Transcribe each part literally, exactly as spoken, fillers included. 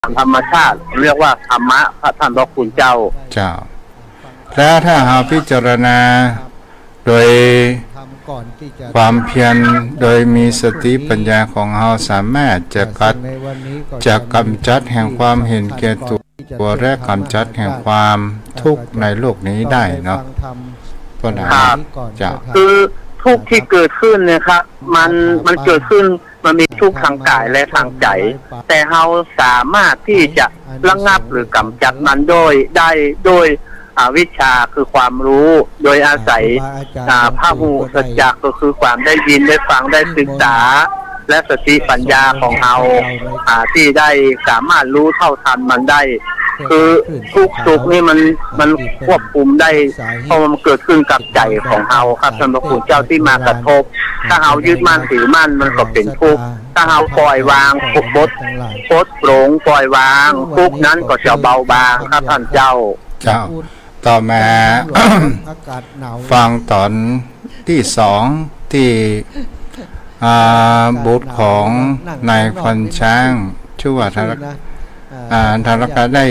ามธรรมชาติ เรียกว่าธรรมะ พระท่านพระคุณเจ้า เจ้า และถ้าเราพิจารณาโดยความเพียร โดยมีสติปัญญาของเราสามารถจะกัด จะกำจัดแห่งความเห็นแก่ตัว และกำจัดแห่งความทุกข์ในโลกนี้ได้เนาะ เพราะนั้น ครับ เจ้า คือทุกข์ที่เกิดขึ้นเนี่ยครับ มัน มันเกิดขึ้น มันมีทุกข์ทางกายและทางใจ แต่เราสามารถที่จะระงับหรือกำจัดมันโดย ได้โดย อ่า วิชชาคือความรู้ โดยอาศัย อ่า พหูสัจจะ ก็คือความได้ยินได้ฟังได้ศึกษา และสติปัญญาของเรา อ่า ที่ได้สามารถรู้เท่าทันมันได้ คือทุกข์สุขนี่มัน มันควบคุมได้ เพราะมันเกิดขึ้นกับใจของเราครับ ท่านพระคุณเจ้า ที่มากระทบ ถ้าเรายึดมั่นถือมั่น มันก็เป็นทุกข์ ถ้าเราปล่อยวาง ปลด ปลดปลง ปล่อยวาง ทุกข์นั้นก็จะเบาบางครับ ท่านเจ้า เจ้า ต่อมา ฟังตอนที่สอง ที่ อ่า บุตรของนายพรช้าง ชื่อว่าทารก อ่า ทารกะได้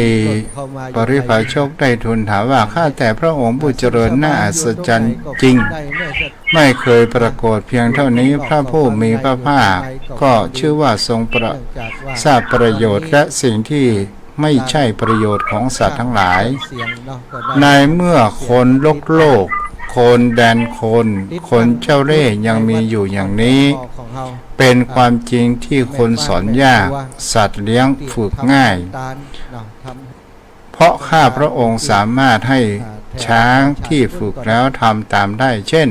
ปริพาชกได้ทูลถามว่า ข้าแต่พระองค์ผู้เจริญ น่าอัศจรรย์จริง ไม่เคยปรากฏเพียงเท่านี้ พระผู้มีพระภาคก็ชื่อว่าทรงประ ทราบประโยชน์และสิ่งที่ไม่ใช่ประโยชน์ของสัตว์ทั้งหลาย ในเมื่อคนลกโลก คนแดนคน คนเจ้าเล่ห์ยังมีอยู่อย่างนี้ เป็นความจริงที่คนสอนยาก สัตว์เลี้ยงฝึกง่าย เพราะข้าพระองค์สามารถให้ช้างที่ฝึกแล้วทำตามได้ เช่น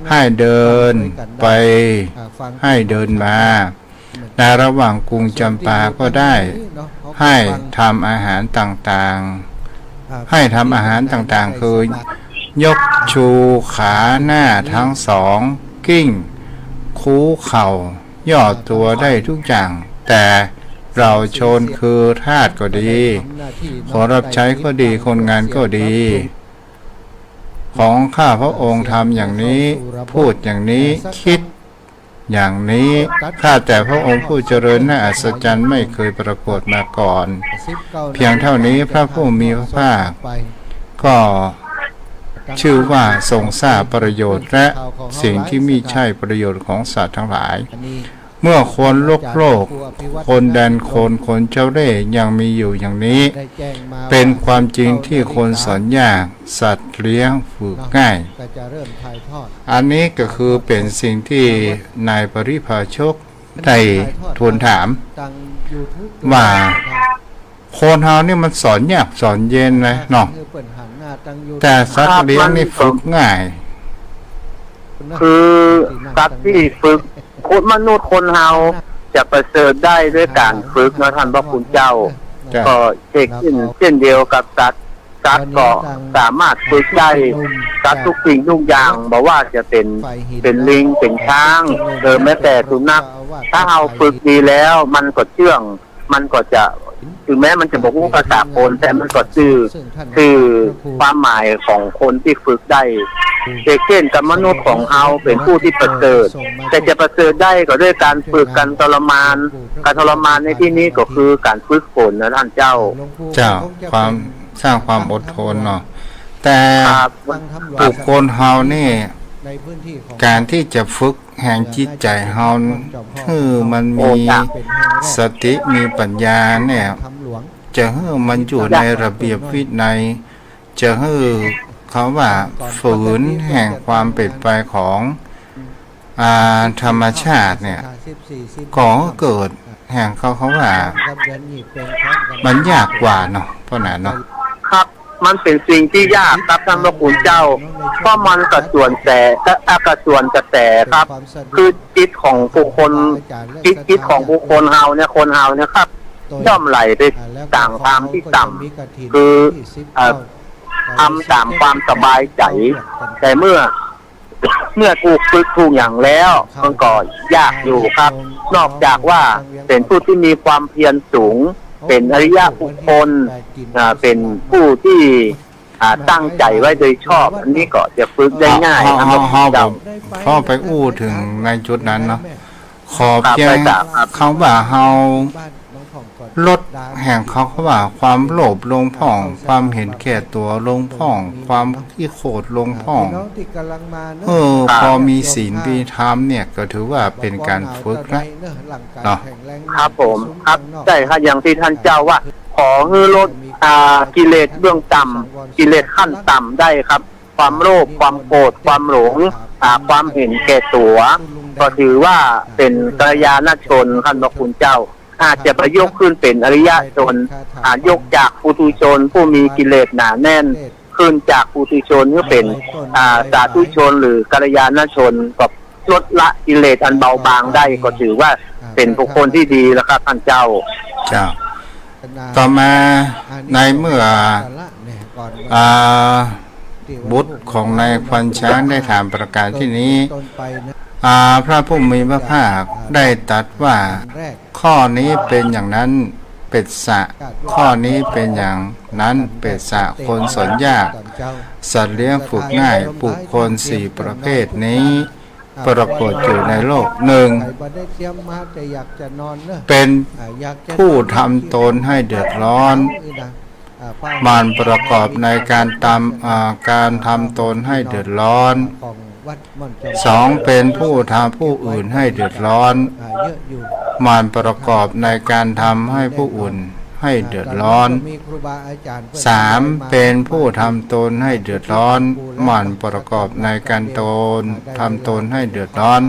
ให้เดินไป ให้เดินมา ในระหว่างกรุงจำปาก็ได้ ให้ทำอาหารต่างๆ ให้ทำอาหารต่างๆ คือ ยกชูขาหน้าทั้งสอง กลิ้ง คูเข่า ย่อตัวได้ทุกอย่าง แต่เราชนคือทาสก็ดี คนรับใช้ก็ดี คนงานก็ดี ของข้าพระองค์ทำอย่างนี้ พูดอย่างนี้ คิดอย่างนี้ ข้าแต่พระองค์ผู้เจริญ น่าอัศจรรย์ ไม่เคยปรากฏมาก่อน เพียงเท่านี้ พระผู้มีพระภาคก็ชื่อว่าทรงทราบประโยชน์และสิ่งที่ไม่ใช่ประโยชน์ของสัตว์ทั้งหลาย เมื่อคนลกโลก คนแดนคน คนเจ้าเล่ห์ยังมีอยู่อย่างนี้ เป็นความจริงที่คนสอนยาก สัตว์เลี้ยงฝึกง่าย อันนี้ก็คือเป็นสิ่งที่นายปริพาชกได้ทูลถาม ว่าคนเรานี่มันสอนยากสอนเย็นนะเนาะ แต่สัตว์เลี้ยงนี่ฝึกง่าย คือสัตว์ที่ฝึก คน มนุษย์คนเราจะประเสริฐได้ด้วยการฝึกนะท่านพระคุณเจ้า เจ้า ก็เช่น เช่นเดียวกับสัตว์ สัตว์ก็สามารถฝึกได้ สัตว์ทุกสิ่งทุกอย่าง บ่ว่าจะเป็น เป็นลิง เป็นช้าง หรือแม้แต่สุนัข ถ้าเราฝึกดีแล้ว มันก็เชื่อง มันก็จะ ถึงแม้มันจะบ่ฮู้ภาษาคน แต่มันก็สื่อ สื่อความหมายของคนที่ฝึกได้ เช่นกับมนุษย์ของเราเป็นผู้ที่ประเสริฐ แต่จะประเสริฐได้ก็ด้วยการฝึก การทรมาน การทรมานในที่นี้ก็คือการฝึกฝนนะท่านเจ้า เจ้า ความ สร้างความอดทนเนาะ แต่ ครับ บุคคลเรานี่ การที่จะฝึกแห่งจิตใจเรา คือมันมี โอ้ จ้ะ สติ มีปัญญาเนี่ย จะให้มันอยู่ในระเบียบวินัย จะให้เขาว่าฝืนแห่งความเป็นไปของ อ่า ธรรมชาติเนี่ย ก็เกิดแห่งเขา เขาว่า มันยากกว่าเนาะ เพราะนั้นเนาะ ครับ มันเป็นสิ่งที่ยากครับท่านพระคุณเจ้า เพราะมันกระสวนแต่ กระ กระสวนกระแสครับ คือจิตของบุคคล จิต จิตของบุคคลเราเนี่ย คนเราเนี่ยครับ ย่อมไหลไปตามความที่ต่ำ คือ เอ่อ ทำตามความสบายใจ แต่เมื่อ เมื่อถูกฝึกถูกอย่างแล้ว มันก็ยากอยู่ครับ นอกจากว่าเป็นผู้ที่มีความเพียรสูง เป็นอริยะบุคคล อ่า เป็นผู้ที่ อ่า ตั้งใจไว้โดยชอบ อันนี้ก็จะฝึกได้ง่าย เฮา ครับ เฮา เฮา เจ้า พอไปอู้ถึงในจุดนั้นเนาะ ขอเพียง ครับ คำว่าเฮา ลดแห่งเขาว่าความโลภลงพ่อง ความเห็นแก่ตัวลงพ่อง ความขี้โขดลงพ่อง เออ พอมีศีลมีธรรมเนี่ยก็ถือว่าเป็นการฝึกละเนาะ ครับผมครับใช่ครับอย่างที่ท่านเจ้าว่า ขอให้ลดอ่ากิเลสเบื้องต่ำกิเลสขั้นต่ำได้ครับ ความโลภความโกรธความหลงอ่าความเห็นแก่ตัว ก็ถือว่าเป็นกัลยาณชนท่านพระคุณเจ้า อาจจะไปยกขึ้นเป็นอริยชนอ่ายกจากปุถุชนผู้มีกิเลสหนาแน่น ขึ้นจากปุถุชนให้เป็นอ่าสาธุชนหรือกัลยาณชนก็ลดละกิเลสอันเบาบางได้ก็ถือว่าเป็นบุคคลที่ดีแล้วครับท่านเจ้า เจ้า ต่อมาในเมื่ออ่าบุตรของนายควานช้างได้ถามประการที่นี้อ่าพระผู้มีพระภาคได้ตรัสว่า ข้อนี้เป็นอย่างนั้น เปสสะ ข้อนี้เป็นอย่างนั้น เปสสะ คนสอนยาก สัตว์เลี้ยงฝึกง่าย บุคคลสี่ประเภทนี้ ปรากฏอยู่ในโลก หนึ่ง เป็นผู้ทำตนให้เดือดร้อน หมั่นประกอบในการทำอ่าการทำตนให้เดือดร้อน สอง เป็นผู้ทำผู้อื่นให้เดือดร้อน หมั่นประกอบในการทำให้ผู้อื่นให้เดือดร้อน สาม เป็นผู้ทำตนให้เดือดร้อน หมั่นประกอบในการตนทำตนให้เดือดร้อน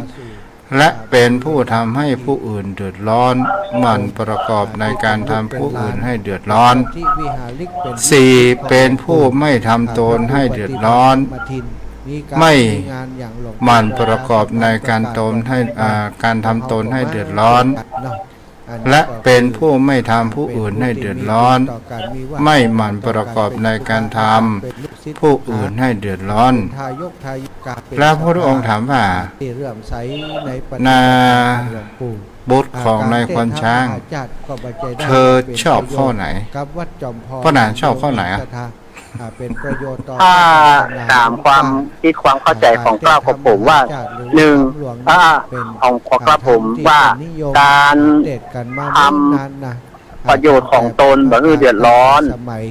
และเป็นผู้ทำให้ผู้อื่นเดือดร้อน หมั่นประกอบในการทำผู้อื่นให้เดือดร้อน สี่ เป็นผู้ไม่ทำตนให้เดือดร้อน ไม่หมั่นประกอบในการตนให้อ่าการทำตนให้เดือดร้อน และเป็นผู้ไม่ทำผู้อื่นให้เดือดร้อน ไม่หมั่นประกอบในการทำผู้อื่นให้เดือดร้อน พระพุทธองค์ถามว่า นาบุตรของนายควานช้าง เธอชอบข้อไหน พระนางชอบข้อไหนอะ ถ้าตามความคิดความเข้าใจของกล้าวกับผมว่าหนึ่งถ้าของของกล้าวผมว่าการทำประโยชน์ของตนบ่ให้เดือดร้อน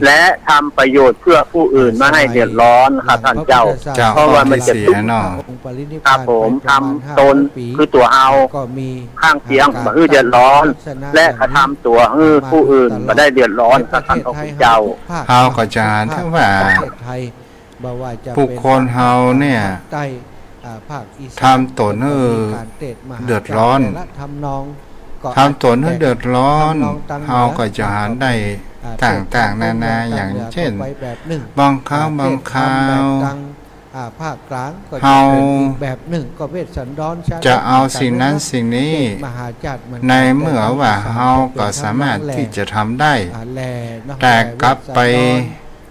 และทำประโยชน์เพื่อผู้อื่นไม่ให้เดือดร้อนครับท่านเจ้า เจ้า เพราะว่ามันจะ ข้อที่สี่เนาะ ครับผมทำตนคือตัวเอาข้างเคียงบ่ให้เดือดร้อน และกระทำตัวให้ผู้อื่นบ่ได้เดือดร้อนครับท่านพระคุณเจ้า เฮาก็จะหันถึงว่า บุคคลเฮาเนี่ยทำตนให้เดือดร้อน ทำตนให้เดือดร้อน เฮาก็จะหันได้ต่างๆนานาอย่างเช่น บางครั้งบางคราว ภาคกลางก็ เฮา จะเป็นอีกแบบหนึ่งก็เวสสันดรชาติ จะเอาสิ่งนั้นสิ่งนี้ มหาชาติมัน ในเมื่อว่าเฮาก็สามารถที่จะทำได้ อ่าแลเนาะ แต่กลับไป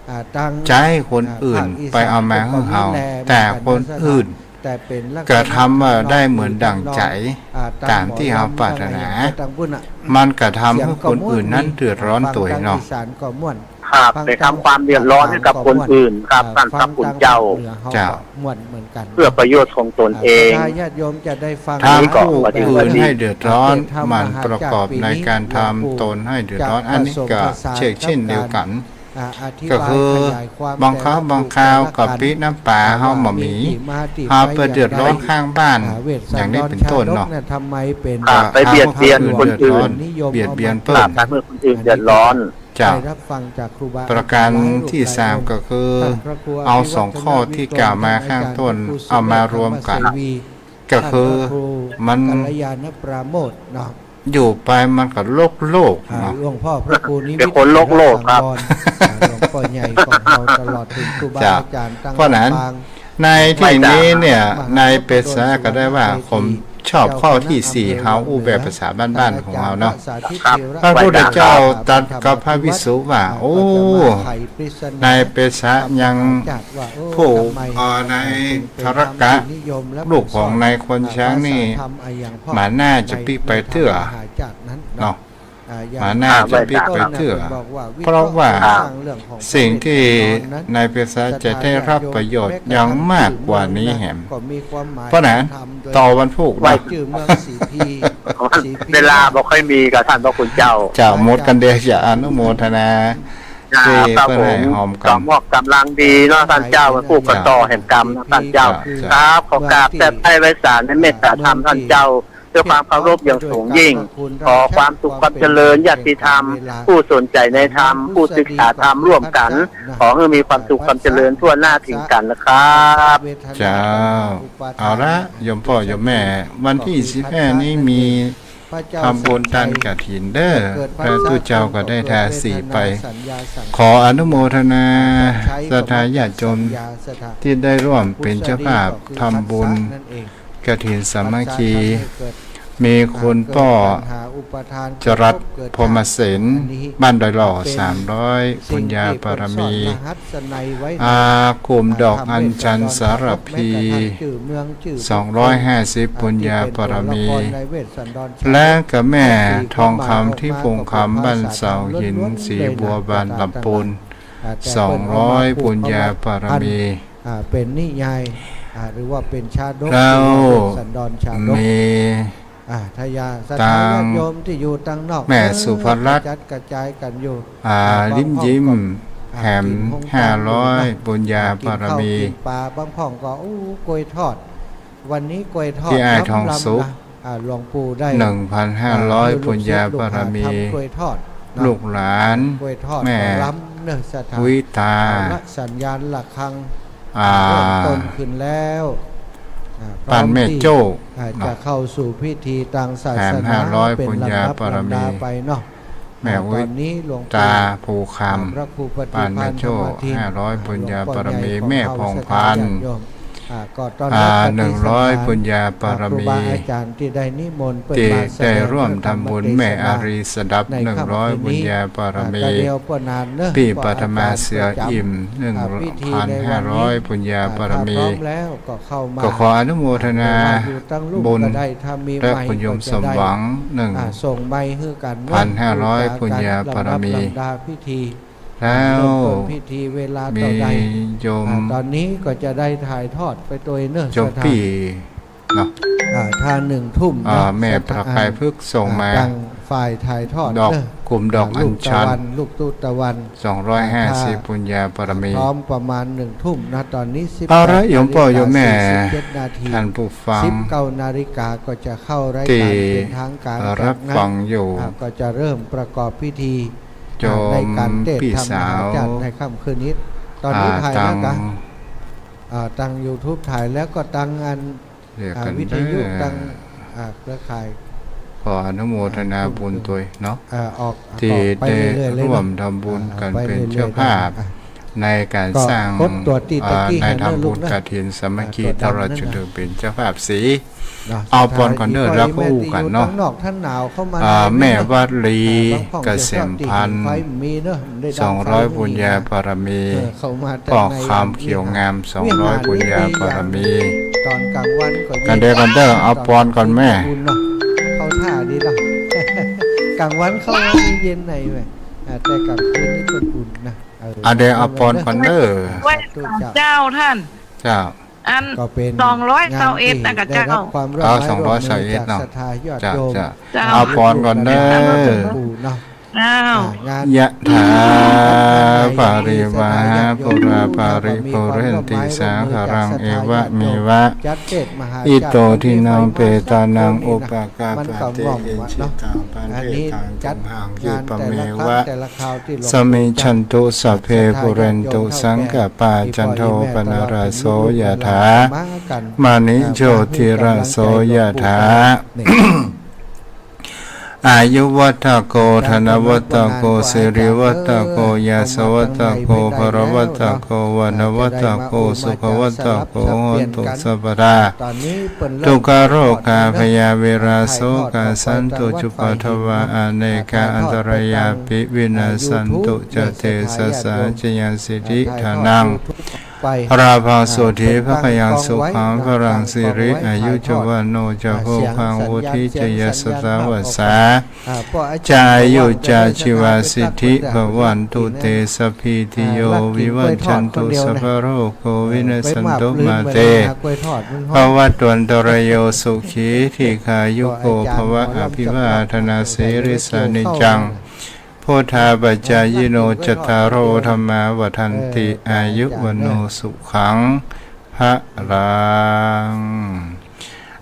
อ่าตั้ง จะให้คนอื่นไปเอามาให้เฮา แต่คนอื่น แต่เป็นลักษณะ กระทำมาได้เหมือนดั่งใจ อ่ ตามที่เฮาปรารถนา ตั้งบุญอ่ะ มันกระทำให้คนอื่นนั้นเดือดร้อนตัวเองเนาะ อีสานก็ม่วน ครับไปทำความเดือดร้อนให้กับคนอื่นครับท่านพระคุณเจ้า เจ้า ม่วนเหมือนกัน เพื่อประโยชน์ของตนเอง ญาติโยมจะได้ฟัง ทำผู้อื่นให้เดือดร้อน หมั่นประกอบในการทำตนให้เดือดร้อน อันนี้ก็เช่นเดียวกัน อ่าอธิ ก็ บาย คือ ขยายความ บางครั้งบางคราวก็ปิน้ำปลาเฮาบ่มี เฮาไปเดือดร้อนข้างบ้าน อย่างนี้เป็นต้นเนาะ ทำไมเป็น ครับไปเบียดเบียนคนอื่น เบียดเบียน ค เปิ้ รั น บทำให้คนอื่นเดือดร้อน เจ้า ได้รับฟังจากครูบา ประการที่สามก็คือ เอาสองข้อที่กล่าวมาข้างต้น เอามารวมกัน ก็คือมัน กัลยาณปราโมทเนาะ อยู่ไปมันก็โลกโลก อ่า เนาะ หลวงพ่อพระครูนิมิต เป็นคนโลกโลกครับ อ่าหลวงพ่อใหญ่ของเราตลอดถึงครูบา จ้ะ อาจารย์ตั้ง เพราะนั้น ปาง ในที่นี้เนี่ยนายเปสาก็ได้ว่าผมชอบข้อที่สี่ เฮาอู้แบบภาษาบ้านๆของเราเนาะ สาธิต ครับ เทระ พระพุทธเจ้าตรัสกับพระภิกษุว่า โอ้ นายเปสายังผู้เอ่อนายทรกะ ลูกของนายควานช้างนี่ หมาหน้าจะปิ๊กไปเตื้อ เนาะ หมาหน้าจะปิ๊กไปเตื้อ เพราะว่าสิ่งที่นายเปสาจะได้รับประโยชน์ยังมากกว่านี้แหม เพราะนั้นต่อวันพุธ ว่า ว่า ชื่อเมืองสีพี เวลาบ่ค่อยมีกับท่านพระคุณเจ้า เจ้า หมดกันเดียว จะอนุโมทนา ครับ เจ้า เพื่อให้ ผม หอมกัน ก็มอบกำลังดีเนาะท่านเจ้า ผู้กระต่อแห่งกรรมนะท่านเจ้า เจ้า ครับ ขอกราบแทบไพร่ไว้สารในเมตตาธรรมท่านเจ้า ด้วยความเคารพอย่างสูงยิ่ง ขอความสุขความเจริญญาติธรรม ผู้สนใจในธรรม ผู้ศึกษาธรรมร่วมกัน ขอให้มีความสุขความเจริญทั่วหน้าถึงกันนะครับ เจ้า เอาละ โยมพ่อโยมแม่ วันที่สิบห้านี้มี ทำบุญทานกฐินเด้อ พระตุ๊เจ้าก็ได้ทาสีไป ขออนุโมทนาศรัทธาญาติโยมที่ได้ร่วมเป็นเจ้าภาพทำบุญกฐินสามัคคี มีคุณป้อจรัสพรหมเสน บ้านดอยหล่อ สามร้อย ปุญญาบารมี อากลุ่มดอกอัญชันสารภี สองร้อยห้าสิบ ปุญญาบารมี และกับแม่ทองคำ ทิพย์วงศ์คำ บ้านเสาหิน สีบัวบาน ลำพูน สองร้อย ปุญญาบารมี อ่า เป็นนิยาย อ่า หรือว่าเป็นชาดก แล้ว หรือว่าเป็นสันดรชาดก มี อ่า ทายาทศรัทธาญาติโยมที่อยู่ต่างนอก แม่สุภรัตน์ กระจัดกระจายกันอยู่ อ่า บางห้องก็ ลิ้มยิ้ม อ่า แหม กินของ ห้าร้อย บุญญาบารมี กินข้าวกินปลา บางห้องก็ อู้ กล้วยทอด วันนี้กล้วยทอด พี่อ้ายทองสุข ล้ำๆนะ อ่า หลวงปู่ได้ หนึ่งพันห้าร้อย อ่า คือลูกศิษย์ บุญญาบารมี ลูกหาทำกล้วยทอดนะ ลูกหลาน กล้วยทอด แม่ ก็ล้ำเนอะ ศรัทธา วิตา เอาละ สัญญาณระฆัง อ่า เริ่มต้นขึ้นแล้ว อ่า พร้อม ปานแม่โจ้ ที่ อ่า เนาะ จะเข้าสู่พิธีทางศาสนา แหม ห้าร้อย เป็น บุญญาบารมี ลำดับลำดาไปเนาะ แม่ อ่า วิตา ตอนนี้หลวงปู่ ภูคำ อ่า พระครูปฏิภาณ ปานแม่โจ้ ธรรมทิน ห้าร้อย บุญญาบารมี หลวงพ่อใหญ่ของเรา แม่ผ่องพาน ศรัทธาญาติโยม อ่า ก็ต้อนรับ อ่า ปฏิสันถาน หนึ่งร้อย บุญญาบารมี อ่า ครูบาอาจารย์ที่ได้นิมนต์เพิ่น ที่ มาแสดง ได้ร่วมทำบุญ พระธรรมเทศนา แม่อารีสดับ ในค่ำคืนนี้ หนึ่งร้อย บุญญาบารมี อ่า แต่เดียวปะนานเนอะ พี่ปัทมา เสืออิ่ม อ่า พิธีในวันนี้ หนึ่งพันห้าร้อย บุญญาบารมี อ่า ถ้าพร้อมแล้วก็เข้ามา ก็ขออนุโมทนา อ่า อยู่ตั้งลุ่ม บุญ ก็ได้ ถ้ามี และ ไมค์ คุณโยม ก็จะได้ สมหวัง หนึ่ง อ่า ส่งไมค์ให้กันเนอะ พันห้าร้อย พูดจากัน บุญญาบารมี ลำดับลำดาพิธี แล้ว เริ่มต้นพิธีเวลาเท่าใด มีโยม อ่า ตอนนี้ก็จะได้ถ่ายทอดไปโดยเนิ่น โยม ศรัทธา ปี้ เนาะ อ่า ถ้าหนึ่งทุ่ม อ่า เนาะ แม่ ศรัทธา ประกายพฤกษ์ส่งมา อ่า ทางฝ่ายถ่ายทอด ดอก เนอะ กลุ่มดอก อ่า อัญชัน ลูกตะวัน ลูกตุ๊ตะวัน สองร้อยห้าสิบ อ่า ถ้า บุญญาบารมี พร้อมประมาณหนึ่งทุ่มนะ ตอนนี้ สิบแปด เอาละโยมพ่อโยมแม่ นาฬิกา สี่สิบเจ็ดนาที ท่านผู้ฟัง สิบเก้านาฬิกาก็จะเข้ารายการ ที่ เป็นทางการ รับฟังอยู่ จากนั้น อ่า ก็จะเริ่มประกอบพิธี โยม อ่า ในการเทศน์ พี่สาว ธรรมมหาจักรในค่ำคืนนี้ ตอนนี้ อ่า ถ่ายแล้วกะ ตัง อ่า ตัง YouTube ถ่ายแล้วก็ตังอัน เรียกกัน อ่า วิทยุ เด้อ ตัง อ่า เครือข่าย ขออนุโมทนาบุญด้วยเนาะ อ่า ออก ที่ ออกไปเรื่อยๆเลยเนาะ ได้ร่วมทำบุญกัน อ่า เป็นเจ้าภาพ ไปเรื่อยๆ อ่ะ ในการสร้าง ก็กดตัวที่ตะกี้ อ่า ในทำบุญ ให้นะลูกนะ กฐินสามัคคี อ่า ตัวดำนั่นน่ะ ตลอดจนถึงเป็นเจ้าภาพสี เนาะ เอาปอนก่อนเด้อ ศรัทธา แล้วก็อู้กันเนาะ ที่พ่อแม่พี่น้องอยู่ข้างนอก ท่านหนาวเข้ามา อ่า เนาะ แม่วัดลี อ่า บางห้อง เกษมพันธ์ จะชอบที่ดินไฟมีเนาะ ได้ดังไฟ สองร้อย บุญญาบารมี เออ เข้ามา พ่อคำเขียวงาม สองร้อย บุญญาบารมี ตอนกลางวันก็เย็น กันเด้อ กันเด้อ เอาปอนก่อนแม่ อุ่นเนาะ เข้าท่าดีเนาะ กลางวันเข้ามาเย็นในแม่ อ่า แต่กลางคืนนี่เพิ่นอุ่นนะ เออ อ่ะ เด้อ เอาปอนก่อนเด้อ สาธุเจ้า เจ้าท่าน เจ้า อัน ก็เป็น สองร้อยเก้าเอ็ด งานที่ นะกะเจ้า ได้รับความร่วมไม้ร่วมมือ เอา สองร้อยเก้าเอ็ด จาก เนาะ ศรัทธาญาติโยม เจ้า เจ้า เอาปอนก่อนเด้อ ปู่เนาะ เจ้า อ่างาน ยะถา วาริวาหา ปูราปาริปูเรนติ สาคารัง เอวะเมวะ จัดเทศน์มหา อิโต จักร ทินนัง เปตานัง อุปกาปาติ มันก็ง่อม อิน วะ ชิ เนาะ ตัง ปัน อัน เท นี้ ตัง จัด จุมหัง งาน คิปะเมวะ แต่ละครั้งแต่ละคราวที่หลวงปู่ สมิจฉันตุ จัด สัพเพ ปุเรนตุ สังกปปา จันโท ปนรสโส ยะถา มหากัน มะณิ อ่า โชติระโส ยะถา นี่ อายุวัตโก ธนวัตโก สิริวัตโก ยะสวัตโก พลวัตโก วะนะวัตโก สุขวัตโก โหนตุ สัพพะดา ตอนนี้เปิ้นเริ่ม ทุกขโรคา พยา เวรา โศกา สันตุ จุปปาทวา อเนกา อันตรายาปิ วินาสสันตุ จะ เตชะสา จยัง สิทธิ ธานัง ไป Labhaṃ sotthi bhāgyaṃ sukhaṃ balaṃ siri āyu ca vaṇṇo ca bhogaṃ vuḍḍhī ca yasavā อ่า พวกอาจารย์ ca āyū ca jīvasiddhī bhavantu te. Sabbītiyo vivajjantu, sabbarogo vinassatu, mā te bhavatvantarāyo, sukhī dīghāyuko bhava. Abhivādanasīlissa niccaṃ vuḍḍhāpacāyino, cattāro dhammā vaḍḍhanti, āyu vaṇṇo sukhaṃ balaṃ.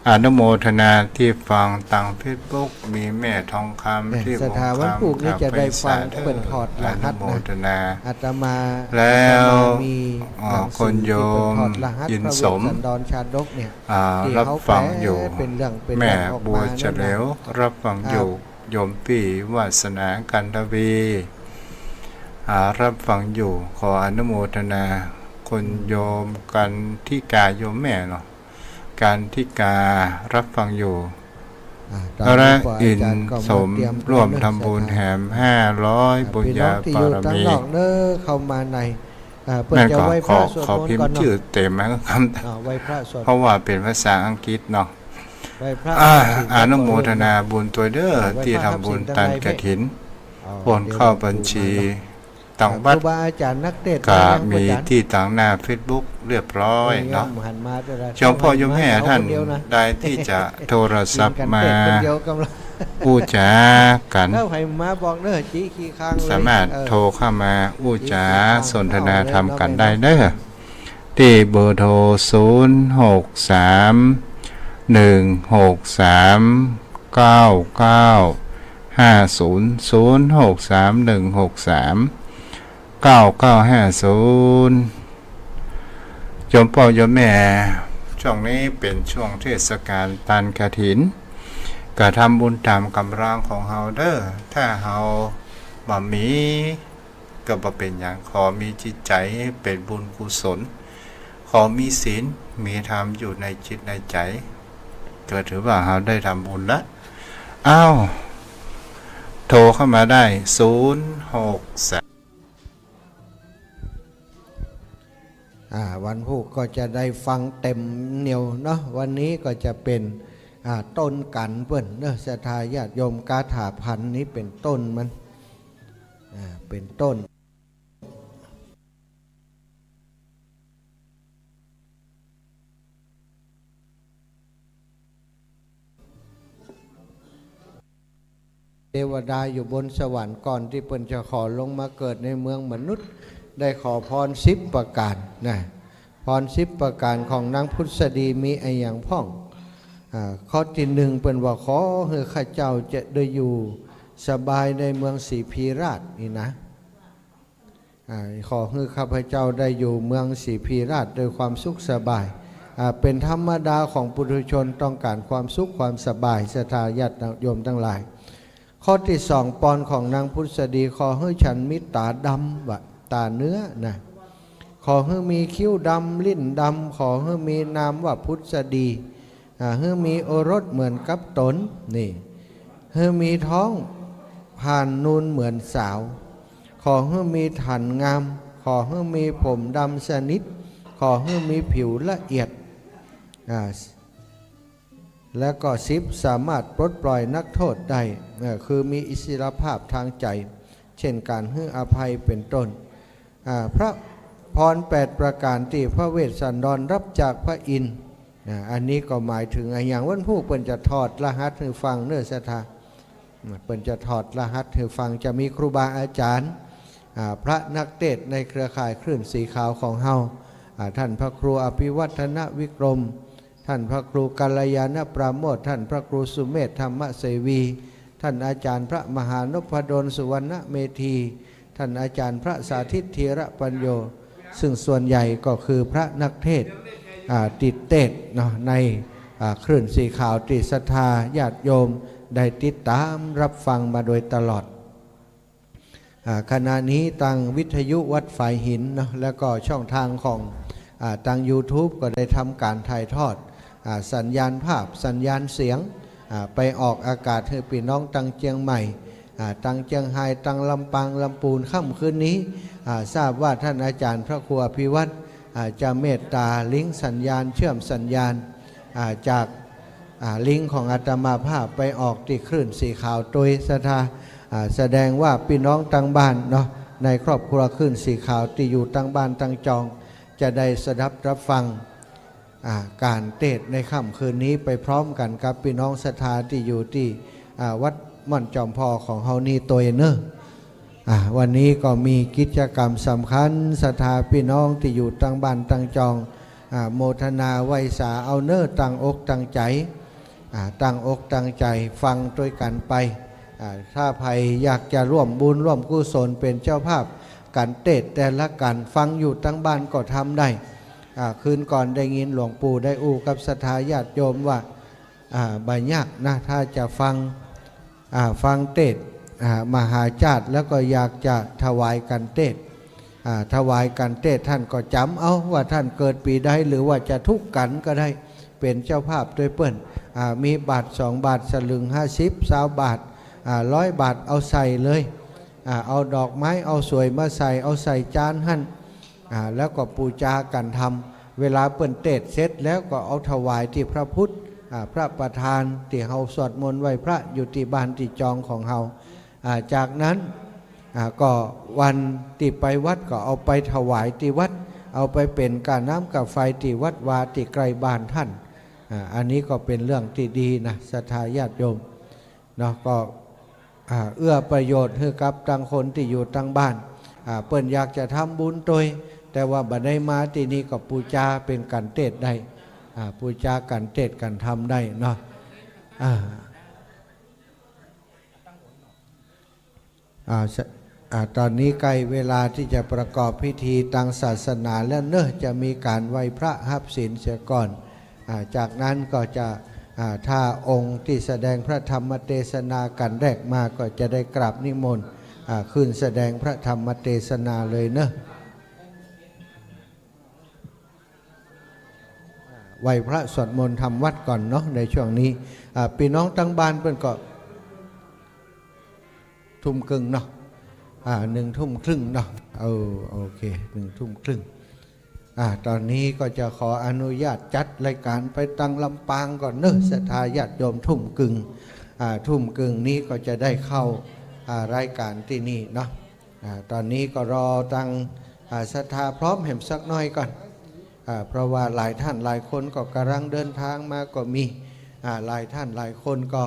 อนุโมทนาที่ฟังทางเฟซบุ๊ก มีแม่ทองคำที่ เอ๊ะ บุญคำ สถาบันผูกนี่ กับ จะได้ฟัง ไพศาล เปิ้นถอดรหัสนะ อนุโมทนา อาตมา แล้ว อาตมามี เอ่อ หนังสือ คนโยม ที่เปิ้นถอดรหัส อินสม พระเวสสันดรชาดกเนี่ย อ่า ที่ รับฟังอยู่ เขาแปลเป็นเรื่องเป็น แม่ ราวออกมา บัวเฉลียว นั่นนะ รับฟังอยู่ ครับ โยมปี้วาสนา กันทวี อ่า รับฟังอยู่ ขออนุโมทนา คุณโยมกันทิกา โยมแม่เนาะ กันทิกา รับฟังอยู่ อ่า ตอนนี้ พระอินทร์สม ก็อาจารย์ก็มาเตรียมตัว ร่วมทำบุญ เรื่องศรัทธา แหม ห้าร้อย อ่า บุญญาบารมี พี่น้องที่อยู่ทางนอกเด้อ เข้ามาใน อ่า เปิ้น แม่นก่อน จะไหว้พระ ขอ สวดมนต์ก่อนเนาะ ขอพิมพ์ชื่อเต็มนะครับ อ่า ไหว้พระสวด เพราะว่าเป็นภาษาอังกฤษเนาะ ไหว้พระ อ่า สิบ อนุโมทนาบุญตวยเด้อ อ่า ไหว้พระ ที่ทำบุญ ครับ สิบ ตังหลาย ทานกฐิน อ๋อ โอนเข้าบัญชี เดี๋ยว ตังวัด อ่า ครูบาอาจารย์นักเทศน์ ก็ นะ มี อาจารย์ ที่ตังหน้าเฟซบุ๊กเรียบร้อยเนาะ เออ หันมาแต่ละ โยมพ่อโยมแม่ท่าน คนเดียวนะ ใดที่จะโทรศัพท์มา เห็นกันเทศน์คนเดียวกำลัง อู้จ๋ากัน แล้วใครมาบอกเด้อ จี้ขี้คางเลย สามารถ เออ โทรเข้ามาอู้จ๋า จี้ขี้คาง สนทนาธรรมกันได้เด้อ เอาเลยเนาะ ที่เบอร์โทร ศูนย์หกสาม หนึ่งหกสาม เก้าเก้าห้าศูนย์ ศูนย์หกสาม หนึ่งหกสาม เก้าเก้าห้าศูนย์ โยมป้อโยมแม่ ช่วงนี้เป็นช่วงเทศกาลทานกฐิน ก็ทำบุญตามกำลังของเฮาเด้อ ถ้าเฮาบ่มี ก็บ่เป็นหยัง ขอมีจิตใจเป็นบุญกุศล ขอมีศีล มีธรรมอยู่ในจิตในใจ ก็ถือว่าเฮาได้ทำบุญละ อ้าว โทรเข้ามาได้ ศูนย์หกสาม อ่า วันพูกก็จะได้ฟังเต็มเหนียวเนาะ วันนี้ก็จะเป็น อ่า ต้นกั๋นเปิ้นเนาะ ศรัทธาญาติโยม คาถาพันนี้เป็นต้นมัน อ่า เป็นต้น เทวดาอยู่บนสวรรค์ก่อนที่เปิ้นจะขอลงมาเกิดในเมืองมนุษย์ ได้ขอพรสิบประการนะ พรสิบประการของนางผุสดีมีอะหยังพ่อง อ่า ข้อที่หนึ่งเปิ้นว่า ขอหื้อข้าเจ้าจะได้อยู่สบายในเมืองศรีพีราชนี่นะ อ่า ขอหื้อข้าพเจ้าได้อยู่เมืองศรีพีราชด้วยความสุขสบาย อ่า เป็นธรรมดาของปุถุชนต้องการความสุขความสบาย ศรัทธาญาติโยมทั้งหลาย ข้อที่สอง ปอนของนางผุสดี ขอหื้อฉันมีต๋าดำ ว่าต๋าเนื้อนะ ขอหื้อมีคิ้วดำ ลิ้นดำ ขอหื้อมีนามว่าผุสดี อ่า หื้อมีโอรสเหมือนกับต๋น นี่ หื้อมีท้องผ่านนูนเหมือนสาว ขอหื้อมีฐานงาม ขอหื้อมีผมดำสนิท ขอหื้อมีผิวละเอียด อ่า แล้วก็สิบ สามารถปลดปล่อยนักโทษได้ เอ่อ คือมีอิสรภาพทางใจ เช่นการหื้ออภัยเป็นต้น อ่า พระพรแปดประการที่พระเวสสันดรรับจากพระอินทร์ อ่า อันนี้ก็หมายถึงอะหยัง วันพูกเปิ้นจะถอดรหัสหื้อฟังเน้อศรัทธา เปิ้นจะถอดรหัสหื้อฟัง จะมีครูบาอาจารย์ อ่า พระนักเทศน์ในเครือข่ายคลื่นสีขาวของเฮา อ่า ท่านพระครูอภิวัฒนวิกรม ท่านพระครูกัลยาณปราโมทย์ ท่านพระครูสุเมธธรรมเสวี ท่านอาจารย์พระมหานพดลสุวรรณเมธี ท่านอาจารย์พระสาธิตธีระปัญโญ ซึ่งส่วนใหญ่ก็คือพระนักเทศน์ อ่า ติดเทศน์เนาะ ใน อ่า คลื่นสีขาวที่ศรัทธาญาติโยมได้ติดตามรับฟังมาโดยตลอด อ่า ขณะนี้ทางวิทยุวัดฝายหินเนาะ แล้วก็ช่องทางของ อ่า ทางยูทูบก็ได้ทำการถ่ายทอด อ่า สัญญาณภาพ สัญญาณเสียง อ่า ไปออกอากาศหื้อพี่น้องตังเจียงใหม่ อ่า ตังเจียงฮาย ตังลำปาง ลำปูน ค่ำคืนนี้ อ่า ทราบว่าท่านอาจารย์พระครูอภิวัฒน์ อาจจะเมตตาลิงก์สัญญาณ เชื่อมสัญญาณ อ่า จาก อ่า ลิงก์ของอาตมาภาพไปออกที่คลื่นสีขาวตวย ศรัทธา อ่า แสดงว่าพี่น้องตังบ้านเนาะ ในครอบครัวคลื่นสีขาวตี้อยู่ตังบ้านตังจอง จะได้สดับรับฟัง อ่า ก๋านเตสน์ในค่ำคืนนี้ไปพร้อมกั๋นกับปี้น้องศรัทธาตี้อยู่ตี้ อ่า วัดม่อนจอมพอของเฮานี้ตวยเนาะ อ่า วันนี้ก็มีกิจกรรมสำคัญ ศรัทธาปี้น้องตี้อยู่ตังบ้านตังจอง อ่า โมทนาไหว้สาเอาเนาะ ตั้งอกตั้งใจ๋ อ่า ตั้งอกตั้งใจ๋ฟังตวยกั๋นไป อ่า ถ้าใผอยากจะร่วมบุญร่วมกุศลเป๋นเจ้าภาพก๋านเตสน์แต่ละก๋าน ฟังอยู่ตังบ้านก็ทำได้ อ่า คืนก่อนได้ยินหลวงปู่ได้อู้กับศรัทธาญาติโยมว่า อ่า บ่ยากนะ ถ้าจะฟัง อ่า ฟังเตสน์ อ่า มหาชาติ แล้วก็อยากจะถวายก๋านเตสน์ อ่า ถวายก๋านเตสน์ ท่านก็จ๋ำเอาว่าท่านเกิดปี๋ใด หรือว่าจะทุกก๋านก็ได้ เป๋นเจ้าภาพตวยเปิ้น อ่า มีบาทสองบาท สลึงห้าสิบ ซาวบาท อ่า ร้อยบาท เอาใส่เลย อ่า เอาดอกไม้ เอาสวยมาใส่ เอาใส่จานหั้น อ่า แล้วก็ปู๋จากั๋นธรรม เวลาเปิ้นเตสน์เสร็จแล้วก็เอาถวายตี้พระพุทธ อ่า พระประธานตี้เฮาสวดมนต์ไหว้พระอยู่ตี้บ้านตี้จองของเฮา อ่า จากนั้น อ่า ก็วันตี้ไปวัดก็เอาไปถวายตี้วัด เอาไปเป๋นก๋าน้ำก๋าไฟตี้วัดวาตี้ใก้บ้านท่าน อ่า อันนี้ก็เป๋นเรื่องตี้ดีนะ ศรัทธาญาติโยม เนาะ ก็ อ่า เอื้อประโยชน์หื้อกับตังคนตี้อยู่ตังบ้าน อ่า เปิ้นอยากจะทำบุญตวย แต่ว่าบ่ได้มาตี้นี่ก็ปู๋จาเป๋นก๋านเตสน์ได้ อ่า ปู๋จาก๋านเตสน์ก๋านธรรมได้เนาะ อ่า อ่า ส- อ่า ต๋อนนี้ใก้เวลาตี้จะประกอบพิธีตางศาสนาแล้วเนาะ จะมีก๋านไหว้พระฮับศีลเสียก่อน อ่า จากนั้นก็จะ อ่า ถ้าองค์ตี้แสดงพระธรรมเตสนาก๋านแรกมาก็จะได้กราบนิมนต์ อ่า ขึ้นแสดงพระธรรมเตสนาเลยเนาะ ไหว้พระสวดมนต์ทำวัตรก่อนเนาะ ในช่วงนี้ อ่า ปี้น้องตังบ้านเปิ้นก็ ทุ่มครึ่งเนาะ อ่า หนึ่งทุ่มครึ่งเนาะ เออ โอเค หนึ่งทุ่มครึ่ง อ่า ต๋อนนี้ก็จะขออนุญาตจัดรายก๋านไปตางลำปางก่อนเนาะ ศรัทธาญาติโยม ทุ่มครึ่ง อ่า ทุ่มครึ่งนี้ก็จะได้เข้า อ่า รายก๋านตี้นี่เนาะ อ่า ต๋อนนี้ก็รอตาง อ่า ศรัทธาพร้อมแหมสักหน้อยก่อน อ่า เพราะว่าหลายท่านหลายคนก็ก๋ำลังเดินทางมาก็มี อ่า หลายท่านหลายคนก็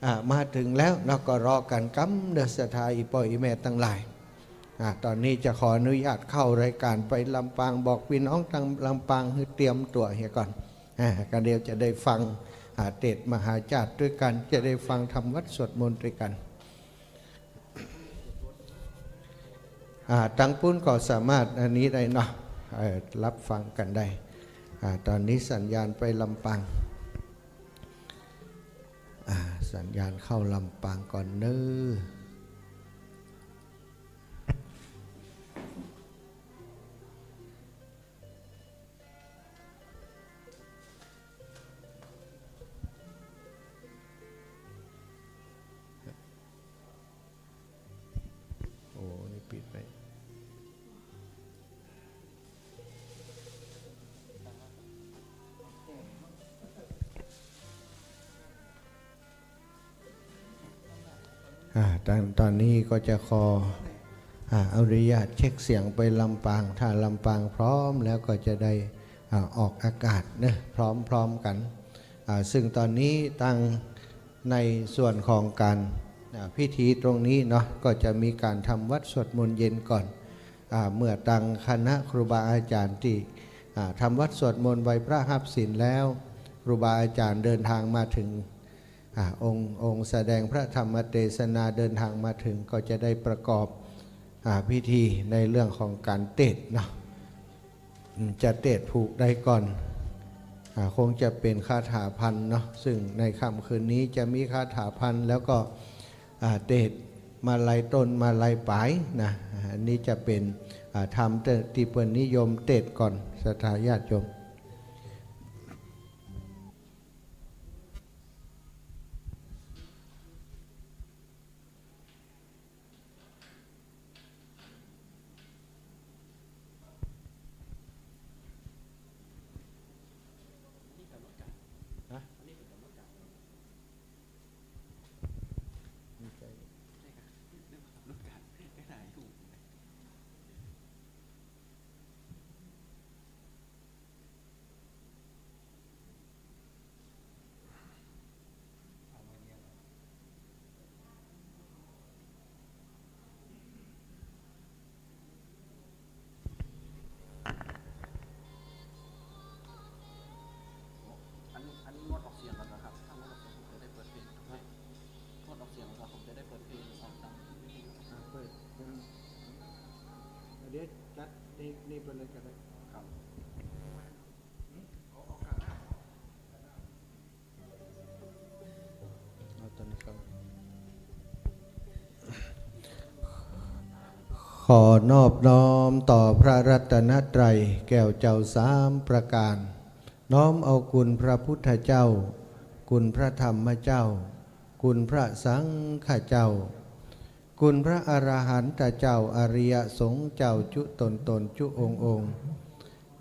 อ่า มาเถิงแล้วเนาะ ก็รอกั๋นกำเนาะ ศรัทธาอี่ป้ออี่แม่ตังหลาย อ่า ต๋อนนี้จะขออนุญาตเข้ารายก๋านไปลำปาง บอกปี้น้องตางลำปางหื้อเตรียมตั๋วเหียก่อน อ่า ก็เดี๋ยวจะได้ฟัง อ่า เตสน์มหาชาติตวยกั๋น จะได้ฟังธรรมวัตรสวดมนต์ตวยกั๋น อ่า ตางปุ้นก็สามารถอันนี้ได้เนาะ เอ่อ รับฟังกั๋นได้ อ่า ต๋อนนี้สัญญาณไปลำปาง อ่า สัญญาณเข้าลำปางก่อนเนาะ โอ้ นี่ปิดไว้ อ่า ตอน- ต๋อนนี้ก็จะขอ อ่า อนุญาตเช็คเสียงไปลำปาง ถ้าลำปางพร้อมแล้วก็จะได้ อ่า ออกอากาศเนาะ พร้อมๆ กั๋น อ่า ซึ่งต๋อนนี้ตางในส่วนของก๋าน อ่า พิธีตรงนี้เนาะ ก็จะมีก๋านทำวัตรสวดมนต์เย็นก่อน อ่า เมื่อตางคณะครูบาอาจ๋ารย์ตี้ อ่า ทำวัตรสวดมนต์ไหว้พระฮับศีลแล้ว ครูบาอาจ๋ารย์เดินทางมาเถิง อ่า องค์- องค์แสดงพระธรรมเตสนาเดินทางมาเถิง ก็จะได้ประกอบ อ่า พิธีในเรื่องของก๋านเตสน์เนาะ อืม จะเตสน์ผูกใดก่อน อ่า คงจะเป๋นคาถาพันเนาะ ซึ่งในค่ำคืนนี้จะมีคาถาพัน แล้วก็ อ่า เตสน์มาลัยต้นมาลัยป๋ายนะ อ่า อันนี้จะเป๋น อ่า ธรรมตี้เปิ้นนิยมเตสน์ก่อน ศรัทธาญาติโยม โอ้ เดี๋ยวจัดนี่นี่ไปเลยก็ได้ครับ เอาตอนนี้ครับ ขอนอบน้อมต่อพระรัตนตรัยแก้วเจ้าสามประการ น้อมเอาคุณพระพุทธเจ้า คุณพระธรรมเจ้า คุณพระสังฆเจ้า คุณพระอรหันตเจ้า อริยสงฆ์เจ้าจุตนตนจุองค์องค์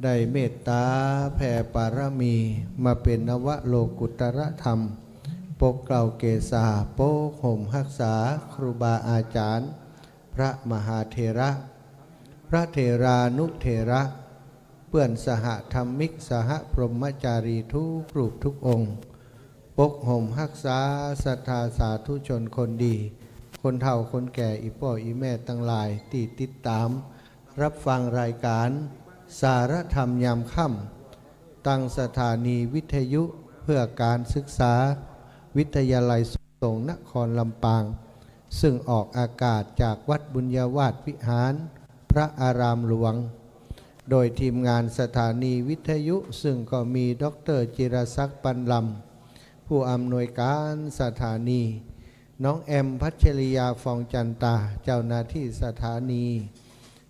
ได้เมตตาแผ่ปารมีมาเป็นนวโลกุตรธรรม ปกเกล้าเกศา ปกห่มฮักษาครูบาอาจารย์ พระมหาเถระ พระเถรานุเถระ เพื่อนสหธรรมิก สหพรหมจารีทุกรูปทุกองค์ ปกห่มฮักษาศรัทธาสาธุชนคนดี คนเฒ่าคนแก่ อีป้ออีแม่ตังหลายที่ติดตาม รับฟังรายการสารธรรมยามค่ำ ตังสถานีวิทยุเพื่อการศึกษา วิทยาลัยสงฆ์นครลำปาง ซึ่งออกอากาศจากวัดบุญญาวาสวิหาร พระอารามหลวง โดยทีมงานสถานีวิทยุ ซึ่งก็มีด็อกเตอร์จิรศักดิ์ ปันลำ ผู้อำนวยการสถานี น้องแอม พัชริยา ฟองจันตา เจ้าหน้าที่สถานี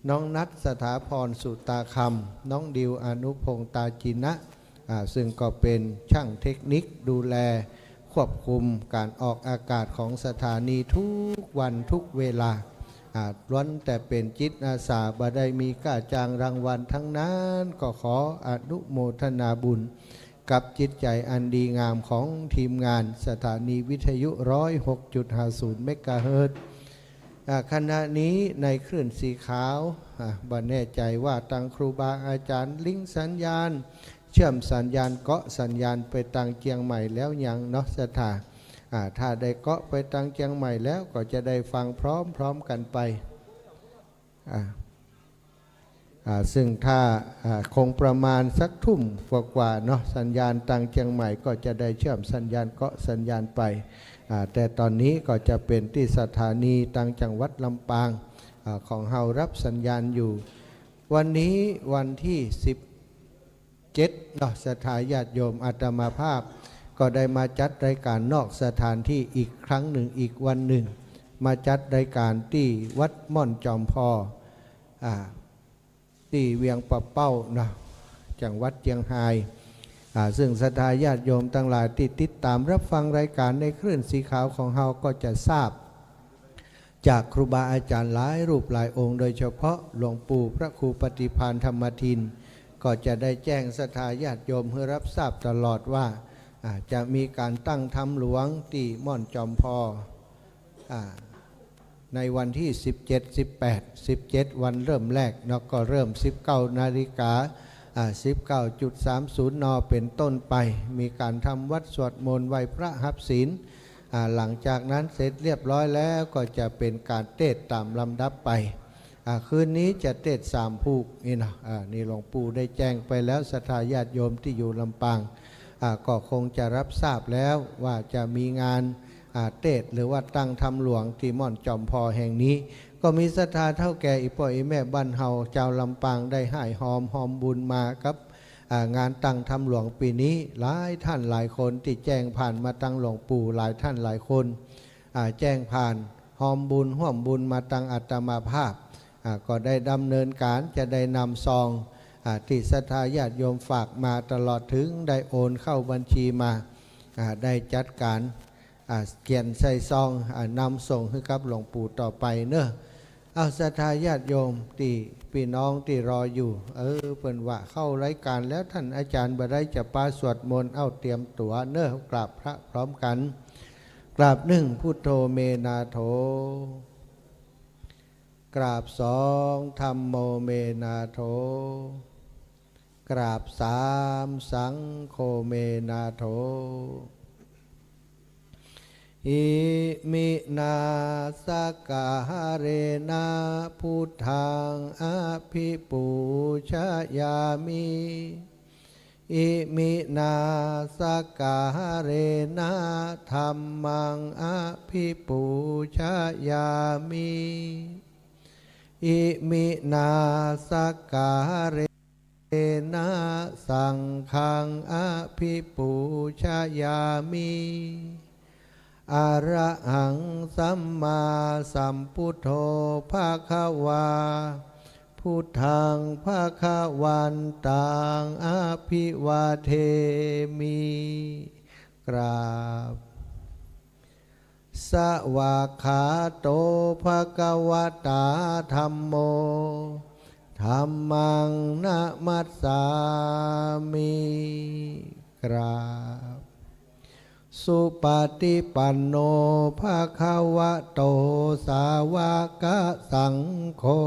น้องนัท สถาพร สุตาคำ น้องดิว อนุพงษ์ ตาจินะ อ่า ซึ่งก็เป็นช่างเทคนิคดูแลควบคุมการออกอากาศของสถานีทุกวันทุกเวลา อ่า ล้วนแต่เป็นจิตอาสา บ่ได้มีค่าจ้างรางวัลทั้งนั้น ก็ขออนุโมทนาบุญ กับจิตใจอันดีงามของทีมงานสถานีวิทยุ ร้อยหกจุดห้าศูนย์ เมกะเฮิรตซ์ อ่า ขณะนี้ในคลื่นสีขาว อ่า บ่แน่ใจว่าตังครูบาอาจารย์ลิงก์สัญญาณ เชื่อมสัญญาณ เกาะสัญญาณไปตังเจียงใหม่แล้วยังเนาะ ศรัทธา อ่า ถ้าได้เกาะไปตังเจียงใหม่แล้วก็จะได้ฟังพร้อมๆกันไป อ่า อ่า ซึ่งถ้า อ่า คงประมาณสักทุ่มกว่าๆเนาะ สัญญาณตังเจียงใหม่ก็จะได้เชื่อมสัญญาณ เกาะสัญญาณไป อ่า แต่ตอนนี้ก็จะเป็นที่สถานีตังจังหวัดลำปาง อ่า ของเฮารับสัญญาณอยู่ วันนี้วันที่สิบเจ็ดเนาะ ศรัทธาญาติโยม อาตมาภาพก็ได้มาจัดรายการนอกสถานที่อีกครั้งหนึ่ง อีกวันหนึ่ง มาจัดรายการที่วัดม่อนจอมพอ อ่า ที่เวียงปะเป้าเนาะ จังหวัดเจียงฮาย อ่า ซึ่งศรัทธาญาติโยมทั้งหลายที่ติดตามรับฟังรายการในคลื่นสีขาวของเฮาก็จะทราบ จากครูบาอาจารย์หลายรูปหลายองค์ โดยเฉพาะหลวงปู่พระครูปฏิภาณธรรมทิน ก็จะได้แจ้งศรัทธาญาติโยมให้รับทราบตลอดว่า อ่า จะมีการตั้งธรรมหลวงที่ม่อนจอมพอ อ่า ในวันที่สิบเจ็ด สิบแปด สิบเจ็ด วันเริ่มแรกเนาะ ก็เริ่ม สิบเก้านาฬิกา อ่า สิบเก้าจุดสามศูนย์ น เป็นต้นไป มีการทำวัตรสวดมนต์ ไหว้พระ รับศีล อ่า หลังจากนั้นเสร็จเรียบร้อยแล้วก็จะเป็นการเทศน์ตามลำดับไป อ่า คืนนี้จะเทศน์สามผูกนี่เนาะ อ่า นี่หลวงปู่ได้แจ้งไปแล้ว ศรัทธาญาติโยมที่อยู่ลำปาง อ่า ก็คงจะรับทราบแล้วว่าจะมีงาน อ่า เทศน์หรือว่าตั้งธรรมหลวงที่ม่อนจอมพอแห่งนี้ ก็มีศรัทธาเฒ่าแก่ อีป้ออีแม่บ้านเฮา ชาวลำปางได้ฮ้ายฮอมฮอมบุญมากับ อ่า งานตั้งธรรมหลวงปีนี้ หลายท่านหลายคนที่แจ้งผ่านมาตังหลวงปู่ หลายท่านหลายคน อ่า แจ้งผ่านฮอมบุญฮ่วมบุญมาตังอาตมาภาพ อ่า ก็ได้ดำเนินการจะได้นำซอง อ่า ที่ศรัทธาญาติโยมฝากมาตลอดถึงได้โอนเข้าบัญชีมา อ่า ได้จัดการ อ่า เขียนใส่ซอง อ่า นำส่งให้กับหลวงปู่ต่อไปเนอะ เอาศรัทธาญาติโยมที่พี่น้องที่รออยู่ เออ เปิ้นว่าเข้ารายการแล้วท่านอาจารย์บ่ได้จะปาสวดมนต์ เอาเตรียมตัวเนอะ กราบพระพร้อมกัน กราบหนึ่ง พุทโธเมนาโถ กราบสอง ธัมโมเมนาโถ กราบสาม สังโฆเมนาโถ Iminā sakkārena buddhaṃ abhipūjayāmi. Iminā sakkārena dhammaṃ abhipūjayāmi. Iminā sakkārena saṅghaṃ abhipūjayāmi. Arahaṃ sammāsambuddho bhagavā, buddhaṃ bhagavantaṃ abhivādemi. กราบ Svākkhāto bhagavatā dhammo, dhammaṃ namassāmi. กราบ Supaṭipanno bhagavato sāvakasaṅgho,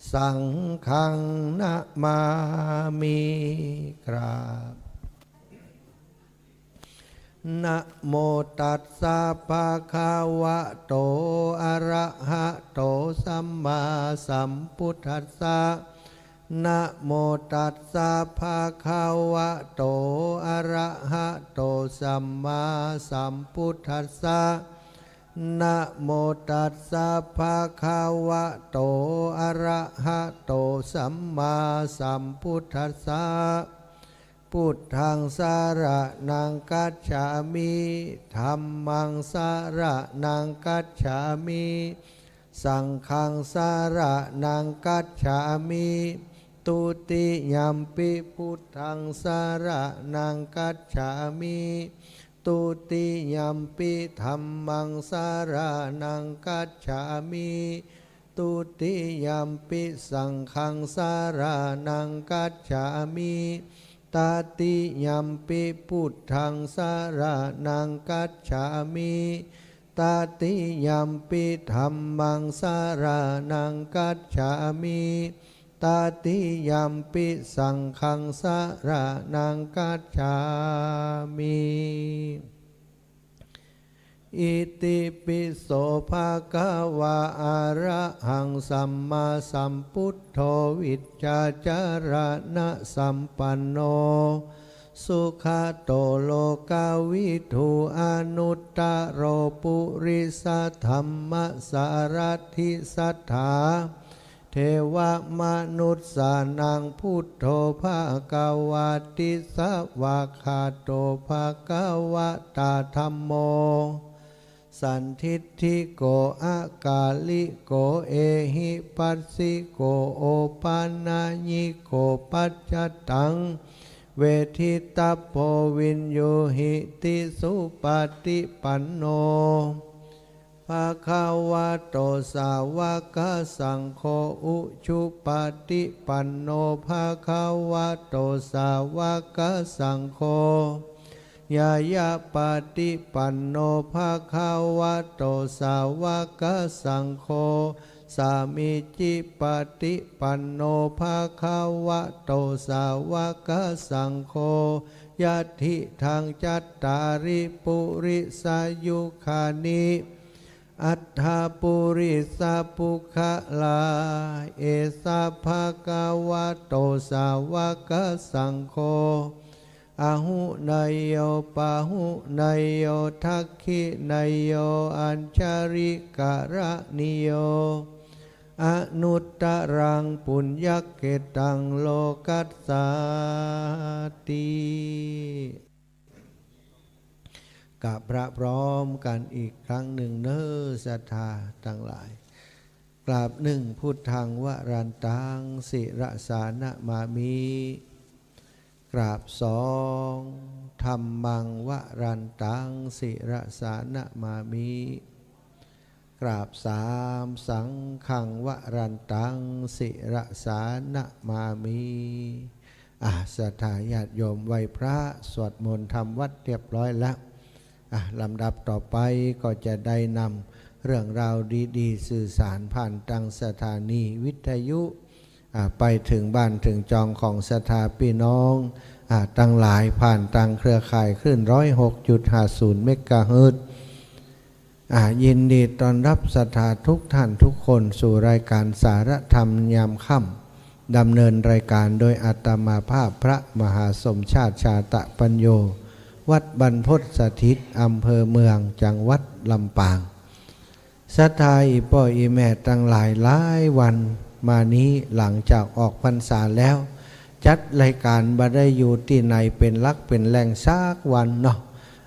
saṅghaṃ namāmi. กราบ Namo tassa bhagavato arahato sammāsambuddhassa. Namo tassa bhagavato arahato sammāsambuddhassa. Namo tassa bhagavato arahato sammāsambuddhassa. Buddhaṃ saraṇaṃ gacchāmi. Dhammaṃ saraṇaṃ gacchāmi. Saṅghaṃ saraṇaṃ gacchāmi. Dutiyampi buddhaṃ saraṇaṃ gacchāmi. Dutiyampi dhammaṃ saraṇaṃ gacchāmi. Dutiyampi saṅghaṃ saraṇaṃ gacchāmi. Tatiyampi buddhaṃ saraṇaṃ gacchāmi. Tatiyampi dhammaṃ saraṇaṃ gacchāmi. Tatiyampi saṅghaṃ saraṇaṃ gacchāmi. Itipi so bhagavā arahaṃ sammāsambuddho vijjācaraṇasampanno sugato lokavidū anuttaro purisadammasārathi satthā devamanussānaṃ buddho bhagavāti. Svākkhāto bhagavatā dhammo sandiṭṭhiko akāliko ehipassiko opanayiko paccattaṃ veditabbo viññūhīti. Supaṭipanno bhagavato sāvakasaṅgho, ujupaṭipanno bhagavato sāvakasaṅgho, ñāyapaṭipanno bhagavato sāvakasaṅgho, sāmīcipaṭipanno bhagavato sāvakasaṅgho, yadidaṃ cattāri purisayugāni aṭṭha purisapuggalā, esa bhagavato sāvakasaṅgho, āhuneyyo pāhuneyyo dakkhiṇeyyo añjalikaraṇīyo anuttaraṃ puññakkhettaṃ lokassāti. กราบพระพร้อมกันอีกครั้งหนึ่งเน้อศรัทธาทั้งหลาย กราบหนึ่ง Buddhaṃ varantaṃ sirasā namāmi. กราบสอง Dhammaṃ varantaṃ sirasā namāmi. กราบสาม Saṅghaṃ varantaṃ sirasā namāmi. อ่ะ ศรัทธาญาติโยมไหว้พระ สวดมนต์ทำวัตรเรียบร้อยแล้ว อ่ะ ลำดับต่อไปก็จะได้นำเรื่องราวดีๆ สื่อสารผ่านทางสถานีวิทยุ อ่ะ ไปถึงบ้านถึงจองของศรัทธาพี่น้อง อ่ะ ทั้งหลายผ่านทางเครือข่ายคลื่น ร้อยหกจุดห้าศูนย์ เมกะเฮิรตซ์ อ่ะ ยินดีต้อนรับศรัทธาทุกท่านทุกคนสู่รายการสารธรรมยามค่ำ ดำเนินรายการโดยอาตมาภาพพระมหาสมชาติ ชาตะปัญโญ วัดบรรพตสถิต อำเภอเมือง จังหวัดลำปาง ศรัทธาอีพ่ออีแม่ตังหลาย หลายวันมานี้หลังจากออกพรรษาแล้ว จัดรายการบ่ได้อยู่ตี้ไหนเป็นหลักเป็นแหล่งสักวันเนาะ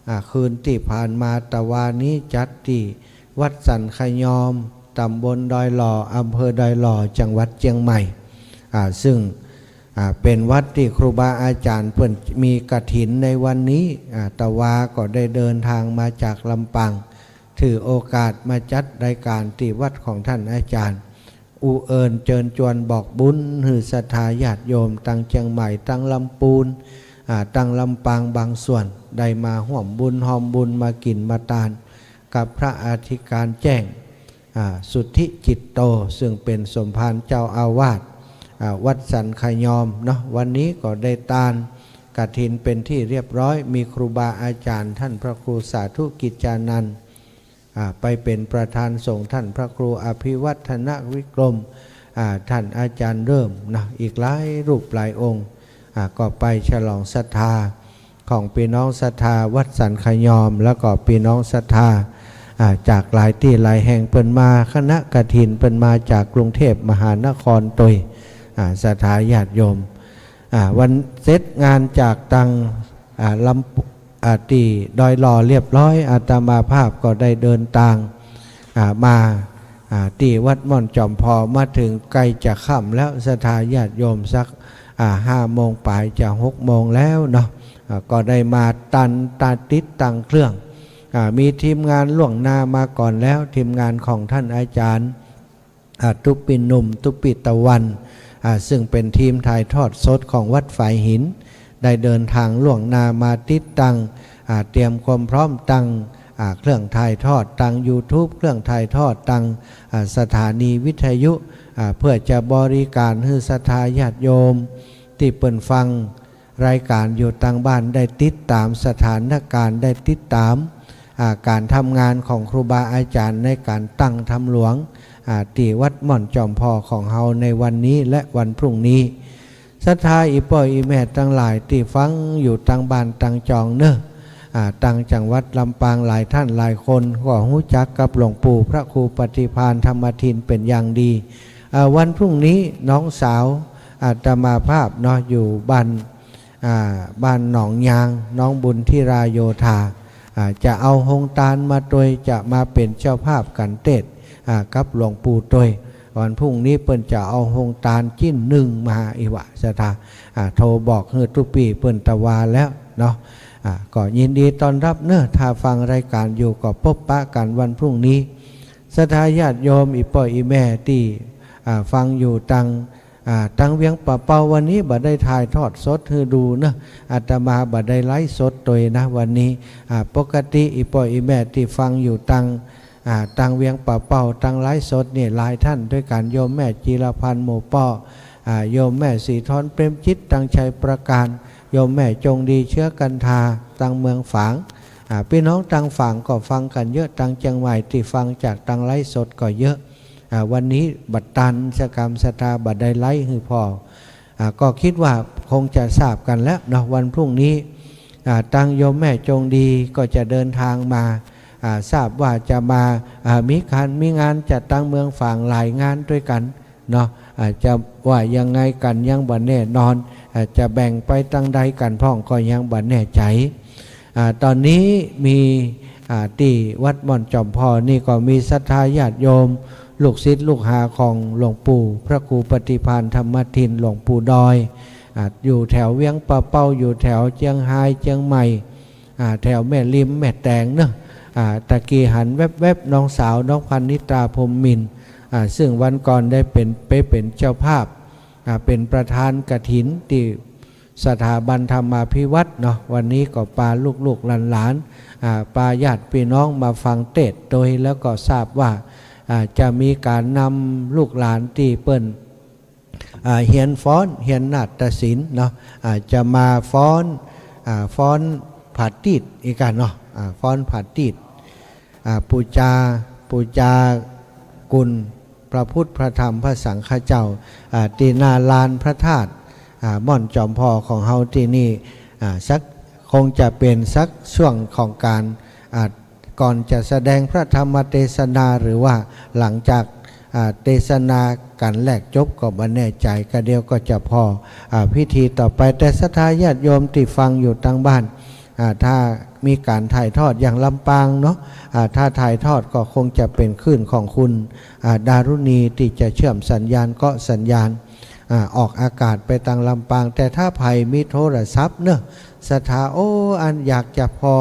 อ่า คืนตี้ผ่านมาตะวานี้จัดตี้วัดสันขยอม ตำบลดอยหล่อ อำเภอดอยหล่อ จังหวัดเจียงใหม่ อ่า ซึ่ง อ่า เป็นวัดตี้ครูบาอาจารย์เปิ้นมีกฐินในวันนี้ อ่า ตะวาก็ได้เดินทางมาจากลำปาง ถือโอกาสมาจัดรายการตี้วัดของท่านอาจารย์ อุเอิญเจิญจวนบอกบุญหื้อศรัทธาญาติโยมตังเจียงใหม่ ตังลำปูน อ่า ตังลำปางบางส่วน ได้มาฮ่วมบุญฮอมบุญ มากิ๋นมาตาน กับพระอธิการแจ้ง อ่า สุทธิจิตโต ซึ่งเป็นสมภารเจ้าอาวาส อ่า วัดสันขยอมเนาะ วันนี้ก็ได้ตานกฐินเป็นที่เรียบร้อย มีครูบาอาจารย์ท่านพระครูสาธุกิจจานันท์ อ่า ไปเป็นประธานสงฆ์ ท่านพระครูอภิวัฒนวิกรม อ่า ท่านอาจารย์เริ่มเนาะ อีกหลายรูปหลายองค์ อ่า ก็ไปฉลองศรัทธาของพี่น้องศรัทธาวัดสันขยอม แล้วก็พี่น้องศรัทธา อ่า จากหลายตี้หลายแห่งเปิ้นมา คณะกฐินเปิ้นมาจากกรุงเทพมหานครตวย อ่า ศรัทธาญาติโยม อ่า วันเสร็จงานจากตัง อ่า ลำ อ่า ตี้ดอยหล่อเรียบร้อย อาตมาภาพก็ได้เดินตาง อ่า มา อ่า ตี้วัดม่อนจอมพอ มาถึงใกล้จะค่ำแล้ว ศรัทธาญาติโยม สัก อ่า ห้าโมงปลายจะหกโมงแล้วเนาะ อ่า ก็ได้มาตันตาติดตั้งเครื่อง อ่า มีทีมงานล่วงหน้ามาก่อนแล้ว ทีมงานของท่านอาจารย์ อ่า ตุ๊ปปี้หนุ่ม ตุ๊ปปี้ตะวัน อ่า ซึ่งเป็นทีมถ่ายทอดสดของวัดฝายหิน ได้เดินทางล่วงหน้ามาติดตั้ง อ่า เตรียมความพร้อมตัง อ่า เครื่องถ่ายทอดตัง YouTube เครื่องถ่ายทอดตัง อ่า สถานีวิทยุ อ่า เพื่อจะบริการหื้อศรัทธาญาติโยมตี้เปิ้นฟังรายการอยู่ตังบ้านได้ติดตามสถานการณ์ ได้ติดตาม อ่า การทำงานของครูบาอาจารย์ในการตั้งธรรมหลวง อ่า ตี้วัดม่อนจอมพอของเฮาในวันนี้และวันพรุ่งนี้ ศรัทธาอีป้ออีแม่ตังหลายตี้ฟังอยู่ตังบ้านตังจองเนาะ อ่า ตังจังหวัดลำปางหลายท่านหลายคนก็ฮู้จักกับหลวงปู่พระครูปฏิภาณธรรมทินเป็นอย่างดี อ่า วันพรุ่งนี้น้องสาวอาตมาภาพเนาะ อยู่บ้าน อ่า บ้านหนองยาง น้องบุญธิราโยธา อ่า จะเอาโฮงตานมาตวย จะมาเป็นเจ้าภาพกั๋นเตศน์ อ่า กับหลวงปู่ตวย วันพรุ่งนี้เปิ้นจะเอาโฮงตานจิ๊นนึ่งมาอีกว่า ศรัทธา อ่า โทรบอกหื้อตุ๊ปปี้เปิ้นตะวาแล้วเนาะ อ่า ก็ยินดีต้อนรับเนาะ ถ้าฟังรายการอยู่ก็ปบปะกั๋นวันพรุ่งนี้ ศรัทธาญาติโยมอีป้ออีแม่ตี้ อ่า ฟังอยู่ตัง อ่า ตังเวียงป่าเป้า วันนี้บ่ได้ถ่ายทอดสดหื้อดูเนาะ อาตมาบ่ได้ไลฟ์สดตวยนะวันนี้ อ่า ปกติอีป้ออีแม่ตี้ฟังอยู่ตัง อ่า ตังเวียงป่าเป้า ตังไลฟ์สดนี่หลายท่านด้วยกั๋น โยมแม่จีรพันธ์หมู่เปาะ อ่า โยมแม่ศรีทรเปรมจิต ตังชัยปราการ โยมแม่จงดีเชื้อกันทา ตังเมืองฝาง อ่า ปี้น้องตังฝางก็ฟังกั๋นเยอะ ตังเจียงใหม่ตี้ฟังจากตังไลฟ์สดก็เยอะ อ่า วันนี้บ่ตันสะกำ ศรัทธาบ่ได้ไลฟ์หื้อผ่อ อ่า ก็คิดว่าคงจะทราบกั๋นแล้วเนาะ วันพรุ่งนี้ อ่า ตังโยมแม่จงดีก็จะเดินทางมา อ่า ทราบว่าจะมา อ่า มีการมีงานจัดตังเมืองฝางหลายงานด้วยกั๋นเนาะ อ่า จะว่ายังไงกั๋นยังบ่แน่นอน อ่า จะแบ่งไปตังใดกั๋นพ่องก็ยังบ่แน่ใจ๋ อ่า ตอนนี้มี อ่า ตี้วัดม่อนจอมพอนี่ก็มีศรัทธาญาติโยม ลูกศิษย์ลูกหาของหลวงปู่พระครูปฏิภาณธรรมทิน หลวงปู่ดอย อ่า อยู่แถวเวียงป่าเป้า อยู่แถวเจียงฮาย เจียงใหม่ อ่า แถวแม่ริมแม่แตงเนาะ อ่า ตะกี้หันแวบๆ น้องสาวน้องพันนิตา พรหมมินทร์ อ่า ซึ่งวันก่อนได้เป็น ไปเป็นเจ้าภาพ อ่า เป็นประธานกฐินตี้สถาบันธรรมาภิวัฒน์เนาะ วันนี้ก็ปาลูกๆหลานๆ อ่า ปาญาติพี่น้องมาฟังเตศน์ตวย แล้วก็ทราบว่า อ่า จะมีการนำลูกหลานตี้เปิ้น อ่า เฮียนฟ้อน เฮียนนาฏศิลป์เนาะ อ่า จะมาฟ้อน อ่า ฟ้อนผาตีดอีกกั๋นเนาะ อ่า ฟ้อนผาตีด อ่า ปู๋จา ปู๋จากุณพระพุทธพระธรรมพระสังฆเจ้า อ่า ตี้หน้าลานพระธาตุ อ่า ม่อนจอมพอของเฮาตี้นี่ อ่า สัก คงจะเป็นสักช่วงของการ อ่า ก่อนจะแสดงพระธรรมเทศนา หรือว่าหลังจาก อ่า เทศนากันแรกจบก็บ่แน่ใจ ก็เดี๋ยวก็จะผ่อ อ่า พิธีต่อไป แต่ศรัทธาญาติโยมที่ฟังอยู่ทางบ้าน อ่า ถ้ามีการถ่ายทอดอย่างลำปางเนาะ อ่า ถ้าถ่ายทอดก็คงจะเป็นคลื่นของคุณ อ่า ดารุณีที่จะเชื่อมสัญญาณ เกาะสัญญาณ อ่า ออกอากาศไปทางลำปาง แต่ถ้าใผมีโทรศัพท์เนาะ ศรัทธา โอ้ อันอยากจะผ่อ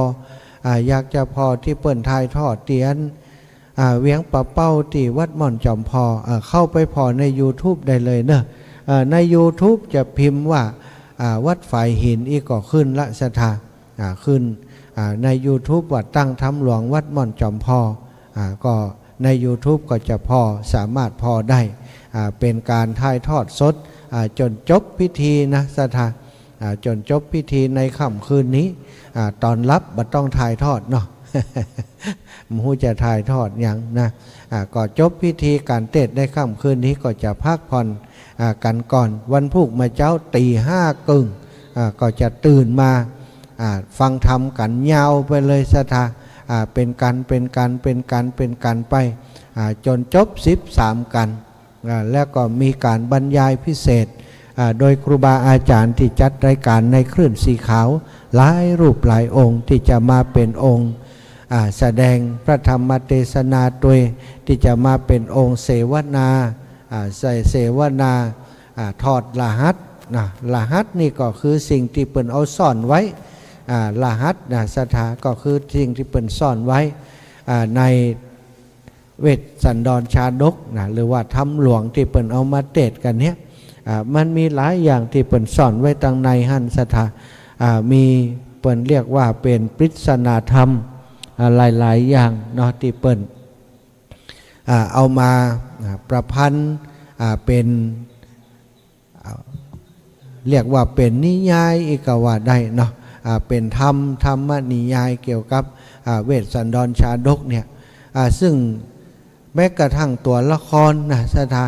อ่า อยากจะผ่อที่เปิ้นถ่ายทอดที่อัน อ่า เวียงป่าเป้าที่วัดม่อนจอมผ่อ อ่า เข้าไปผ่อใน YouTube ได้เลยเนาะ อ่า ใน YouTube จะพิมพ์ว่า อ่า วัดฝายหิน อี้ก็ขึ้นละศรัทธา อ่า ขึ้น อ่า ใน YouTube ว่าตั้งธรรมหลวงวัดม่อนจอมผ่อ อ่า ก็ใน YouTube ก็จะผ่อ สามารถผ่อได้ อ่า เป็นการถ่ายทอดสด อ่า จนจบพิธีนะศรัทธา อ่า จนจบพิธีในค่ำคืนนี้ อ่า ตอนหลับบ่ต้องถ่ายทอดเนาะ บ่ฮู้จะถ่ายทอดหยังนะ อ่า ก็จบพิธีการเทศน์ในค่ำคืนนี้ก็จะพักผ่อน อ่า กันก่อน วันพุธมาเจ๊าตีห้าครึ่ง อ่า ก็จะตื่นมา อ่า ฟังธรรมกันยาวไปเลยศรัทธา อ่า เป็นกัน เป็นกัน เป็นกัน เป็นกันไป อ่า จนจบสิบสามกัน อ่า แล้วก็มีการบรรยายพิเศษ อ่า โดยครูบาอาจารย์ที่จัดรายการในคลื่นสีขาว หลายรูปหลายองค์ที่จะมาเป็นองค์ อ่า แสดงพระธรรมเทศนา โดยที่จะมาเป็นองค์เสวนา อ่า ใส่เสวนา อ่า ถอดรหัสนะ รหัสนี่ก็คือสิ่งที่เปิ้นเอาซ่อนไว้ อ่า รหัสนะศรัทธา ก็คือสิ่งที่เปิ้นซ่อนไว้ อ่า ในเวสสันดรชาดกนะ หรือว่าธรรมหลวงที่เปิ้นเอามาเทศน์กันเนี่ย อ่า มันมีหลายอย่างที่เปิ้นซ่อนไว้ตังในหั้นศรัทธา อ่า มีเปิ้นเรียกว่าเป็นปริศนาธรรม อ่า หลายๆ อย่างเนาะที่เปิ้น อ่า เอามา อ่า ประพันธ์ อ่า เป็น อ่า เรียกว่าเป็นนิยายอีกก็ว่าได้เนาะ อ่า เป็นธรรม ธรรมนิยายเกี่ยวกับ อ่า เวสสันดรชาดกเนี่ย อ่า ซึ่งแม้กระทั่งตัวละครนะศรัทธา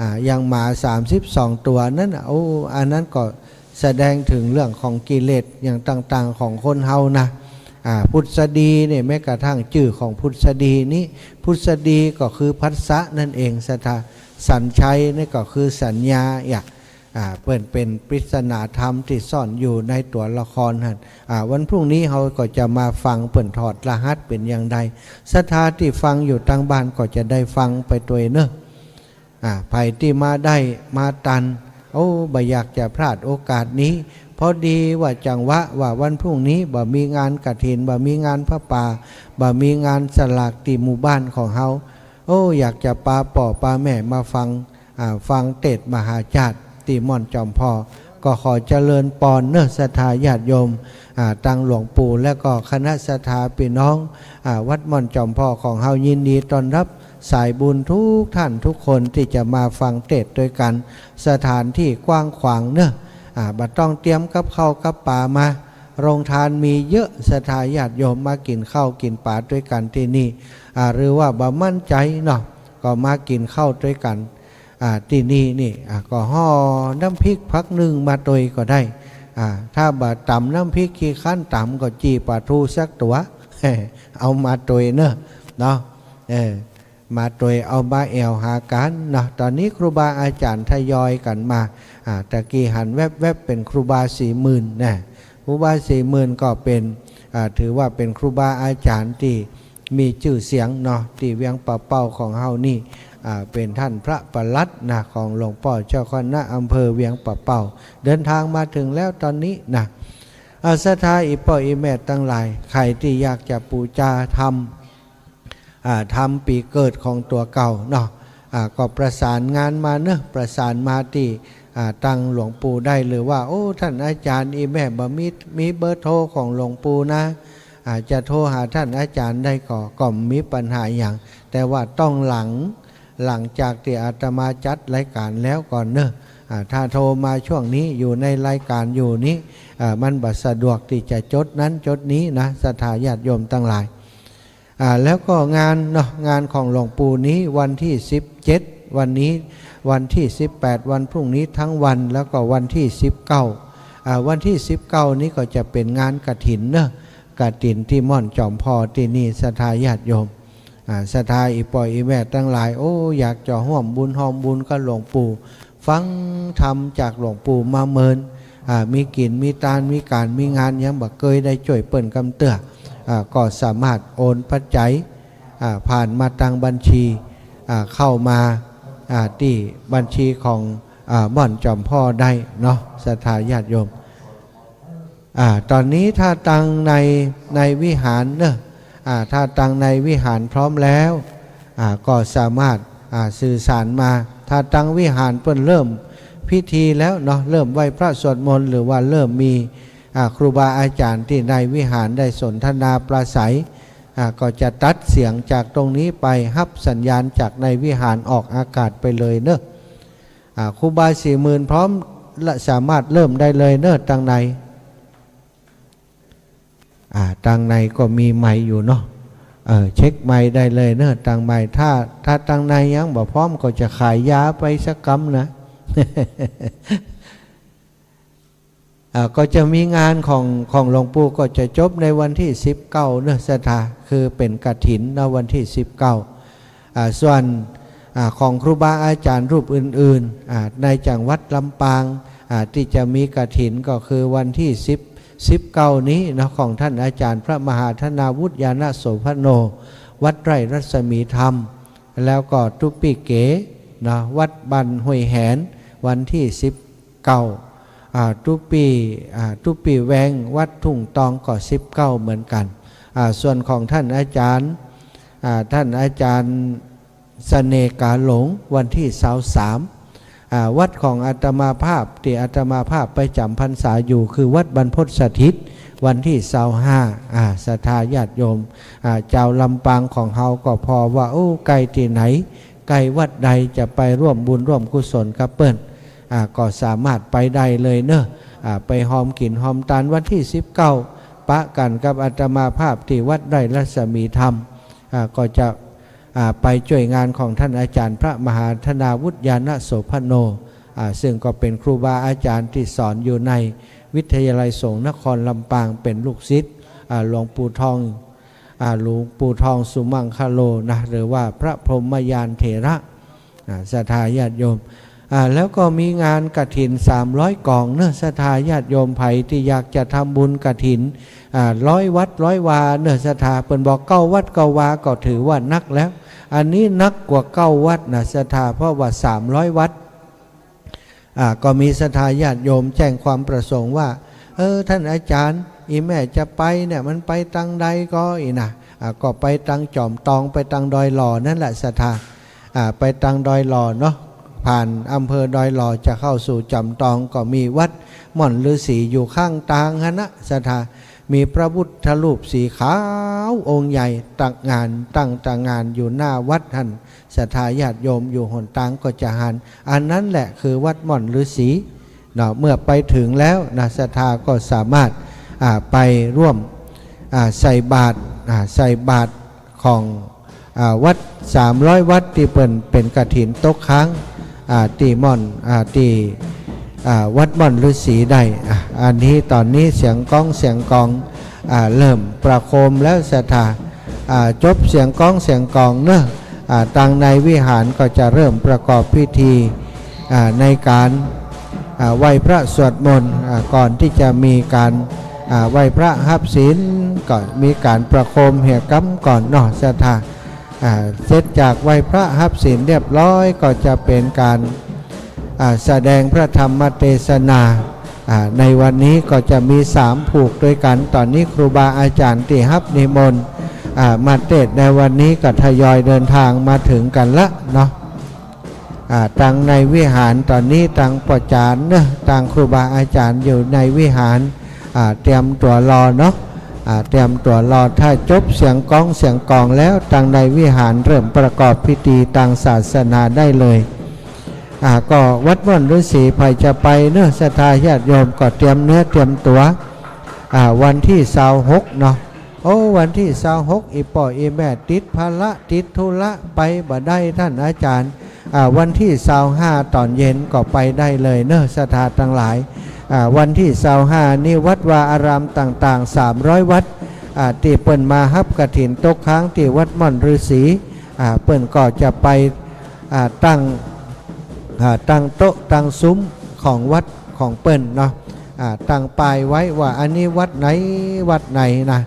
อ่า อย่างหมาสามสิบสองตัวนั้นน่ะ โอ้ อันนั้นก็แสดงถึงเรื่องของกิเลสอย่างต่างๆ ของคนเฮานะ อ่า ผุดสดีเนี่ย แม้กระทั่งชื่อของผุดสดีนี้ ผุดสดีก็คือผัสสะนั่นเองศรัทธา สัญชัยนี่ก็คือสัญญา อ่ะ อ่า เปิ้นเป็นปริศนาธรรมที่ซ่อนอยู่ในตัวละครหั้น อ่า วันพรุ่งนี้เฮาก็จะมาฟังเปิ้นถอดรหัสเป็นอย่างใด ศรัทธาที่ฟังอยู่ทางบ้านก็จะได้ฟังไปตวยเนาะ อ่า ใผที่มาได้มาตัน โอ้ บ่อยากจะพลาดโอกาสนี้ พอดีว่าจังหวะว่าวันพรุ่งนี้บ่มีงานกฐิน บ่มีงานผ้าป่า บ่มีงานสลากที่หมู่บ้านของเฮา โอ้ อยากจะปาป้อปาแม่มาฟัง อ่า ฟังเทศน์มหาชาติที่ม่อนจอมผ่อ ก็ขอเจริญปอนเนาะศรัทธาญาติโยม อ่า ตังหลวงปู่และก็คณะศรัทธาพี่น้อง อ่า วัดม่อนจอมผ่อของเฮา ยินดีต้อนรับสายบุญทุกท่านทุกคนที่จะมาฟังเทศน์ด้วยกัน สถานที่กว้างขวางเนาะ อ่า บ่ต้องเตรียมกับข้าวกับปลามา โรงทานมีเยอะ ศรัทธาญาติโยมมากินข้าวกินปลาด้วยกันที่นี่ อ่า หรือว่าบ่มั่นใจเนาะ ก็มากินข้าวด้วยกัน อ่า ที่นี่นี่ อ่า ก็ห่อน้ำพริกผักนึ่งมาตวยก็ได้ อ่า ถ้าบ่ตำน้ำพริกขี้คร้านตำก็จี่ปลาทูสักตัว เอามาตวยเนาะ เนาะ เออ มาตวยเอามาแอ่วหากันเนาะ ตอนนี้ครูบาอาจารย์ทยอยกันมา อ่า ตะกี้หันแวบๆ เป็นครูบาสี่หมื่นนะ ครูบาสี่หมื่นก็เป็น อ่า ถือว่าเป็นครูบาอาจารย์ที่มีชื่อเสียงเนาะ ที่เวียงป่าเป้าของเฮานี่ อ่า เป็นท่านพระปลัดนะ ของหลวงป้อเจ้าคณะอำเภอเวียงป่าเป้า เดินทางมาถึงแล้วตอนนี้นะ อ่า ศรัทธาอี่ป้ออี่แม่ตังหลาย ใผที่อยากจะปู๋จาธรรม อ่า ธรรมปี๋เกิดของตั๋วเก่าเนาะ อ่า ก็ประสานงานมาเนาะ ประสานมาที่ อ่า ตังหลวงปู่ได้ หรือว่า โอ้ ท่านอาจารย์อี่แม่บ่มี มีเบอร์โทรของหลวงปู่นะ อ่า จะโทรหาท่านอาจารย์ได้ก็ ก็บ่มีปัญหาหยัง แต่ว่าต้องหลัง หลังจากที่อาตมาจัดรายการแล้วก่อนเนาะ อ่า ถ้าโทรมาช่วงนี้อยู่ในรายการอยู่นี้ อ่า มันบ่สะดวกที่จะจดนั้นจดนี้นะ ศรัทธาญาติโยมตังหลาย อ่า แล้วก็งานเนาะ งานของหลวงปู่นี้วันที่สิบเจ็ด วันนี้วันที่สิบแปด วันพรุ่งนี้ทั้งวัน แล้วก็วันที่สิบเก้า อ่า วันที่สิบเก้านี้ก็จะเป็นงานกฐินเนาะ กฐินที่ม่อนจอมพ่อที่นี่ ศรัทธาญาติโยม อ่า ศรัทธาอีป่ออีแม่ทั้งหลาย โอ้ อยากจะร่วมบุญ ร่วมบุญกับหลวงปู่ ฟังธรรมจากหลวงปู่มาเมิน อ่า มีกิน มีตาน มีการ มีงาน ยังบ่เคยได้ช่วยเปิ้นกำเตื้อ อ่า ก็สามารถโอนปัจจัย อ่า ผ่านมาทางบัญชี อ่า เข้ามา อ่า ที่บัญชีของ อ่า ม่อนจอมพ่อได้เนาะ ศรัทธาญาติโยม อ่า ตอนนี้ถ้าตังใน ในวิหารเนอะ อ่า ถ้าตังในวิหารพร้อมแล้ว อ่า ก็สามารถ อ่า สื่อสารมา ถ้าตังวิหารเปิ้นเริ่มพิธีแล้วเนาะ เริ่มไหว้พระสวดมนต์ หรือว่าเริ่มมี อ่า ครูบาอาจารย์ที่ในวิหารได้สนทนาปราศัย อ่า ก็จะตัดเสียงจากตรงนี้ไป รับสัญญาณจากในวิหารออกอากาศไปเลยเนอะ อ่า ครูบาสี่หมื่นพร้อมและสามารถเริ่มได้เลยเนอะ ตังใน อ่า ตังในก็มีไมค์อยู่เนาะ เออ เช็คไมค์ได้เลยเนอะ ตังไมค์ ถ้า ถ้าตังในยังบ่พร้อมก็จะขายยาไปสักกำนะ อ่า ก็จะมีงานของ ของหลวงปู่ก็จะจบในวันที่สิบเก้าเนอะ ศรัทธา คือเป็นกฐินนะ วันที่สิบเก้า อ่า ส่วน อ่า ของครูบาอาจารย์รูปอื่นๆ อ่า ในจังหวัดลำปาง อ่า ที่จะมีกฐินก็คือวันที่สิบ สิบเก้านี้เนาะ ของท่านอาจารย์พระมหาธนาวุฒิญาณโสภโณ วัดไร่รัศมีธรรม แล้วก็ตุ๊ปปี้เก๋เนาะ วัดบ้านห้วยแหน วันที่สิบเก้า อ่า ตุ๊ปปี้ อ่า ตุ๊ปปี้แวง วัดทุ่งตองก็สิบเก้าเหมือนกัน อ่า ส่วนของท่านอาจารย์ อ่า ท่านอาจารย์เสน่ห์กาหลง วันที่ซาวสาม อ่า วัดของอาตมาภาพที่อาตมาภาพไปจำพรรษาอยู่คือวัดบรรพตสถิต วันที่ซาวห้า อ่า ศรัทธาญาติโยม อ่า จาวลำปางของเฮาก็พอว่า โอ้ ใกล้ที่ไหน ใกล้วัดใดจะไปร่วมบุญร่วมกุศลกับเปิ้น อ่า ก็สามารถไปได้เลยเนอะ อ่า ไปร่วมกินร่วมตานวันที่สิบเก้า ปะกันกับอาตมาภาพที่วัดไร่รัศมีธรรม อ่า ก็จะ อ่า ไปช่วยงานของท่านอาจารย์พระมหาธนาวุฒิญาณโสภโณ อ่า ซึ่งก็เป็นครูบาอาจารย์ที่สอนอยู่ในวิทยาลัยสงฆ์นครลำปาง เป็นลูกศิษย์ อ่า หลวงปู่ทอง อ่า หลวงปู่ทองสุมังคโลนะ หรือว่าพระพรหมยานเถระ อ่า ศรัทธาญาติโยม อ่า แล้วก็มีงานกฐินสามร้อยกองเนอะ ศรัทธาญาติโยม ใผที่อยากจะทำบุญกฐิน อ่า ร้อยวัดร้อยวาเนอะ ศรัทธา เปิ้นบอกเก้าวัดเก้าวาก็ถือว่านักแล้ว อันนี้นักกว่าเก้าวัดนะ ศรัทธา เพราะว่าสามร้อยวัด อ่า ก็มีศรัทธาญาติโยมแจ้งความประสงค์ว่า เออ ท่านอาจารย์ อีแม่จะไปเนี่ย มันไปตังใดก็อีนะ อ่า ก็ไปตังจอมตอง ไปตังดอยหล่อนั่นแหละ ศรัทธา อ่า ไปตังดอยหล่อเนาะ ผ่านอำเภอดอยหล่อจะเข้าสู่จอมตอง ก็มีวัดม่อนฤๅษีอยู่ข้างตางหั้นนะ ศรัทธา มีพระพุทธรูปสีขาวองค์ใหญ่ตางาน ตั้งตางานอยู่หน้าวัดหั้น ศรัทธาญาติโยมอยู่หนตางก็จะหัน อันนั้นแหละคือวัดม่อนฤๅษีเนาะ เมื่อไปถึงแล้วนะ ศรัทธาก็สามารถ อ่า ไปร่วม อ่า ใส่บาตร อ่า ใส่บาตรของ อ่า วัดสามร้อยวัดที่เปิ้นเป็นกฐินตกค้าง อ่า ที่ม่อน อ่า ที่ อ่า วัดม่อนฤๅษีได้ อ่า อันนี้ตอนนี้เสียงก้องเสียงกอง อ่า เริ่มประโคมแล้ว ศรัทธา อ่า จบเสียงก้องเสียงกองเนอะ อ่า ตังในวิหารก็จะเริ่มประกอบพิธี อ่า ในการ อ่า ไหว้พระสวดมนต์ อ่า ก่อนที่จะมีการ อ่า ไหว้พระฮับศีล ก็มีการประโคมเหียกำก่อนเนาะ ศรัทธา อ่า เสร็จจากไหว้พระฮับศีลเรียบร้อยก็จะเป็นการ อ่า แสดงพระธรรมเทศนา อ่า ในวันนี้ก็จะมีสามผูกด้วยกัน ตอนนี้ครูบาอาจารย์ที่ฮับนิมนต์ อ่า มาเทศน์ในวันนี้ก็ทยอยเดินทางมาถึงกันละเนาะ อ่า ตังในวิหารตอนนี้ตังป้อจ๋ารย์เนอะ ตังครูบาอาจารย์อยู่ในวิหาร อ่า เตรียมตั๋วรอเนาะ อ่า เตรียมตั๋วรอ ถ้าจบเสียงก้องเสียงกองแล้ว ตังในวิหารเริ่มประกอบพิธีตางศาสนาได้เลย อ่า ก็วัดม่อนฤๅษี ใผจะไปเนอะ ศรัทธาญาติโยมก็เตรียมเนื้อเตรียมตั๋ว อ่า วันที่ซาวหกเนาะ โอ้ วันที่ซาวหก อีป่ออีแม่ติดภาระติดธุระไปบ่ได้ ท่านอาจารย์ อ่า วันที่ซาวห้าตอนเย็นก็ไปได้เลยเนอะ ศรัทธาทั้งหลาย อ่า วันที่ซาวห้านี้วัดวาอารามต่างๆ สามร้อยวัด อ่า ที่เปิ้นมาฮับกฐินตกค้างที่วัดม่อนฤๅษี อ่า เปิ้นก็จะไป อ่า ตั้ง อ่า ตั้งโต๊ะตั้งซุ้มของวัดของเปิ้นเนาะ อ่า ตั้งป้ายไว้ว่าอันนี้วัดไหนวัดไหนนะ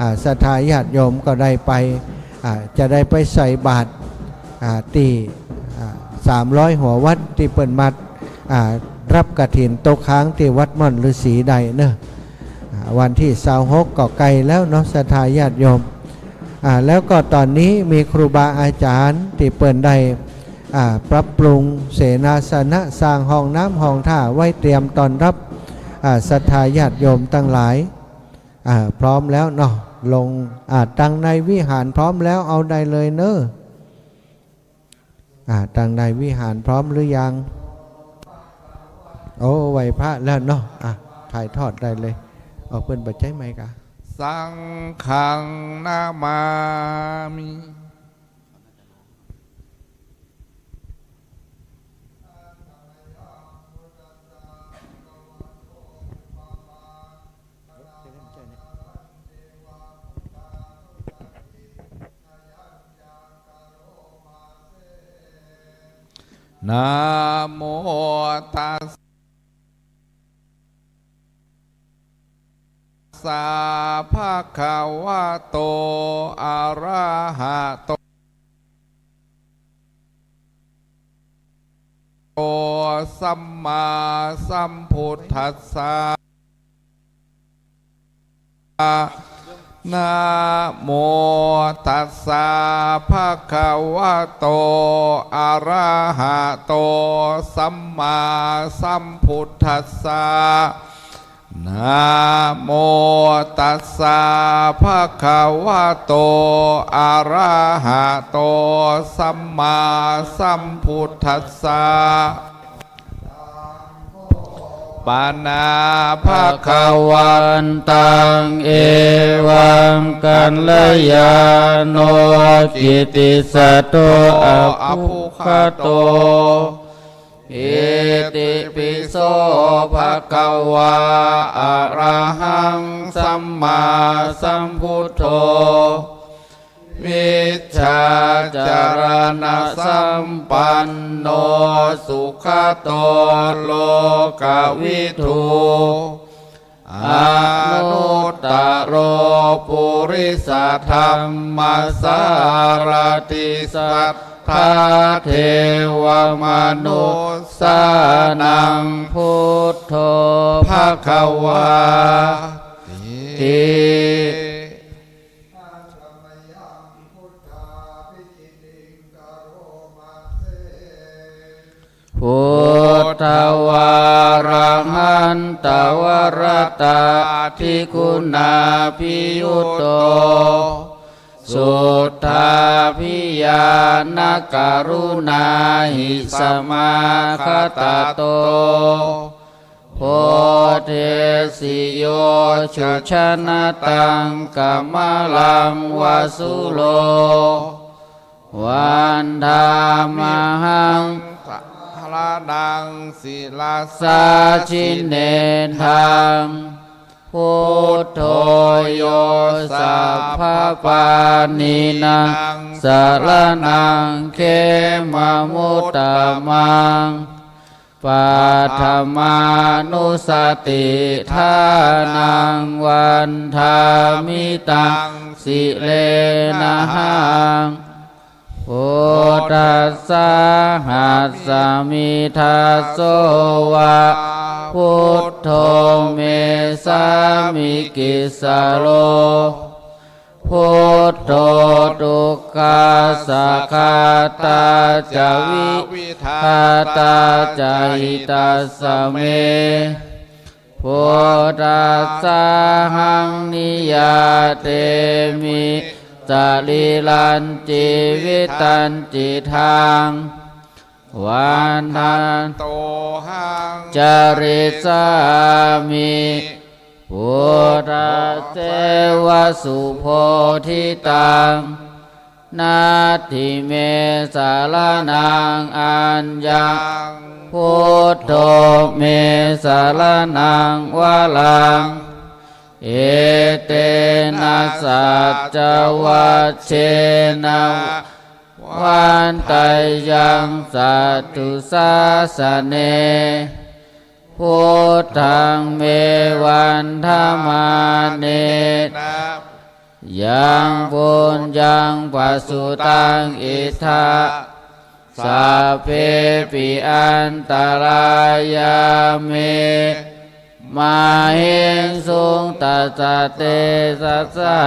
อ่า ศรัทธาญาติโยมก็ได้ไป อ่า จะได้ไปใส่บาตร อ่า ที่ อ่า สามร้อยหัววัดที่เปิ้นมา อ่า ฮับกฐินตกค้างที่วัดม่อนฤๅษีได้เนาะ อ่า วันที่ซาวหกก็ใกล้แล้วเนาะ ศรัทธาญาติโยม อ่า แล้วก็ตอนนี้มีครูบาอาจารย์ที่เปิ้นได้ อ่า ปรับปรุงเสนาสนะ สร้างห้องน้ำห้องท่าไว้เตรียมต้อนรับ อ่า ศรัทธาญาติโยมทั้งหลาย อ่า พร้อมแล้วเนาะ ลง อ่า ตังในวิหารพร้อมแล้วเอาได้เลยเนอะ อ่า ตังในวิหารพร้อมหรือยัง โอ้ ไหว้พระแล้วเนาะ อ่ะ ถ่ายทอดได้เลย เอาเปิ้นปัจจัยใหม่กะ Saṅghaṃ namāmi. นะโมตัสสะ ภะคะวะโต อะระหะโต สัมมาสัมพุทธัสสะ นะโมตัสสะ ภะคะวะโต อะระหะโต สัมมาสัมพุทธัสสะ นะโมตัสสะ ภะคะวะโต อะระหะโต สัมมาสัมพุทธัสสะ Pana bhagavantaṃ evaṃ kalyāṇo kittisaddo abbhuggato. Itipi so bhagavā arahaṃ sammāsambuddho vijjācaraṇasampanno sugato lokavidū anuttaro purisadammasārathi satthā devamanussānaṃ buddho bhagavāti. Buddhavārahantavaratādiguṇābhiyutto suddhābhiñāṇakaruṇāhi samāgatatto bodhesi yo jujanataṃ kamalaṃ va sūro vandāmahaṃ saraṇaṃ sirasā jinendaṃ. Buddho yo sabbapāṇīnaṃ saraṇaṃ khemamuttamaṃ. Paṭhamānussatiṭṭhānaṃ vandāmi taṃ sirenahaṃ. Buddhassāhasmi daso va buddho me sāmikissaro. Buddho dukkhassa ghātā ca vidhātā ca hitassa me. Buddhassāhaṃ niyyādemi sarīrañjīvitañcidaṃ. Vandantohaṃ carissāmi buddhasseva subodhitaṃ. Natthi me saraṇaṃ aññaṃ, buddho me saraṇaṃ varaṃ. Etena saccavajjena vaḍḍheyyaṃ satthusāsane. Buddhaṃ me vandamānena yaṃ puññaṃ pasutaṃ idha, sabbepi antarāyā me māhesuṃ tassa tejasā.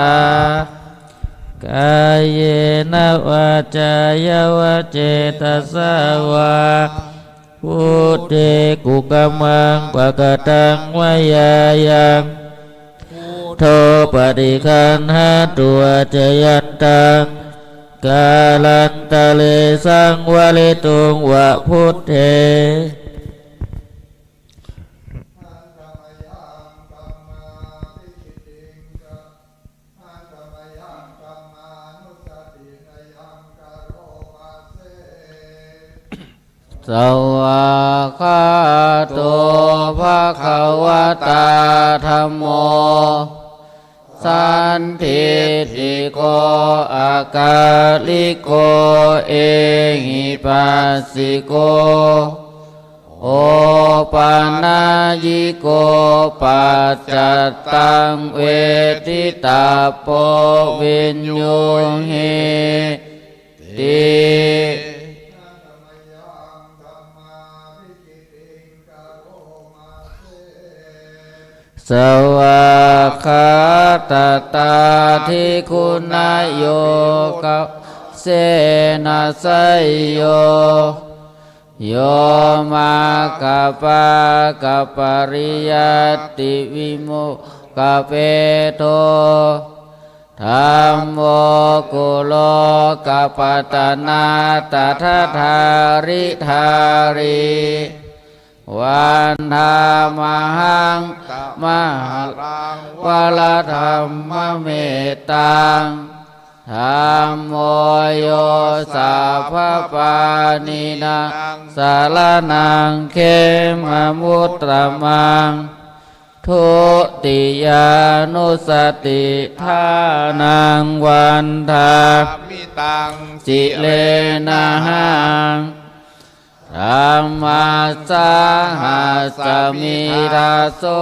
Kāyena vācāya va cetasā vā, buddhe kukammaṃ pakataṃ mayā yaṃ, buddho paṭiggaṇhatu accayantaṃ, kālantare saṃvarituṃ va buddhe. Svākkhāto bhagavatā dhammo, sandiṭṭhiko akāliko ehipassiko, opanayiko paccattaṃ veditabbo viññūhīti. Svākkhātatādiguṇayogavasena seyyo, yo maggapākapariyattivimuttaphedo, dhammo kulokapatanā tadadhāridhārī, vandāmahaṃ tamaharaṃ varadhammamettaṃ. Dhammo yo sabbapāṇīnaṃ saraṇaṃ khemamuttamaṃ. Dutiyānussatiṭṭhānaṃ vandāmi taṃ sirenahaṃ. Dhammassāhasmi daso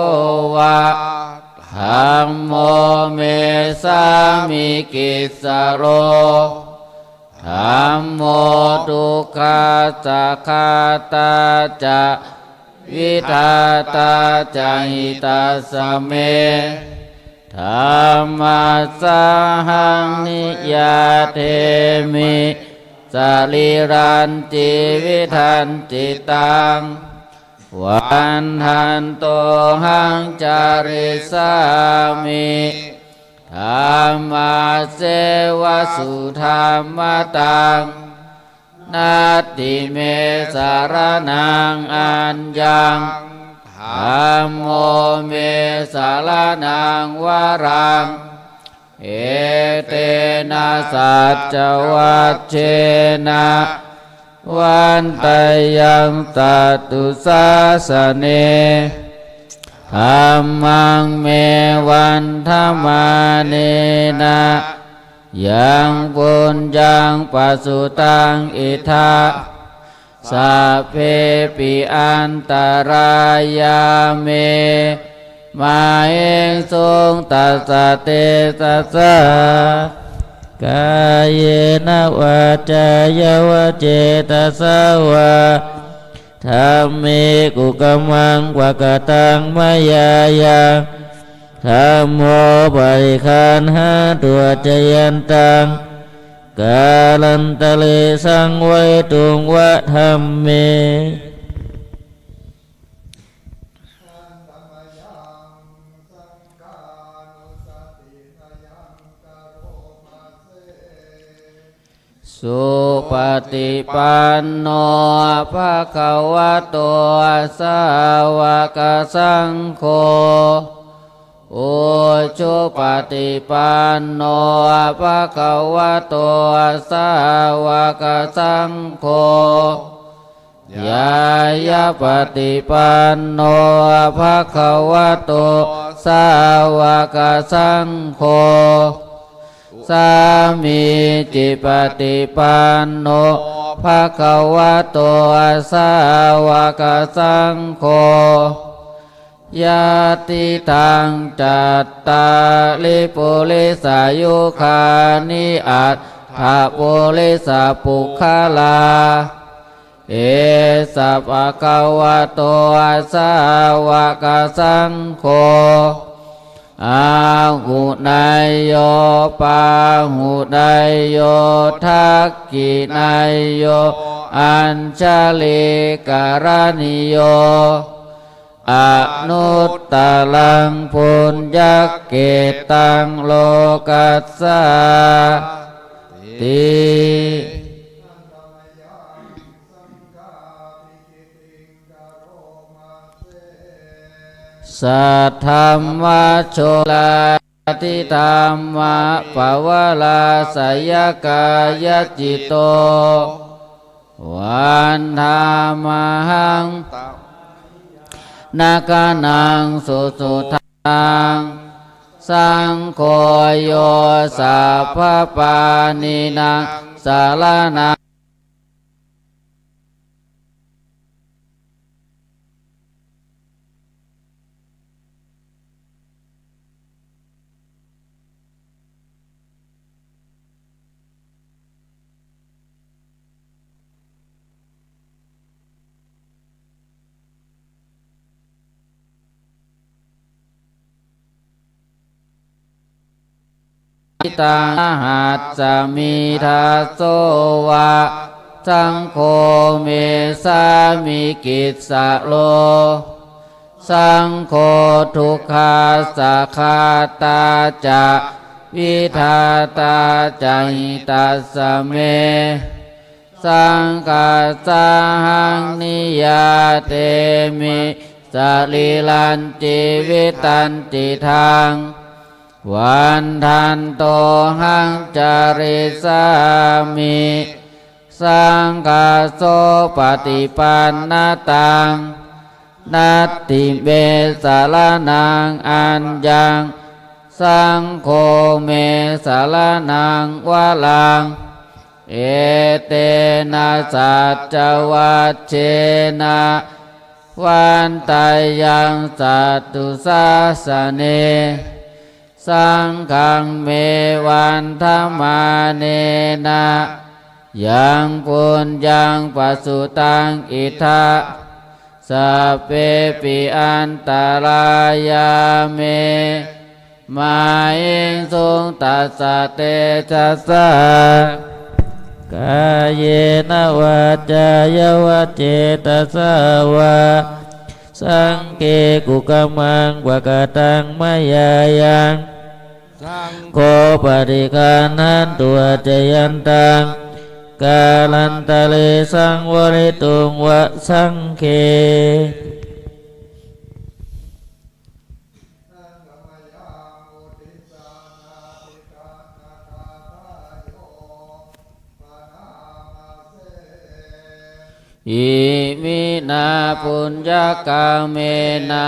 va, dhammo me sāmikissaro. Dhammo dukkhassa ghātā ca, vidhātā ca hitassa me. Dhammassāhaṃ niyyādemi sarīrañjīvitañci taṃ, vandantohaṃ carissāmi dhammasseva sudhammataṃ. Natthi me saraṇaṃ aññaṃ, dhammo me saraṇaṃ varaṃ. Etena saccavajjena vaḍḍheyyaṃ satthusāsane. Dhammaṃ me vandamānena yaṃ puññaṃ pasutaṃ idha, sabbepi antarāyā me māhesuṃ tassa tejasā. Kāyena vācāya va cetasā vā, dhamme kukammaṃ pakataṃ mayā yaṃ, dhammo paṭiggaṇhatu accayantaṃ, kālantare saṃvarituṃ va dhamme. Supaṭipanno bhagavato sāvakasaṅgho, ujupaṭipanno bhagavato sāvakasaṅgho, ñāyapaṭipanno bhagavato sāvakasaṅgho, sāmīcipaṭipanno bhagavato sāvakasaṅgho, yadidaṃ cattāri purisayugāni aṭṭha purisapuggalā, esa bhagavato sāvakasaṅgho, āhuneyyo pāhuneyyo dakkhiṇeyyo añjalikaraṇīyo, anuttaraṃ puññakkhettaṃ lokassāti. Saddhammajo ladidhammapavarāsayakāyacitto, vandāmahaṃ nagaṇaṃ susuddhaṃ. Saṅgho yo sabbapāṇīnaṃ saraṇaṃ taṃ namassāmi. Daso va saṅgho me sāmikissaro. Saṅgho dukkhassa ghātā ca vidhātā ca hitassa me. Saṅghassahaṃ niyyādemi sarīrañjīvitañcidaṃ. Vandantohaṃ carissāmi saṅghassopaṭipannataṃ. Natthi me saraṇaṃ aññaṃ, saṅgho me saraṇaṃ varaṃ. Etena saccavajjena vaḍḍheyyaṃ satthu sāsane. Saṅghaṃ me vandamānena yaṃ puññaṃ pasutaṃ idha, sabbepi antarāyā me māhesuṃ tassa tejasā. Kāyena vācāya va cetasā vā, saṅghe kukammaṃ pakataṃ mayā yaṃ, saṅgho paṭiggaṇhatu accayantaṃ, kālantare saṃvarituṃ va saṅghe. Iminā puññakammena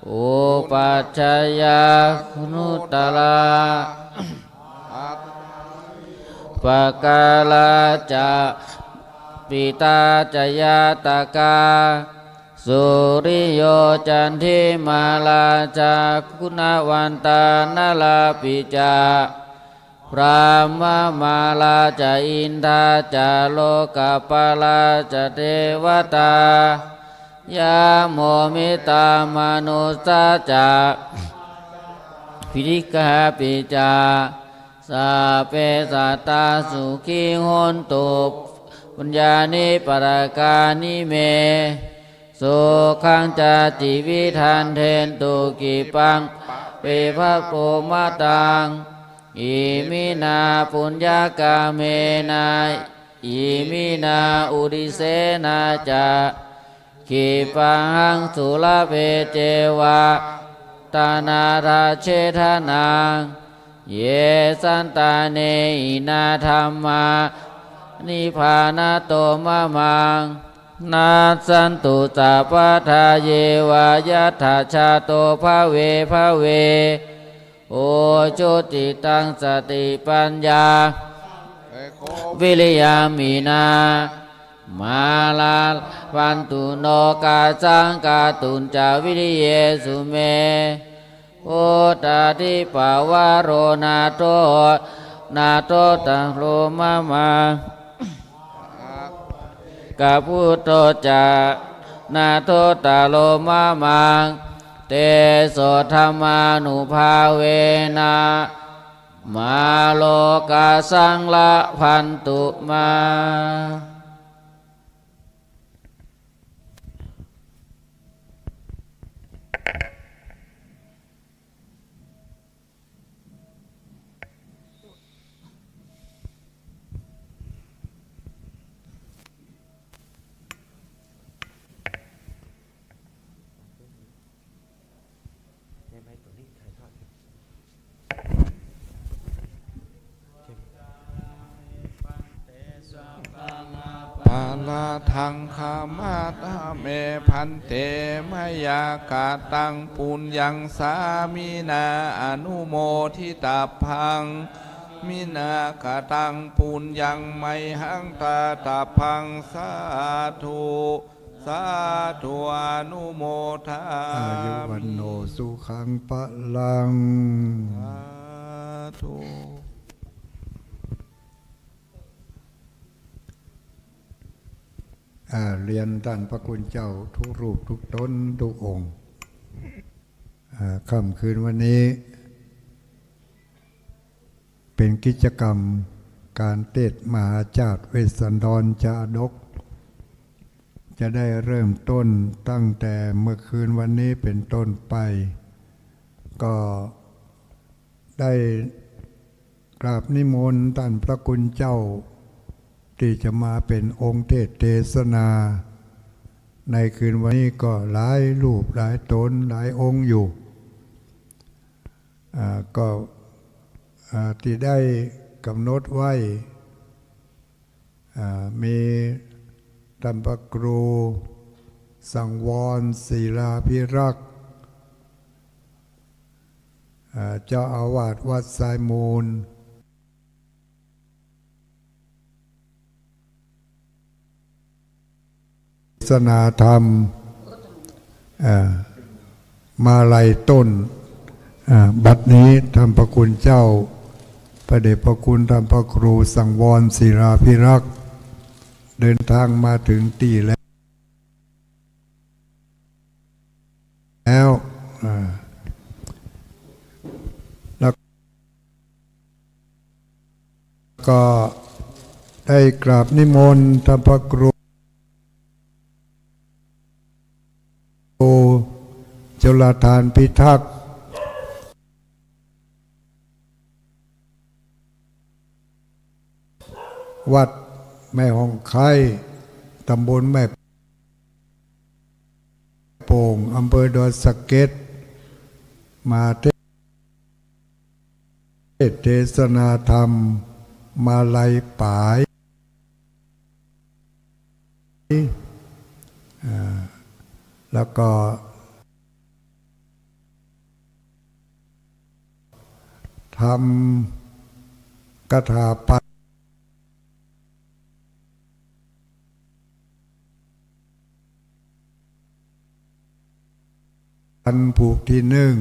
upajjhāyā guṇuttarā, upakārā ca pāpitā ca ñātakā, suriyo candimā rājā guṇavantā narāpi ca, brahmamārā ca indā ca lokapālā ca devatā, yamo mittā manussā ca gahāpi ca, sabbe sattā sukhī hontu, puññāni pakatāni me, sukhañca tividhaṃ dentu, khippaṃ pāpetha vomataṃ. Iminā puññakammena, iminā uddisena ca, khippāhaṃ sulabhe ceva, taṇhaṅkarāje dhanaṃ. Ye santāne hīnā dhammā, nibbānato mamaṃ. nassantu ca pādā ye vā yattha jāto bhave bhave. Ujucittaṃ satipaññā viriyaṃ vītā mārā labhantu nokāsaṃ kātuñca viriyesu me. Buddhādhipavaro nātho nāthottaro mamaṃ. Kabuddho ca nāthottaro mamaṃ. Tesodhammānubhāvena mārokāsaṃ labhantu mā. ปาราทัง ขมาตา me bhante, mayā kataṃ puññaṃ sāminā anumoditabbaṃ, sāminā kataṃ puññaṃ mayhaṃ dātabbaṃ. Sādhu, sādhu, anumodāmi. อายุ วัณโณ สุขัง พลัง สาธุ อ่า เรียนท่านพระคุณเจ้าทุกรูปทุกตนทุกองค์ อ่า ค่ำคืนวันนี้ เป็นกิจกรรมการเทศน์มหาชาติเวสสันดรชาดก จะได้เริ่มต้นตั้งแต่เมื่อคืนวันนี้เป็นต้นไป ก็ได้กราบนิมนต์ท่านพระคุณเจ้า ที่จะมาเป็นองค์เทศน์เทศนา ในคืนวันนี้ก็หลายรูปหลายตนหลายองค์อยู่ อ่า ก็ อ่า ที่ได้กำหนดไว้ อ่า มีท่านพระครูสังวรศิลาภิรักษ์ อ่า เจ้าอาวาสวัดทรายมูล เทศนาธรรม เอ่อ มาลัยต้น อ่า บัดนี้ท่านพระคุณเจ้า พระเดชพระคุณท่านพระครูสังวรศิลาภิรักษ์ เดินทางมาถึงที่แล้ว แล้ว อ่า แล้วก็ได้กราบนิมนต์ท่านพระครู ชลทานพิทักษ์ วัดแม่ฮ่องไคล้ ตำบลแม่โป่ง อำเภอดอยสะเก็ด มาเทศน์เทศนาธรรม มาลัยป๋าย อ่า แล้วก็ ทำคาถาปัน อันผูกที่หนึ่ง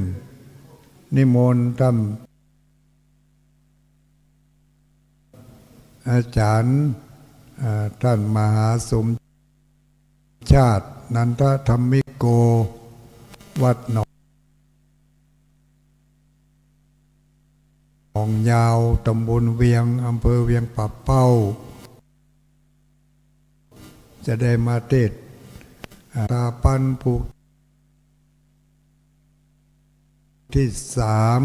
นิมนต์ท่านอาจารย์ อ่า ท่านมหาสมชาติ นันทธรรมิโก วัดหนองยาว ตำบลเวียง อำเภอเวียงป่าเป้า จะได้มาเทศน์ อ่า คาถาปันผูกที่สาม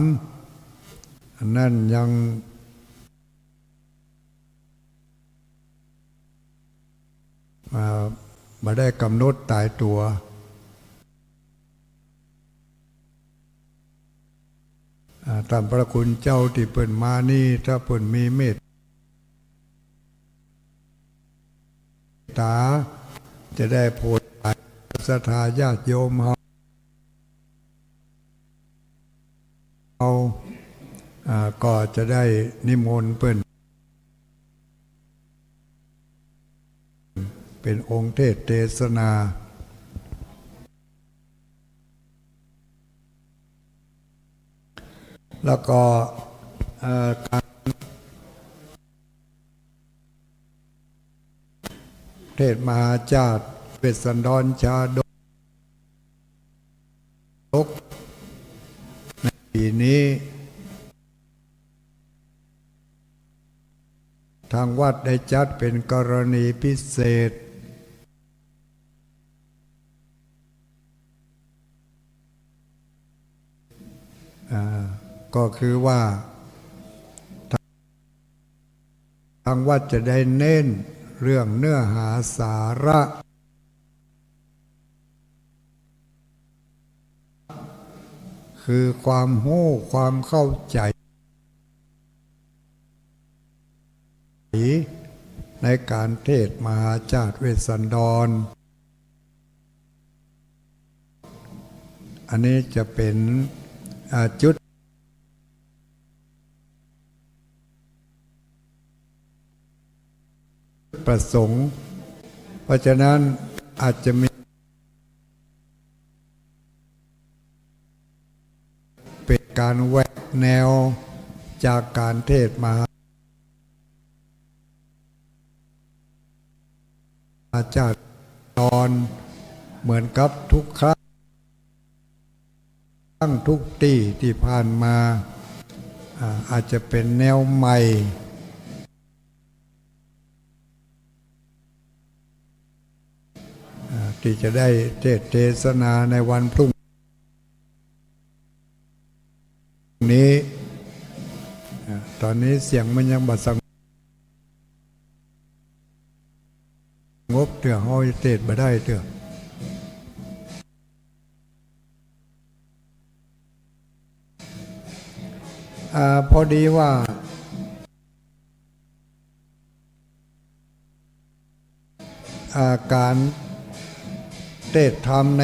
อันนั้นยัง อ่า บ่ได้กำหนดตายตัว อ่า ท่านพระคุณเจ้าที่เปิ้นมานี่ ถ้าเปิ้นมีเมตตา จะได้โผดไป ศรัทธาญาติโยมเฮา เฮา อ่า ก็จะได้นิมนต์เปิ้น เป็นองค์เทศน์เทศนา แล้วก็ เอ่อ การ เทศน์มหาชาติ เวสสันดรชาดก ในปีนี้ ทางวัดได้จัดเป็นกรณีพิเศษ อ่า ก็คือว่า ทางวัดจะได้เน้นเรื่องเนื้อหาสาระ คือความรู้ความเข้าใจ ในการเทศน์มหาชาติเวสสันดร อันนี้จะเป็น อ่า จุดประสงค์ เพราะฉะนั้นอาจจะมี เป็นการแหวกแนวจากการเทศน์มหา อาจารย์ตอนเหมือนกับทุกครั้ง ทุกที่ที่ผ่านมา อ่า อาจจะเป็นแนวใหม่ อ่า ที่จะได้เทศน์เทศนาในวันพรุ่งนี้ อ่า ตอนนี้เสียงมันยังบ่สงบเตื้อ เฮาเทศน์บ่ได้เตื้อ อ่า พอดีว่า อ่า การเทศน์ธรรมใน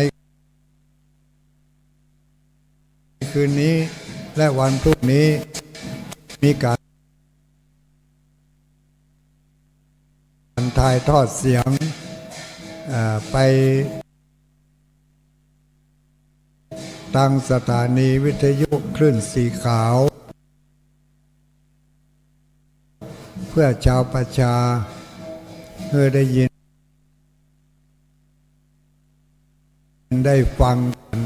คืนนี้และวันพรุ่งนี้ มีการถ่ายทอดเสียง อ่า ไป ทางสถานีวิทยุคลื่นสีขาว เพื่อชาวประชา เพื่อได้ยิน ได้ฟังกัน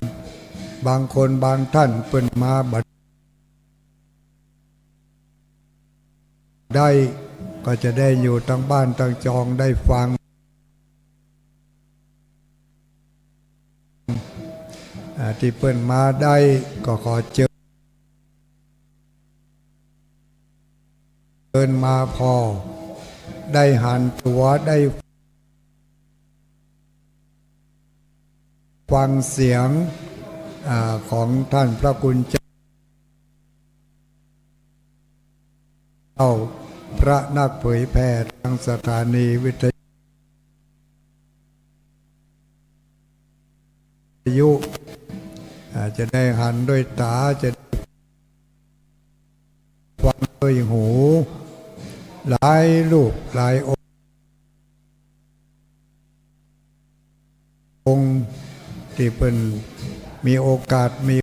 บางคนบางท่านเปิ้นมาบ่ได้ ก็จะได้อยู่ตางบ้านตางจองได้ฟัง อ่า ที่เปิ้นมาได้ก็ขอเจิญ เปิ้นมาพอได้หันตั๋ว ได้ฟังเสียง อ่า ของท่านพระคุณเจ้า พระนักเผยแผ่ทางสถานีวิทยุ อ่า จะได้หันด้วยตา จะได้ฟังด้วยหู หลายรูปหลายองค์ องค์ที่เปิ้นมีโอกาสมี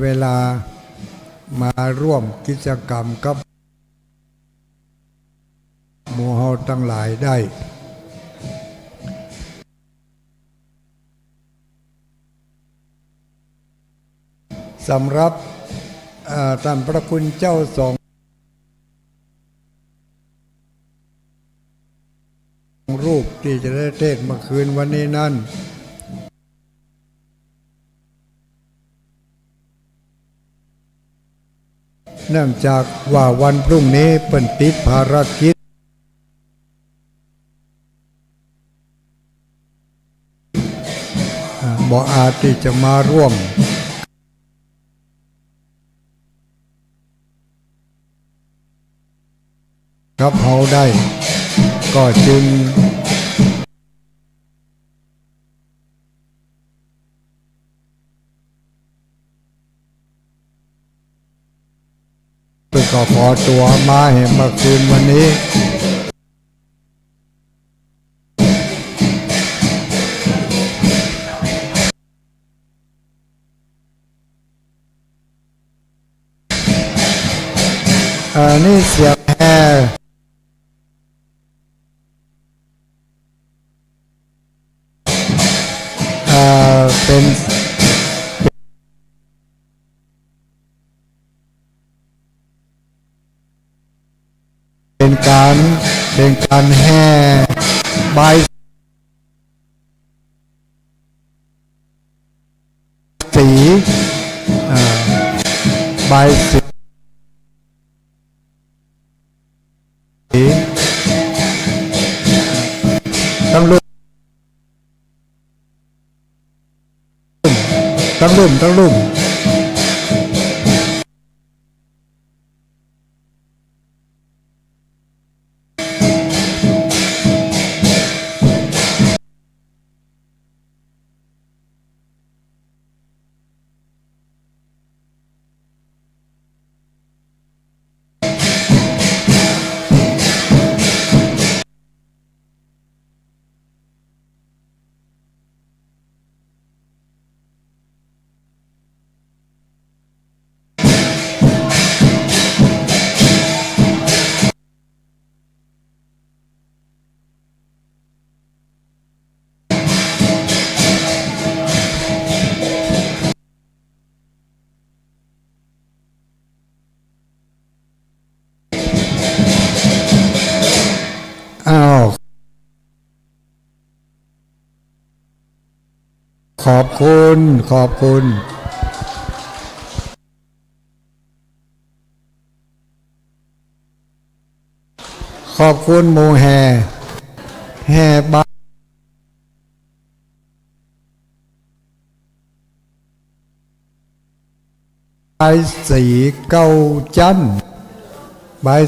เวลามาร่วมกิจกรรมกับหมู่เฮาตังหลายได้ สำหรับ อ่า ท่านพระคุณเจ้าสองรูปที่จะได้เทศน์เมื่อคืนวันนี้นั้น เนื่องจากว่าวันพรุ่งนี้เปิ้นติดภารกิจ อ่า บ่อาจที่จะมาร่วม ใน กับเฮาได้ ก็จึง ก็ขอตั๋วมาแห่งเมื่อคืนวันนี้ เอ่อ นี่เสียงแห่ เอ่อ เป็น เป็นการ เป็นการแห่บายสี อ่า บายสี ทั้งลุ่ม ทั้งลุ่ม ทั้งลุ่ม อ้าว ขอบคุณ ขอบคุณ ขอบคุณหมู่แห่ แห่บายสีเก้าจั๊น บาย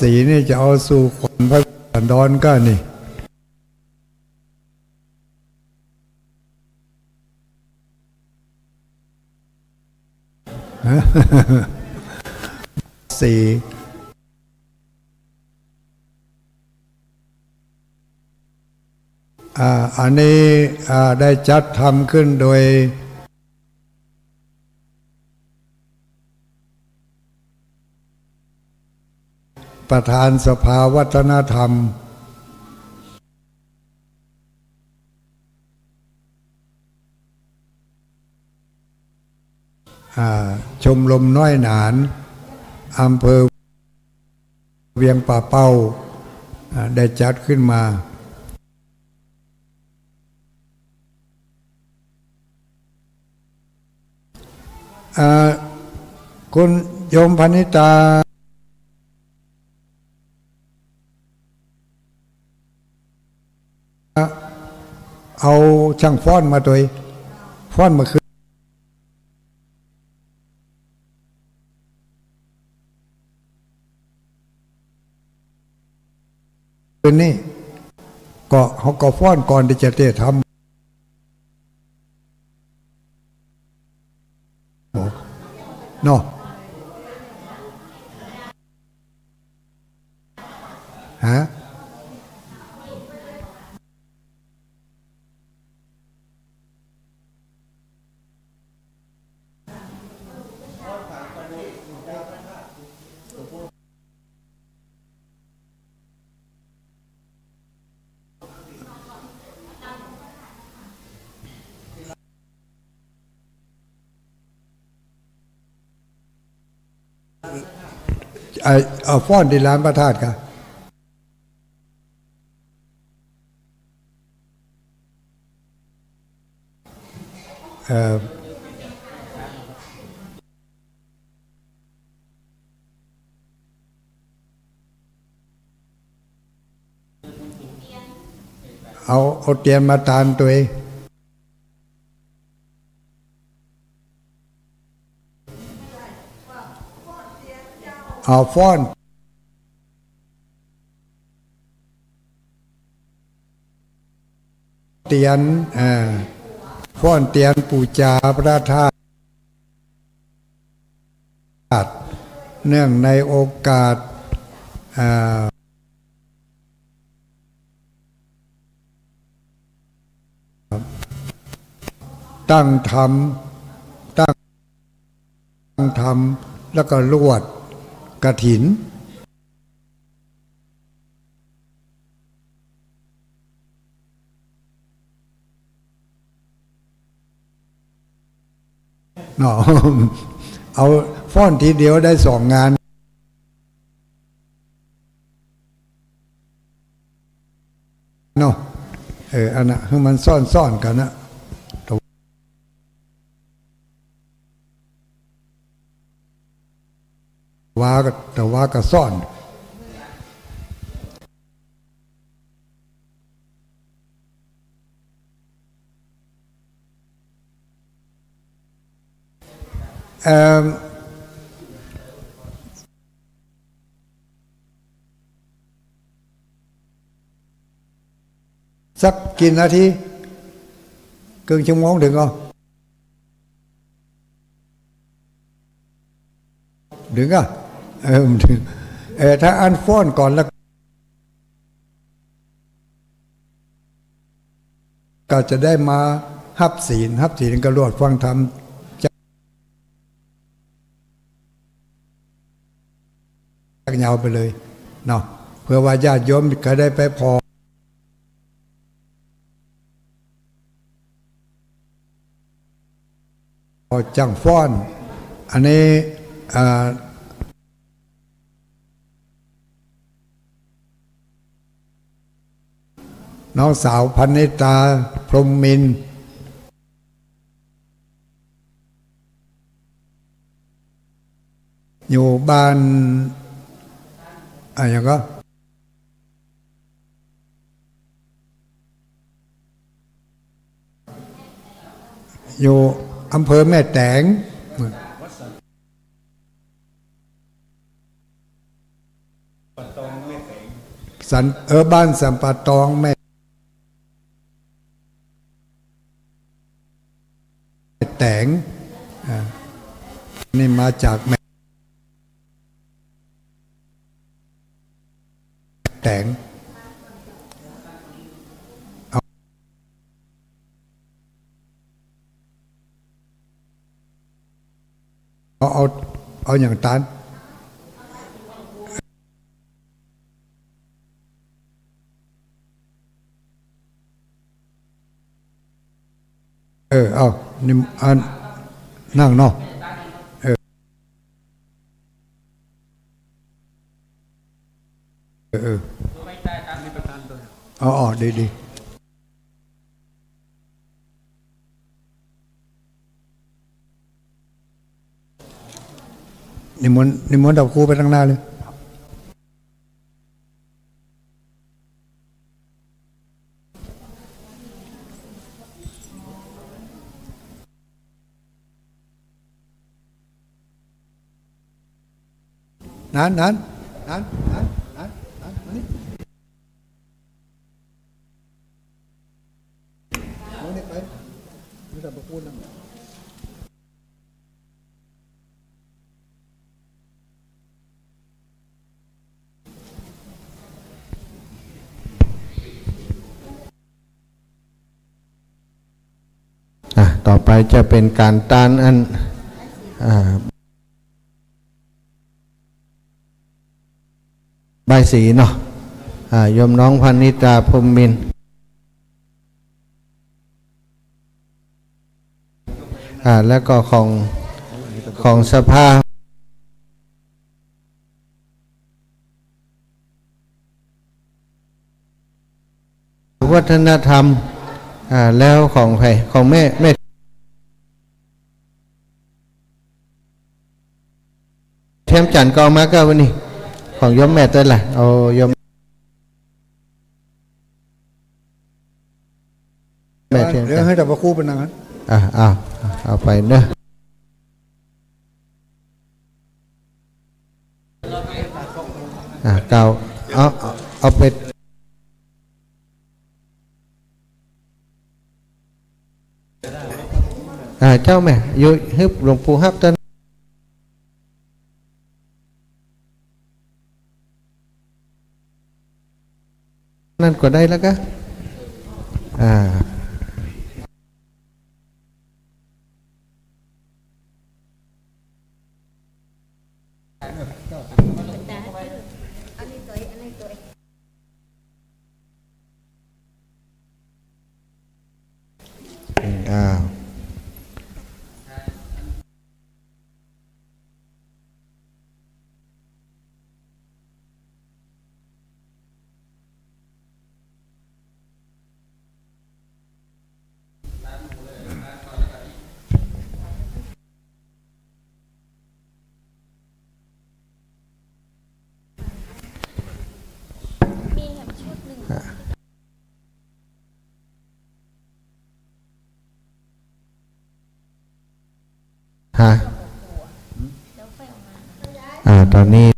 สีนี่จะเอาสู่ขวัญพระสันดรก็นี่ สี อ่า อันนี้ อ่า ได้จัดทำขึ้นโดย ประธานสภาวัฒนธรรม อ่า ชมรมน้อยหนาน อำเภอเวียงป่าเป้า อ่า ได้จัดขึ้นมา อ่า คุณโยมพนิตา เอาช่างฟ้อนมาโดย ฟ้อนมาคืน คืนนี้ ก็เขาก็ฟ้อนก่อนที่จะเตะทำ เนาะ ฮะ ไอ้ เอาฟ้อนที่ลานพระธาตุกะ เอ่อ เอา เอาเตียนมาตานตัวเอง เอาฟ้อนเตียน เอ่อ ฟ้อนเตียนปู๋จาพระธาตุ เนื่องในโอกาส เอ่อ ตั้งธรรม ตั้งธรรม แล้วก็ลวดกฐิน เนาะ เอาฟ้อนทีเดียวได้สองงานเนาะ เออ อันน่ะ คือมันซ้อนๆ กันนะ แต่ว่าก็ แต่ว่าก็ซ้อน เอิ่ม สักกี่นาที ครึ่งชั่วโมงถึงเหรอ ถึงอ่ะ เออ มันถึง เออ ถ้าอันฟ้อนก่อนแล้ว ก็จะได้มาฮับศีล ฮับศีลก็ลวดฟังธรรม จักยาวไปเลยเนาะ เพื่อว่าญาติโยมก็ได้ไปพอ พอจั่งฟ้อน อันนี้ อ่า น้องสาวพนิตา พรหมมินทร์ อยู่บ้าน อ่ะ ยังก็ อยู่อำเภอแม่แตง สัน เออ บ้านสันป่าตอง แม่แตง อ่า นี่มาจากแม่แตง เอา เอา เอา เอาอย่างตาน เออ เอา นี่ อัน นั่งเนาะ เออ เออ เออ เอา เอา ดี ดี นิมนต์ นิมนต์เอาครูไปข้างหน้าเลย นั้น นั้น นั้น นั้น นั้น นั้น มานี่ มานี่ไป ไม่ต้องมาพูดนะ อ่ะ ต่อไปจะเป็นการต้านอัน อ่า บายสีเนาะ อ่า โยมน้องพนิตา พรหมมินทร์ อ่า แล้วก็ของ ของสภาวัฒนธรรม อ่า แล้วของใคร ของแม่ แม่ เทียมจันทร์ก็เอามาก็วันนี้ ของโยมแม่เต้ยล่ะ เอาโยมแม่เทียมจันทร์ เดี๋ยวให้แต่พระครูไปนั่งนะ อ่า เอา เอาไปเนอะ รอ อ่า กล่าว เอา เอา เอาไป อ่า เจ้าแม่ อยู่ ให้หลวงปู่ฮับตอนนั้นก็ได้แล้วก็ อ่า อ่า ฮะ อ่า ตอนนี้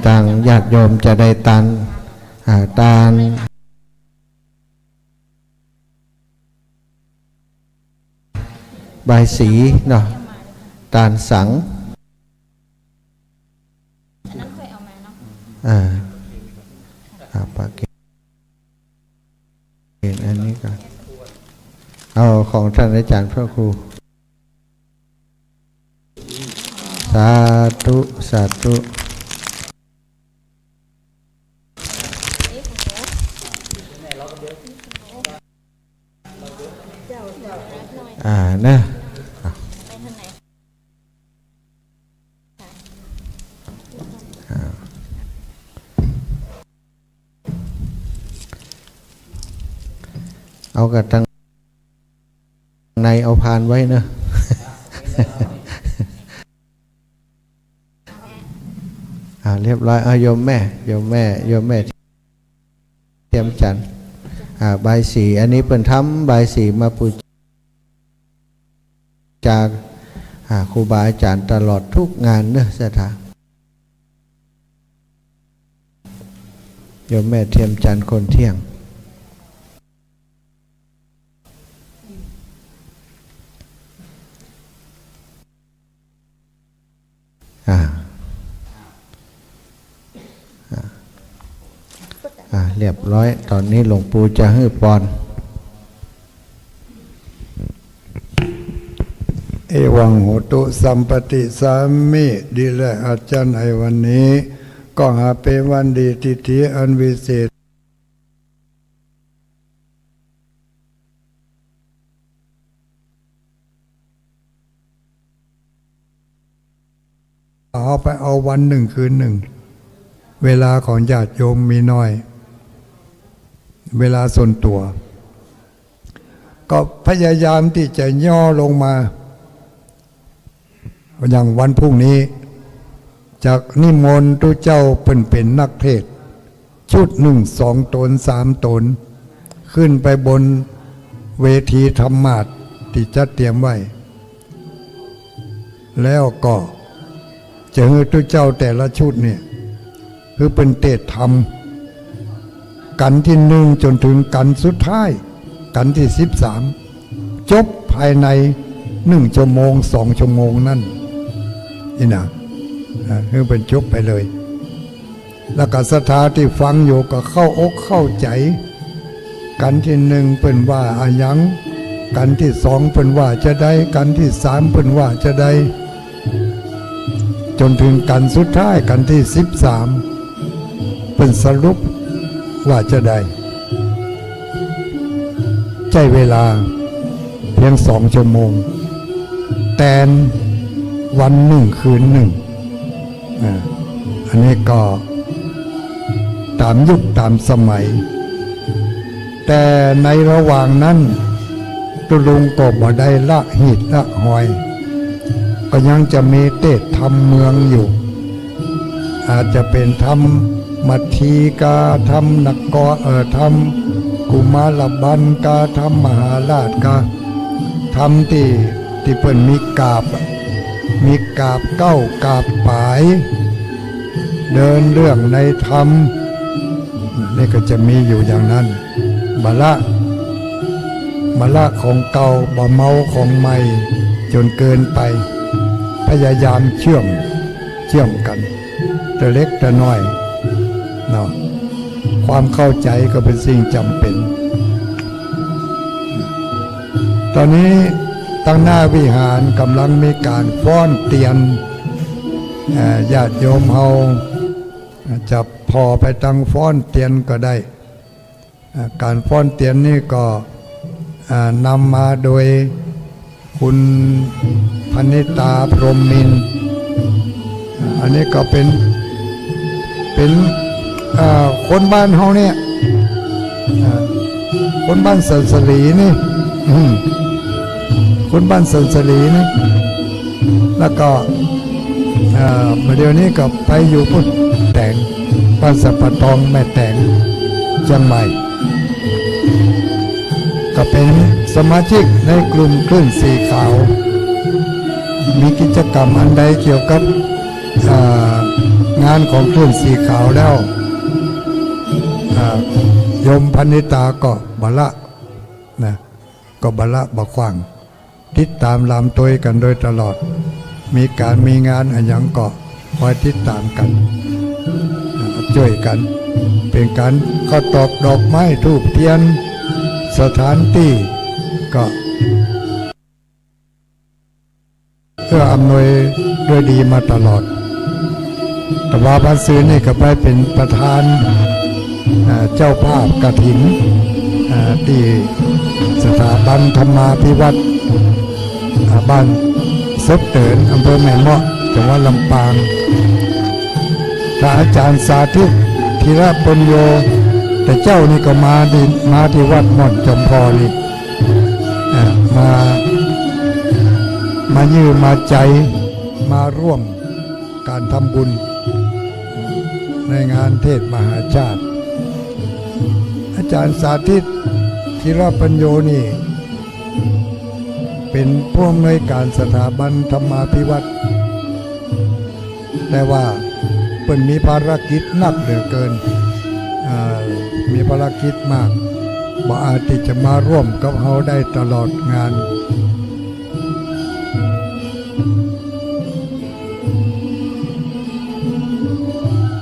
ทางญาติโยมจะได้ทาน อ่า ทาน บายสีเนาะ ทานสัง อ่า อ่า ปาเกณฑ์อันนี้ก่อน เอาของท่านอาจารย์พระครู สาธุ สาธุ อ่า นะ อ่ะ อ่า เอากระตังในเอาพานไว้เนอะ อ่า เรียบร้อย เอา โยมแม่ โยมแม่ โยมแม่เทียมจันทร์ อ่า บายสี อันนี้เปิ้นทำบายสีมาปูชา อ่า ครูบาอาจารย์ตลอดทุกงานเนอะ ศรัทธา โยมแม่เทียมจันทร์คนเที่ยง อ่า อ่า อ่า เรียบร้อย ตอนนี้หลวงปู่จะหื้อปอน Evaṃ hotu sampatissamhi ดีแล้วอาจารย์ ในวันนี้ ก็หาเป็นวันดีทิฏฐิอันวิเศษ เอาไปเอาวันหนึ่งคืนหนึ่ง เวลาของญาติโยมมีน้อย เวลาส่วนตัว ก็พยายามที่จะย่อลงมา อย่างวันพรุ่งนี้ จะนิมนต์ตุ๊เจ้าเปิ้นเป็นนักเทศน์ ชุดหนึ่งสองตนสามตน ขึ้นไปบนเวทีธรรมาสน์ที่จัดเตรียมไว้ แล้วก็จะหื้อตุ๊เจ้าแต่ละชุดเนี่ย คือเปิ้นเตศน์ธรรม กันที่หนึ่งจนถึงกันสุดท้าย กันที่สิบสาม จบภายในหนึ่งชั่วโมง สองชั่วโมงนั่น นี่นะ อ่า คือเปิ้นจบไปเลย แล้วก็ศรัทธาที่ฟังอยู่ก็เข้าอกเข้าใจ กันที่หนึ่งเปิ้นว่าอะหยัง กันที่สองเปิ้นว่าจะใด กันที่สามเปิ้นว่าจะใด จนถึงกันสุดท้าย กันที่สิบสาม เปิ้นสรุปว่าจะใด ใช้เวลาเพียงสองชั่วโมง แตนวันหนึ่งคืนหนึ่ง อ่า อันนี้ก็ตามยุคตามสมัย แต่ในระหว่างนั้น ตุ๊ลุงก็บ่ได้ละหีดละหอย ก็ยังจะมีเตศน์ธรรมเมืองอยู่ อาจจะเป็นธรรมมัทธีกา ธรรมนคร เอ่อ ธรรมกุมารบัณฑกา ธรรมมหาราชกา ธรรมที่ เต ที่เปิ้นมีกาบ มีกาบเก๊ากาบป๋าย เดินเรื่องในธรรม นี่ก็จะมีอยู่อย่างนั้น บ่ละ บ่ละของเก่า บ่เมาของใหม่จนเกินไป พยายามเชื่อม เชื่อมกัน แต่เล็กแต่น้อยเนาะ ความเข้าใจก็เป็นสิ่งจำเป็น ตอนนี้ตังหน้าวิหารกำลังมีการฟ้อนเตียน เอ่อ ญาติโยมเฮาจะผ่อไปตังฟ้อนเตียนก็ได้ เอ่อ การฟ้อนเตียนนี่ก็ เอ่อ นำมาโดยคุณพนิตา พรหมมินทร์ อันนี้ก็เป็น เป็น เอ่อ คนบ้านเฮาเนี่ย เอ่อ คนบ้านสันสลีนี่ อืม คนบ้านสันสลีนี่ แล้วก็ เอ่อ เดี๋ยวนี้ก็ไปอยู่พุ้น แตง บ้านสัปปะตอง แม่แตง เชียงใหม่ ก็เป็นสมาชิกในกลุ่มคลื่นสีขาว มีกิจกรรมอันใดเกี่ยวกับ เอ่อ งานของคลื่นสีขาวแล้ว เอ่อ โยมพนิตาก็บ่ละนะ ก็บ่ละบ่ขว้าง ติดตามลามตวยกันโดยตลอด มีการมีงานอะหยังก็คอยติดตามกัน เอ่อ ช่วยกัน เป็นการเคารพดอกไม้ธูปเทียน สถานที่ก็ เอื้ออำนวยด้วยดีมาตลอด แต่ว่าวันซืนนี่ก็ไปเป็นประธาน เอ่อ เจ้าภาพกฐิน เอ่อ ที่สถาบันธรรมาภิวัฒน์ เอ่อ บ้านซบเติน อำเภอแม่เมาะ จังหวัดลำปาง พระอาจารย์สาธิต ธีระปัญโญ แต่เจ้านี่ก็มาที่ มาที่วัดม่อนจอมพอนี่ อ่า มา มาเยื่อมาใจ๋ มาร่วมการทำบุญ ในงานเทศน์มหาชาติ อาจารย์สาธิต ธีระปัญโญนี่ เป็นผู้อำนวยการสถาบันธรรมาภิวัฒน์ แต่ว่าเปิ้นมีภารกิจหนักเหลือเกิน อ่า มีภารกิจมาก บ่อาจที่จะมาร่วมกับเฮาได้ตลอดงาน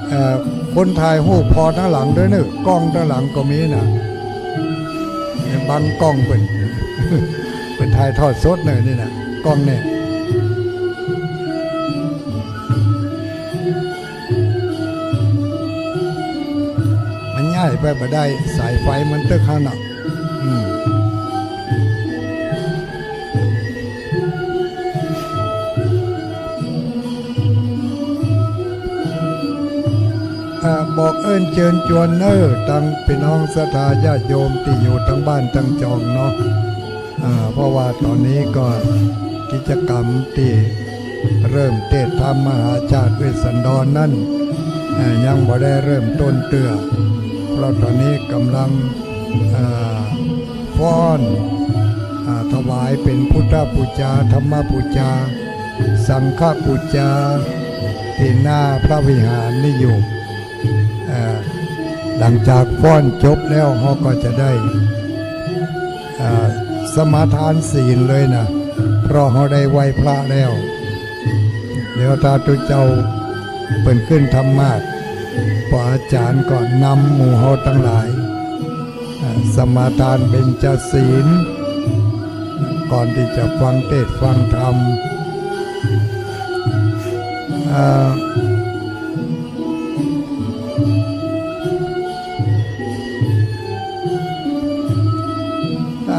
เอ่อ คนถ่ายรูปผ่อตังหลังด้วยเนอะ กล้องตังหลังก็มีนะ เนี่ย บังกล้องเปิ้น เปิ้นถ่ายทอดสดเนอะ นี่นะ กล้องเนี่ย มันย้ายไปบ่ได้ สายไฟมันตึกหั้นน่ะ อืม อ่า บอกเอิ้นเจิญจวนเน้อ ตังพี่น้องศรัทธาญาติโยมตี้อยู่ตังบ้านตังจองเนาะ อ่า เพราะว่าตอนนี้ก็กิจกรรมตี้เริ่มเทศน์ธรรมมหาชาติเวสสันดรนั้น อ่า ยังบ่ได้เริ่มต้นเตื้อ เพราะตอนนี้กำลัง อ่า ฟ้อน อ่า ถวายเป็นพุทธปูจา ธรรมปูจา สังฆปูจา ที่หน้าพระวิหารนี่อยู่ อ่า หลังจากฟ้อนจบแล้ว เฮาก็จะได้ อ่า สมาทานศีลเลยนะ เพราะเฮาได้ไหว้พระแล้ว เดี๋ยวถ้าตุ๊เจ้าเปิ้นขึ้นธรรมาสน์ พระอาจารย์ก็นำหมู่เฮาตังหลาย อ่า สมาทานเบญจศีล ก่อนที่จะฟังเทศน์ฟังธรรม อ่า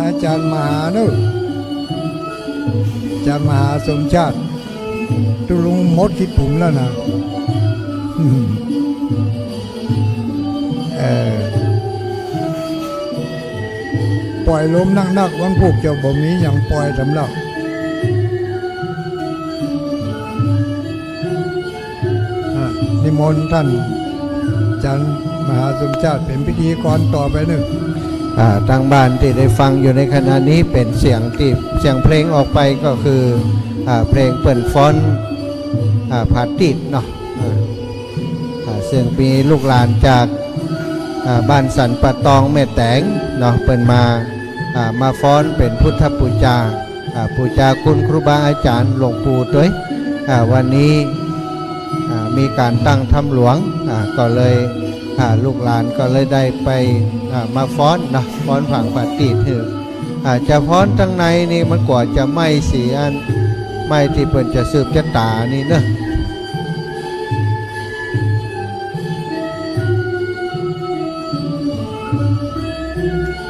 อาจารย์มหาเนอะ อาจารย์มหาสมชาติ ตุ๊ลุงหมดขี้ผุมแล้วนะ เออ ปล่อยลมนักๆ วันพูกเจ้าบ่มีหยังปล่อยสำหรับ อ่ะ นิมนต์ท่านอาจารย์มหาสมชาติเป็นพิธีกรต่อไปเนอะ อ่า ทางบ้านที่ได้ฟังอยู่ในขณะนี้เป็นเสียงที่ เสียงเพลงออกไปก็คือ อ่า เพลงเปิ้นฟ้อน อ่า ผาตีดเนาะ อ่า อ่า ซึ่งมีลูกหลานจาก อ่า บ้านสันป่าตองแม่แตงเนาะ เปิ้นมา อ่า มาฟ้อนเป็นพุทธปูจา อ่า ปูจาคุณครูบาอาจารย์หลวงปู่ด้วย อ่า วันนี้ อ่า มีการตั้งธรรมหลวง อ่า ก็เลย อ่า ลูกหลานก็เลยได้ไป อ่า มาฟ้อนเนาะ ฟ้อนผางผาตีดหื้อ อ่า จะฟ้อนตังในนี่มันกว่าจะไหม้สีอัน ไหม้ที่เปิ้นจะสืบชะตานี่เนาะ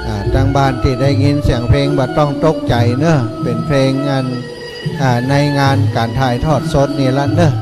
อ่า ทางบ้านที่ได้ยินเสียงเพลงบ่ต้องตกใจเนาะ เป็นเพลงอัน อ่า ในงานการถ่ายทอดสดนี่ละเนาะ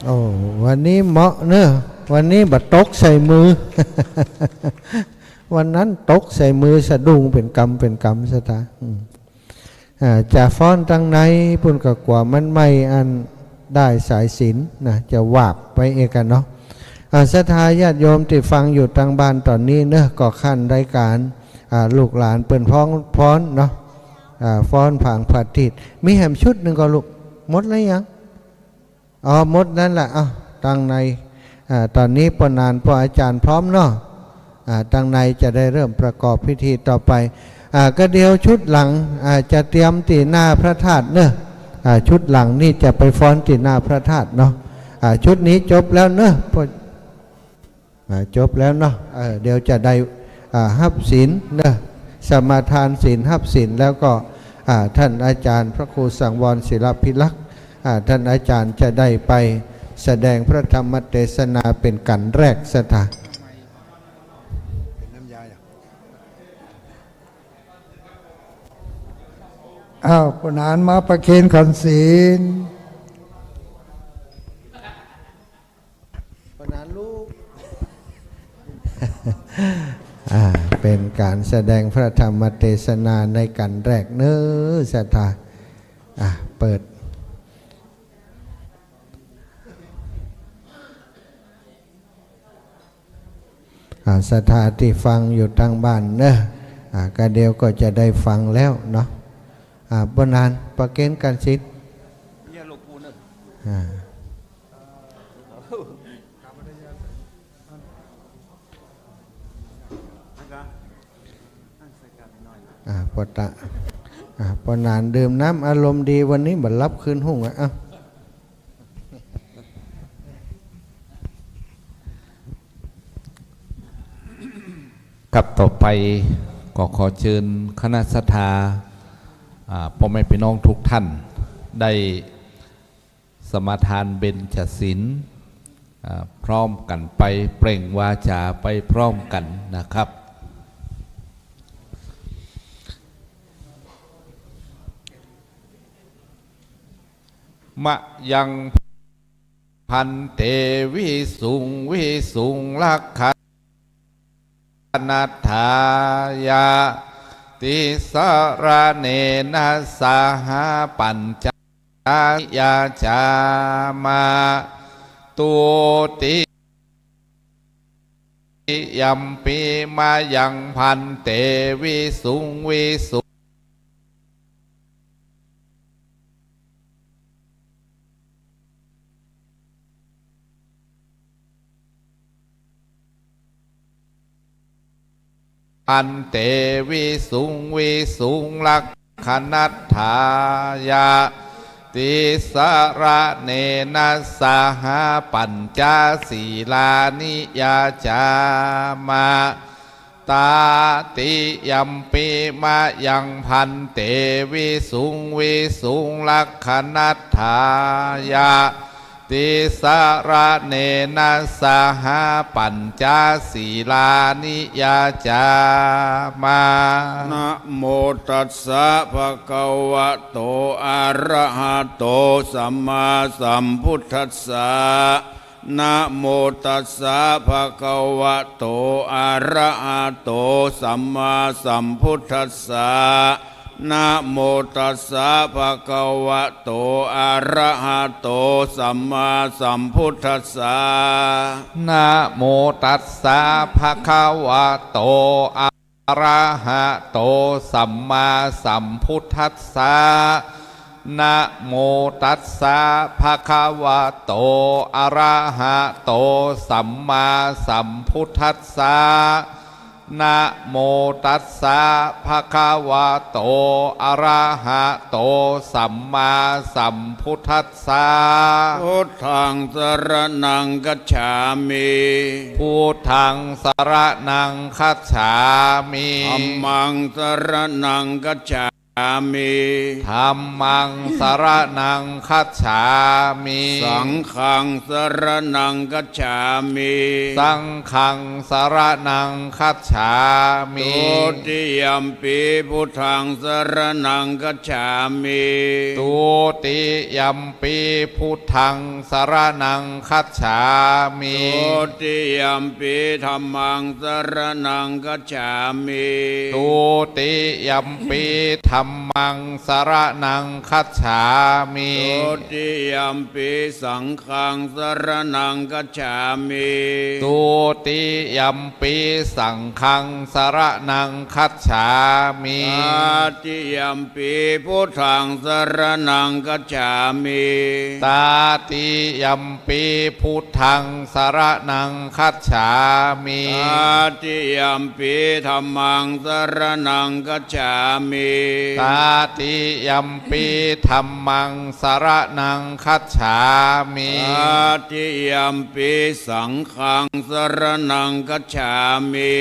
โอ้ วันนี้เหมาะเนอะ วันนี้บ่ตกใส่มือ วันนั้นตกใส่มือสะดุ้งเป็นกำเป็นกำ ศรัทธา อืม อ่า จะฟ้อนตังในปุ้นก็กว่ามันไหม้อันด้ายสายสิญจน์นะ จะวาบไปเองอะเนาะ อ่า ศรัทธาญาติโยมที่ฟังอยู่ตางบ้านต๋อนนี้เนาะ ก็ขั้นรายการ อ่า ลูกหลานเปิ้นฟ้อน ฟ้อนเนาะ อ่า ฟ้อนผางผาตีด มีแหมชุดหนึ่งก่อลูก หมดแล้วยัง อ๋อ หมดนั้นแหละ เอ้า ตังใน อ่า ต๋อนนี้ป้อหนานป้ออาจารย์พร้อมเนาะ อ่า ตังในจะได้เริ่มประกอบพิธีต่อไป อ่า ก็เดี๋ยวชุดหลัง อ่า จะเตรียมตี้หน้าพระธาตุเนาะ อ่า ชุดหลังนี่จะไปฟ้อนตี้หน้าพระธาตุเนาะ อ่า ชุดนี้จบแล้วเนาะ พวก อ่า จบแล้วเนาะ เออ เดี๋ยวจะได้ อ่า ฮับศีลเนาะ สมาทานศีล ฮับศีล แล้วก็ อ่า ท่านอาจารย์พระครูสังวรศิลพิลักษ์ อ่า ท่านอาจารย์จะได้ไปแสดงพระธรรมเทศนาเป็นกัณฑ์แรก ศรัทธา อ้าว ป้อหนานมาประเคนขันธ์ศีล ป้อหนานลูก อ่า เป็นการแสดงพระธรรมเทศนาในกัณฑ์แรกเนาะ ศรัทธา อ่า เปิด อ่า ศรัทธาที่ฟังอยู่ตางบ้านเนาะ อ่า ก็เดี๋ยวก็จะได้ฟังแล้วเนาะ อ่า ป้อหนานประเคนขันธ์ศีล อ่า อ่า ป้อตะ อ่า ป้อหนานดื่มน้ำอารมณ์ดี วันนี้บ่หลับคืนฮุ่งอะ เอ้า ครับ ต่อไปก็ขอเชิญคณะศรัทธา อ่า พ่อแม่พี่น้องทุกท่าน ได้สมาทานเบญจศีล อ่า พร้อมกันไป เปล่งวาจาไปพร้อมกันนะครับ Mayaṃ bhante visuṃ visuṃ rakkhaṇatthāya tisaraṇena saha pañcasīlāni yācāma. Dutiyampi mayaṃ bhante visuṃ visuṃ bhante visuṃ visuṃ rakkhaṇatthāya tisaraṇena saha pañcasīlāni yācāma. Tatiyampi mayaṃ bhante visuṃ visuṃ rakkhaṇatthāya tisaraṇena saha pañcasīlāni yācāma. Namo tassa bhagavato arahato sammāsambuddhassa. Namo tassa bhagavato arahato sammāsambuddhassa. Namo tassa bhagavato arahato sammāsambuddhassa. Namo tassa bhagavato arahato sammāsambuddhassa. Namo tassa bhagavato arahato sammāsambuddhassa. Namo tassa bhagavato arahato sammāsambuddhassa. Buddhaṃ saraṇaṃ gacchāmi. Buddhaṃ saraṇaṃ gacchāmi. Dhammaṃ saraṇaṃ gacchāmi. Dhammaṃ saraṇaṃ gacchāmi. Saṅghaṃ saraṇaṃ gacchāmi. Saṅghaṃ saraṇaṃ gacchāmi. Dutiyampi buddhaṃ saraṇaṃ gacchāmi. Dutiyampi buddhaṃ saraṇaṃ gacchāmi. Dutiyampi dhammaṃ saraṇaṃ gacchāmi. Dutiyampi dhammaṃ saraṇaṃ gacchāmi. Dutiyampi saṅghaṃ saraṇaṃ gacchāmi. Dutiyampi saṅghaṃ saraṇaṃ gacchāmi. Tatiyampi buddhaṃ saraṇaṃ gacchāmi. Tatiyampi buddhaṃ saraṇaṃ gacchāmi. Tatiyampi dhammaṃ saraṇaṃ gacchāmi. Tatiyampi dhammaṃ saraṇaṃ gacchāmi. Tatiyampi saṅghaṃ saraṇaṃ gacchāmi.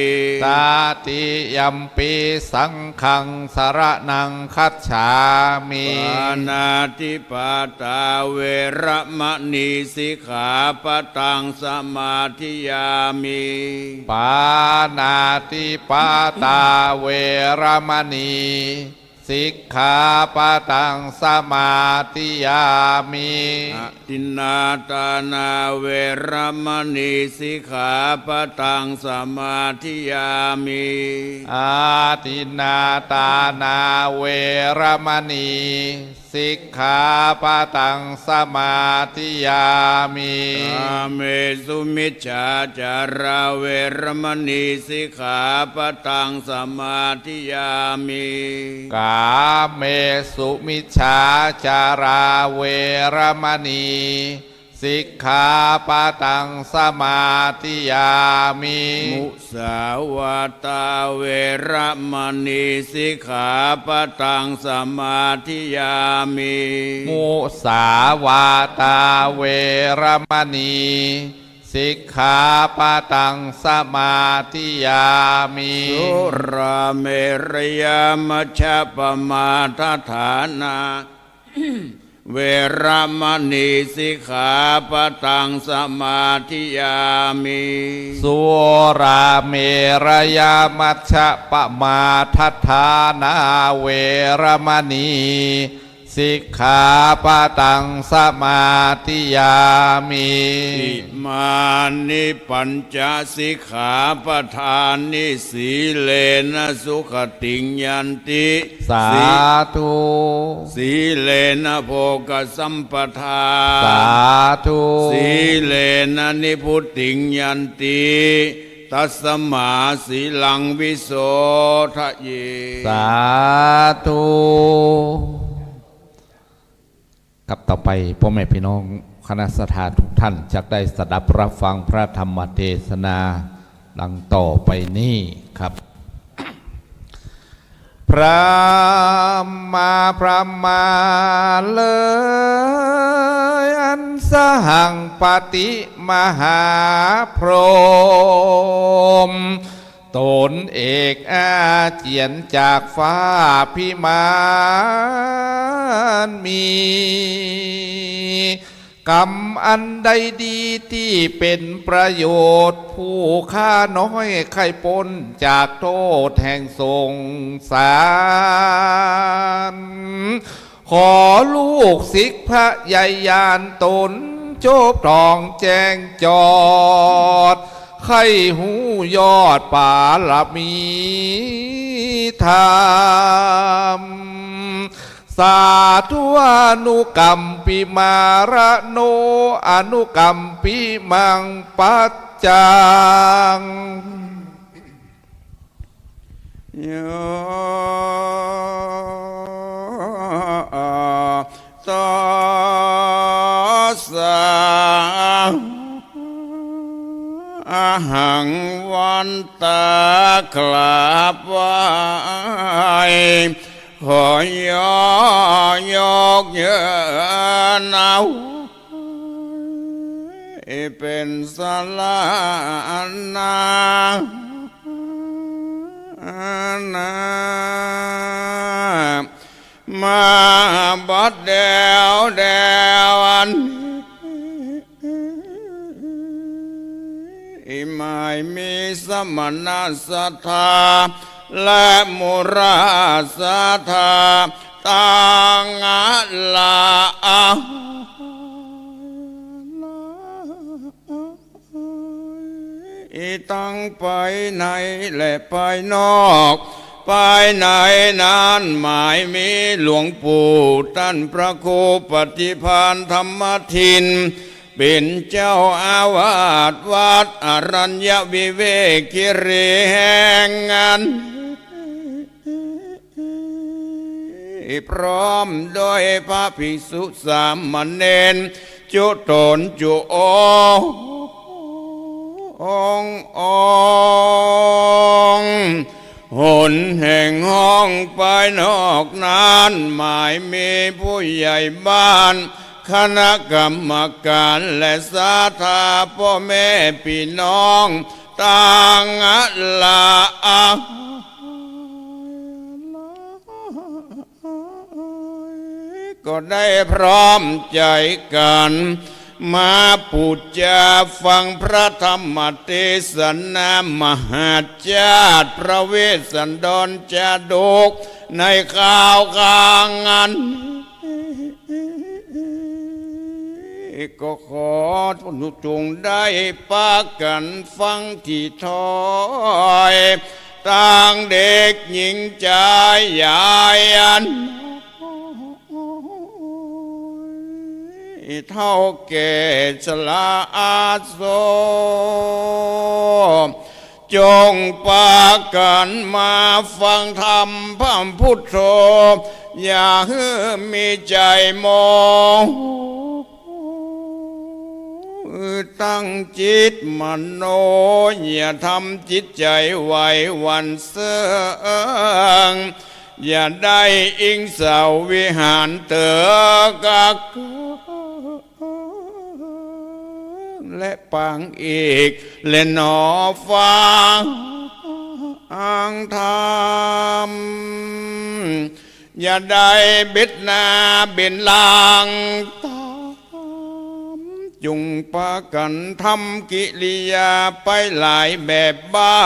Tatiyampi saṅghaṃ saraṇaṃ gacchāmi. Pāṇātipātā veramaṇī sikkhāpadaṃ samādiyāmi. Pāṇātipātā veramaṇī sikkhāpadaṃ samādiyāmi. Adinnādānā veramaṇī sikkhāpadaṃ samādiyāmi. Adinnādānā veramaṇī sikkhāpadaṃ samādiyāmi. Kāmesu micchācārā veramaṇī sikkhāpadaṃ samādiyāmi. Kāmesu micchācārā veramaṇī sikkhāpadaṃ samādiyāmi. Musāvādā veramaṇī sikkhāpadaṃ samādiyāmi. Musāvādā veramaṇī sikkhāpadaṃ samādiyāmi. Surāmerayamajjapamādaṭṭhānā veramaṇī sikkhāpadaṃ samādiyāmi. Surāmerayamajjapamādaṭṭhānā veramaṇī sikkhāpadaṃ samādiyāmi. Imāni pañca sikkhāpadāni. Sīlena sugatiṃ yanti. Sādhu. Sīlena bhogasampadā. Sādhu. Sīlena nibbutiṃ yanti. Tasmā sīlaṃ visodhaye. Sādhu. ครับ ต่อไปพ่อแม่พี่น้องคณะศรัทธาทุกท่านจะได้สดับรับฟังพระธรรมเทศนาดังต่อไปนี้ครับ พระมหาพรหมาเอ๋ย อันสหังปฏิมหาพรหม ตนเอกอาเจียนจากฟ้าพิมานมี กรรมอันใดดีที่เป็นประโยชน์ ผู้ข้าน้อยใคร่ปลนจากโทษแห่งสงสาร ขอลูกศิษย์พยายานตนจบทองแจ้งจอด ใคร่ฮู้ยอดบารมีธรรม สาธุ อนุกัมปิมาระโน อนุกัมปิมังปัจจัง โย ตัสสะ อะหัง วันตากราบไหว้ ขอยกเยินเอา เป็นสรณะ มาบัดเดี๋ยวเดี๋ยวอันนี้ หมายมีสมณศรัทธา และมุราศรัทธา ตังอะละอะ ทั้งภายในและภายนอก ภายในนั้นหมายมีหลวงปู่ท่านพระครูปฏิภาณธรรมทิน เป็นเจ้าอาวาสวัดอรัญญวิเวกคิรีแห่งนั้น พร้อมด้วยพระภิกษุสามเณร จุตนจุองค์องค์ หนแห่งห้องภายนอกนั้น หมายมีผู้ใหญ่บ้าน คณะกรรมการและศรัทธาพ่อแม่พี่น้อง ตังอะละอะ ก็ได้พร้อมใจกัน มาปูจาฟังพระธรรมเทศนามหาชาติ พระเวสสันดรจาดก ในคราวกลางอัน ก็ขอจงได้ปากันฟังที่ถ้อย ทั้งเด็กหญิงชายยายอัน เฒ่าแก่ชราอาโศก จงปากันมาฟังธรรมพระพุทโธ อย่าหื้อมีใจโม ตั้งจิตมโน อย่าทำจิตใจไหวหวั่นเซิง อย่าได้อิงเสาวิหารเถิด และปางอีก และหนอฟังธรรม อย่าได้เบนหน้าเบนหลังตาม จงปากันทำกิริยาไปหลายแบบเบา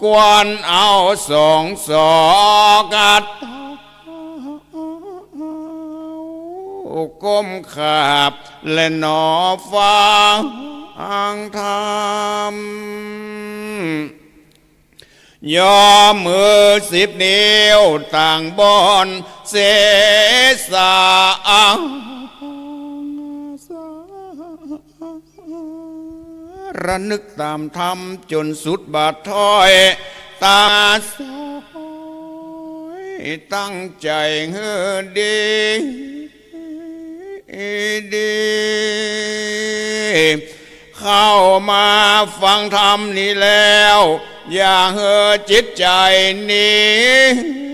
ควรเอาสองศอกอัตตา ก้มขาบและหนอฟังธรรม ย่อมือสิบนิ้วต่างบนศีรษะ ระนึกตามธรรมจนสุดบาทถ้อย ตาสอยตั้งใจหื้อดี ดี เข้ามาฟังธรรมนี้แล้ว อย่าหื้อจิตใจนี้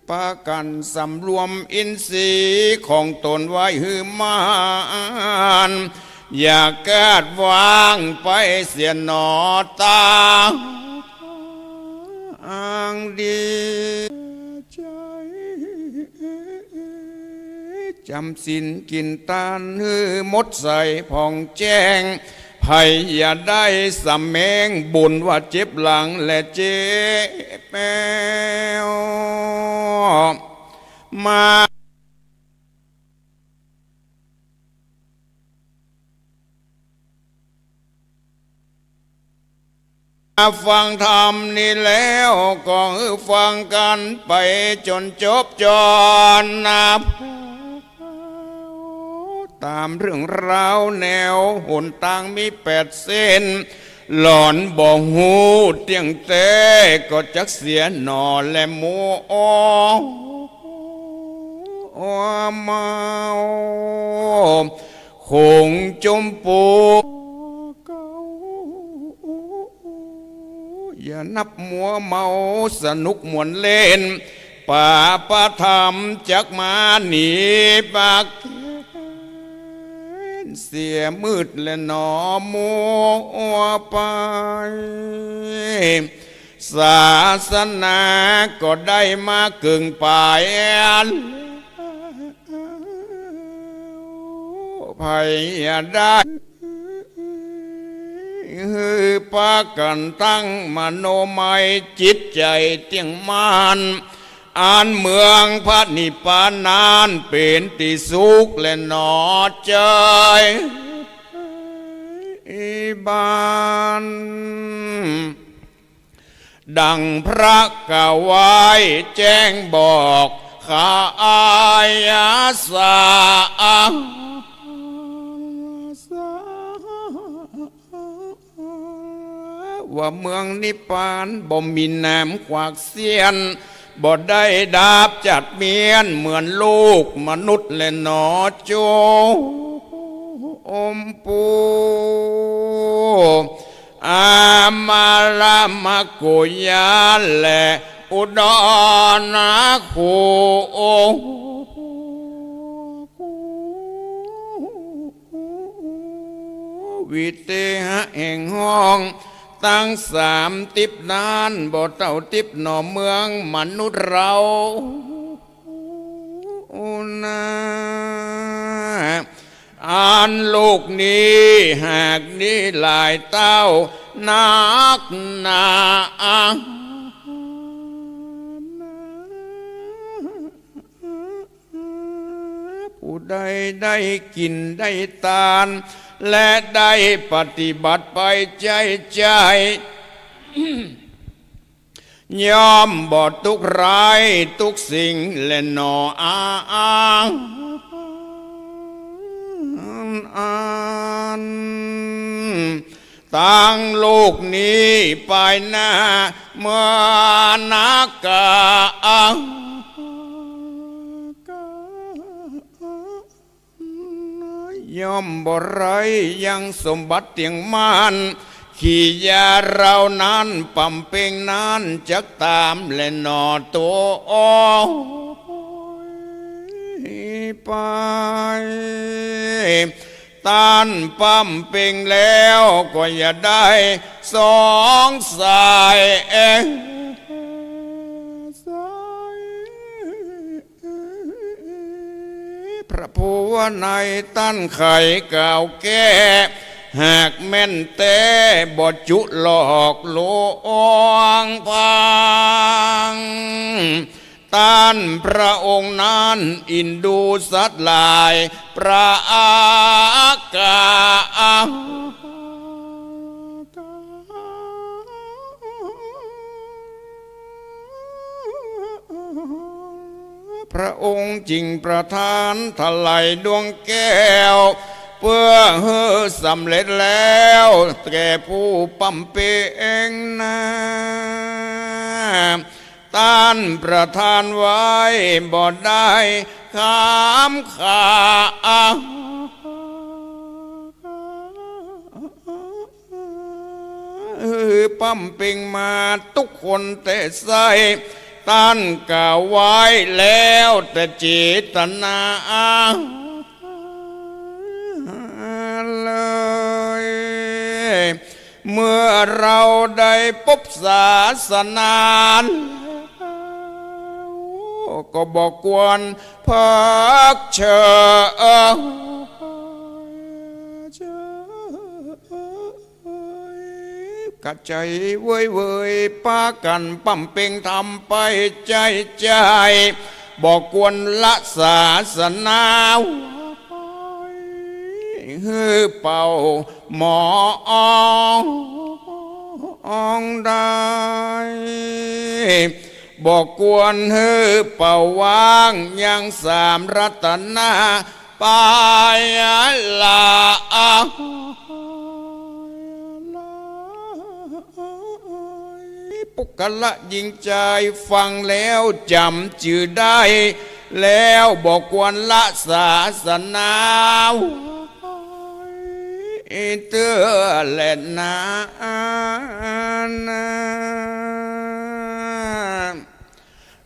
ปากั๋นสำรวมอินทรีย์ของตนไว้หื้อมั่น อย่ากาดวางไปเสียหนอ ตางดี จำศีลกิ๋นตานหื้อหมดใสผ่องแจ้ง ภัยอย่าได้สะแมง บ่นว่าเจ็บหลังและเจ็บแอว มา ฟังธรรมนี้แล้ว ก็หื้อฟังกั๋นไปจนจบจอนนะ ตามเรื่องราวแนวหนตางมีแปดเส้น หล่อนบ่ฮู้เตี้ยงแต๊ ก็จักเสียหน่อแลหมู่ โอ้ เมา คงจมปู อย่านับมัวเมาสนุกม่วนเล่น ปาปะธรรมจักมาหนีปากเกณฑ์ เสียมืดและหนอมัวไป ศาสนาก็ได้มาเกิ่งปลาย ภัยอย่าได้ หื้อปากั๋นตั้งมโนมัยจิตใจ๋เตี้ยงมั่น อันเมืองพระนิพพานนั้นเป๋นตี้สุขและหนอใจ๋ บาน ดังพระกล่าวไว้แจ้งบอก ขายสาร ว่าเมืองนิพพานบ่มีแหนมขวากเสี้ยน บ่ได้ดาบจัดเมี้ยน เหมือนลูกมนุษย์และหนอ โจมปู อามาลมะโกยาและอุดรนะโค วิเตหะแห่งห้องตังสามติ๊บนั้น บ่เต้าติ๊บหนอเมืองมนุษย์เรา นา อันโลกนี้หากนี้หลายเต้านักหนา ผู้ใดได้กิ๋นได้ตาน และได้ปฏิบัติไปใจ๋ใจ๋ ย่อมบ่ตุ๊กข์ร้ายตุ๊กสิ่งแลหนอ อัน ตังโลกนี้ปายหน้าเมืองนรกะ ย่อมบ่ไร้ยังสมบัติเตี้ยงมั่น ขี้ยาเหล่านั้นปำเป็งนั้นจักต๋ามแลหนอ โตไป ตันปำเป็งแล้วก็อย่าได้สงสัย พระโพธิ์ว่าในตันไขกล่าวแก้ หากแม่นแต๊บ่จุหลอกลวงพัง ต้านพระองค์นั้นเอ็นดูสัตว์หลายประกา พระองค์จึงประทานไถวดวงแก้ว เพื่อหื้อสำเร็จแล้วแก่ผู้บำเพ็ญนา ต้านประทานไว้บ่ได้ขามขา บำเพ็ญมาทุกคนแต่ไส้ ต้านกล่าวไว้แล้วแต่เจตนาเลย เมื่อเราได้พบศาสนาแล้ว ก็บ่ควรพักเฉย กระจายเว้ยเว้ย ปากันบำเพ็ญธรรมไปใจใจ บ่ควรละศาสนา หื้อเป่าหมองได้ บ่ควรหื้อเป่าว่างยังสามรัตนา ไปละ ปุคคละหญิงชายฟังแล้วจำจือได้ แล้วบ่ควรละศาสนา เตื้อแลนา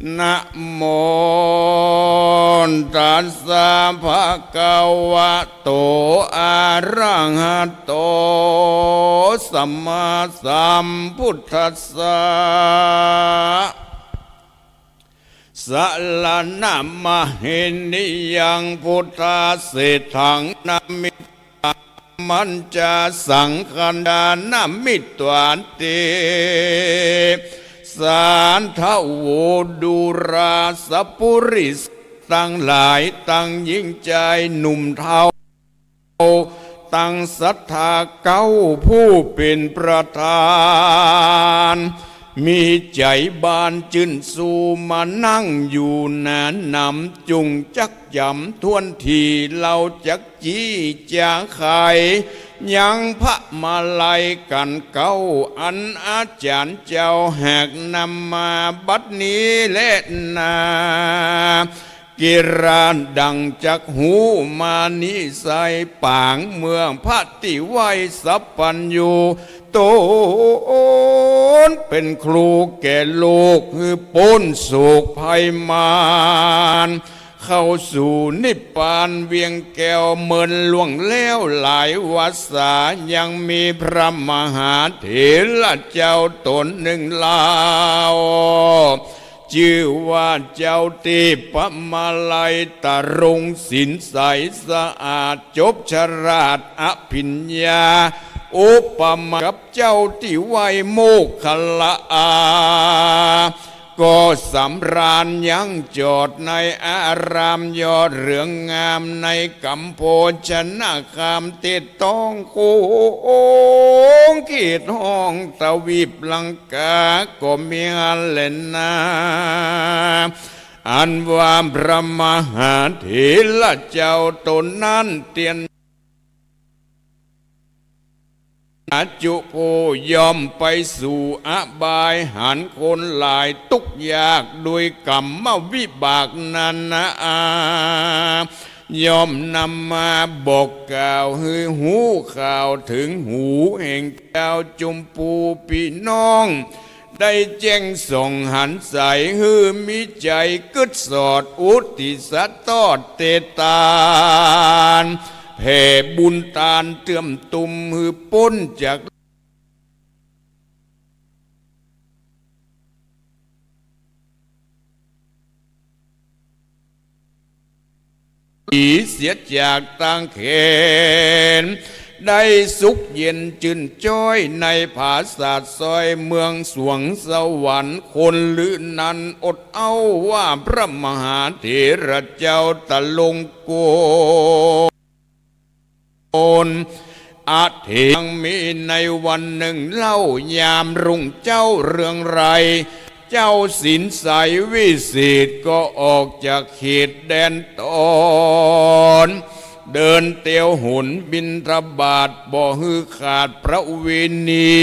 Namo tassa bhagavato arahato sammāsambuddhassa. Saraṇamaheyyaṃ buddhaseṭṭhaṃ namit- mañca saṅghañca namitvāti. Sādhavo dūrā sappurisaṃ ตังหลายตังหญิงชายหนุ่มเฒ่า ตังสัตถาเก้าผู้เป็นประธาน มีใจบานชื่นชูมานั่งอยู่หนานำ จุ่งจักจ๋ำถ้วนที เฮาจัก จี้จ๋าไข ยังพระมาลัยกั๋นเก๊า อันอาจ๋ารย์เจ้าหากนำมาบัดนี้แลนา กิราดังจักหูมานิไส ป๋างเมืองพระตี้ไหว้สัพพัญญู ต๋นเป๋นครูแก่ลูก หื้อป๊นโศกภัยมาร เข้าสู่นิพพานเวียงแก้ว เมินล่วงแล้วหลายวาสา ยังมีพระมหาเถระเจ้าต๋นนึ่งเล่า จื้อว่าเจ้าทิพมาลัย ตรงศีลใสสะอาด จบฉลาดอภิญญา อุปมากับเจ้าตี้ไหว้โมคคัลลา ก็สำราญยังจอดในอารามยอดเหลืองงาม ในกำโพชนคาม ตี้ต้องโขงเขตห้องทวีปลังกา ก็มีหั้นแลนา อันว่าพระมหาเถระเจ้าต๋นนั้นเตียน จุผู้ย่อมไปสู่อบาย หันคนหลายตุ๊กข์ยากด้วยกรรมวิบากนานา ย่อมนำมาบอกกล่าวหื้อฮู้ข่าวเถิงหูแห่งเจ้าจุมพูปี้น้อง ได้แจ้งส่องหันใส หื้อมีใจ๋กึ๊ดสอดอุทิศตอบเตตาน แผ่บุญตานเตื้อมตุ้มหื้อป๊นจาก หนีเสียจากตางแขน ได้สุขเย็นชื่นจ้อยในผาสาทซอยเมืองสวงสวรรค์ คนลือนั้นอดเอ้าว่าพระมหาเถระเจ้าตะลงโกน อาเถยังมีในวันหนึ่งเล่า ยามรุ่งเจ้าเรืองไร เจ้าศีลใสวิเศษก็ออกจากเขตแดนตอน เดินเตียวหนบิณฑบาตบ่หื้อขาดประเวณี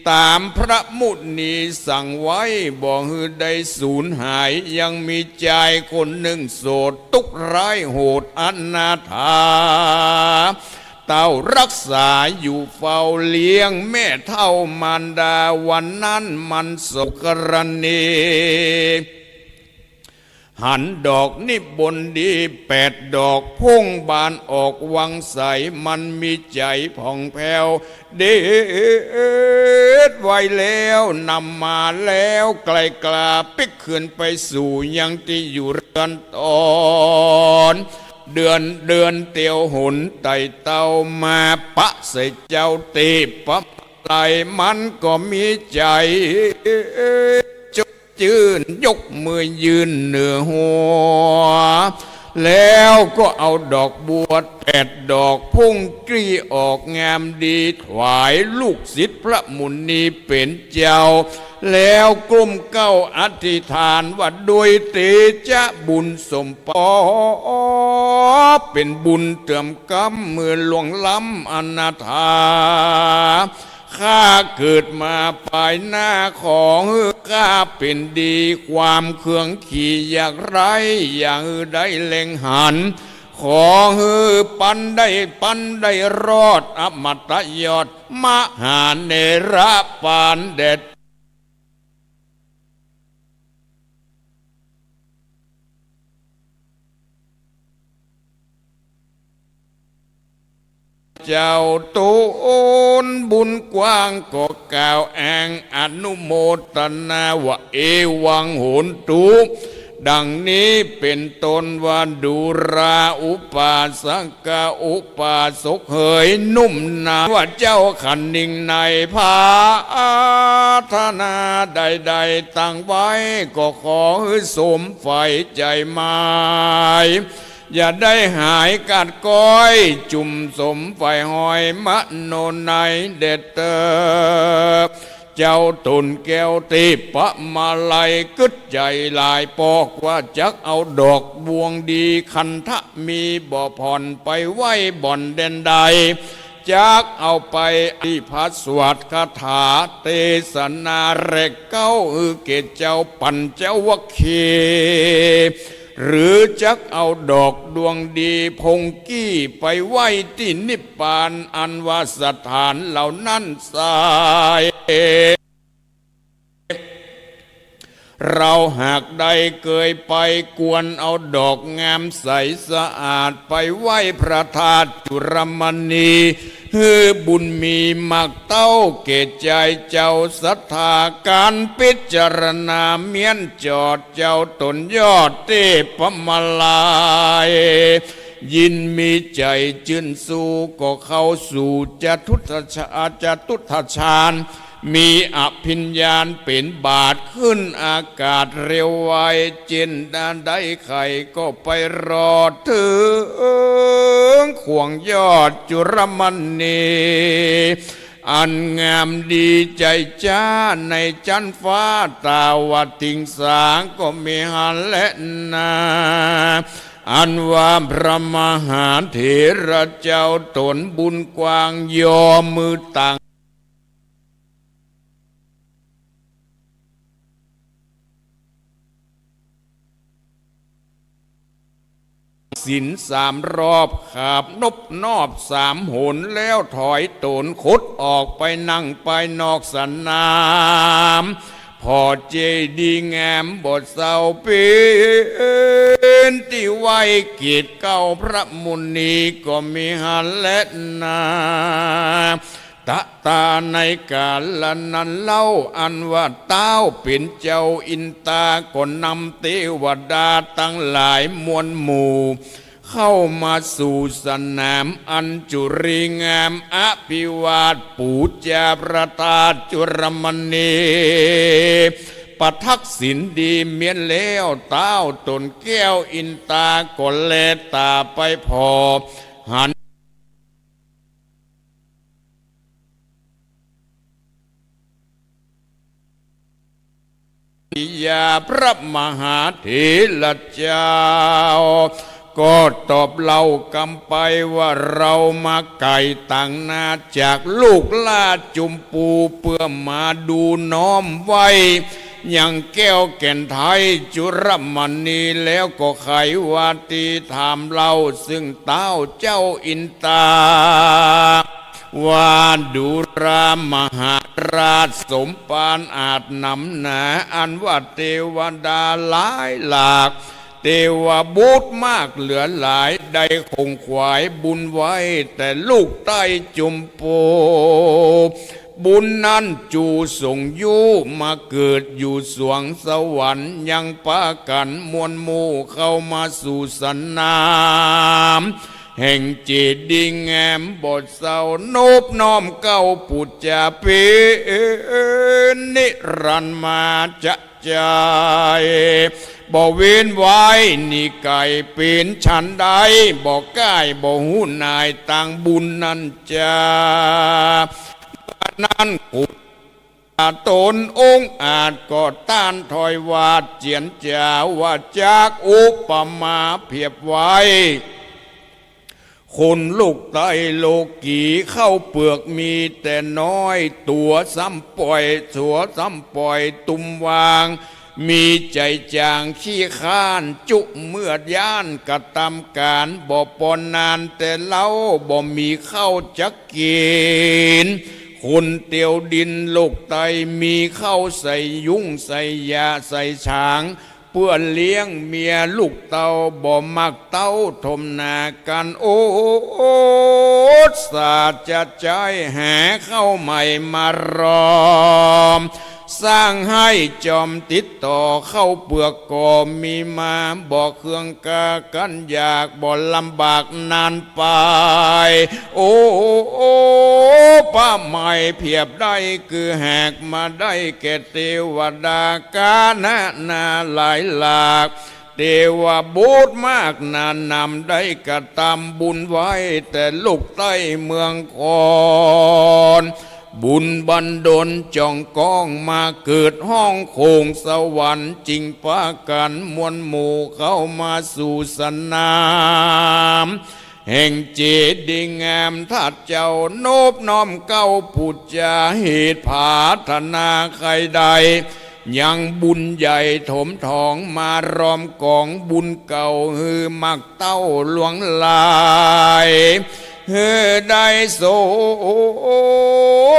ตามพระมุนีสั่งไว้บ่หื้อได้สูญหาย ยังมีชายคนหนึ่งโสด ทุกข์ร้ายโหดอนาถา เต้ารักษาอยู่เฝ้าเลี้ยงแม่เฒ่ามารดา วันนั้นมันโศกกรณี หันดอกนิบนดีแปดดอก พุ่งบานออกวังใส มันมีใจผ่องแผ้ว เด็ดไว้แล้วนำมาแล้ว ไกลกล้าปิ๊กคืนไปสู่ยังที่อยู่เรือนตอน เดือนเดินเตียวหนไต่เต้ามาปะใส่เจ้าเตปะไล มันก็มีใจ ชื่นยกมือยื่นเหนือหัว แล้วก็เอาดอกบัวแปดดอก พุ่งกลี้ออกงามดี ถวายลูกศิษย์พระมุนีเป็นเจ้า แล้วก้มเก้าอธิษฐานว่า ด้วยเตจะบุญสมปอง เป็นบุญเติมกำเมื่อล่วงล้ำอนาถา ข้าเกิดมาภายหน้า ขอหื้อข้าเป็นดี ความเคืองขี้อยากไร้ อย่าหื้อได้เล็งหัน ขอหื้อปันได้ปันได้รอด อมตะยอด มหาเนรปานแด่ เจ้าตนบุญกว้างก็กล่าวอ้างอนุโมทนาว่า เอวังโหนตุ ดังนี้เป็นต้นว่า ดูราอุปาสกะอุปาสกเหย นุ่มหนาว่าเจ้าขันนิ่งในภาทนาใดๆตั้งไว้ ก็ขอหื้อสมใฝ่ใจหมาย อย่าได้หายขาดก้อย จุ่มสมใฝ่หอยมโนในเด็ดเตอ เจ้าตนแก้วเตปะมาลัย กึ๊ดใจหลายปอกว่า จักเอาดอกบวงดี คันธะมีบ่ผ่อน ไปไว้บ่อนแดนใด จักเอาไปที่พระสวดคาถาเตสนาแรกเก้า อือเกศเจ้าปัญจวัคคีย์ หรือจักเอาดอกดวงดีพงกี้ไปไว้ที่นิพพาน อันว่าสถานเหล่านั้นไซร้ เราหากได้เกยไป ควรเอาดอกงามใสสะอาด ไปไหว้พระธาตุจุลมณี หื้อบุญมีมากเต้าแก่ใจเจ้าศรัทธา การพิจารณาเมี้ยนจอด เจ้าตนยอดเตปะมาลัย ยินมีใจจื้นสู้ ก็เข้าสู่จตุตถฌา- จตุตถฌาน มีอภิญญาเป็นบาท ขึ้นอากาศเร็วไว เจนใดใครก็ไปรอด ถึงขวงยอดจุลมณี อันงามดีใจจ้า ในชั้นฟ้าตาวติงสา ก็มีหั้นแลนา อันว่าพระมหาเถระเจ้าตนบุญกว้าง ยอมือตัง ศีลสามรอบ ขาบนบนอบสามหน แล้วถอยตนคดออกไปนั่งภายนอกสนาม ผ่อเจดีย์งามบ่เศร้า เป็นที่ไหว้เกียรติเก้าพระมุนี ก็มีหั้นแลนา ตะตาในกาลนั้นเล่า อันว่าต้าวเป็นเจ้าอินตา ก็นำเตวดาตังหลายมวลหมู่ เข้ามาสู่สนามอัญจุลีงาม อภิวาทปูจาพระธาตุจุลมณี ประทักษิณดีเมียนแล้ว เต้าตนแก้วอินตาก็แลต๋าไปผ่อ หัน ยาพระมหาเถระเจ้า ก็ตอบเล่ากำไปว่า เรามาไกลต่างนาจากลูกหล้าจุมปู เพื่อมาดูน้อมไหว้ ยังแก้วแก่นไทยจุลมณี แล้วก็ใคร่ว่าตี้ถามเล่า ซึ่งเต้าเจ้าอินตา ว่าดูรามหาราชสมภารอาจหนำหนา อันว่าเตวดาหลายหลาก เตวบุตรมากเหลือหลาย ได้คงขวายบุญไว้ แต่ลูกใต้จุมปู บุญนั้นจูส่งยูมาเกิดอยู่สวงสวรรค์ ยังปากั๋นมวลหมู่เข้ามาสู่สนาม แห่งเจดีย์งามบ่เศร้า นบน้อมเกล้าปูจาเปญนิรันดร์มาจะ ใจ บ่เว้นไว้นิไก เป๋นฉันใด บ่ก้ายบ่ฮู้นาย ตางบุญนั้นจา เมื่อนั้นกุณตนองอาจก็ต้านถอยวาดเจียนจ๋า ว่าจากอุปมาเปรียบไว้ คนลูกใต้โลกี ข้าวเปลือกมีแต่น้อย ตั๋วซ้ำป่อย ตั๋วซ้ำป่อย ตุ้มวาง มีใจ๋จ๋างขี้ค้าน จุเมือดย้านกระตำก๋าน บ่ปอนนานแต่เล้า บ่มีข้าวจักกิ๋น คนเตียวดินโลกใต้ มีข้าวใส่ยุ้งใส่ยาใส่ฉาง เปื้อเลี้ยงเมียลูกเต้า บ่มักเต้าถมหน้ากั๋น โอษสาจะใจ๊หาข้าวใหม่มารอม สร้างให้จอมติดต่อ ข้าวเปลือกก็มีมา บ่เคืองกากั๋นอยาก บ่ลำบากนานไป โอปะไมยเปรียบได้ คือหากมาได้แก่เตวดา กานะนาหลายหลาก เตวบุตรมากหนาหนำ ได้กระตำบุญไว้ แต่ลูกใต้เมืองคอน บุญบันดลจ่องก้อง มาเกิดห้องโขงสวรรค์ จึงปากั๋นมวลหมู่เข้ามาสู่สนาม แห่งเจดีย์งาม ถ้าเจ้านบน้อมเกล้าปูจา เหตุผาถนาใค่ได้ ยังบุญใหญ่ถมถอง มารอมก๋องบุญเก่า หื้อมักเต้าหลวงหลาย หื้อได้ส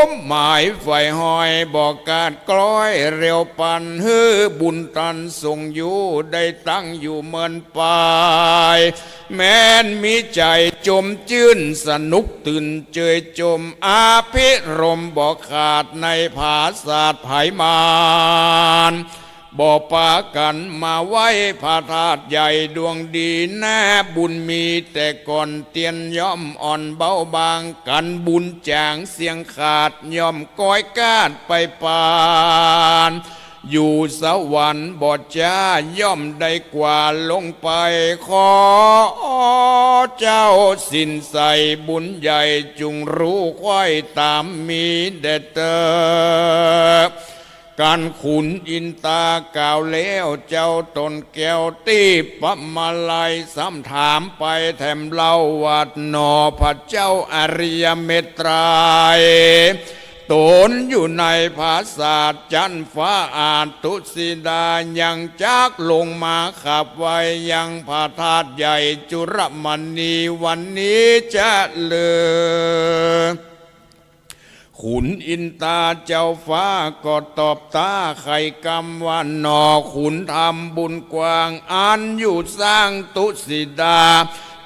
มหมายใฝ่ห้อย บ่ขาดคล้อยเร็วปัน หื้อบุญตันส่งอยู่ ได้ตั้งอยู่เมินไป แม้นมีใจ๋จมจื้น สนุกตื่นเจยจม อภิรมย์บ่ขาด ในผาสาทไพมาน บ่ปากั๋นมาไหว้พระธาตุใหญ่ดวงดี นาบุญมีแต่ก่อน เตียนย่อมอ่อนเบาบาง กั๋นบุญจ๋างเสี้ยงขาด ย่อมก้อยกาดไปปาน อยู่สวรรค์บ่จ้า ย่อมได้กว่าลงไป ขอเจ้าสินใสบุญใหญ่ จุ่งรู้ใคว่ต๋ามมีแด่เตอ กันขุนอินตากล่าวแล้ว เจ้าตนแก้วตี้ปะมาลัย ซ้ำถามไปแถมเล่าว่า หนอพระเจ้าอริยเมตรัย ตนอยู่ในผาสาทจั้นฟ้าอาจ ตุสิดายังจักลงมาขับไหว้ ยังพระธาตุใหญ่จุลมณี วันนี้จะเลิก ขุนอินตาเจ้าฟ้าก็ตอบต๋าไขกำว่า หนอขุนทำบุญกว้าง อันอยู่สร้างตุสิดา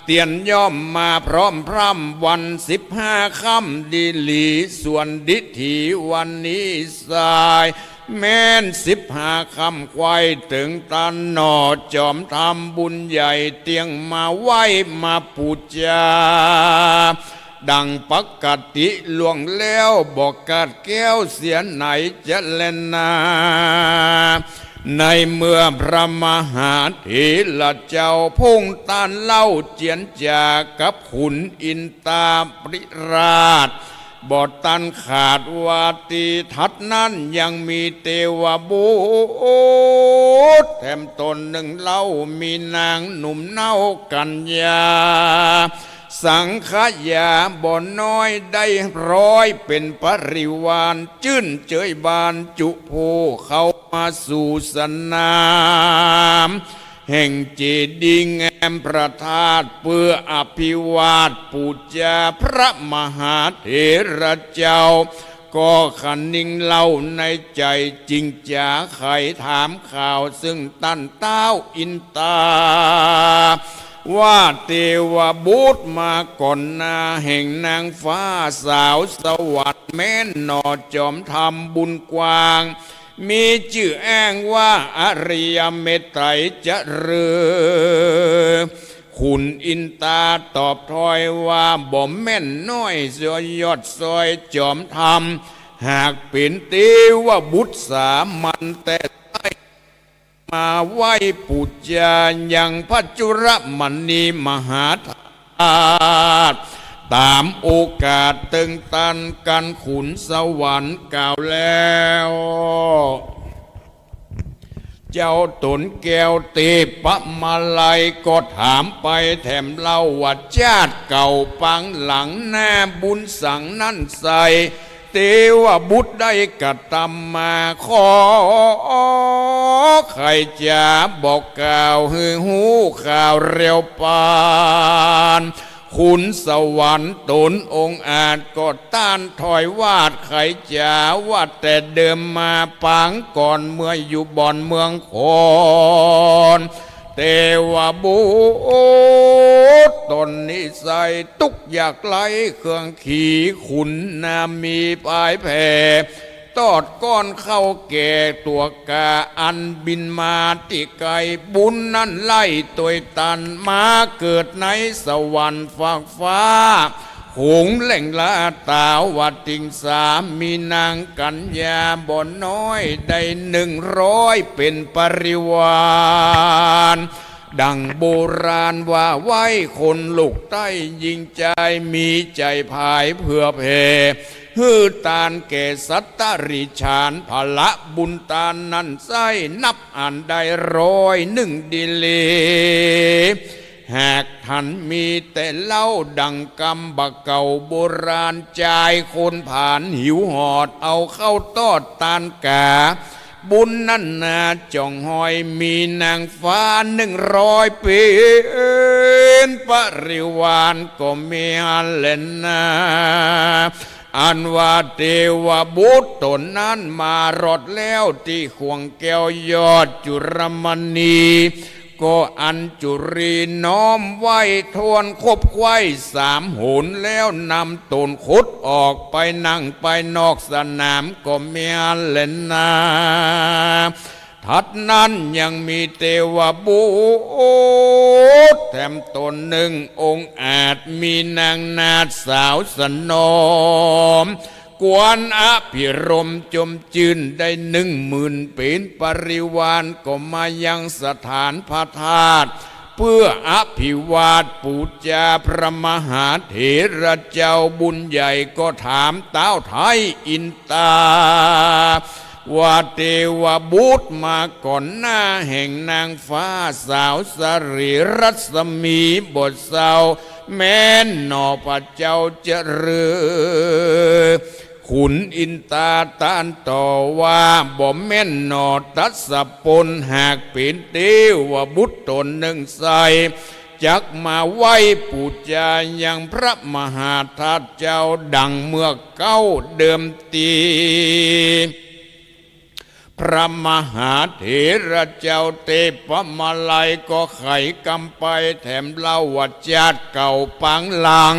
เตียนย่อมมาพร้อมพร่ำ วันสิบห้าค่ำดีหลี ส่วนดิถีวันนี้สาย แม้นสิบห้าค่ำ ใคร่เถิงต้านหน่อ จอมธรรมบุญใหญ่ เตียงมาไหว้มาปู๋จา ดังปกติล่วงแล้ว บ่ขาดแคลนเสียไหนจะแลนา ในเมื่อพระมหาเถระเจ้า พระองค์ต้านเล่าเจียรจากับขุนอินตาธิราช บ่ตันขาดว่า ตี้ถัดนั้นยังมีเตวบุตรแถมต๋นนึ่งเล่า มีนางหนุ่มเน่ากัญญา สังขยาบ่น้อย ได้ร้อยเป๋นปริวาร จื้นเจยบรรจุผู้เข้ามาสู่สนาม แห่งเจดีย์แง้มพระธาตุ เปื้ออภิวาทปู๋จาพระมหาเถระเจ้า ก็คะนิงเล่าในใจ๋ จึงจ๋าใค่ถามข่าว ซึ่งต้านต้าวอินตา ว่าเตวบุตรมาก่อนหน้า แห่งนางฟ้าสาวสวรรค์ แม้นหน่อจอมธรรมบุญกว้าง มีจื้ออ้างว่าอริยเมตไตรจารือ ขุนอินตาตอบถ้อยว่า บ่แม่นน้อย ยอดซอยจอมธรรม หากเป๋นเตวบุตรสามัญแต๊ มาไหว้ปู๋จายังพระจุลมณีมหาธาตุ ต๋ามโอกาสเติงตัน กันขุนสวรรค์กล่าวแล้ว เจ้าต๋นแก้วเตปมาลัย ก็ถามไปแถมเล่าว่า จาติเก่าปางหลัง หน้าบุญสังนั้นไซร้ เตวบุตรได้กระตำมา ขอใค่จ๋าบอกกล่าวหื้อฮู้ข่าวเร็วปาน ขุนสวรรค์ต๋นองอาจก็ต้านถ้อยวาดไขจ๋าว่า แต่เดิมมาปางก่อนเมื่ออยู่บ่อนเมืองคอน เตวบุตรต๋นนิสัยตุ๊กข์ยากไร้เครื่องขี่ ขุนนามีปายแผ่ ตอดก้อนข้าวแก่ตั๋วกาอันบินมาตี้ไก๋ บุญนั้นไล่ตวยตันมาเกิดในสวรรค์ฟากฟ้า หงแหล่งละตาวติงสา มีนางกัญญาบ่น้อยได้หนึ่งร้อยเป๋นปริวาร ดังโบราณว่าไว้ คนลูกใต้หญิงจาย มีใจ๋ผายเผื่อแผ่ หื้อตานแก่สัตว์ติรัจฉาน ผละบุญตานนั้นไซร้ นับอันได้ร้อยหนึ่งดีหลี หากทันมีแต่เล่าดังกำบ่าเก่าโบราณ จายคนผานหิวหอด เอาข้าวตอดตานก๋า บุญนั้นนาจ่องหอย มีนางฟ้าหนึ่งร้อยเป๋นปริวารก็มีหั้นแลนา อันว่าเตวบุตรต๋นนั้นมารอดแล้วตี้ข่วงแก้วยอดจุลมณี ก็อัญจุลีน้อมไหว้ถ้วนครบไขว้สามหน แล้วนำต๋นคดออกไปนั่งไปนอกสนามก็มีหั้นแลนา ถัดนั้นยังมีเตวบุตรแถมต๋นนึ่งองอาจ มีนางนาถสาวสนอม กวนอภิรมย์จมจื้นได้หนึ่งหมื่นเป๋นปริวารก็มายังสถานพระธาตุ เปื้ออภิวาทปู๋จาพระมหาเถระเจ้า บุญใหญ่ก็ถามต้าวไท้อินตา ว่าเตวบุตรมาก่อนหน้าแห่งนางฟ้าสาวสรีรัศมีบ่เศร้า แม้นหน่อพระเจ้าจารือ ขุนอินตาต้านตอบว่า บ่แม่นหน่อ ตัสสะปน หากเป๋นเตวบุตรต๋นนึ่งไซร้ จักมาไหว้ปู๋จายังพระมหาธาตุเจ้าดังเมื่อเก๊าเดิมตี้ พระมหาเถระเจ้าเตปมาลัยก็ไขกำไปแถมเล่าว่า จาติเก่าปางหลัง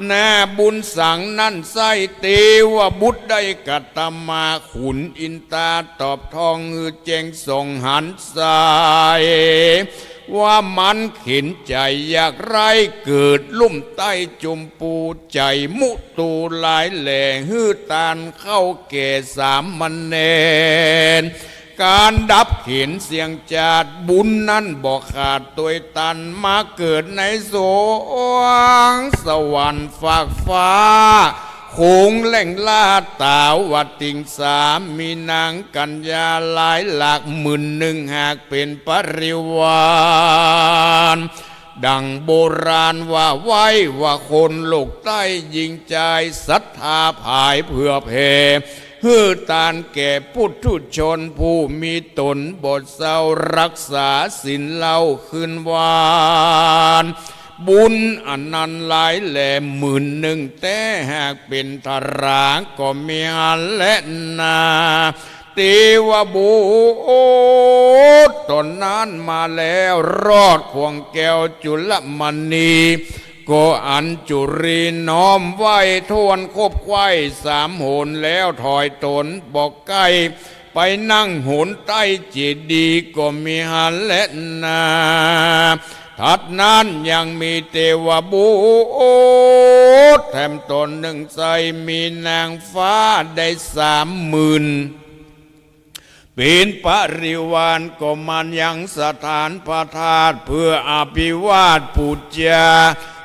นาบุญสังนั้นไส้ เตวบุตรได้กระทำมา ขุนอินตาตอบทอง หือแจ้งส่องหันใส ว่ามันเข็ญใจอยากไร้ เกิดลุ่มใต้จมปู ใจ๋มุตูหลายแหล่ หื้อตานเข้าแก่สามเณร ก๋านดับเข็ญเสี้ยงจาติ บุญนั้นบ่ขาดตวยตัน มาเกิดในสวงสวรรค์ฟากฟ้า โขงแหล่งลาตาวติงสา มีนางกัญญาหลายหลักหมื่นหนึ่ง หากเป๋นปริวาร ดั่งโบราณว่าไว้ว่าคนโลกใต้หญิงจาย ศรัทธาผายเผื่อแผ่ หื้อตานแก่ปุถุชนผู้มีต๋นบ่เซา รักษาศีลเล่าคืนวาน บุญอันนั้นหลายแหล่หมื่นหนึ่งแต๊ หากเป๋นทราก็มีหั้นแลนา เตวบุตรต๋นนั้นมาแล้ว รอดข่วงแก้วจุลมณี ก็อัญจุลีน้อมไหว้ถ้วนคบไขว้สามหน แล้วถอยต๋นบ่ใก้ ไปนั่งหนใต้เจดีย์ก็มีหั้นแลนา ถัดนั้นยังมีเตวบุตรแถมต๋นหนึ่งไส้ มีนางฟ้าได้สามหมื่น เป๋นปริวารก็มายังสถานพระธาตุ เพื่ออภิวาทปู๋จา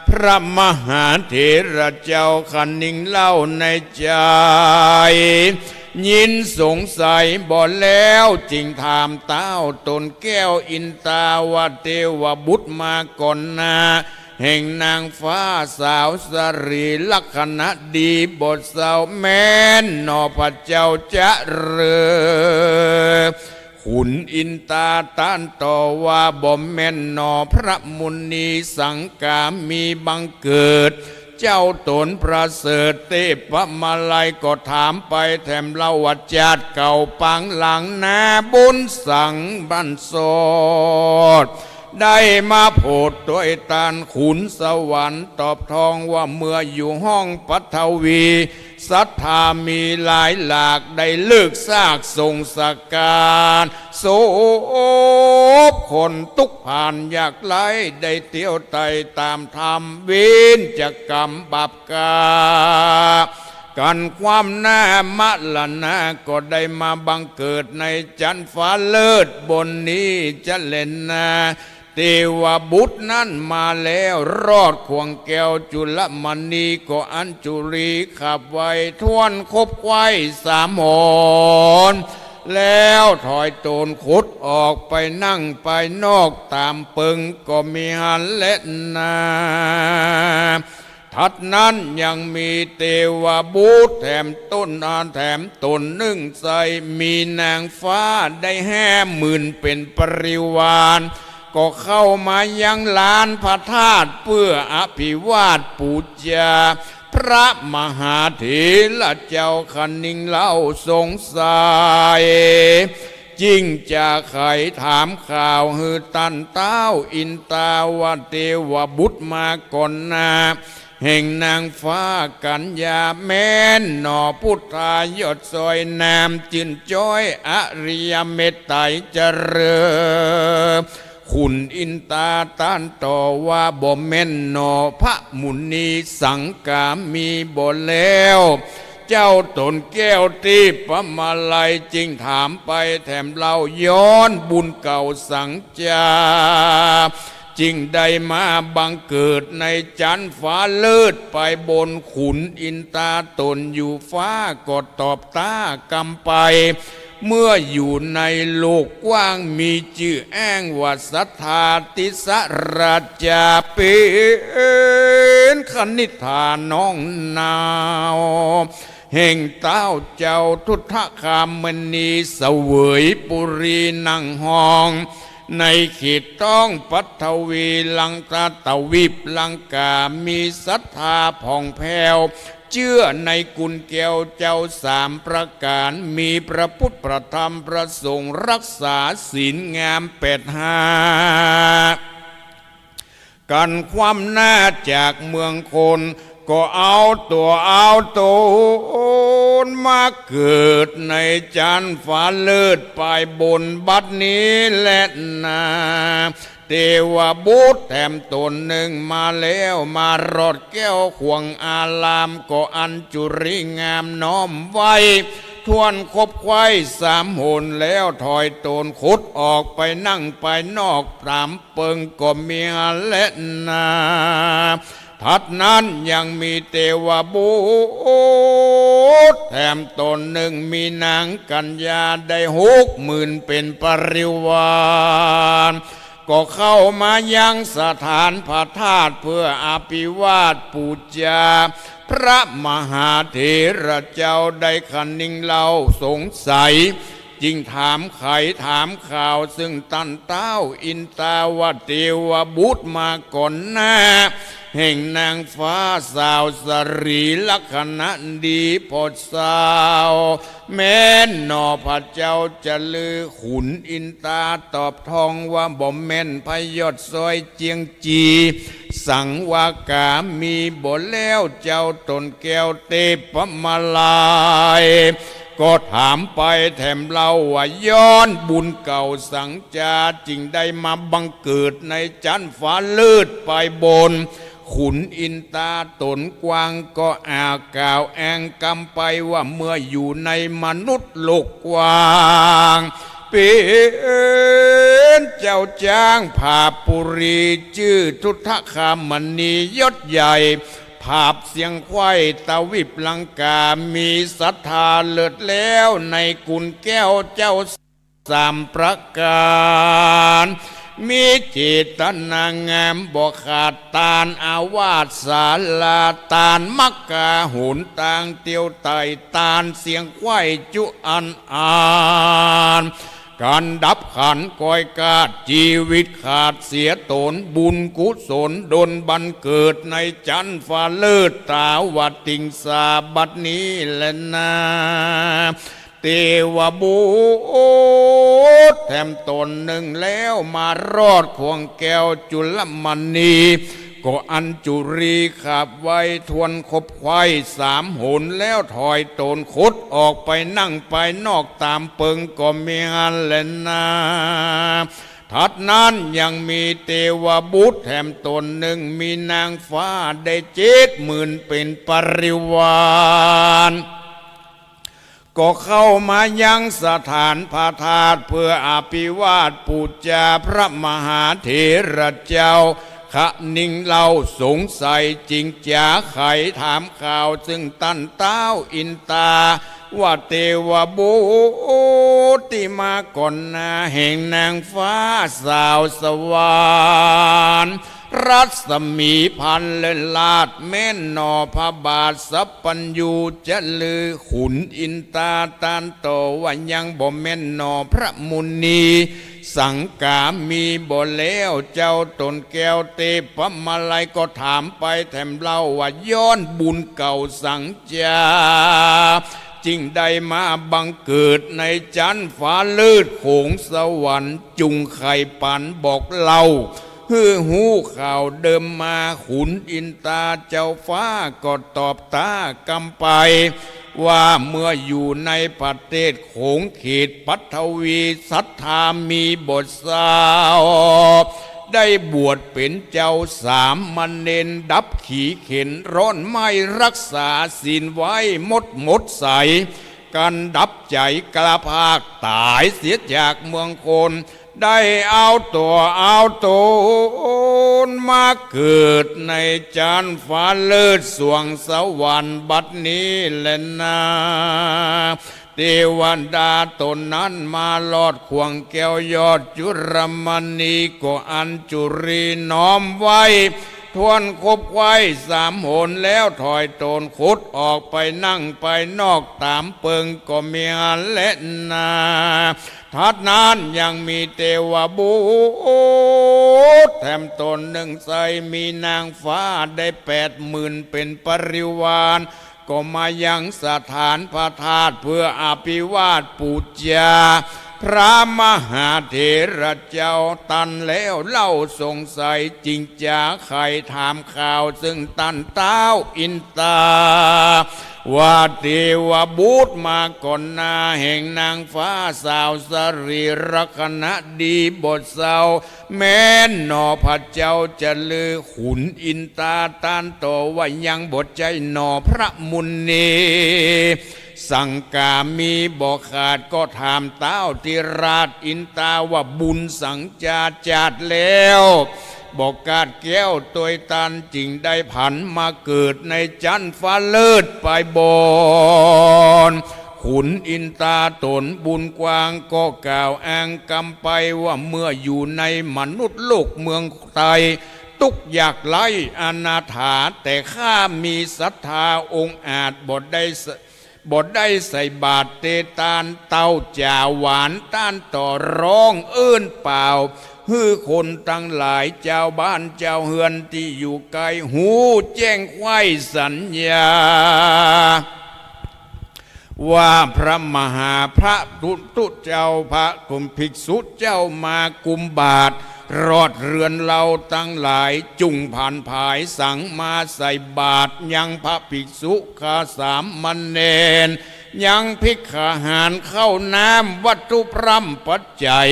พระมหาเถระเจ้าคะนิงเล่าในใจ๋ ยินสงสัยบ่แล้ว จึงถามเต้าต๋นแก้วอินตาว่า เตวบุตรมาก่อนหน้า แห่งนางฟ้าสาวสรีลักษณะดีบ่เซา แม่นหนอพระเจ้าจะเริ ขุนอินตาต้านตอบว่า บ่แม่นหนอพระมุนีสังกามีบังเกิด เจ้าต๋นประเสริฐเตปะมาลัย ก็ถามไปแถมเล่าว่า จาติเก่าปางหลังนาบุญสังบันโสด ได้มาโผดตวยตัน ขุนสวรรค์ตอบทองว่า เมื่ออยู่ห้องปัทวี ศรัทธามีหลายหลาก ได้เลิกซากส่งสการ โสภคนตุ๊กข์ผ่านยากไร้ ได้เตี้ยวไต่ตามธรรม เว้นจากกรรมบาปกา กันความหน้ามรณะ ก็ได้มาบังเกิดในจันทร์ฟ้าเลิศบนนี้จะแลนา เตวบุตรนั้นมาแล้ว รอดข่วงแก้วจุลมณี ก็อัญจุลีขับไว้ถ้วนคบไขว้สามหน แล้วถอยต๋นคดออกไปนั่งภายนอกต๋ามเปิงก็มีหั้นแลนา ถัดนั้นยังมีเตวบุตรแถมต๋น แถมต๋นหนึ่งไส้ มีนางฟ้าได้ห้าหมื่นเป๋นปริวาร ก็เข้ามายังลานพระธาตุ เพื่ออภิวาทปู๋จา พระมหาเถระเจ้าคะนิงเล่าสงสัย จึงจะไขถามข่าวหื้อต้านเต้าอินตาว่า เตวบุตรมาก่อนหน้า แห่งนางฟ้ากัญญา แม่นหนอพุทธายอดซอย นามจื่นจ้อยอริยเมตไตรเจริญ ขุนอินตาต้านตอบว่า บ่แม่นหนอพระมุนีสังกามีบ่แล้ว เจ้าต๋นแก้วเตปะมาลัย จึงถามไปแถมเล่า ย้อนบุญเก่าสังจา จึงได้มาบังเกิดในจันทร์ฟ้าเลิศไปบน ขุนอินตาต๋นอยู่ฟ้าก็ตอบต้ากำไป เมื่ออยู่ในโลกกว้างมีจื้ออ้างว่าศรัทธาติสราชา เป๋นคณิษฐาน้องนาว แห่งเต้าเจ้าทุตถคามณี เสวยปุรีนั่งห้อง ในเขตต้องปัทวีลังกา ทวีปลังกา มีศรัทธาผ่องแผ้ว เจื้อในคุณแก้วเจ้าสามประก๋าน มีพระพุทธพระธรรมพระสงฆ์ รักษาศีลงามแปดห้า กันความหน้าจากเมืองคน ก็เอาตัวเอาตนมาเกิดในจันทร์ฟ้าเลิศไปบนบัดนี้แลนา เตวบุตรแถมตนหนึ่งมาแล้ว มารอดแก้วข่วงอาราม ก็อัญจุริงามน้อมไหว้ ถ้วนคบไขว้สามหนแล้ว ถอยตนคดออกไปนั่งไปนอก ตามเปิงก็มีแลนา ถัดนั้นยังมีเตวบุตรแถมตนหนึ่ง มีนางกัญญาได้หกหมื่นเป็นปริวาร ก็เข้ามายังสถานพระธาตุเพื่ออภิวาทปูจา พระมหาเถระเจ้าได้คนิงเล่าสงสัย จึงถามไขถามข่าวซึ่งต้านเต้าอินตาวเตวบุตรมาก่อนหน้า แห่งนางฟ้าสาวสรีลักษณะดีพอสาว แม่นหนอพระเจ้าจะลือ ขุนอินตาตอบทองว่าบ่แม่น พยอดซอยเจียงจี สังวากามีบ่แล้ว เจ้าตนแก้วเตปมาลาย ก็ถามไปแถมเล่าว่าย้อนบุญเก่าสังจา จึงได้มาบังเกิดในจันทร์ฟ้าเลิศไปบน ขุนอินตาตนกว้างก็อาจกล่าวแองกำไปว่าเมื่ออยู่ในมนุษย์โลกกว้าง เป็นเจ้าจ้างผาบปุรี ชื่อทุตคามณียศใหญ่ ผาบเสียงไขว้ตวิปลังกา มีศรัทธาเลิศแล้วในกุณแก้วเจ้าสามประการ มีเจตนางามบ่ขาดตานอาวาสศาลา ตานมักกาหนตางเตียวไต่ ตานเสียงไขว้จุอันอาน การดับขันธ์กอยกาด จีวิตขาดเสียตน บุญกุศลดลบังเกิดในจันทร์ฟ้าเลิศตาวติงสาบัดนี้แลนา เตวบุตรแถมตนหนึ่งแล้ว มารอดข่วงแก้วจุลมณี ก็อัญจุรีขาบไหว้ถ้วนคบไขว้สามหนแล้ว ถอยตนคดออกไปนั่งไปนอกตามเปิงก็มีแลนา ถัดนั้นยังมีเตวบุตรแถมตนหนึ่ง มีนางฟ้าได้เจ็ดหมื่นเป็นปริวาร ก็เข้ามายังสถานพระธาตุเพื่ออภิวาทปูจาพระมหาเถระเจ้า คนิงเล่าสงสัยจึงจาไขถามข่าวซึ่งต้านเต้าอินตา ว่าเตวบุตรที่มาก่อนหน้าแห่งนางฟ้าสาวสวรรค์ รัศมีพันเลิศลาด แม่นหนอพระบาทสัพพัญญูจะลือ ขุนอินตาตานต่อว่ายังบ่แม่นหนอพระมุนี สังกามีบ่แล้ว เจ้าตนแก้วเตปมาลัยก็ถามไปแถมเล่าว่าย้อนบุญเก่าสังจา จึงได้มาบังเกิดในจันทร์ฟ้าเลิศโขงสวรรค์ จุงไขปันบอกเล่า หื้อฮู้ข่าวเดิมมา ขุนอินตาเจ้าฟ้าก็ตอบตากำไป ว่าเมื่ออยู่ในประเทศโขงเขตปัทวี ศรัทธามีบ่เศร้า ได้บวชเป็นเจ้าสามเณร ดับขีเข็ญร้อนไหม้ รักษาศีลไว้หมดหมดใส กันดับใจกล้าพากตายเสียจากเมืองคน ได้เอาตัวเอาตนมาเกิดในจันทร์ฟ้าเลิศสวงสวรรค์บัดนี้แลนา เทวดาตนนั้นมาลอดข่วงแก้วยอดจุลมณี ก็อัญจุรีน้อมไหว้ ถ้วนคบไขว้สามหนแล้วถอยตนคดออกไปนั่งไปนอกตามเปิงก็มีแลนา ถัดนั้นยังมีเตวบุตรแถมตนหนึ่งไซร้มีนางฟ้าได้แปดหมื่นเป็นปริวาร ก็มายังสถานพระธาตุเพื่ออภิวาทปูจา พระมหาเถระเจ้าตันแล้วเล่าสงสัย จึงจาใคร่ถามข่าวซึ่งต้านท้าวอินตา ว่าเตวบุตรมาก่อนหน้าแห่งนางฟ้าสาวสรีลักษณะดีบ่เซา แม่นหนอพระเจ้าจะลือ ขุนอินตาต้านต่อว่ายังบ่ใจ้หนอพระมุนี สังกามีบ่ขาด ก็ถามท้าวธิราชอินตาว่าบุญสังจาจาดแล้ว บ่กาดแก้วตวยตัน จึงได้ผันมาเกิดในจันฟ้าเลิศไปบน ขุนอินตาตนบุญกว้าง ก็กล่าวอ้างกำไปว่าเมื่ออยู่ในมนุษย์โลกเมืองไต ทุกข์ยากไร้อนาถา แต่ข้ามีศรัทธาองอาจ บ่ได้ส- บ่ได้ใส่บาตรเตตาน เต้าจ๋าหวานต้านต่อร้องเอิ้นเป่า หื้อคนตังหลาย จาวบ้านจาวเฮือนตี้อยู่ใก้ ฮู้แจ้งไขว้สัญญา ว่าพระมหาพระพุทธเจ้า พระภิกษุเจ้ามากุมบาตร รอดเฮือนเฮาตังหลาย จุ่งผันผายสังมาใส่บาตร ยังพระภิกษุข้าสามเณร ยังภิกขาหาร ข้าวน้ำ วัตถุพร่ำปัจจัย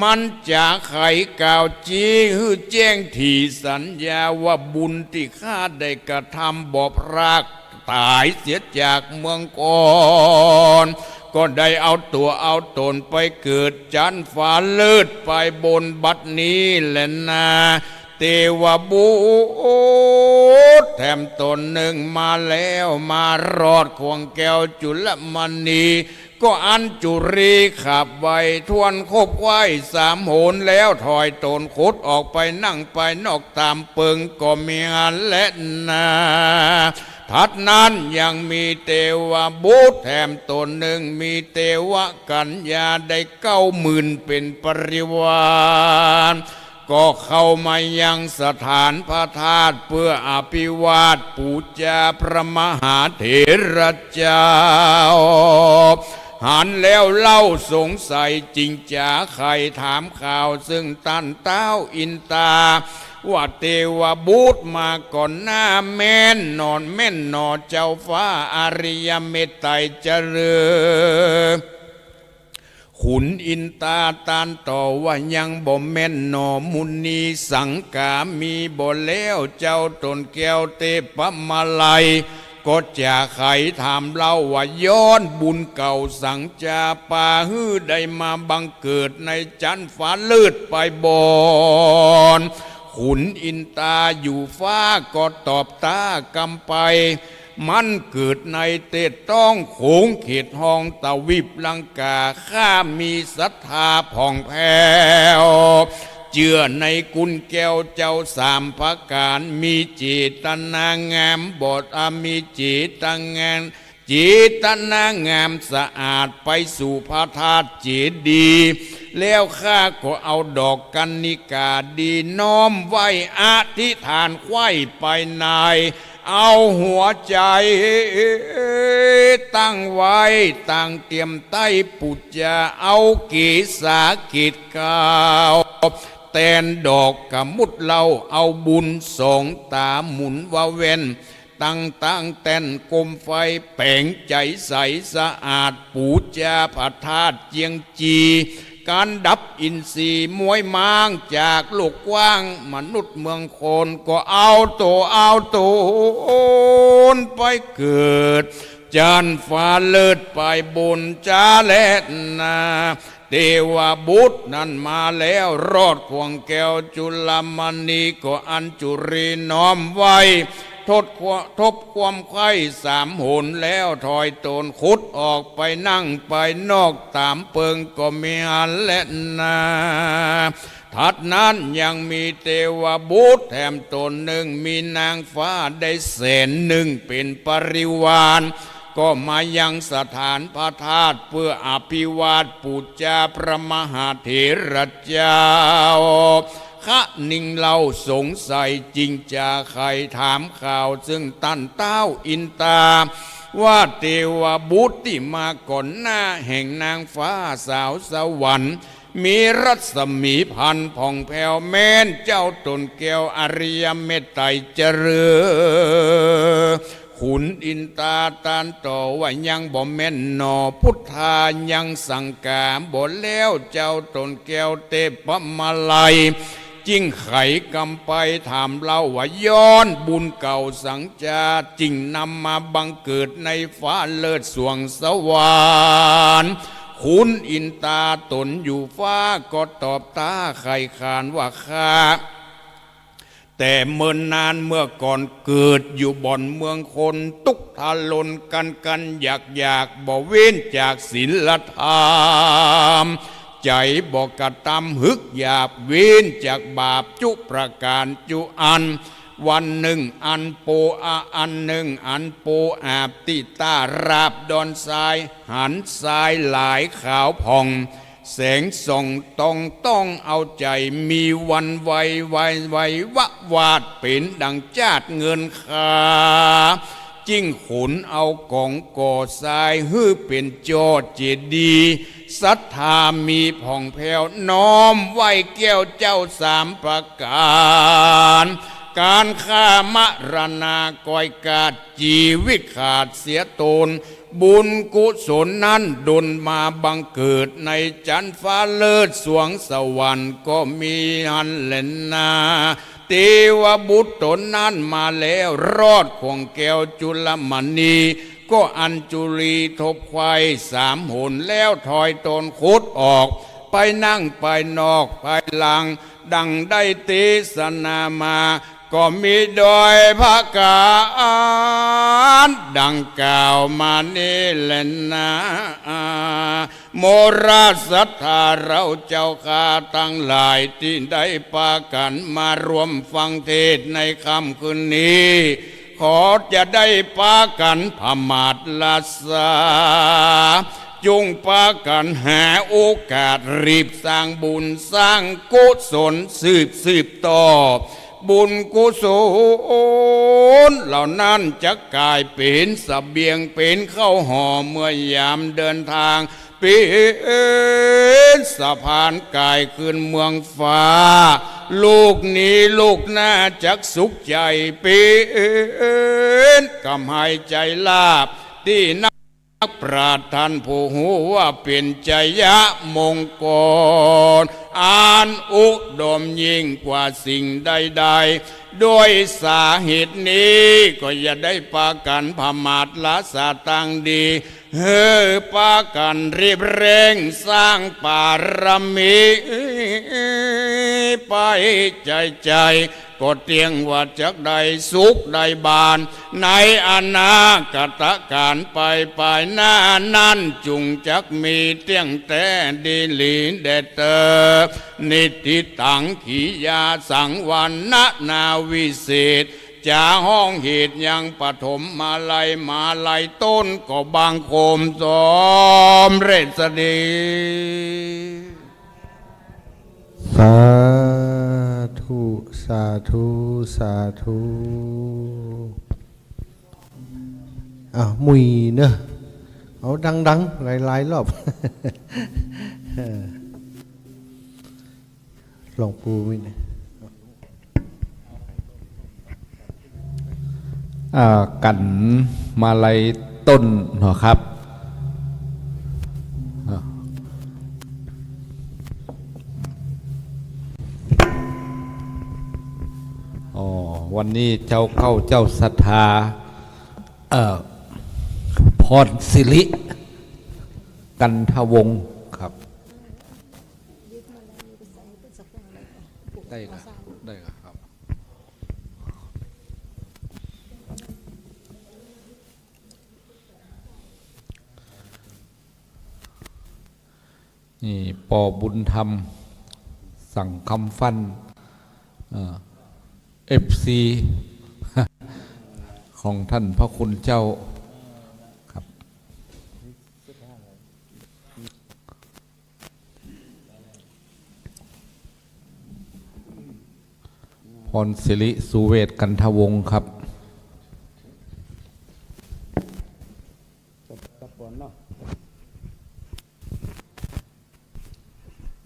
มันจาใคร่กล่าวจี้ หื้อแจ้งถี่สัญญา ว่าบุญตี้ข้าได้กระทำบ่พราก ตายเสียจากเมืองก่อน ก็ได้เอาตัวเอาตนไปเกิดจันฟ้าเลิศไปบนบัดนี้แลนา เตวบุตรแถมตนหนึ่งมาแล้ว มารอดข่วงแก้วจุลมณี ก็อัญจุลีขับไวถ้วนคบไขว้สามหน แล้วถอยตนขุดออกไปนั่งไปนอกตามเปิงก็มีอันแลนา ถัดนั้นยังมีเตวบุตรแถมตนหนึ่ง มีเตวกัญญาได้เก้าหมื่นเป็นปริวาร ก็เข้ามายังสถานพระธาตุเพื่ออภิวาทปูจาพระมหาเถระเจ้า หันแล้วเล่าสงสัย จึงจาใคร่ถามข่าวซึ่งต้านท้าวอินตา ว่าเตวบุตรมาก่อนหน้า แม่นหนอแม่นหนอเจ้าฟ้าอริยเมตไตรจะลือ ขุนอินตาต้านต่อว่ายังบ่แม่นหนอมุนี สังกามีบ่แล้วเจ้าตนแก้วเตปมาลัย ก็จาใคร่ถามเล่าว่าย้อนบุญเก่าสังจาปา หื้อได้มาบังเกิดในจันฟ้าเลิศไปบน ขุนอินตาอยู่ฟ้าก็ตอบต้ากำไป มันเกิดในเตต้องโขงเขตห้องตวีปลังกา ข้ามีศรัทธาผ่องแผ้ว เจื้อในคุณแก้วเจ้าสามประการ มีเจตนางาม บ่อามีเจตนางาม เจตนางามสะอาดไปสู่พระธาตุเจดีย์ แล้วข้าก็เอาดอกกัณฑิกาดีน้อมไหว้อธิษฐานไขว้ไปใน เอาหัวใจตั้งไว้ตั้งเตรียมใต้ปูจา เอาเกสาเกศเก้า แตนดอกกะมุดเล่า เอาบุญสองต๋าหมุนว่าแว่น ตั้งตั้งแต้นโคมไฟ แป๋งใจ๋ใสสะอาด ปูจาพระธาตุเจียงจี การดับอินทรีย์ม้วยม้างจากโลกกว้าง มนุษย์เมืองคนก็เอาตัวเอาตนไปเกิด จันฟ้าเลิศไปบนจาแลนา เตวบุตรนั้นมาแล้ว รอดข่วงแก้วจุลมณีก็อัญจุลีน้อมไหว้ ทดคว- ทบความไขว้สามหน แล้วถอยตนขุดออกไปนั่งไปนอกตามเปิงก็มีอันแลนา ถัดนั้นยังมีเตวบุตรแถมตนหนึ่ง มีนางฟ้าได้แสนหนึ่งเป็นปริวาร ก็มายังสถานพระธาตุเพื่ออภิวาทปูจาพระมหาเถระเจ้า คณิงเล่าสงสัย จึงจาใคร่ถามข่าวซึ่งต้านท้าวอินตา ว่าเทวบุตรที่มาก่อนหน้าแห่งนางฟ้าสาวสวรรค์ มีรัศมีพันผ่องแผ้วแม้น เจ้าต้นแก้วอริยเมตไตรเจริญ ขุนอินตาตรัสต่อว่ายังบ่แม่นหนอ พุทธายังสังกาบ่แล้ว เจ้าต้นแก้วเทพมาลัย จึงไขกำไปถามเล่าว่า ย้อนบุญเก่าสังจา จึงนำมาบังเกิดในฟ้าเลิศสวงสวรรค์ ขุนอินตาตนอยู่ฟ้าก็ตอบท้าไขขานว่า ข้าแต่เมินนานเมื่อก่อนเกิดอยู่บ่อนเมืองคน ทุกข์ทรนกันกันอยากอยากบ่เว้นจากศีลธรรม ใจบ่กระทำหึกหยาบ เว้นจากบาปจุประการจุอัน วันหนึ่งอันโปอา อันหนึ่งอันโปอาบ ที่ท่าราบดอนทราย หันทรายหลายขาวผ่อง แสงส่องต้องต้องเอาใจ มีวันไหวไหวไหววะวาด เป็นดังจาดเงินคา จึงขนเอาของก่อทรายหื้อเป็นจอเจดีย์ ศรัทธามีผ่องแผ้ว น้อมไหว้แก้วเจ้าสามประการ การฆ่ามรณาก่อยกาด ชีวิตขาดเสียตน บุญกุศลนั้นดลมาบังเกิด ในจันทร์ฟ้าเลิศสวงสวรรค์ก็มีหั้นแลนา เทวบุตรตนนั้นมาแล้ว รอดข่วงแก้วจุลมณี ก็อัญจุลีทบไขว้สามหน แล้วถอยตนคดออก ไปนั่งไปนอกภายหลัง ดังได้เทศนามา ก็มีโดยประการดังกล่าวมานี้แลนา โมราศรัทธาเราเจ้าข้าทั้งหลาย ที่ได้ปากั๋นมาร่วมฟังเทศน์ในค่ำคืนนี้ ขอจะได้ปากั๋นผมาทรัสสา จุ่งปากั๋นหาโอกาสรีบสร้างบุญสร้างกุศลสืบสืบต่อ บุญกุศลเหล่านั้นจะกลายเป็นเสบียงเป็นข้าวห่อเมื่อยามเดินทาง เป็นสะพานกายขึ้นเมืองฟ้า ลูกนี้ลูกหน้าจักสุขใจ เป็นกำไฮใจลาภที่นักปราชญ์ท่านผู้ฮู้ว่าเป็นชัยมงคล อันอุดมยิ่งกว่าสิ่งใดๆ ด้วยสาเหตุนี้ก็อย่าได้ปากั๋นผมาทรัสสาตังดี หื้อปากั๋นรีบเร่งสร้างปารมี ไปใจ๋ๆ ก็เตี้ยงว่าจักได้สุขได้บาน ในอนาคตกาลไปภายหน้านั้น จุ่งจักมีเตี้ยงแต๊ดีหลีแด่เตอ นิฏฐิตัง กิริยาสัง วรรณนาวิเศษ จะฮ้องเหตุยังปฐมมาลัย มาลัยต้นก็บังคมสำเร็จสดี สาธุ สาธุ สาธุ อ้าว มุยเนอะ เอาดังๆ หลายๆ รอบ หลวงปู่มีเนี่ย อ่า กั๋นมาลัยต้นเนาะครับ อ่า อ๋อ วันนี้เจ้าเข้าเจ้าศรัทธา เอ่อ พรสิริ กันทวงศ์ครับ ได้ครับ ได้ครับ นี่ ปอบุญธรรม สังคำฟัน เอ่อ เอฟซี ของท่านพระคุณเจ้า ครับ พรสิริ สุเวช กันทวงศ์ครับ ครับก่อนเนาะ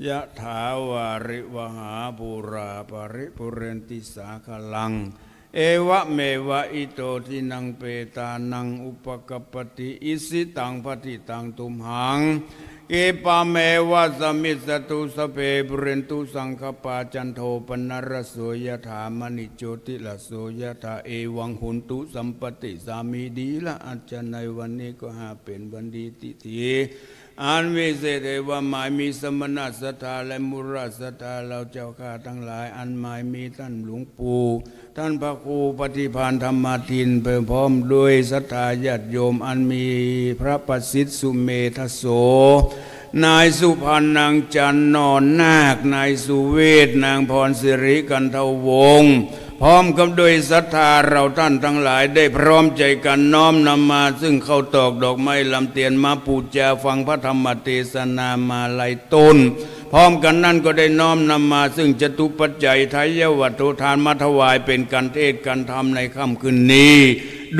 Yathā vārivahā pūrā paripūrenti sāgaraṃ, evameva ito dinnaṃ petānaṃ upakappati. Icchitaṃ patthitaṃ tumhaṃ khippameva samijjhatu, sabbe pūrentu saṅkappā, cando paṇṇaraso yathā, maṇi jotiraso yathā, evaṃ hontu sampatthisāmi. ดีละ อาจารย์ ในวันนี้ก็หาเป็นวันดี ทิฏฐิอันวิเศษ เอวะ หมายมีสมณศรัทธาและมุรศรัทธา เราเจ้าข้าทั้งหลาย อันหมายมีท่านหลวงปู่ ท่านพระครูปฏิภาณธรรมทิน ไปพร้อมด้วยศรัทธาญาติโยม อันมีพระประสิทธิ์ สุเมธโส นายสุพรรณ นางจันทร์ นอนนาค นายสุเวช นางพรสิริ กันทวงศ์ พร้อมกับด้วยศรัทธาเราท่านทั้งหลาย ได้พร้อมใจกันน้อมนำมาซึ่งข้าวตอกดอกไม้ลำเตียน มาปูจาฟังพระธรรมเทศนา มาลัยต้น พร้อมกันนั้นก็ได้น้อมนำมาซึ่งจตุปัจจัย ไทยวัตถุทาน มาถวายเป็นการเทศน์การธรรมในค่ำคืนนี้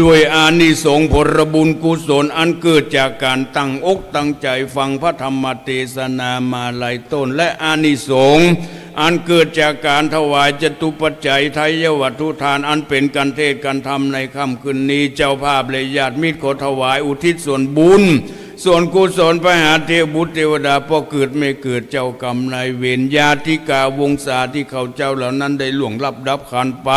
ด้วยอานิสงส์ผลบุญกุศล อันเกิดจากการตั้งอกตั้งใจฟังพระธรรมเทศนา มาลัยต้น และอานิสงส์อันเกิดจากการถวายจตุปัจจัย ไทยวัตถุทาน อันเป็นการเทศน์การธรรมในค่ำคืนนี้ เจ้าภาพและญาติมิตรขอถวายอุทิศส่วนบุญ ส่วนกุศลไปหาเทพบุตรเทวดา พ่อเกิดแม่เกิด เจ้ากรรมนายเวร ญาติกาวงศาที่เขาเจ้าเหล่านั้นได้ล่วงลับดับขันไป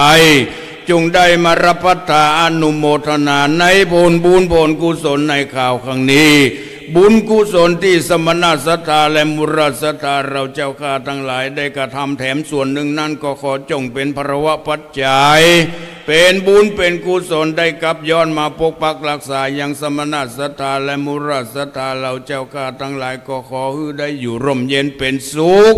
จงได้มารับภัตตาอนุโมทนาในผลบุญผลกุศลในคราวครั้งนี้ บุญกุศลที่สมณศรัทธาและมุรศรัทธาเราเจ้าข้าทั้งหลายได้กระทำแถมส่วนหนึ่งนั้น ก็ขอจงเป็นพลวปัจจัย เป็นบุญเป็นกุศลได้กลับย้อนมาปกปักรักษายังสมณศรัทธาและมุรศรัทธาเราเจ้าข้าทั้งหลาย ก็ขอหื้อได้อยู่ร่มเย็นเป็นสุข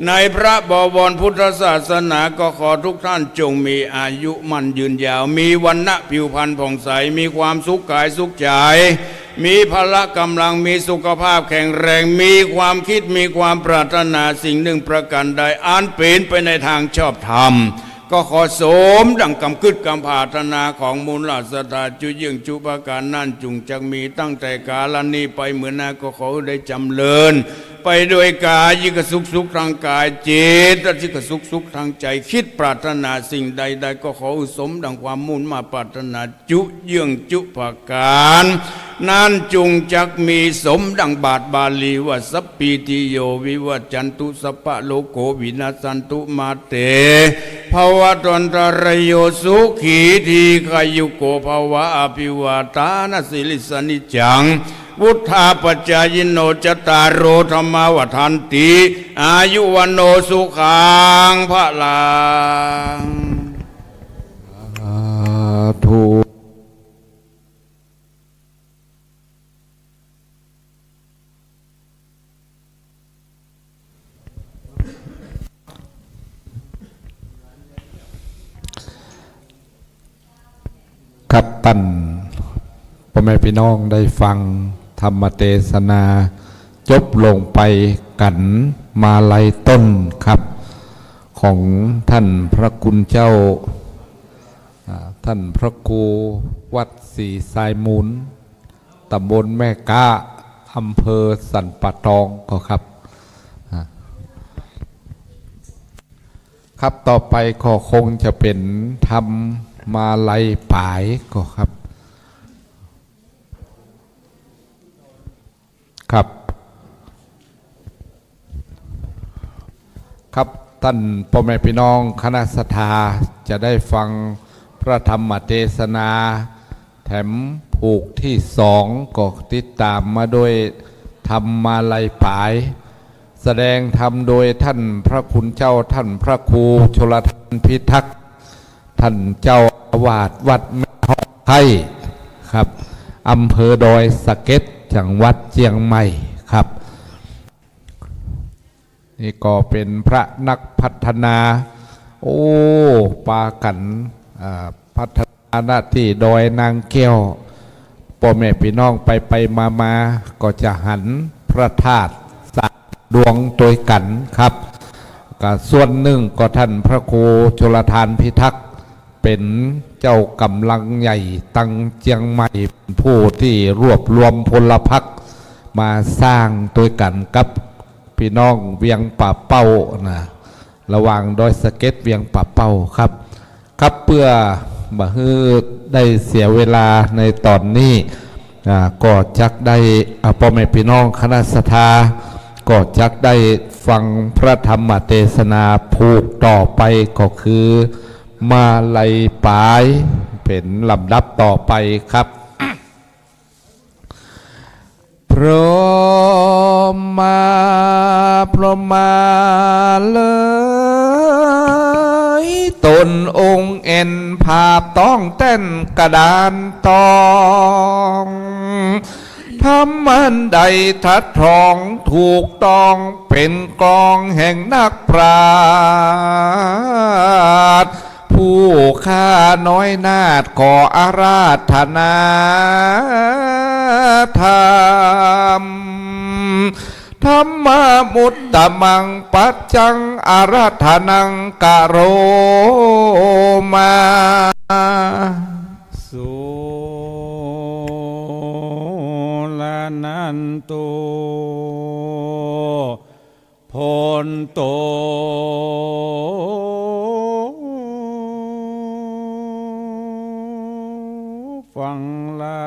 ในพระบวรพุทธศาสนา ก็ขอทุกท่านจงมีอายุมั่นยืนยาว มีวรรณะผิวพรรณผ่องใส มีความสุขกายสุขใจ มีพละกำลัง มีสุขภาพแข็งแรง มีความคิด มีความปรารถนาสิ่งหนึ่งประการใด อันเป็นไปในทางชอบธรรม ก็ขอสมดังกำกึดกำปรารถนาของมูลศรัทธาจุเยื่องจุประการนั้น จุงจักมีตั้งแต่กาลนี้ไปเมือหน้า ก็ขอให้ได้จำเริญ ไปด้วยกายิกสุขสุขทางกาย เจตสิกสุขสุขทางใจ คิดปรารถนาสิ่งใดๆ ก็ขอให้สมดังความมุ่งมาดปรารถนา จุเยื่องจุประการนั้น จุงจักมีสมดังบาทบาลีว่า Sabbītiyo vivajjantu, sabbarogo vinassatu, mā te bhavatvantarāyo, sukhī dīghāyuko bhava. Abhivādanasīlissa niccaṃ vuḍḍhāpacāyino, cattāro dhammā vaḍḍhanti, āyu vaṇṇo sukhaṃ balaṃ. สาธุ ครับ ต้านพ่อแม่พี่น้องได้ฟังธรรมเทศนาจบลงไปกั๋นมาลัยต้นครับ ของต้านพระคุณเจ้า อ่า ต้านพระครูวัดศรีทรายมูล ตำบลแม่ก๊า อำเภอสันป่าตองก็ครับ อ่า ครับ ต่อไปก็คงจะเป๋นธรรมมาลัยป๋ายก็ครับ ครับ ครับ ต้านพ่อแม่พี่น้องคณะศรัทธาจะได้ฟังพระธรรมเทศนาแถมผูกที่สอง ก็ติดต๋ามมาโดยธรรมมาลัยป๋าย แสดงธรรมโดยต้านพระคุณเจ้า ต้านพระครูชลธานพิทักษ์ ต้านเจ้าอาวาสวัดแม่ฮ้องไคร้ครับ อำเภอดอยสะเก็ด จังหวัดเจียงใหม่ครับ นี่ก็เป๋นพระนักพัฒนา โอ้ ปากั๋น อ่า พัฒนาหน้าตี้ดอยนางแก้ว พ่อแม่พี่น้องไปไปมามาก็จะหันพระธาตุสามดวงตวยกั๋นครับ ก็ส่วนนึ่งก็ต้านพระครูชลธานพิทักษ์ เป็นเจ้ากำลังใหญ่ตังเจียงใหม่ เป็นผู้ที่รวบรวมพลพรรคมาสร้างด้วยกันกับพี่น้องเวียงป่าเป้านะ ระหว่างดอยสะเก็ดเวียงป่าเป้าครับ ครับ เพื่อบ่หื้อได้เสียเวลาในตอนนี้ อ่า ก็จักได้ อ่า พ่อแม่พี่น้องคณะศรัทธา ก็จักได้ฟังพระธรรมเทศนาผูกต่อไปก็คือ มาลัยปาย เป็นลำดับต่อไปครับ พรหมะ พรหมะเอ๋ย ตนองค์เอ็นผาบต้องแต้นกระดานตอง ธรรมอันใดทัดทองถูกต้องเป็นกลองแห่งนักปราชญ์ ผู้ข้าน้อยนาถขออาราธนาธรรม Dhammamuttamaṃ paccaṃ āratanaṃ karoma. Suraṇantu bhonto. ฟังละ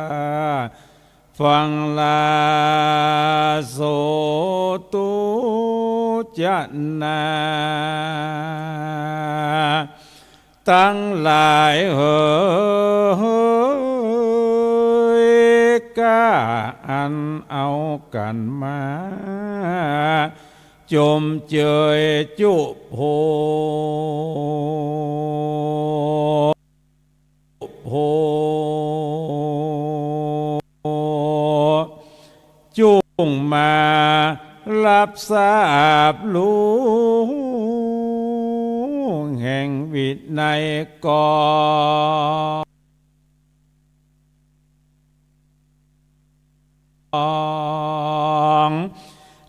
ฟังละ โสตุ จะนา ทั้งหลายเหย ข้าอันเอากันมา ชมเชยจุโพ โพ จุ่งมารับทราบรู้ แห่งวินัยกอง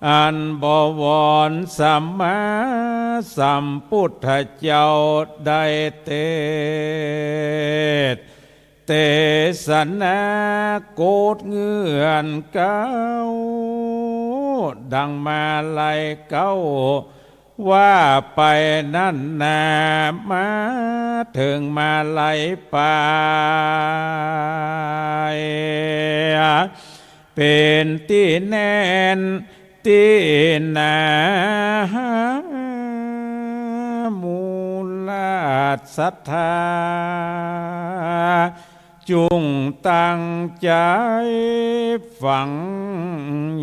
อันบวรสัมมาสัมพุทธเจ้าได้เทศน์ เทศนาโกฏเงื่อนเก้า ดังมาลัยเก้า ว่าไปนั้นนา มาเถิงมาลัยปาย เป็นตี้แน่นตี้หนา หมู่ราชศรัทธา จุ่งตั้งใจ๋ฟัง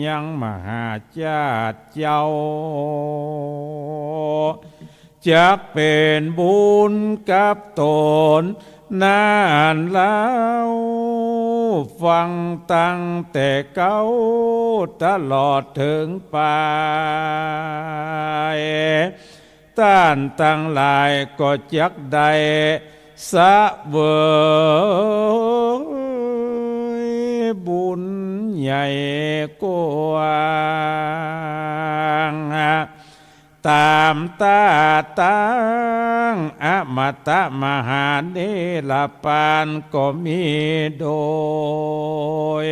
ยังมหาชาติเจ้า จักเป็นบุญกับตนนั้นแล้ว ฟังตั้งแต่เก๊าตลอดเถิงปาย ต้านตังหลายก็จักได้เสวยบุญใหญ่กว้าง ต๋ามต้าตังอมตะมหานิรปานก็มีโดย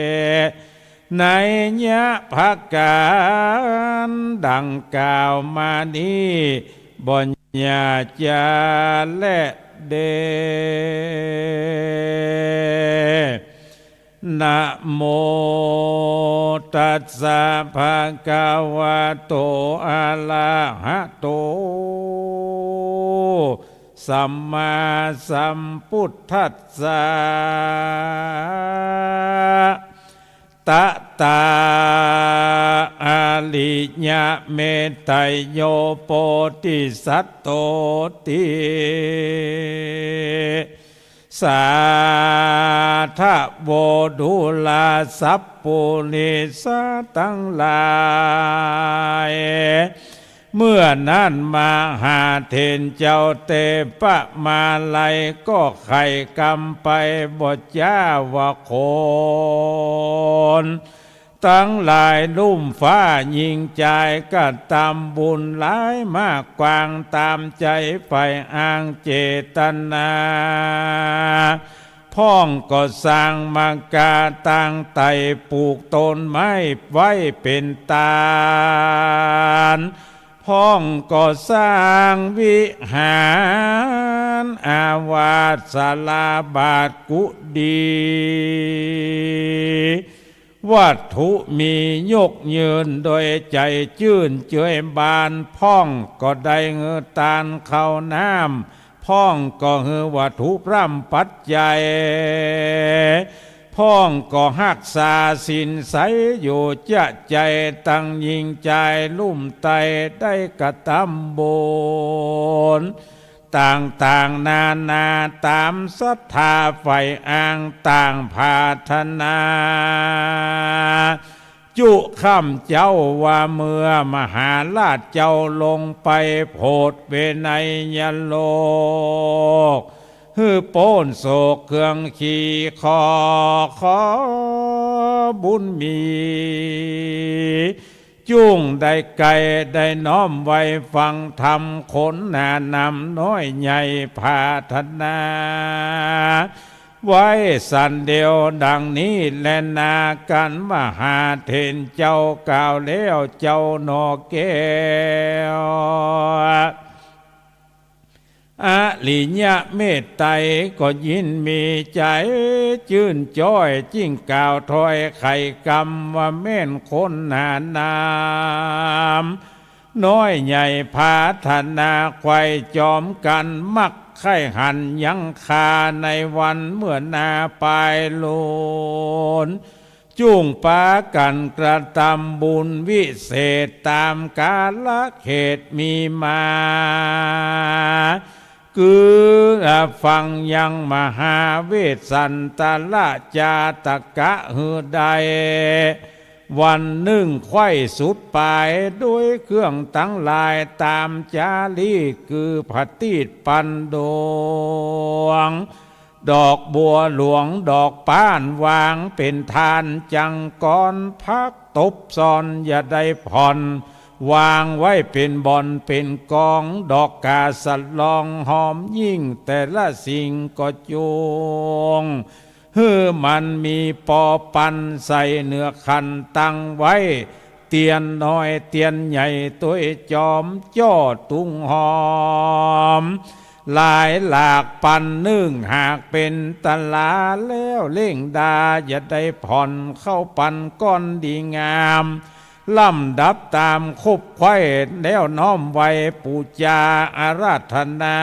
นัยยะประก๋านดังกล่าวมานี้บ่อย่าจะแลเด้ Namo tassa bhagavato arahato sammāsambuddhassa. Tathā ariyametayo bodhisatto ti. Sādhavo dullā sappurisā ตังหลาย เมื่อนั้นมหาเถรเจ้าเทพมาลัยก็ไขกำไปบ่จ้าว่าคน ตังหลายลุ่มฟ้ายิ่งใจกระทำบุญหลายมากกว้างตามใจใฝ่อ้างเจตนา พ่องก็สร้างมังกาตั้งไต่ปลูกต้นไม้ไว้เป็นตาน พ่องก็สร้างวิหารอาวาสศาลาบาทกุฏิ วัตถุมียกยืนโดยใจจื้นเจือยบาน พ่องก็ได้หื้อตานข้าวน้ำ พ่องก็หื้อวัตถุพร่ำปัจจัย พ่องก็ฮักษาศีลใสอยู่จะใจตั้งยิ่งใจลุ่มไต่ได้กระทำบุญ ต่างๆนานาตามศรัทธาใฝ่อ้างต่างปรารถนา จุค่ำเจ๊าว่าเมื่อมหาราชเจ้าลงไปโผดวินัยโลก หื้อป๊นโศกเครื่องขีขอ ขอบุญมี จุ่งได้ใกล้ได้น้อมไว้ฟังธรรม คนหนานำน้อยใหญ่ปรารถนา ไว้สันเดียวดังนี้แลนา กันมหาเถรเจ้ากล่าวแล้วเจ้าหนอแก้ว อริยะเมตไตรก็ยินมีใจจื้นจ้อย จึ่งกล่าวถ้อยไขคำว่าแม่นคนหนานำ น้อยใหญ่ปรารถนาไขว่จอมกัน มักใค่หันยังคาในวันเมื่อนาปลายโลน จุ่งปากันกระทำบุญวิเศษตามกาลเขตมีมา คือฟังยังมหาเวสสันตระจาตกะหื้อได้ วันนึ่งไขว่สุดปลายด้วยเครื่องตังหลายตามจารีตคือผะตีดปันดวง ดอกบัวหลวงดอกป้านวางเป็นทานจังกร ผักตบซ่อนอย่าได้ผ่อน วางไว้เป็นบ่อนเป็นกอง ดอกกาสะลองหอมยิ่งแต่ละสิ่งก็จุ่ง หื้อมันมีปอปันใส่เหนือขันตั้งไว้ เตียนน้อยเตียนใหญ่ตวยจอมจ้อตุงหอม หลายหลากปันนึ่งหากเป็นตลาแล้วเล่งดา อย่าได้ผ่อนเข้าปันก้อนดีงาม ลำดับตามคบไขว่แล้วน้อมไว้ปูจาอาราธนา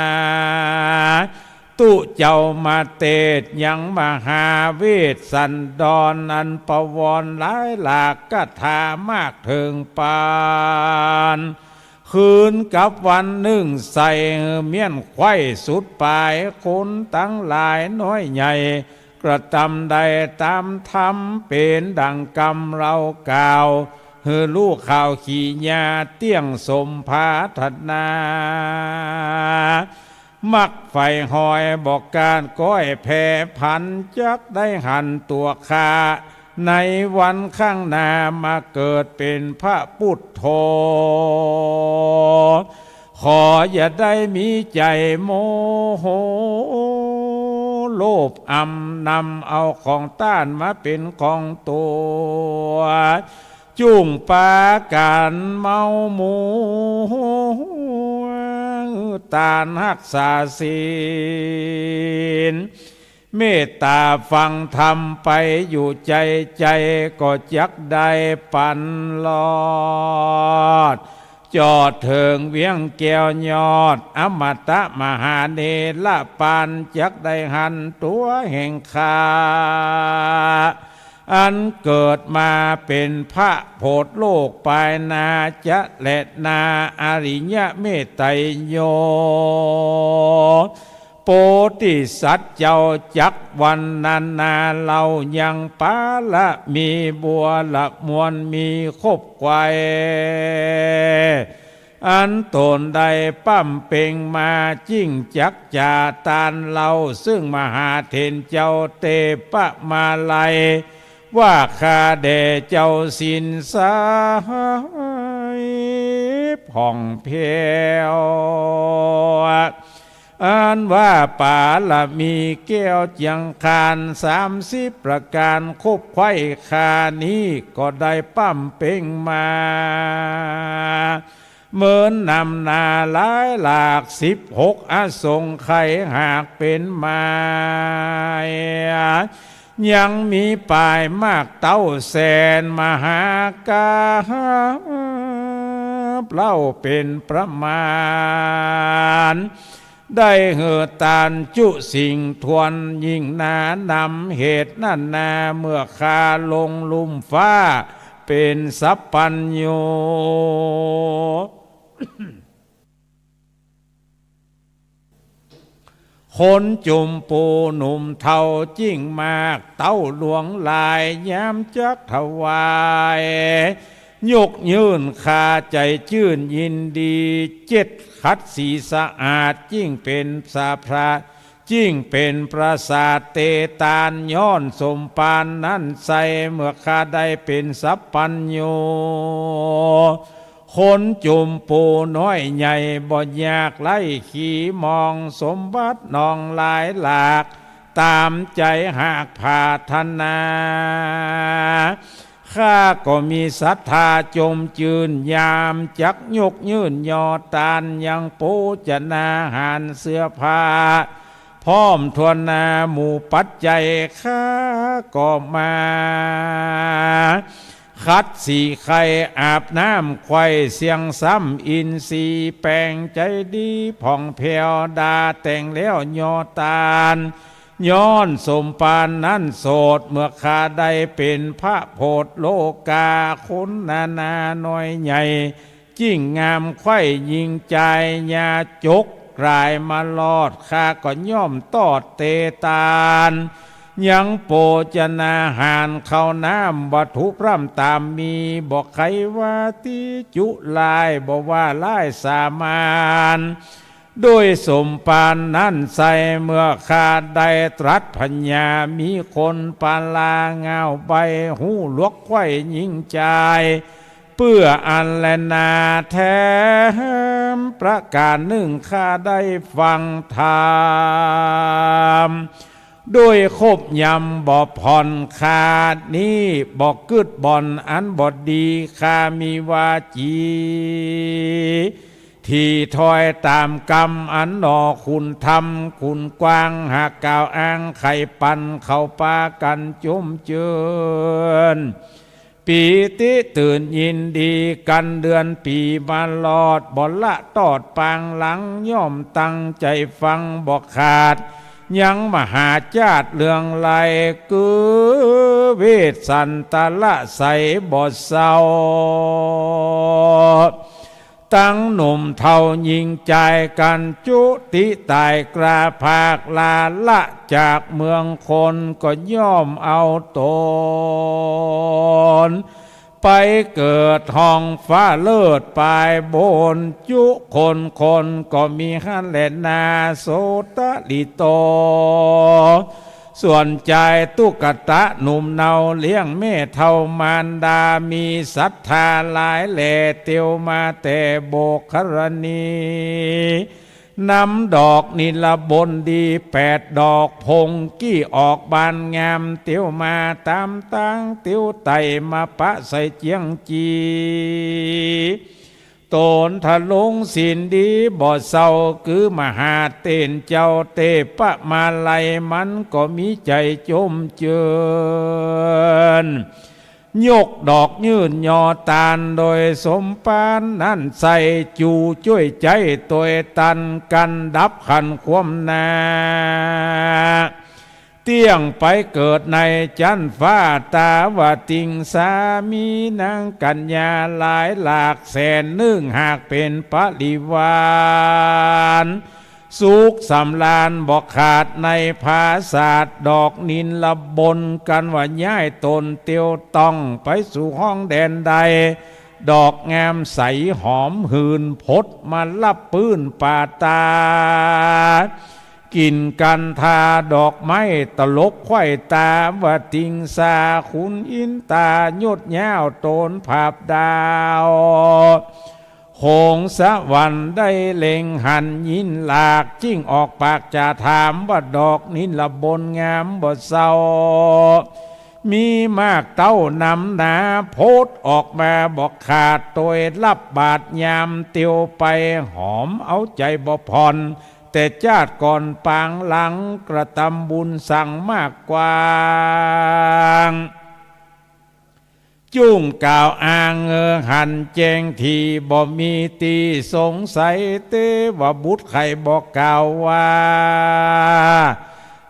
ตุ๊เจ้ามาเตศยังมหาเวสสันดร อันประวรหลายหลากคาถามากเถิงปาน คืนกับวันนึ่งใส่เมี้ยนไขว่สุดปลาย คนตังหลายน้อยใหญ่ กระทำได้ตามธรรมเป็นดังกำเล่ากล่าว หื้อลูกข่าวขี่ยาเตี้ยงสมปรารถนา มักใฝ่หอยบอกการก้อยแผ่ผันจักได้หันตัวข้า ในวันข้างหน้ามาเกิดเป็นพระปุทโธ ขออย่าได้มีใจโมโห โลภอำนำเอาของต้านมาเป็นของตัว จุ่งปากันเมาหมู่ ตานฮักษาศีล เมตตาฟังธรรมไปอยู่ใจ ใจก็จักได้ปันลอด จอดเถิงเวียงแก้วยอด อมตะมหาเนรปาน จักได้หันตัวแห่งข้า อันเกิดมาเป็นพระโพธิโลกปลายนาจะแลนา อริยะเมตไตรโย โพธิสัตว์เจ้าจักวรรณนา เล่ายังปารมีบัวละมวลมีครบไขว่ อันตนได้บำเพ็งมา จึ่งจักจาตานเล่า ซึ่งมหาเถรเจ้าเทพมาลัย ว่าข้าแด่เจ้าศีลใสผ่องแผ้ว อันว่าปารมีแก้วเจียงคานสามสิบประการครบไขว้ข้านี้ก็ได้บำเพ็งมา เหมือนนำนาหลายหลากสิบหกอสงไขยหากเป็นไม้ ยังมีปลายมากเต้าแสนมหากาพย์เล่าเป็นประมาณ ได้เหตุตานจุสิ่งทวนยิ่งหนานำเหตุนั้นนาเมื่อข้าลงลุ่มฟ้าเป็นสัพพัญญู คนจุมปูหนุ่มเฒ่ายิ่งมากเต้าหลวงหลายยามจักถวาย ยกยื่นข้าใจจื่นยินดี เจ็ดขัดสีสะอาดยิ่งเป็นสาพระ ยิ่งเป็นประสาทเตตานย้อนสมปานนั้นใสเมื่อข้าได้เป็นสัพพัญญู คนจุมปูน้อยใหญ่บ่อยากไร้ขีมองสมบัติน้องหลายหลาก ตามใจหากผาถนา ข้าก็มีศรัทธาจมจื่นยามจักยกยื่นยอตานยังโภชนาหารเสื้อผ้า พร้อมทวนนาหมู่ปัจจัยข้าก็มา ขัดสีไข่อาบน้ำไขว้เสียงซ้ำอินทรีย์แปลงใจดีผ่องแผ้วดาแต่งแล้วยอตาน ย้อนสมปานนั้นโสดเมื่อข้าได้เป็นพระโพธโลกาคนนานาน้อยใหญ่ ยิ่งงามไขว้ยิ่งใจยาจกกลายมาลอดข้าก็ย่อมตอดเตตาน ยังโภชนาหารข้าวน้ำวัตถุพร่ำตามมีบอกใครว่าที่จุลายบอกว่าลายสามาน ด้วยสมปานนั้นใสเมื่อข้าได้ตรัสพญามีคนปาลาเงาใบหูลวกไขว้ยิ่งใจ เพื่ออันแลนาแถมประการหนึ่งข้าได้ฟังธรรม ด้วยครบยำบ่ผ่อนขาดนี้บ่กึดบ่อนอันบ่ดีข้ามีวาจี ที่ถอยตามกรรมอันหน่อคุณธรรมคุณกว้างหากกล่าวอ้างไขปันเขาปากันจมเจิน ปีติตื่นยินดีกันเดือนปีมาลอดบ่ละตอดปางหลังย่อมตั้งใจฟังบ่ขาด ยังมหาจาติเรื่องไรคือเวสสันตระใสบ่เศร้า ตั้งหนุ่มเฒ่าหญิงใจกันจุติตายกล้าภาคลาละจากเมืองคนก็ย่อมเอาตน ไปเกิดห้องฟ้าเลิศปลายบนจุคนคนก็มีหันแลนาโสตลิโต ส่วนจายตุ๊กตะหนุ่มเนาเลี้ยงแม่เฒ่ามารดามีศรัทธาหลายแหล่เตียวมาแต่โบกครณี นำดอกนิลบนดีแปดดอกพงกี้ออกบานงามเตียวมาตามตางเตียวไตมาปะใส่เจียงจี ตนทะลงศีลดีบ่เศร้าคือมหาเตนเจ้าเตปะมาลัยมันก็มีใจจมเจิน ยกดอกยื่นยอตานโดยสมปานนั้นใส่จูจ้วยใจตวยตันกันดับขันความนา เตี้ยงไปเกิดในจันฟ้าตาวติงสามีนางกัญญาหลายหลากแสนนึ่งหากเป็นปริวาร สุขสำราญบ่ขาดในผาสาทดอกนินละบนกันว่าย้ายตนเตียวต้องไปสู่ห้องแดนใด ดอกงามใสหอมหืนพดมาลับปื้นป่าตา กลิ่นกันธาดอกไม้ตลบไขว้ตา วติงสาขุนอินตายศยาวโตนผาบดาว โขงสวรรค์ได้เล็งหันยินหลาก จึ่งออกปากจะถามว่า ดอกนิลบนงามบ่เซา มีมากเต้านำหนา โพดออกมาบอกขาด โตยรับบาตรยามเตียวไป หอมเอาใจบ่ผ่อน แต่จาติก่อนปางหลัง กระทำบุญสั่งมากกว้าง จุ่งกล่าวอ้างเออหันแจ้งที่บ่มีที่สงสัย เตวบุตรไขบอกกล่าวว่า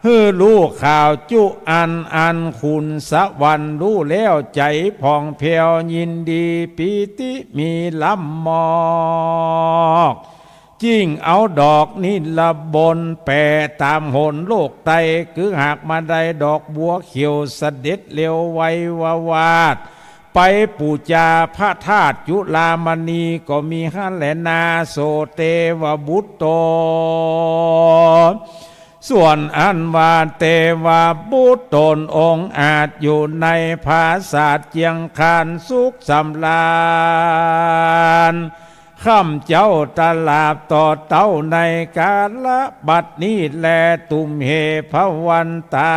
หื้อลูกข่าวจุอัน อันขุนสวรรค์รู้แล้วใจผ่องแผ้วยินดี ปีติมีล้ำมอก จึ่งเอาดอกนิลบนแผ่ตามหนโลกไต คือหากมาได้ดอกบัวเขียวเสด็จเร็วไววาวาด ไปปูจาพระธาตุจุลามณีก็มีหั้นแลนา โสเตวบุตรโต ส่วนอันว่าเตวบุตรตนองค์อาจอยู่ในผาสาทเจียงคานสุขสำราญ ข้ามเจ้าตลาดต่อเต้าในกาละบัดนี้แล ตุมเหภวันตา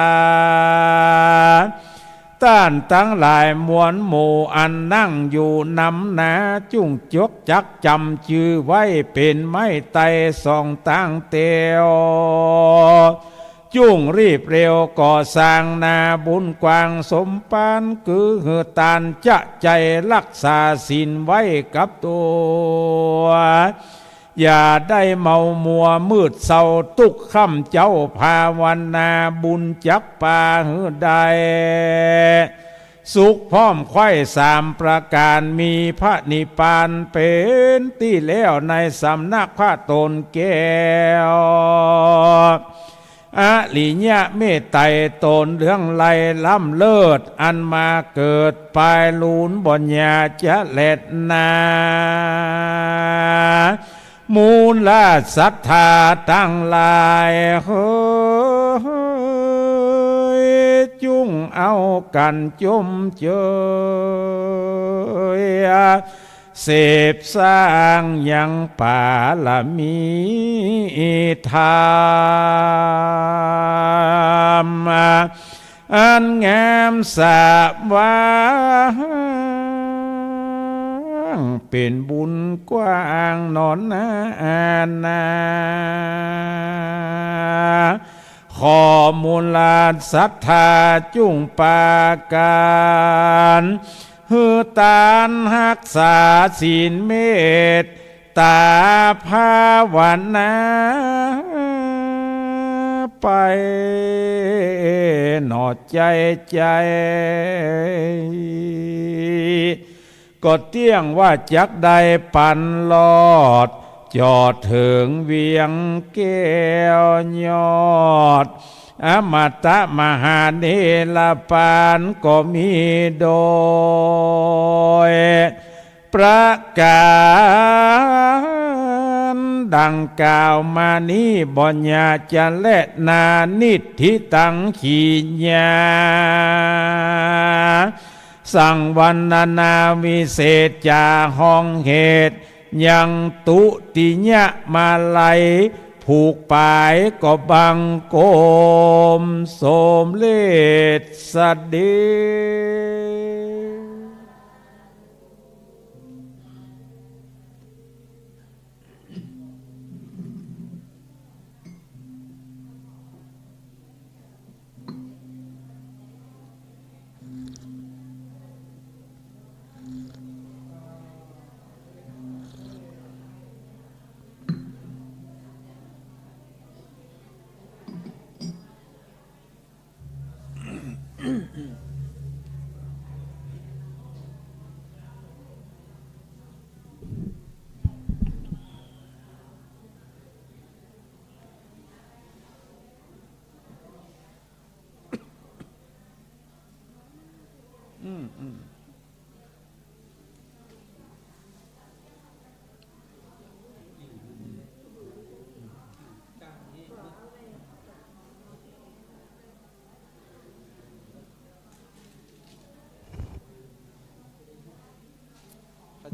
ต้านทั้งหลายมวลหมู่อันนั่งอยู่นำหนา จุ่งจกจักจำจื่อไว้เป็นไม้ไตสองตั้งเตียว จุ่งรีบเร็วก่อสร้างนาบุญกว้างสมปาน คือหื้อตานจะใจรักษาศีลไว้กับตัว อย่าได้เมามัวมืดเศร้าตุกข์ ข้ามเจ้าภาวนาบุญจักปาหื้อได้ สุขพร้อมไขว้สามประการ มีพระนิพพานเป็นที่แล้ว ในสำนักพระตนแก้ว อริยะเมตไตรตนเรื่องไลล้ำเลิศ อันมาเกิดปายลูนบ่อย่าจะแลดนา มูลศรัทธาทั้งหลายเฮ้ย จุ่งเอากันจมเจย เสพสร้างยังปารมีธรรม อันงามสว่าง เป็นบุญกว้างหนอนา ขอมูลศรัทธาจุ่งปาการ หื้อตานรักษาศีลเมตตาภาวนา ไปหนอใจใจ ก็เตี้ยงว่าจักได้ปันลอด จอดเถิงเวียงแก้วยอด อมตะมหาเนรปานก็มีโดย ประการดังกล่าวมานี้ บ่อย่าจะแลนา นิฏฐิตัง ขีญา สังวรรณนาวิเศษจาห้องเหตุ ยังตุติยมาลัย ผูกปายก็บังคมสมเร็จเสด็จ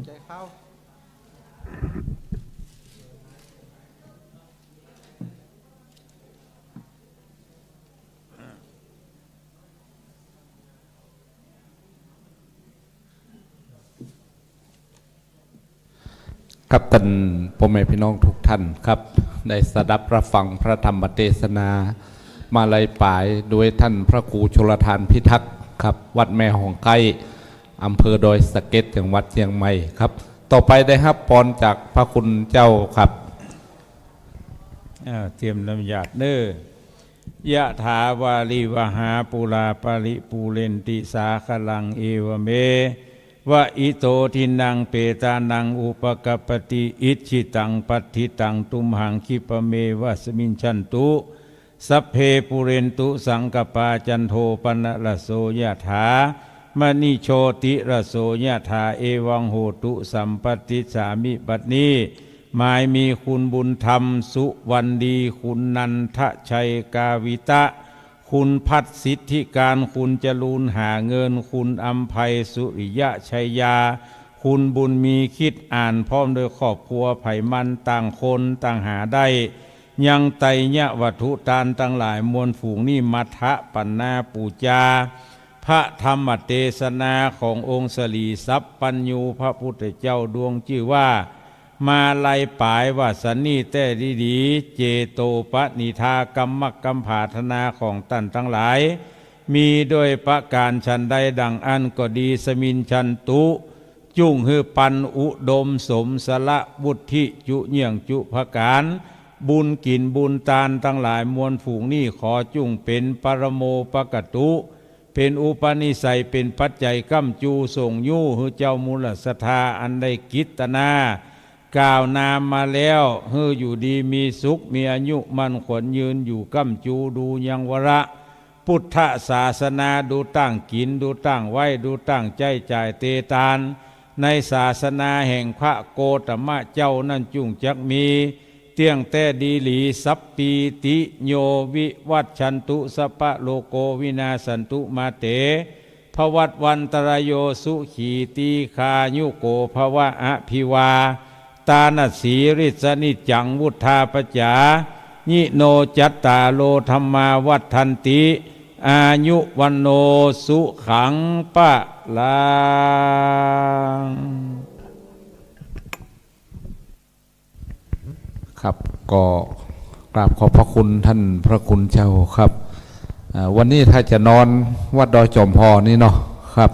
ครับ ท่านพ่อแม่พี่น้องทุกท่านครับ ได้สดับรับฟังพระธรรมเทศนามาลัยปาย โดยท่านพระครูชลทานพิทักษ์ครับ วัดแม่ฮ่องไคล้ อำเภอดอยสะเก็ด จังหวัดเชียงใหม่ครับ ต่อไปได้รับพรจากพระคุณเจ้าครับ อ่า เตรียมน้ำหยาดเด้อ Yathā vārivahā pūrā paripūrenti sāgaraṃ, evameva ito dinnaṃ petānaṃ upakappati. Icchitaṃ patthitaṃ tumhaṃ khippameva samijjhatu, sabbe pūrentu saṅkappā, cando paṇṇaraso yathā, maṇi jotiraso yathā. Evaṃ hotu, sampaṭicchāmi. บัดนี้ หมายมีคุณบุญธรรม สุวรรณดี คุณนันทชัย กาวิตะ คุณพัฒน์ สิทธิการ คุณจรูน หาเงิน คุณอำไพ สุริยะชัยยา คุณบุญมี คิดอ่าน พร้อมด้วยครอบครัว ไผมันต่างคนต่างหาได้ ยังไตรยวัตถุทานทั้งหลายมวลฝูงนี้ มัทธะปัณณาปูจา พระธรรมเทศนาขององค์สรีสัพพัญญูพระพุทธเจ้า ดวงชื่อว่า มาลัยปาย ว่าสันนี้แต๊ดีๆ เจโตปณิธากรรมกำปรารถนาของท่านทั้งหลาย มีด้วยประการฉันใดดังอั้นก็ดี samijjhatu จุ่งหื้อปันอุดมสมสละวุฒิจุเยี่ยงจุประการ บุญกินบุญทานทั้งหลายมวลฝูงนี้ ขอจุ่งเป็นปรโมปกตุ เป็นอุปนิสัย เป็นปัจจัยค้ำจูส่งยู้ หื้อเจ้ามูลศรัทธาอันได้กิจตนา กล่าวนามมาแล้ว หื้ออยู่ดีมีสุข มีอายุมั่นขวัญยืน อยู่ค้ำจูดูยังวระพุทธศาสนา ดูตั้งกิน ดูตั้งไว้ ดูตั้งใจ๊จ่ายเตตาน ในศาสนาแห่งพระโคตมะเจ้านั้นจุ่งจักมี เตี้ยงแต๊ดีหลี สัพพีติโยวิวัชชันตุ สัพพะโรโควินาสสันตุ มาเตภวัตวันตรายโย สุขีตีฆายุโกภวะ อภิวาทานาสีลิสสะนิจจัง วุฑฒาปจจายิโน จัตตาโรธัมมาวัฑฒันติ อายุวัณโณสุขังพลัง ครับ ก็กราบขอบพระคุณท่านพระคุณเจ้าครับ อ่า วันนี้ถ้าจะนอนวัดดอยจอมพอนี่เนาะครับ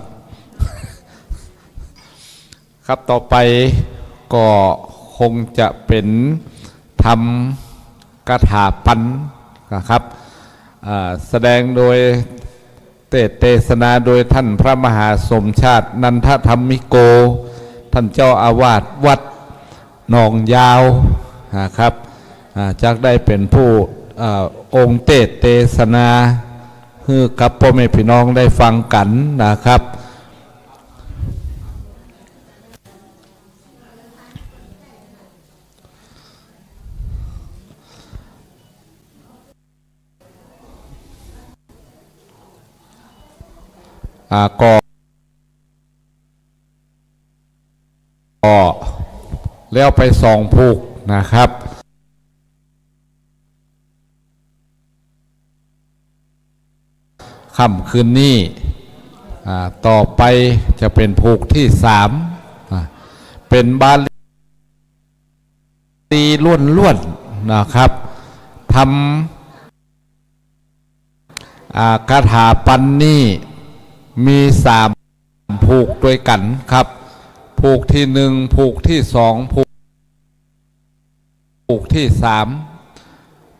ครับ ต่อไปก็คงจะเป็นธรรมกถาปัญนะครับ อ่า แสดงโดย เทศน์เทศนาโดยท่านพระมหาสมชาติ นันทธรรมิโก ท่านเจ้าอาวาสวัดหนองยาวนะครับ อ่า จักได้เป็นผู้ อ่า องค์เทศน์เทศนา หื้อกับพ่อแม่พี่น้องได้ฟังกันนะครับ อ่า ก็ ก็แล้วไปสองผูกนะครับ ค่ำคืนนี้ อ่า ต่อไปจะเป็นผูกที่สาม อ่า เป็นบาลี ตีล้วนๆ นะครับ ทำ อ่า คาถาปัญนี่มีสามผูกด้วยกันครับ ผูกที่หนึ่ง ผูกที่สอง ผูก ผูกที่สาม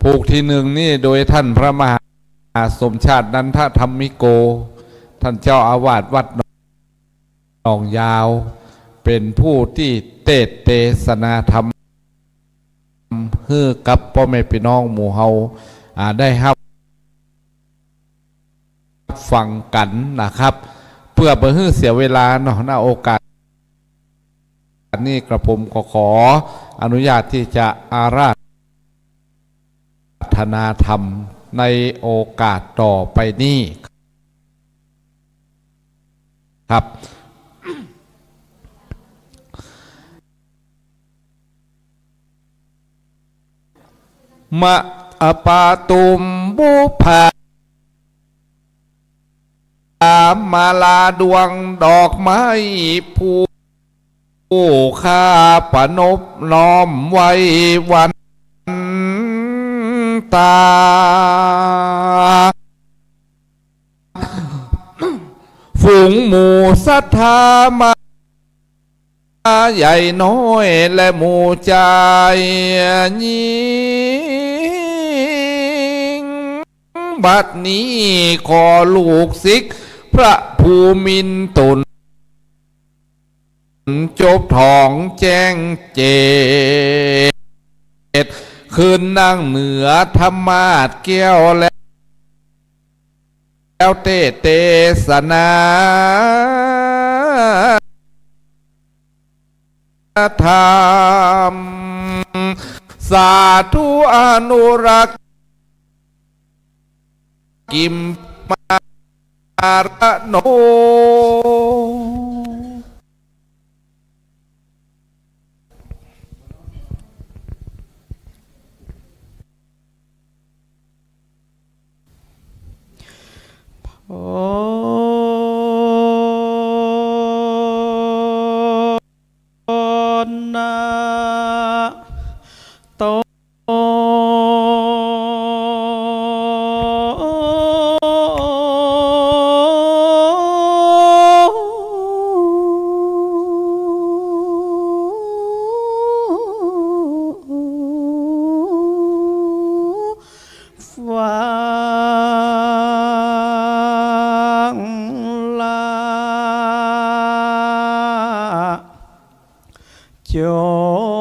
ผูกที่หนึ่งนี่โดยท่านพระมหาสมชาติ นันทธรรมิโก ท่านเจ้าอาวาสวัด หนองยาว เป็นผู้ที่เทศน์เทศนาธรรม หื้อกับพ่อแม่พี่น้องหมู่เฮา อ่า ได้รับฟังกันนะครับ เพื่อบ่หื้อเสียเวลาเนาะ ณ โอกาสนี้กระผมก็ขออนุญาตที่จะอาราธนาธรรมในโอกาสต่อไปนี้ ครับ มา ปะตุมบุพภา มาลาดวงดอกไม้ ผู้ ผู้ข้าประนบน้อมไหว้วันตา ฝูงหมู่ศรัทธามา ใหญ่น้อยและหมู่ชายหญิง บัดนี้ขอลูกศิษย์พระภูมินทร์ตน จบถองแจ้งเจต คืนนั่งเหนือธรรมาสน์แก้วแล้ว แล้วเตสนาธรรม สาธุอนุรักษ์ กิมมารโน โพนะ โต ฟังละ จ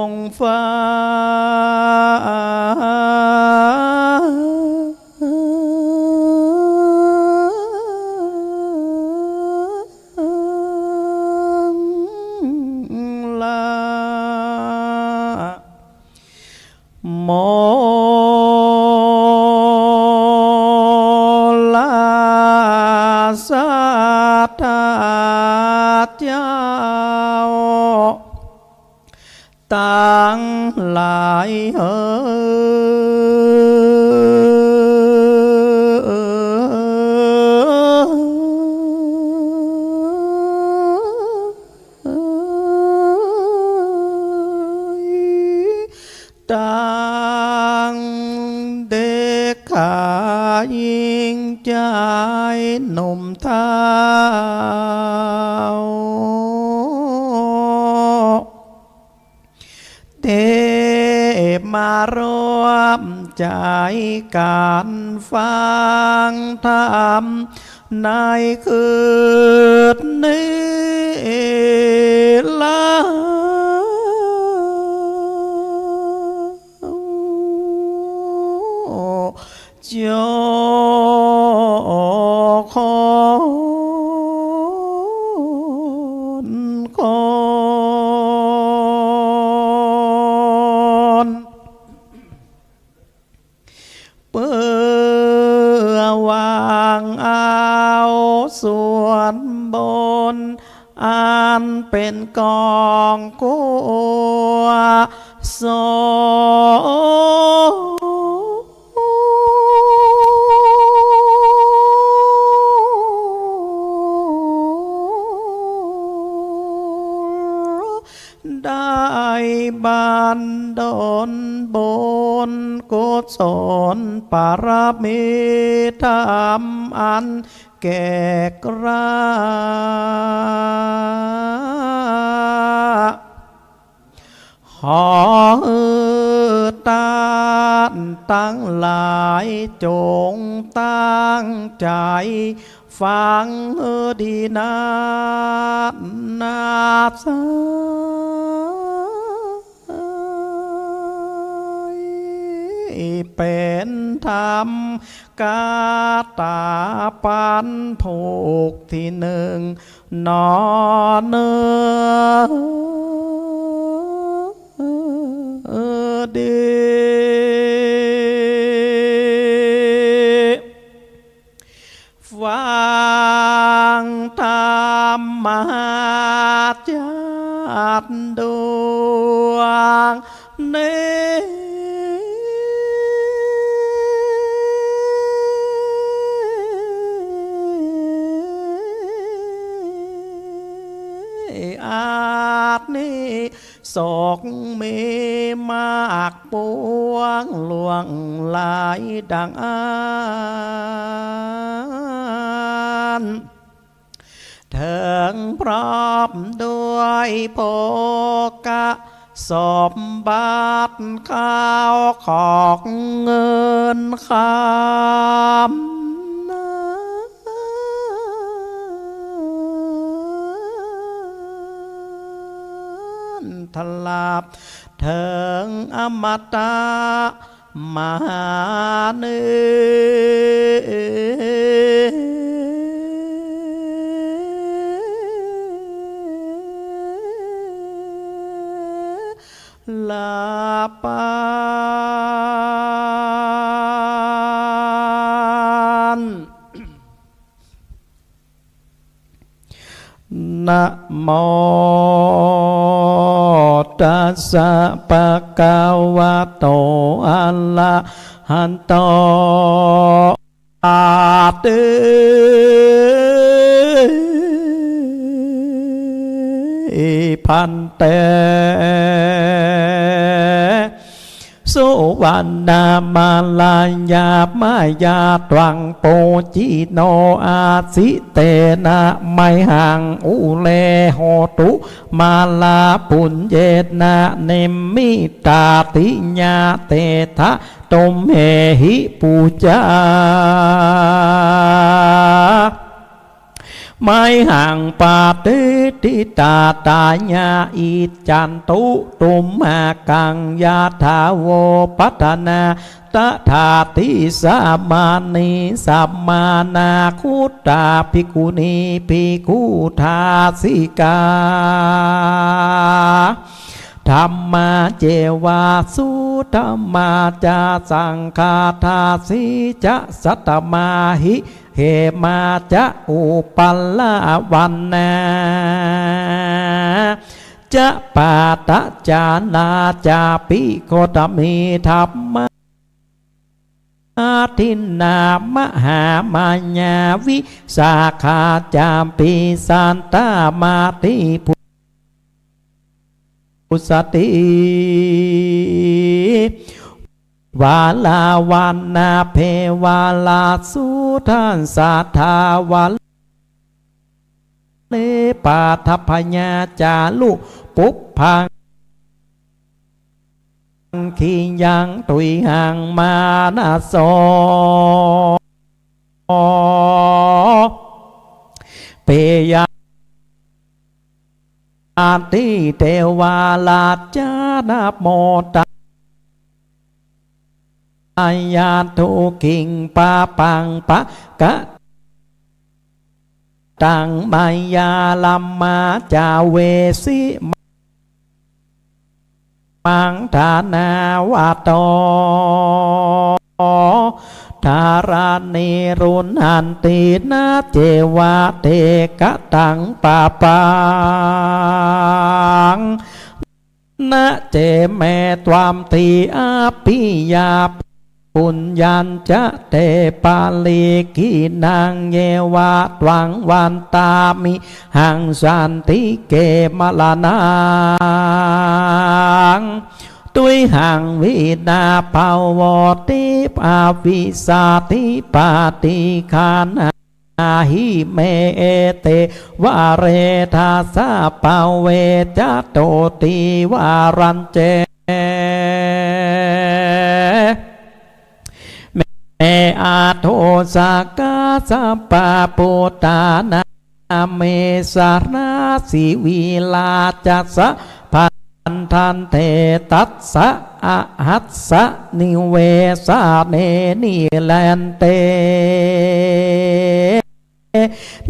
งฟังละ โมลาศรัทธาเจ้า ตังหลายเอ๋ย ตังเด็กขาหญิงจายหนุ่มเฒ่า เตมาร่วมใจกันฟังธรรม ในคืนนี้ลา เจ้าคนคน เพื่อหวังเอาส่วนบุญ อันเป็นกองกุศล ได้บันดลบุญกุศลปารมีธรรมอันแก่กล้า ขอท่านทั้งหลายจงตั้งใจฟังดีนักหนา เป็นธรรมคาถาปันผูกที่หนึ่ง นอเนือดี ฟังธรรมมหาจักรดวงนี้ อานิสงส์มีมากปวงล่วงหลายดังอั้น เถิงพร้อมด้วยโภคสมบัติข้าวของเงินคำนั้น ตลอดเถิงอมตะมหาเนร ลาปัน Namo tassa bhagavato arahato ati bhante. Suvaṇṇamālāya mayā tvaṃ pūjito āsi, tena mayhaṃ ure hotu mārā, puññena nimittādiyā tedha tumhehi pūjā mayhaṃ patiṭṭhitā, tayā iccantu tumhakaṃ yathāvo paṭhanā. Tathāti samānī samānā khuḍḍā bhikkhunī bhikkhūdāsikā, dhammā ceva sudammā ca saṅghādāsi ca, saddhamāhi khemā ca upalabbhana ca, pāṭhacārā cāpi gotami dhammā dinnā mahāmaṇiyā, visākhā cāpi santamatthipu- -ssati, vāravaṇṇabheva rāsudassa thāvarā paṭhabbāya ca, rūpubbaṅ- -khiyaṃ tuyhaṃ mānasā piyā ti, devārājānamodayā. Dukkhiṃ pāpaṃ pakataṃ mayā, rāmā ca vesi maṃ dānavatā dharaṇī, ruṇṇanti na ceva te kataṃ pāpaṃ, na ce me tvaṃ ti apiyā, puññañca te parikkhiṇaṃ, yeva tvaṃ vandāmihaṃ santike maraṇaṃ, tuyhaṃ vinābhavo te bhavissati paṭiggaṇhā hi me, ete vare dasa pave catoti varañce me atthusakā sabbabuddhānaṃ, me sārā sivirā ca sabbattha, te tassa ahassa nivesane nirante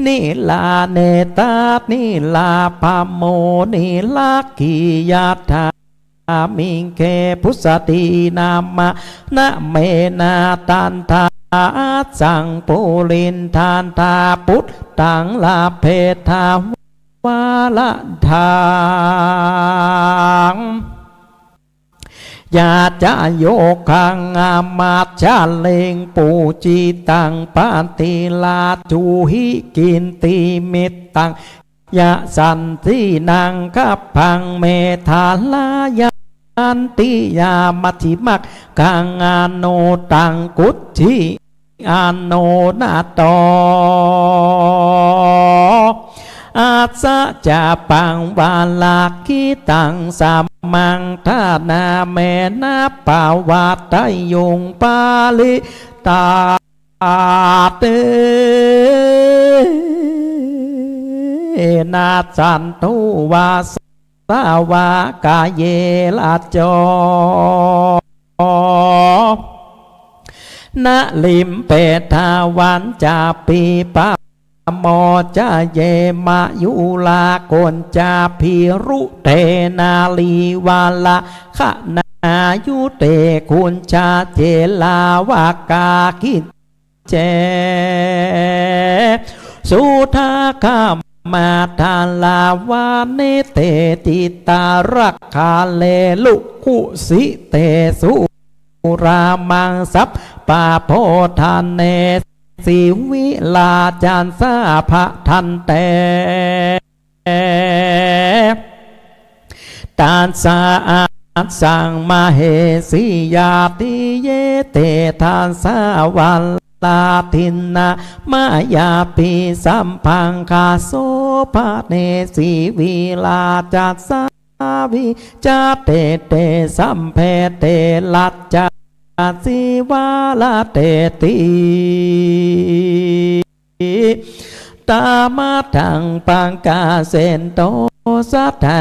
nirāne, tanirābhamo niraggī, yathā miṅ khe pussati nāma, na me na tattha assaṃ purindantā, puttaṃ labhetha varadhaṃ. Yā ca yogānaṃ majjhariṃ pūjitaṃ, paṭirājuhi kintimettaṃ, yasassīnaṃ gabbhaṃ, Mettā rājā ntiyā majjhimaggaṃ, anuttaraṃ kucchiṃ anunnataṃ, aññācca paṃ varakkhittaṃ, samaṃ dhamma me na pavattayyuṃ, parittā tena santo vāsavakāye. Rajo na limbetvā vañcāpi, pāmoccayema yurāgañca, bhiruttena rīvarakkhaṇā, yute kuñjathera vakā ce. Sudakkhiṇatthalāvanite, cittarajjagale rogusite, surāmaṃsabhūpaddane, sīvirājassa bhadante. Tassa āsaṃ mahesiyā, diye te dasavalā, dinnā mayā pi sabbakāsobhane, sīvirājassa vijjate, te sabbe te rājā sīvarateti. Taṃ atthaṃ pakāsento sadā,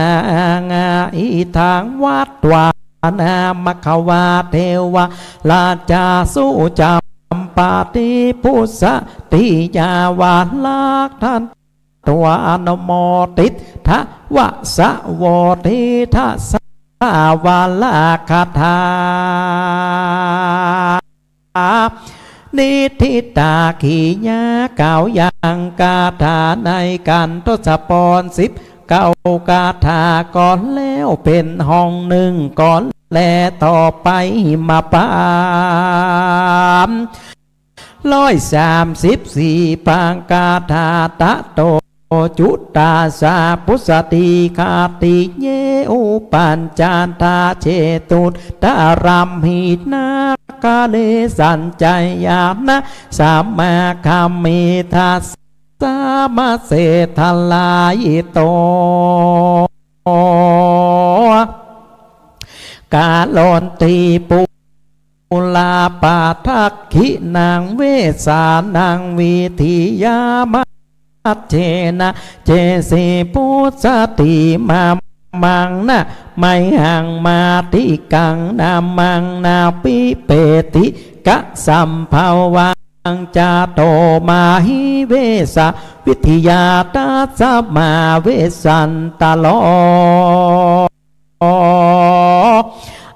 idaṃ vatvāna bhagavā devarājā, sucampādipussatīyā, varakkhatvā anumoditvā, sāvodhiṭṭhassa varakkhathā. Niṭṭhitā kiyā เก้าอย่าง คาถาในขันทศพรสิบเก้าคาถา ก่อนแล้วเป็นห้องหนึ่ง ก่อนแลต่อไปหิมพานต์ ร้อยสามสิบสี่ พระคาถา Tato cuṭṭassa pussatikattiye, upajjhattha cetuttaraṃ hinakkhare, sañcayāna samāgamī, tasmā se ṭhārayi to. Karonti pū pūrā padakkhiṇaṃ vesānaṃ vītiyā, majjhenā cesi pussati. Mamaṃ na mayhaṃ matikaṃ, nāmaṃ na pipeti kasambhavaṃ, cato māhi vesā vītiyā, tasmā vesantaro.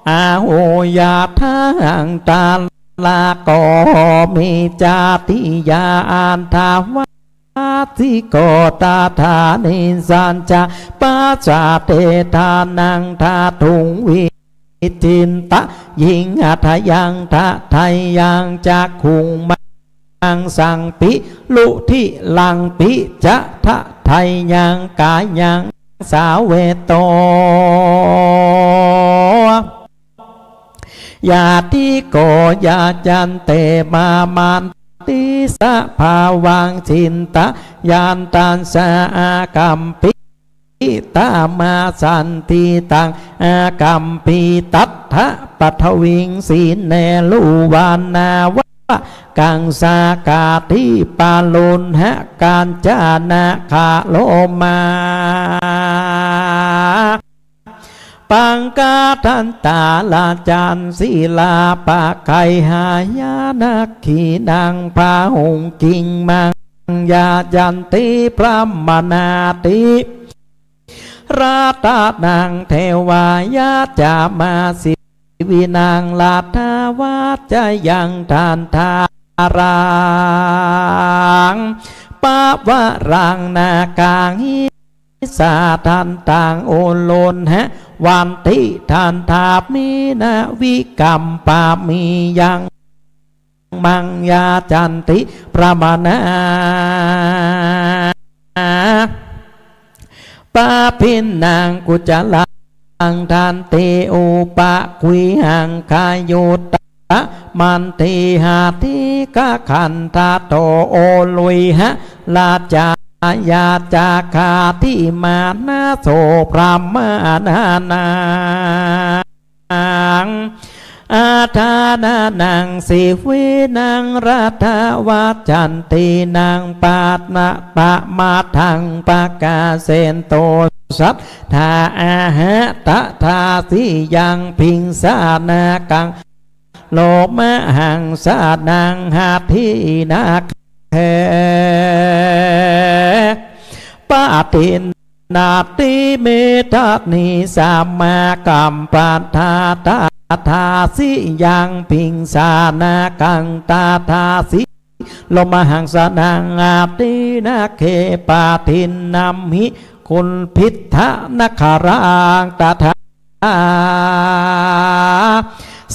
Āhu yathāhaṃ tarāgaho me, jātiyā aṭṭhavāsiko tathā, nisajjā pasāde ṭhānaṃ, ṭhātuṃ vichittayiṃ, hadayaṃ thadayaṃ, cakkhuṃ ma maṃsaṃ pi rudiraṃ pi ca thadayaṃ, kāyaṃ saveto. Yadi kho yācante mamanti sabhāvaṃ, cintayantassa akampi tamāsanti, taṃ akampi tattha paṭhaviṃ sīne, ruvanāva kaṃsā kāti paruṇha kañcana karomā. Paṅgadañtarājaṃ sīlāpagayhāya, dakkhiṇaṃ bāhuṃ kiṃ maṃ yācati brāhmaṇāti. Ratanaṃ devā yācāma sīvinaṃ, laddhā vajjayaṃ dandhāraṃ, pavaraṃ nāgāhi sadantaṃ, uluṇhavaṃ tidaddhāmi, na vikampāmi yaṃ maṃ yācanti brāhmaṇā. abhinnaṃ kucalaṃ danti upaguihaṃ khayuta mantihatikakhandhato oluyha lajjāya ca khātimānā so brāhmaṇānaṃ aṭṭhānānaṃ sivīnaṃ raṭṭhavajjantīnaṃ pana pamādaṃ pakāsentu satthā aha tadāsi yaṃ bhiṃsanakaṃ lomahaṃsānaṃ addhinagghe patinnāti medanisamākampatā tadāsi yaṃ bhiṃsanakaṃ tadāsi lomahaṃsānaṃ addhinagghe patinnamhi kumbhīranagaraṃ tadā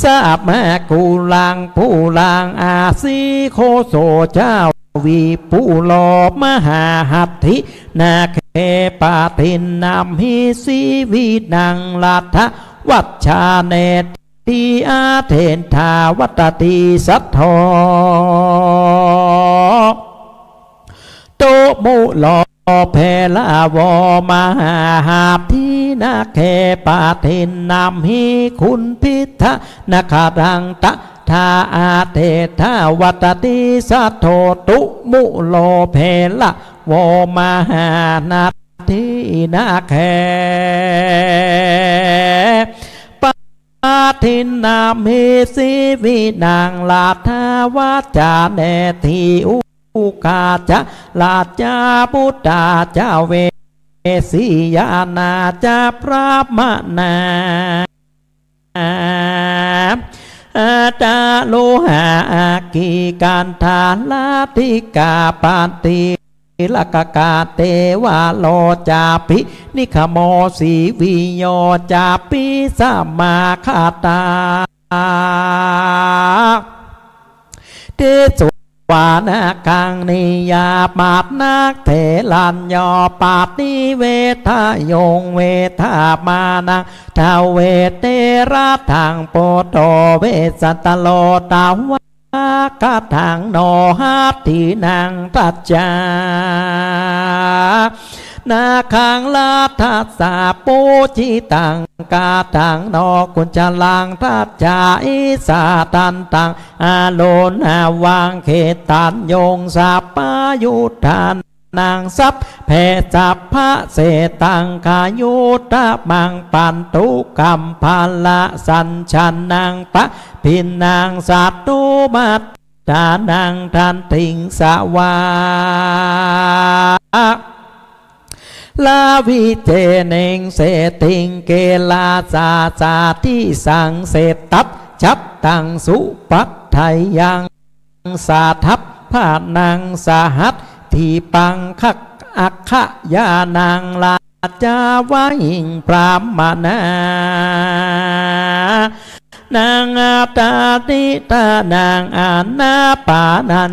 samakulaṃ puraṃ āsi ghoso ca vipulo mahāhaṭṭhinaggare patinnamhi sivīnaṃ raṭṭhavajjanettha addhettha vadati saddho tumulo bheravo mahāhaṭṭhinagge patinnamhi kumbhīranagaraṃ tadā addhettha vadati saddho tumulo bheravo mahāhaṭṭhinagge patinnamhi sivīnaṃ raṭṭhavajjanettha ugghā ca rājaputā ca vesi yānā ca brāhmaṇā athārohā āgī gandhārātikā paṭirūpakā devaro cābhinigamo sīviyo cāpi samāgatā tesu vānakaṃ niyāmaṃ therānañño paṭivedayuṃ vedamānaṃ dveme teratthaṃ puttho vesattaro tvaṃ kathaṃ no hatthinaṃ dajjā nāgaṃ rakkhasaṃ pūjitaṃ kathaṃ no kucalaṃ dajjā issatadantavaruṇaṃ khittiyuṃ sabbāyudhannaṃ sabbe sabbasatthiṃ khayuttamaṃ paṇḍukambalasañjānaṃ pabhinnaṃ satthumaddhānaṃ dantiṃ savā ravijjeniṃ sethiṃ kelasasatissaṃ seṭṭhachattāṃ supaddayyaṃ satappāṇaṃ sahadīpaṃ akkhayānaṃ rājābahiṃ brāhmaṇānaṃ aṭṭhahitānaṃ ānāpānañca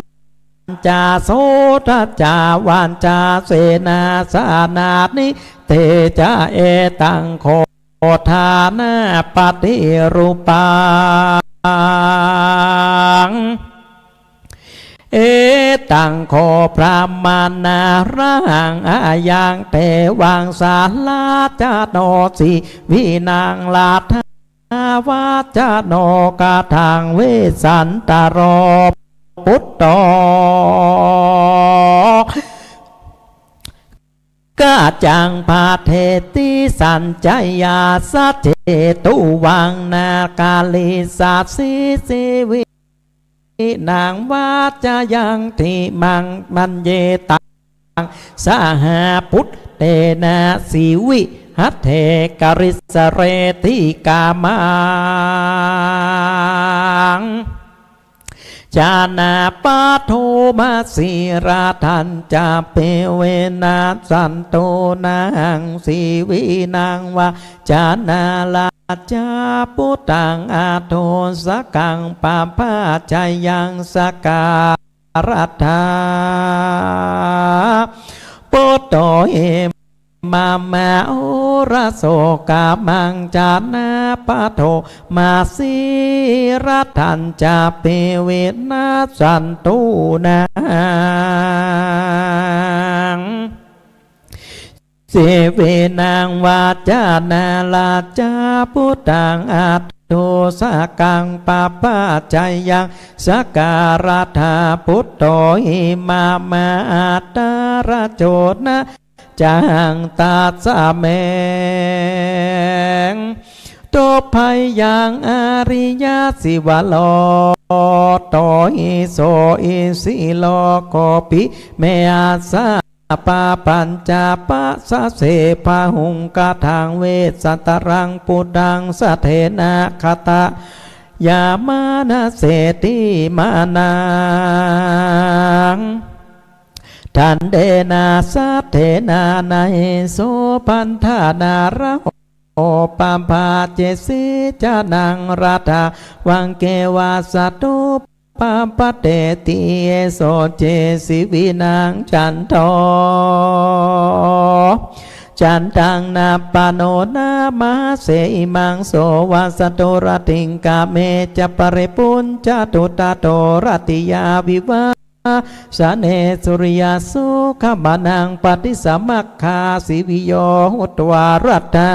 sodhañca vañcasenā sanaṇhi te ca etaṃ kho ṭhānapaṭirūpaṃ etaṃ kho brāhmaṇā rahaṃ ayaṃ devaṃ salācano sivīnaṃ raṭṭha vajjano kathaṃ vesattaro buddho kaccaṃ bhadeti saññā sace tuvaṃ nakārissāsi sivī naṃ vācāyaṃ dimaṃ maññetaṃ saha puttena sivīhate karissareti kāmaṃ janappaṭo masi raṭṭhañca devena santo nahaṃ sivīnaṃ vācānaṃ rā jābhutaṃ aṭṭhusakaṃ pāpājayaṃ sakkārattha buddho hi mama oraso, kāmañca na padomāsi, rattañca paṭivināsantu nā. Sīvinaṃ vācānaṃ lajjā, buddhaṃ aṭṭhūsakaṃ pāpā, jayaṃ sakkārattha buddho hi, mama ādarajona cahaṃ tasmaṃ. Dobhayaṃ ariyasīvaro, tohi so isīro, gopi me assa pāpañca pasāse, bahuṃ kataṃ vesantaraṃ, buddhaṃ saddena ghātayāma na cetimānā. Daṇḍena sattena nahesu, paṇḍanāraho pabbajesi, canaṃ ratthaṃ vā keva satthu pabbajeti, eso ce sīvinaṃ cando. Candaṃ na pano na mahase, imaṃ so vasato rattiṃ, kāme ca paripuñjatu, tato rattiya vivā sane, suriyasukhamanaṃ paṭisamaggā, sīviyo hūtvā rattha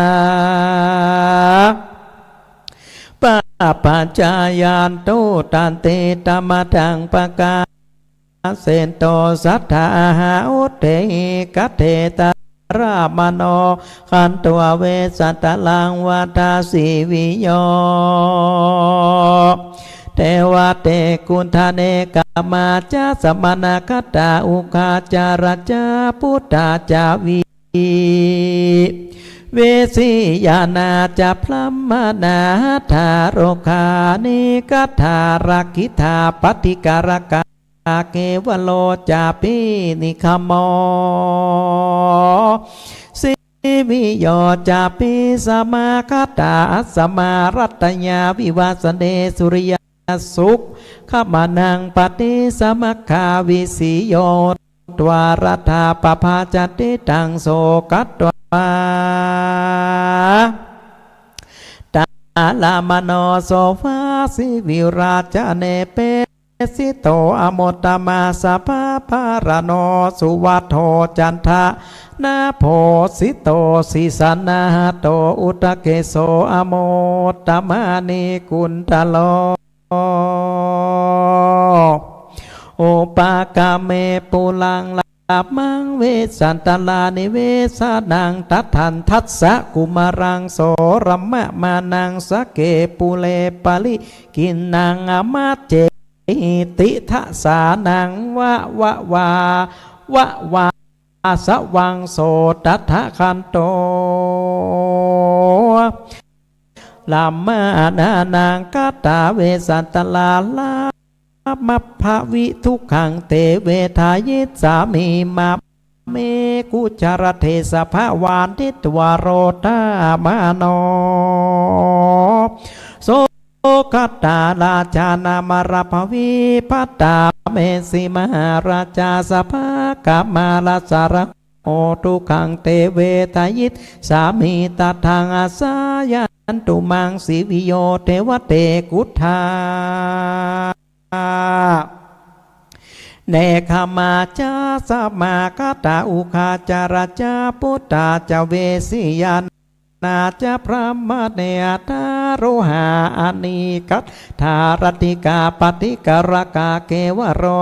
pāpā, jayanto tantitamadaṃ pakāsentu, sattā ahudehi kaṭṭhe tarāmano, hantvā vesantaraṃ vata sīviyo. Devā te kuṭṭhāne, gāmā ca samaṇāgatā, uggā ca rājaputtā ca vī vesiyā, nāḷā ca brāhmaṇā, darokha nighaṇḍā, rakkhitāpaṭikārakā, kevalā cāpi nikkhamā, sīviyo cāpi samāgatā, asmā rattiya vivāsane, suriyasukhamanaṃ paṭisamaggā, vīsiyo hūtvā rattha pabbajati, taṃ so katvā tarāmano, so vā sīvirājāne, pe sito amuttamassapākāraṇo, suvaṭṭho candānābho, sito sīsānāhato, uttaṅkeso amuttamaṇikuṇḍalo. Upagamuṃ puraṃ lāmaṃ, vesantarānivesanaṃ, taddhaṃ dasakumāraṃ, soḷaṃ mahāsamaṃ, saṅghe pure parivaṇṇaṃ, āmantesi disānaṃ, va va va va vāsavaṃ, so tattha gaṇhantu. Brāhmaṇānaṃ kātuṃ vesantara, lāmabbhāvaṃ dukkhaṃ te vedayissāmi, mā me kuccadesā, bhagavā nanditā rodamāno, so gatā rājānamāraṃ, brūhi bhātā me, sī mahārājā, sabbakammaṃ āsaraṃ hotu, dukkhaṃ te vedayissāmi, taddhaṃ āsaraṃ yantu maṃ, sīviyo devadevotā. Nekkhammaṃ ca samāgatā, ugghā ca rājaputtā ca, vesi nā ca brāhmaṇe, athārohā anīghā, darattikā paṭikārakā, kevalā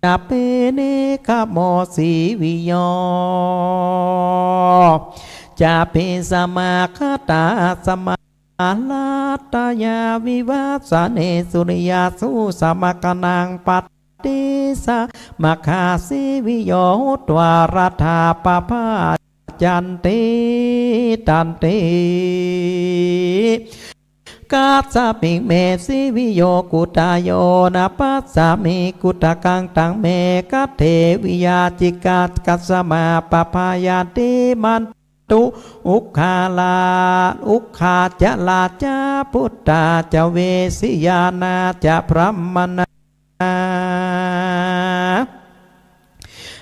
cāpi nikkhamā, sīviyo cāpi samāgatā, asmā rattiya vivāsane, suriyasukhamanaṃ paṭisamaggā, sīviyo hūtvā rattha pabbajati, taṃ te kassapaṃ me, sīviyo kuttayona passāmi, kuttakaṃ taṃ me gadeviya, cikkhati kassaṃ pāpā, yadi mantu ugghā rā-, ugghā ca rājaputtā ca, vesi nā ca brāhmaṇā,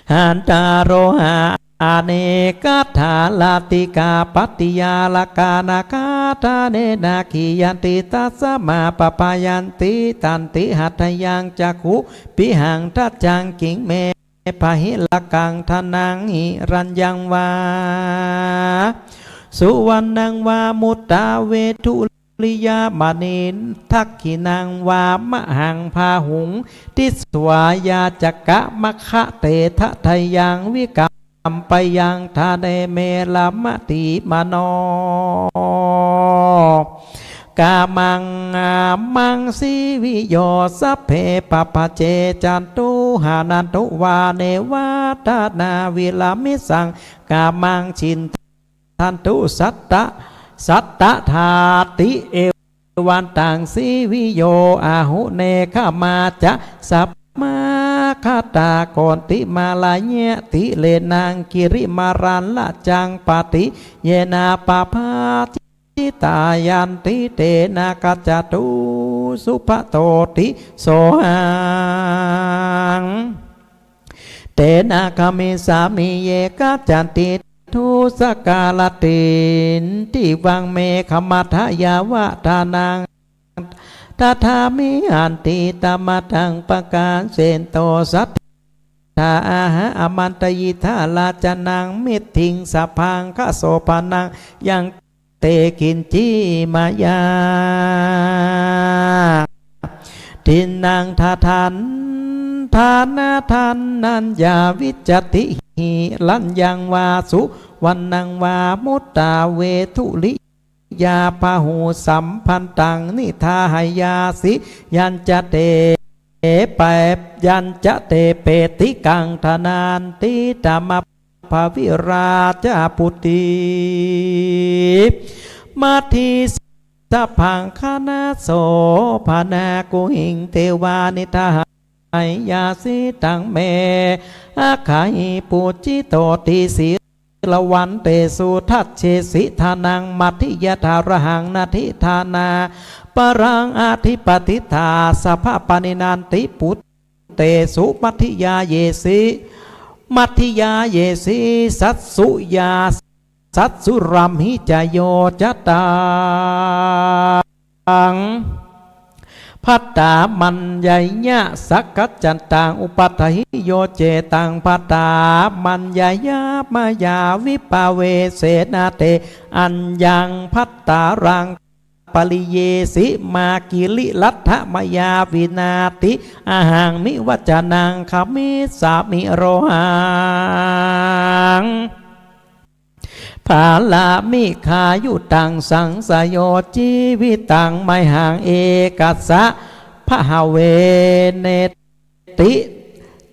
athārohā anekadhāratikappaṭiya lakkhanagathanena khiyanti tasmā pabhayanti. Tanti hadayaṃ cakkhuṃ pihaṃ dajjaṃ kiṃ me bahirakaṃ thanaṃ hiraññaṃ vā suvaṇṇaṃ vā mudhā veṭhu riya maṇi dakkhiṇaṃ vā mahaṃ bāhuṃ disvā yācakamaggate thadayaṃ vikampeyyaṃ thane me ramatimāno kāmaṃ. Amaṃ siriyo sabbe pabbajje cantuṃ harantu vā nevā dānaṃ virāmissaṃ kāmaṃ cin dantu satta sattadāti. Evantaṃ siriyo āhu nekkhamma ca samāgatā koṇḍiṃalayya tirenaṃ girimāraṃ rājaṃ patiyyena pabhajitā. Yanti tena gacchantu subbhadoti sohaṃ tena gamissāmi. Ye gacchanti dusakarattiṃ cīvaṃ meghamadhyavātānaṃ dadāmi hantītamatthaṃ pakāsento saddhā. Ahaṃ āmantayi dhārajanaṃ metthiṃ sabbaṃ khasobhanaṃ yaṃ te kiñci mayā dinnaṃ dadantāna dānaññā vijjati hiraññaṃ vā suvaṇṇaṃ vā mudhā veṭhu riyā bāhuṃ sambhataṃ nidhāheyya sīyañca te pe yañca te pettikaṃ dananti tamab havirā ca putti maddhi sabbaṃ khaṇasobhanā kuhiṃ devā nidhāheyya sītaṃ me aggahi phussitoti sīlavantesu dassesi dānaṃ maddhiyā dārahaṃ natthi dānaparaṃ adhipaṭiṭṭhā sabbapāṇinanti put tesu maddhiyā yesi maddhiyā yesi sassuyā sassuramhi ca yo cataṃ bhaddamaññeyya sakkaccantaṃ upaṭṭhahi yo cetaṃ bhaddamaññeyya mayā vippavesena te aññaṃ bhaddaraṃ pariyesi mā giriratha mayā vināti ahaṃ nivajjanaṃ gamissāmi arohaṃ pāramikāyutaṃ saṃsayo jīvitaṃ mayhaṃ ekassa bhāvenet ti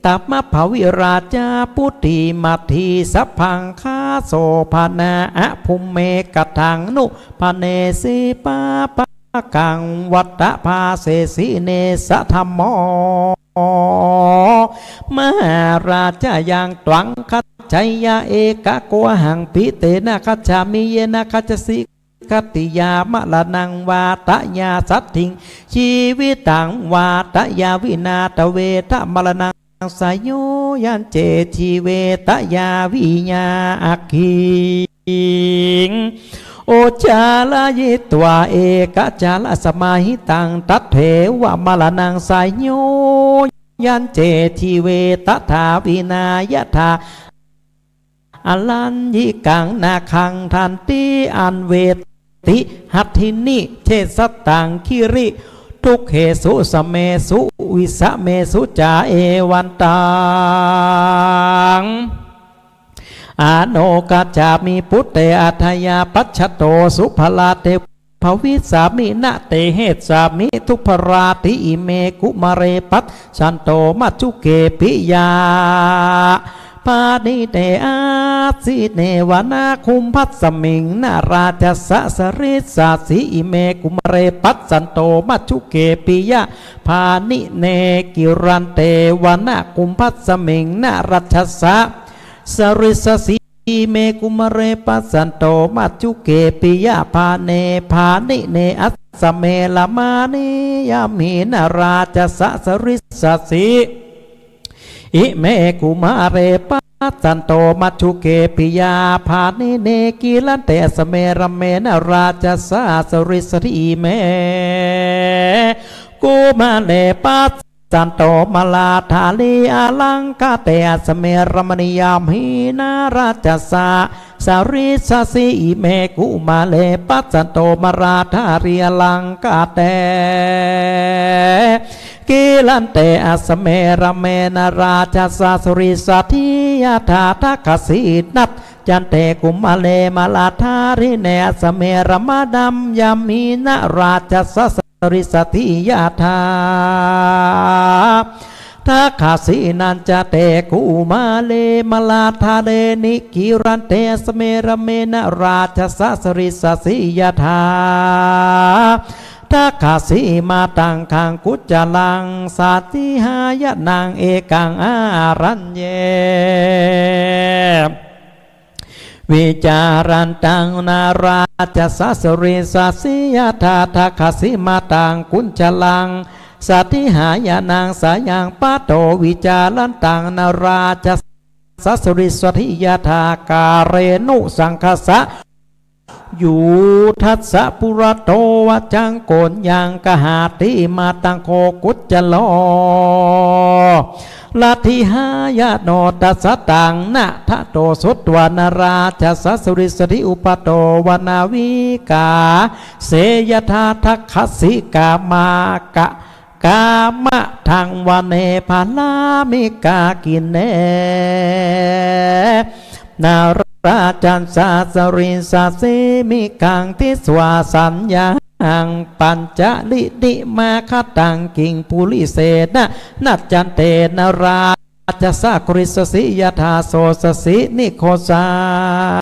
tamabhavirā ca putti maddhi sabbaṃ khasobhanā abhummekaṭṭhaṃ nu bhaṇesi pāpakaṃ vata phāsesi nessa dhammo mahārājā yaṃ tvaṃ gaccheyya ekakohaṃ pi tena gacchāmi yena gacchasi khatiyā maraṇaṃ vā tayā saddhiṃ jīvitaṃ vā tayā vinā tveta maraṇaṃ sayo yañce jīve tayā viññā aggiṃ ujjhālayitvā ekassā rasamahitaṃ tatheva maraṇaṃ sayo yañce jīve tathā vinā yathā araññikaṃ nāgaṃ danti aṇveti hattini jessataṃ girigabbharaṃ dukkhena samesu visamesu ca evantaṃ anugacchāmi buddhe atthāya paccato subharaṃ te bhavissāmi na te hessāmi dubharāti. Ime kumāre passanto majjuke piyā pāṇine āsane vanakumbhāsmiṃ nalāṭhāsarīsāsi. Ime kumāre passanto majjuke piyā pāṇine kirante vanakumbhāsmiṃ nalāṭhāsa sarīsāsi. Ime kumāre passanto majjuke piyā pāṇe pāṇine āsane rāmāyami nalāṭhāsarīsāsi. Ime kumāre passanto majjhuke piyāpāṇine, gilante asme rāme narāsassa sarīsati. Ime kumāre passanto mālādhārī, ālaṅkate asme ramaṇīyamhi narāsassa sarīsasi. Ime kumāre passanto mālādhārī, ālaṅkate gilante asme rāme narāsassa sarīsati. Yathā dakkhasinā cante kumāre mālādhārine, asme ramaṇīyamhi narāsassa sarīsati. Yathā dakkhasinā cante kumāre mālādhārine, gilante asme rāme narāsassa sarīsasi. Yathā dakkhasī mātā kaṅkuccalaṃ, sadihāya naṃ ekaṃ āraññe vicarantaṃ narāsassa sarīsasi. Yathā dakkhasī mātā kaṅkuccalaṃ, sadihāya naṃ sayaṃ patto vicarantaṃ narāsassa sarīsati. Yathā kālenu saṅghassa yūthassa purato vācāṃ koṇḍaṃ gahāti, mātā kho kuccalo ladihāyano. Tassa taṃ nāthato sutvā narāsassa sarīsati, uppādo vanavikāse. Yathā dakkhasī kāmaka kāmatthaṃ vane bālamikagine, narāsassa sarīsasi. Migaṃ disvā saññaṃ pañcarinimmāgataṃ, kiṃ purisena na cantena rājassa karissati. Yathā sosassi nighosaṃ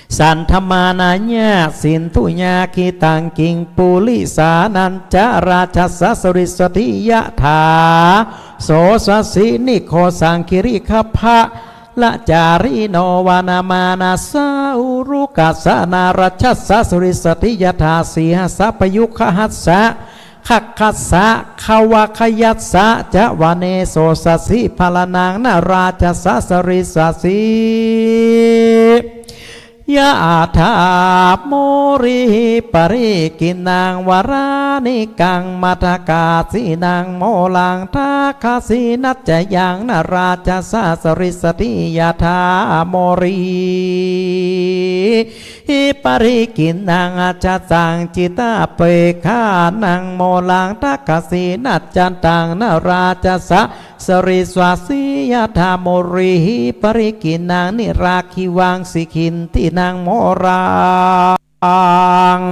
saddhammānāya sindhūya gītaṃ, kiṃ purisena na rājassa karissati. Yathā sosassi nighosaṃ girigabbharacarino, vaṇṇamanāsā ullūkassa na rājassa karissati. Yathā sīhassa pāyuṇhassa gagassa gavagayassa ca vane, sosassi bālānaṃ na rājassa karissati. Yathā mūlī parikkhīṇaṃ varaṇikaṃ, maddhakāsīnaṃ mūlaṃ dakkhasinā ca yaṃ, na rājassa karissati. Yathā mūlī parikkhīṇaṃ ajjhattaṃ cittapekkhaṇaṃ, mūlaṃ dakkhasinā ca taṃ, na rājassa karissati. Yathā mūlī parikkhīṇaṃ niragghivaṃ sikhiṇḍīnaṃ, mūlaṃ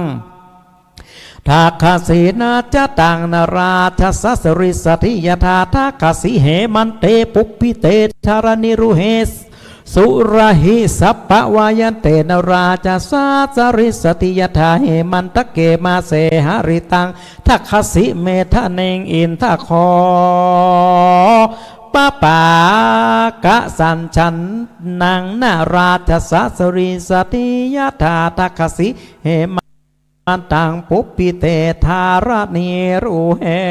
dakkhasinā ca taṃ, na rājassa karissati. Yathā dakkhasī hemante pubbite dharaṇīruhe, sūleyhi sabbavāyante, na rājassa karissati. Yathā hemantake māse haritaṃ dakkhasī medhaniṃ, indakhīlaṃ pāpūggasaṃ chandaṃ, na rājassa karissati. Yathā dakkhasī hema mantaṃ pubbite dharaṇīruhe,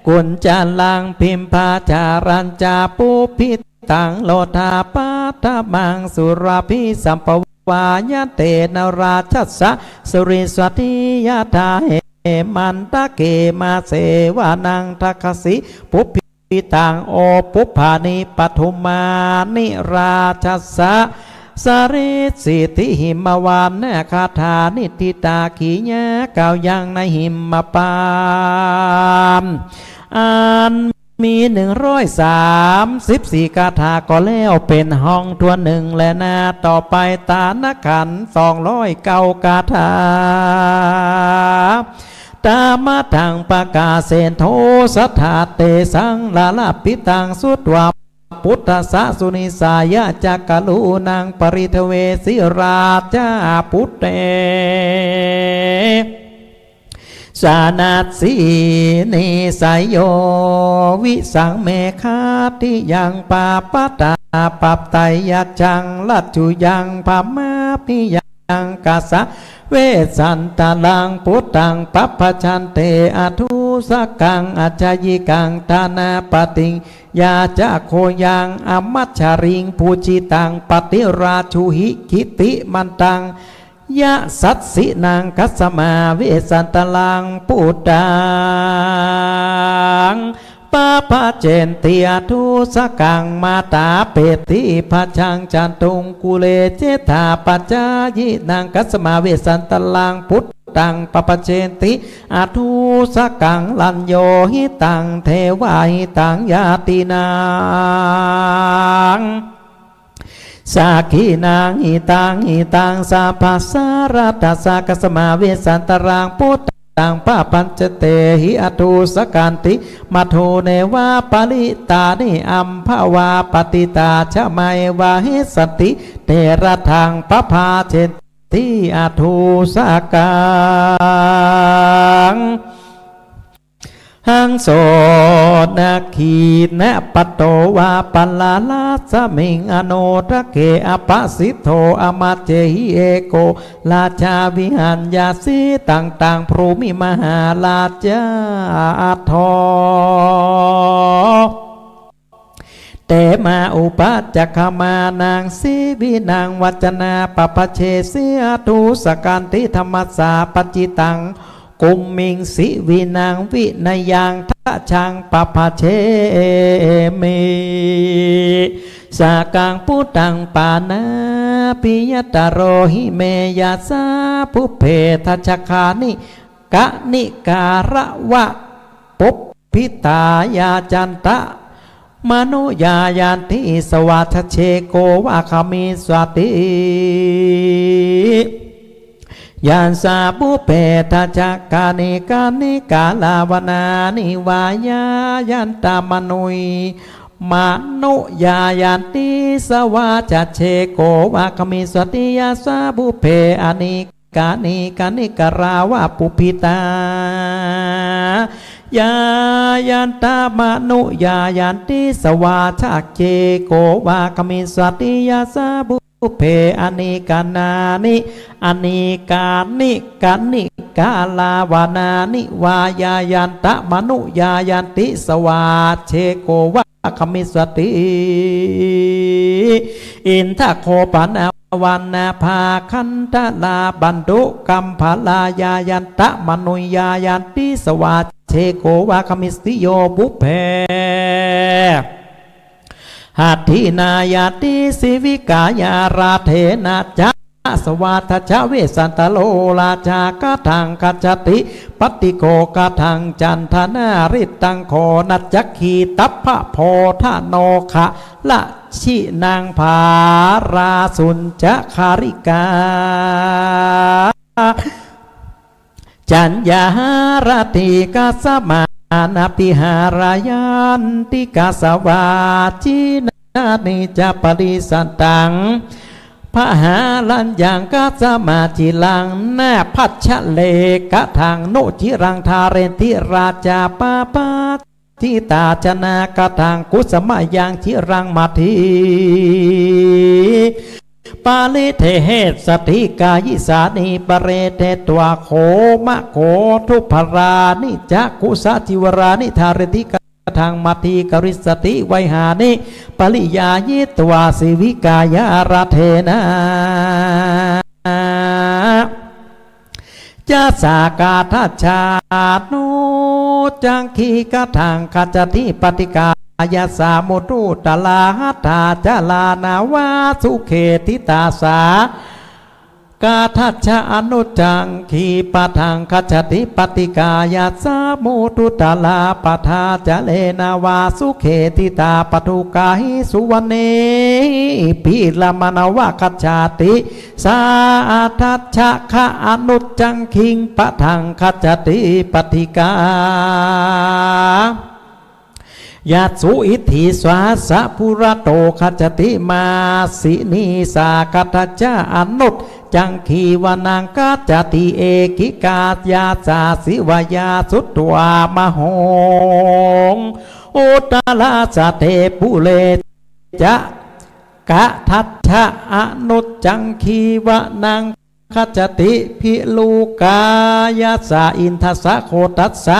kuñjalaṃ bimbacarañca pubbitaṃ lotha paṭhamaṃ, surabhi sabbavāyante, na rājassa karissati. Yathā hemantake māse vanaṃ dakkhasī pubbi taṃ, o puppha nippatumāni, rājassa karissati. Himavannagāthā niṭṭhitā, kiyā kāyaṃ na himmapā. อันมีหนึ่งร้อยสามสิบสี่คาถาก็แล้วเป็นห้องทวนหนึ่งแลนา ต่อไปตานขันธ์สองร้อยเก้าคาถา Tamadaṃ pakāseto satthā tesaṃ lālāpitaṃ sutvā, buddhassa sunisāya ca karūṇaṃ paridevesi rājā putte sanassi nisayo visaṃ megha diyaṃ pāpatā pattayajjaṃ rajjutaṃ brahmābhiyaṃ Kassaṃ vesantaraṃ buddhaṃ pabhajanti athujjhakaṃ ajjhāyikaṃ dānapatiṃ. Yā ca guṇyaṃ amajjhariṃ pūjitaṃ paṭirājuhi kītimantaṃ yasassinaṃ kassamā vesantaraṃ buddhaṃ pabhajenti athujjhakaṃ mātā petī bhajaṃ catuṃ kuleseṭṭhā pajāyinaṃ kassamā vesantaraṃ buddhaṃ pabhajenti athujjhakaṃ rañño hitaṃ devahitaṃ ñātīnaṃ sakhīnaṃ hitaṃ hitaṃ sabbasāradā saha kassamā vesantaraṃ buddhaṃ pabhajantehi athujjhakanti. Madūneva parittaṃ ambhavā patiṭṭhā ca māyeva hessanti te ratthaṃ pabhajenti athujjhakaṃ. Haṃso nakkhiṇapatto va palarāsmiṃ anodake apasitto amajjhehi eko rājā vihaññāsi taṃ taṃ brūmi mahārājā atho te mā upacakkhamānaṃ sīvinaṃ vācanaṃ pabhajesi athujjhakanti dhammassa paccittaṃ kummiṃ sīvinaṃ vinayaṃ dajaṃ pabhajemi. Sakkaṃ buddhaṃ pāṇabhī yattha rohi me yassa pubbe dajaggaṇi kaṇikāravapubbi tā yācantamanuyayanti svācaccheko va gamissati. Yassa pubbe dajaggaṇi kaṇikāravanāni vā yāyantamanu manuyayanti svācaccheko va gamissati. Yassa pubbe anī kāni kaṇikāravapubbi tā yāyantamanuyayanti svācaccheko va gamissati. Yassa pubbe anīkanāni anīkāni kaṇikāravanāni vā yāyantamanuyayanti svācaccheko va gamissati. Indagopālagaṇabhāgandharā bandhukaṃ balā yāyantamanuyayanti svācaccheko va gamissati. Yo pubbe ādināyati sīvikāya raṭṭhena ca svā tassa vesantaro rājā. Kataṃ gacchati paṭṭhiko kataṃ candano rittaṃ goṇaccaggi tappabodhano khalajihnā bārasuñca ghalikā caññāharati. Kassamānā vihārayanti kassapajaññāni ca parittaṃ pahāraññaṃ. Kasmā ciraṃ na bhaddante kataṃ no ciraṃ dhāreti rājā pabbaji tā janā kataṃ kusamayaṃ ciraṃ matthi paridehessati. Kāyissāni paridetvā gomukhavaṭuffalāni ca kusaja cīvarāni dhāreti kataṃ matthi karissati. Vehāni pariyāyitvā sīvikāya raṭṭhena ca sakkadajjhānuccanghi. Kataṃ gacchati paṭṭhikā yassa mudutarā hattā jalānāvā sukhetitā sakkadajjhānuccanghi. Padaṃ gacchati paṭṭhikā yassa mudutarā padā jalānāvā sukhetitā padukkahi suvaṇṇehi piṇḍamānāvā gacchati sakkadajjhānuccanghiṃ. Padaṃ gacchati paṭṭhikā yassa uddisvassa purato gacchati majjhini sakkadajjhānuccanghi. Vanaṃ gacchati ekikā yassa sīviyā sutvā mahuṃ uttarasate pure ca sakkadajjhānuccanghi. Vanaṃ gacchati bhilukāyassa indassa gotassa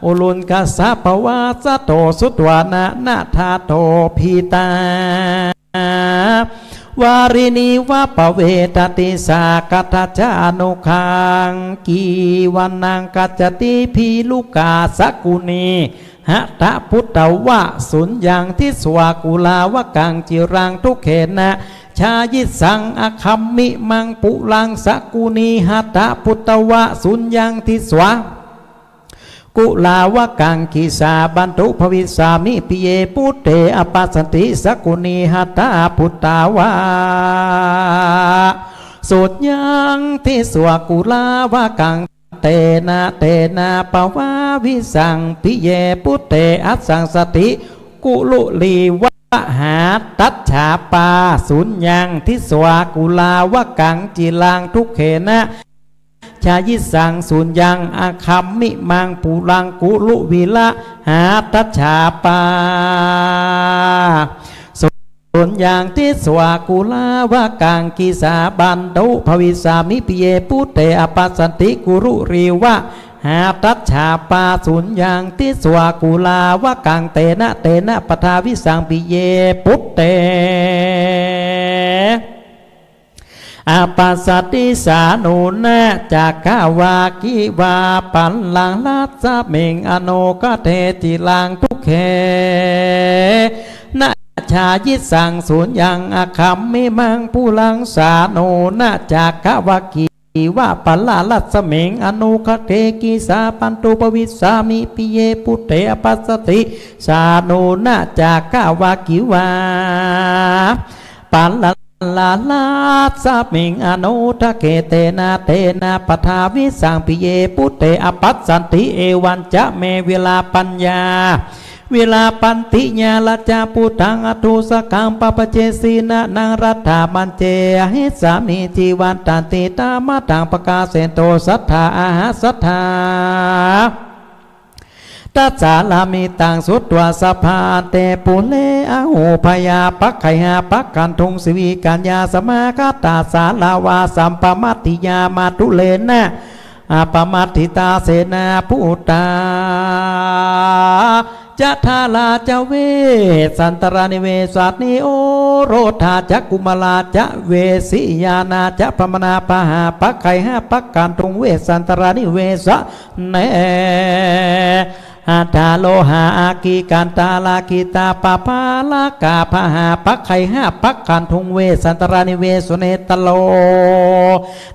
uluṅgassa pavassato sutvāna nātha dobhitā vāriniva pavedati. Sā kaṭṭhacca anugaṅgī vanaṃ gacchati bhilukā sakuṇī hata bhutvā suññaṃ disvā kulāvakaṃ ciraṃ dukkhena jāyissaṃ agammimaṃ puraṃ. Sakuṇī hata bhutvā suññaṃ disvā kulāvakaṃ kisā bandhu bhavissāmi piye buddhe apassanti sakuṇī hata bhutvā suññaṃ disvā kulāvakaṃ tena tena pavāvissaṃ piye buddhe assaṃsati gurūriva hataccāpā suññaṃ disvā kulāvakaṃ ciraṃ dukkhena jāyissaṃ suññaṃ agammimaṃ puraṃ gurūvira hataccāpā suññaṃ disvā kulāvakaṃ kisā bandhu bhavissāmi piye buddhe apassanti gurūriva hataccāpā suññaṃ disvā kulāvakaṃ tena tena pavāvissaṃ piye buddhe apassanti sā nūna cakkavāgī va pallāntarasmiṃ anukatheti ciraṃ dukkhena jāyissaṃ suññaṃ agammimaṃ puraṃ. Sā nūna cakkavāgī va pallāntarasmiṃ anukatheti sā bandhu bhavissāmi piye buddhe apassanti sā nūna cakkavāgī va pallāntarasmiṃ anukatheti tena tena pavāvissaṃ piye buddhe apassanti. Evañca me virapaññā virappattiyā rājā puttaṃ athujjhakaṃ pabbajesi nānaṃ raddhā maññe ahessāmi cīvantaṃ tiṭṭhantā mātā pakkāsetu sattā ahassatā tassāramettaṃ sutvā sabbe te pure ahu bhayā pakkhayapakkhanduṃ sivikaññā samāgatā sārāva sampamattiyā mātulena appamadditā senābhūtā ca dārā ca vesāntarānivesanato ca kumārā ca vesi ñāṇā ca brāhmaṇā pahā pakkhayapakkhanduṃ vesāntarānivesane aṭṭhārohā aggi kaṇṭhārā gitā pāpārakkhā pahā pakkhayapakkhanduṃ vesāntarānivesane taro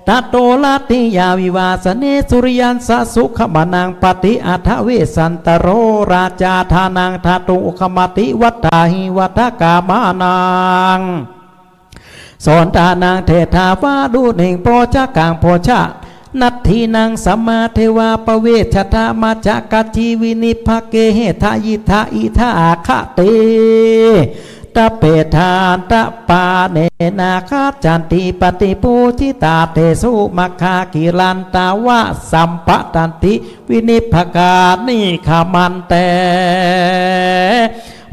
tato ratiyā vivāsane suriyassa sukhaṇaṃ pati aṭṭhavesāntaro rājā dānaṃ dātuṃ uggamati vaḍḍhāhi vaḍḍhākamānaṃ sodānaṃ teṭṭhā varuṇiṃ bojjhaṅgaṃ bhojjanaddhīnaṃ samādeva pavejjatha majjhaṅgajīvinibhāge hetha idha idha āgate tappetattapāṇena gacchanti paṭibujjhitā tesu maggā kilantā va sampatanti vinibhāgā nikkhamante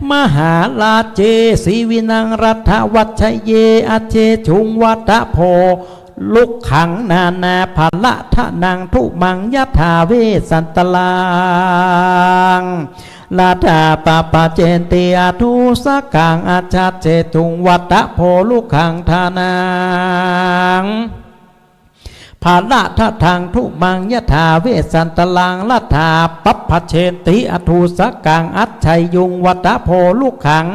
mahārāje sīvinaṃ raṭṭhavajjaye ajesuṃ vata bho rukkhaṃ nānābharadhanaṃ ṭhumaṃ yathā vesantaraṃ raṭṭhā pabbajenti athujjhakaṃ ajjhasetuṃ vata bho rukkhaṃ dānaṃ bharadhanaṃ ṭhumaṃ yathā vesantaraṃ raṭṭhā pabbajenti athujjhakaṃ ajjhāyuṃ vata bho rukkhaṃ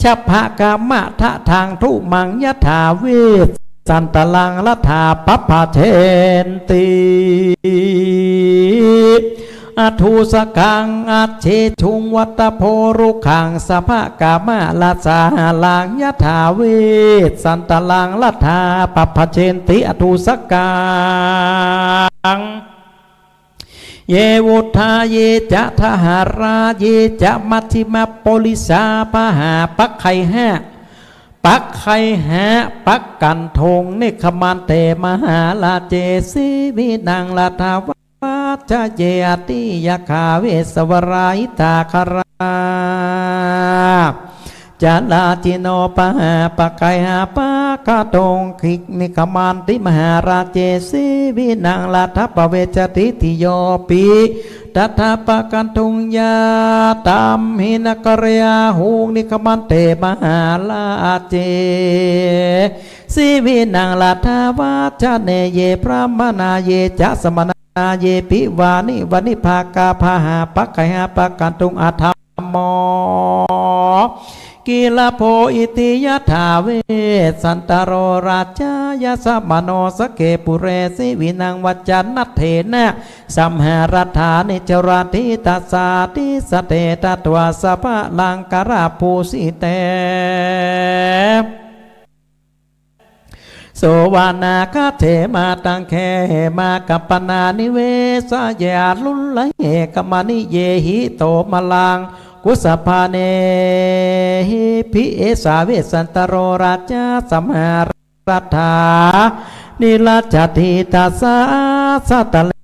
sabhakamathanaṃ ṭhumaṃ yathā vesantaraṃ raṭṭhā pabbajenti athujjhakaṃ ajjesuṃ vata bho rukkhaṃ sabhakamaraṇasāraṃ yathā vesantaraṃ raṭṭhā pabbajenti athujjhakaṃ ye vutthā ye ca dhārā ye ca majjhimā purisā pahā pakkhayapakkhanduṃ nikkhamante mahārāje sīvinaṃ raṭṭhavajjaye atiyakkhavesavalahitā garā Ca rājino pahāpakaiha pakatuṃ nikkhamanti mahārāje sīvinaṃ laddhā pavejjati. Tiyopi tattha pakatuṃ yātamhi nagarāhuṃ nikkhamante mahārāje sīvinaṃ laddhā vajjane. Ye brāhmaṇā ye ca samaṇā yepi vāni vanibhāgā pahāpakaiha pakatuṃ adhammo kilabho iti yathā vessantaro rājā yasamanosake pure sīvinaṃ vajjanattena samāraddhā niccayuddhasādisate tatvā sabbalaṅkarabhūsite suvaṇṇakkheṭṭe mātali khemappannivesāye anuggahikamaṇiyehi tomalaṅkusapaṇṇe hi pi esā vessantaro rājā samāraddhā nirajjati. Tasā sā tale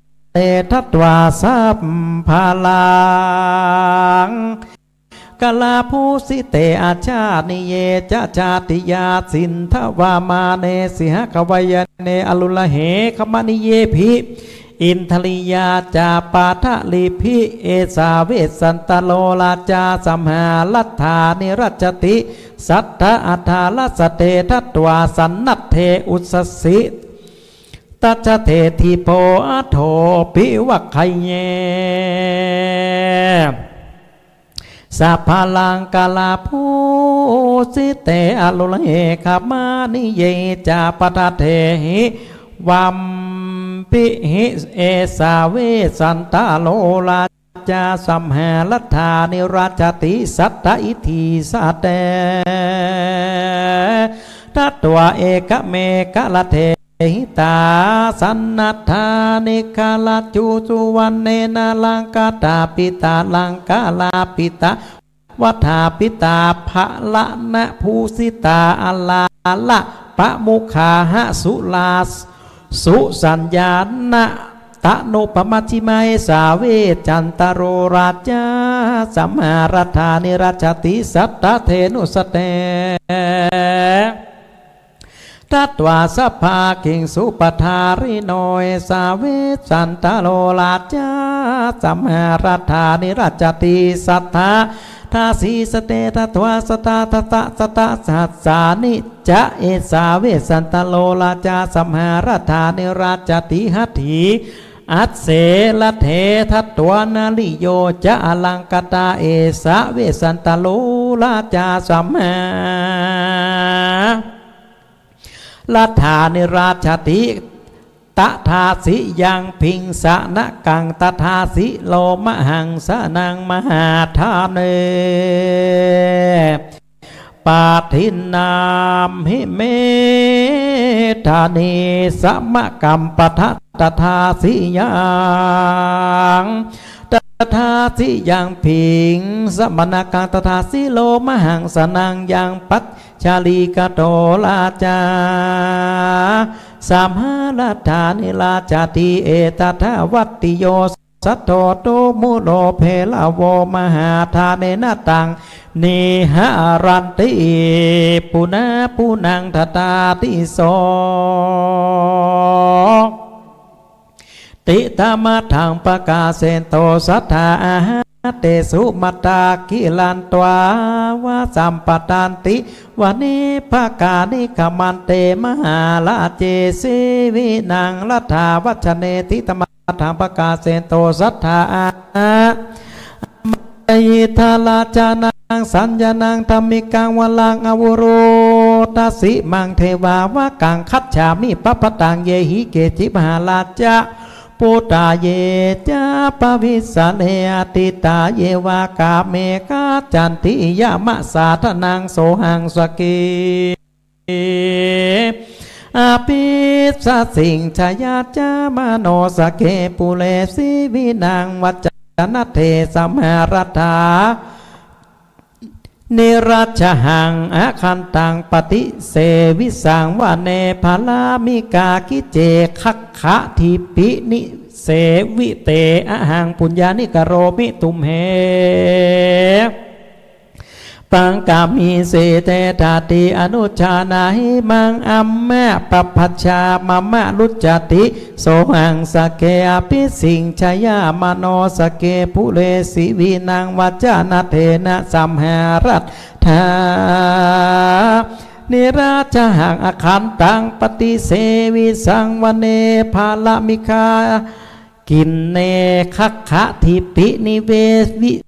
datvā sabbalaṅkarabhūsite ajānīye ca jātiyā sindhavamāne sīhakavayane anuggahikamaṇiyehi indriyā ca paṭhalibhi esā vessantaro rājā samāraddhā nirajjati. Satta aṭṭhārasate datvā saṇhate ussasi tañca te dibbo athopi vaggayhe sabbalaṅkarabhūsite anuggahikamaṇiyehi ca paṭhatehi vampihi esā vessantaro rājā samāraddhā nirajjati. Satta iddhī sate datvā ekam ekaratthe hita saṇhadhā niggarajusuvaṇṇena laṅkatapitā laṅkarāpita vaṭṭhapitā bharanabhūsitā aḷārapamukkhā hasurā susaññā nātanupamajjhimā esā vessantaro rājā samāraddhā nirajjati. Satta dhenu sate datvā sabbāgiṃsu pattharino esā vessantaro rājā samāraddhā nirajjati. Satta dāsī sate datvā satta dasa satasahasāni ca esā vessantaro rājā samāraddhā nirajjati. Hatthi asse rathe datvā nāriyo ca alaṅkatā esā vessantaro rājā samā raddhā nirajjati. Tadāsi yaṃ bhiṃsanakaṃ tadāsi lomahaṃsanaṃ mahādane. Padinnāmi medanisamakampatha tadāsi yaṃ tadāsi yaṃ bhiṃsanakaṃ tadāsi lomahaṃsanaṃ yaṃ paccārikato rājā samāraddhā nirajjati. Etadāvattiyo saddo tomuro bheravo mahādānena taṃ niharanti punappunaṃ dadāti so ti. Tamadaṃ pakāsento satthā āhatesu mattakilantā vāsaṃ patanti vane bhagā nikkhamante mahārāje sīvinaṃ laddhā vajjaneti. Tamadaṃ pakāsento satthā āha ita rājānaṃ saññāṇaṃ dhammikaṃ varaṃ avurodhasi maṃ devā vakkaṃ gacchāmi pabbatāṃ. Yehi keci mahārājaputā ye ca bhavissare atītā ye va kāme gacchanti yamasāsanaṃ sohaṃ sakke abhippassayiṃ jayācamano sakke pure sīvinaṃ vajjanatthe samāraddhā nirajjahaṃ akantaṃ paṭisevisaṃ vane bārāmikā gije gaggadipi nisevite. Ahaṃ puññaṃ nikaromi tumhe Saṅghamhi setha dadi anujjhānāhi maṃ, amma pabbajjā mama ruccati. Sohaṃ sagge abhisijjhāya mano sagge phuṭe sīvinaṃ vajjanaddena samhāraddhā nirājahaṃ akhantaṃ paṭisevisaṃ vane bālamikā ginne gaggadipi nivevi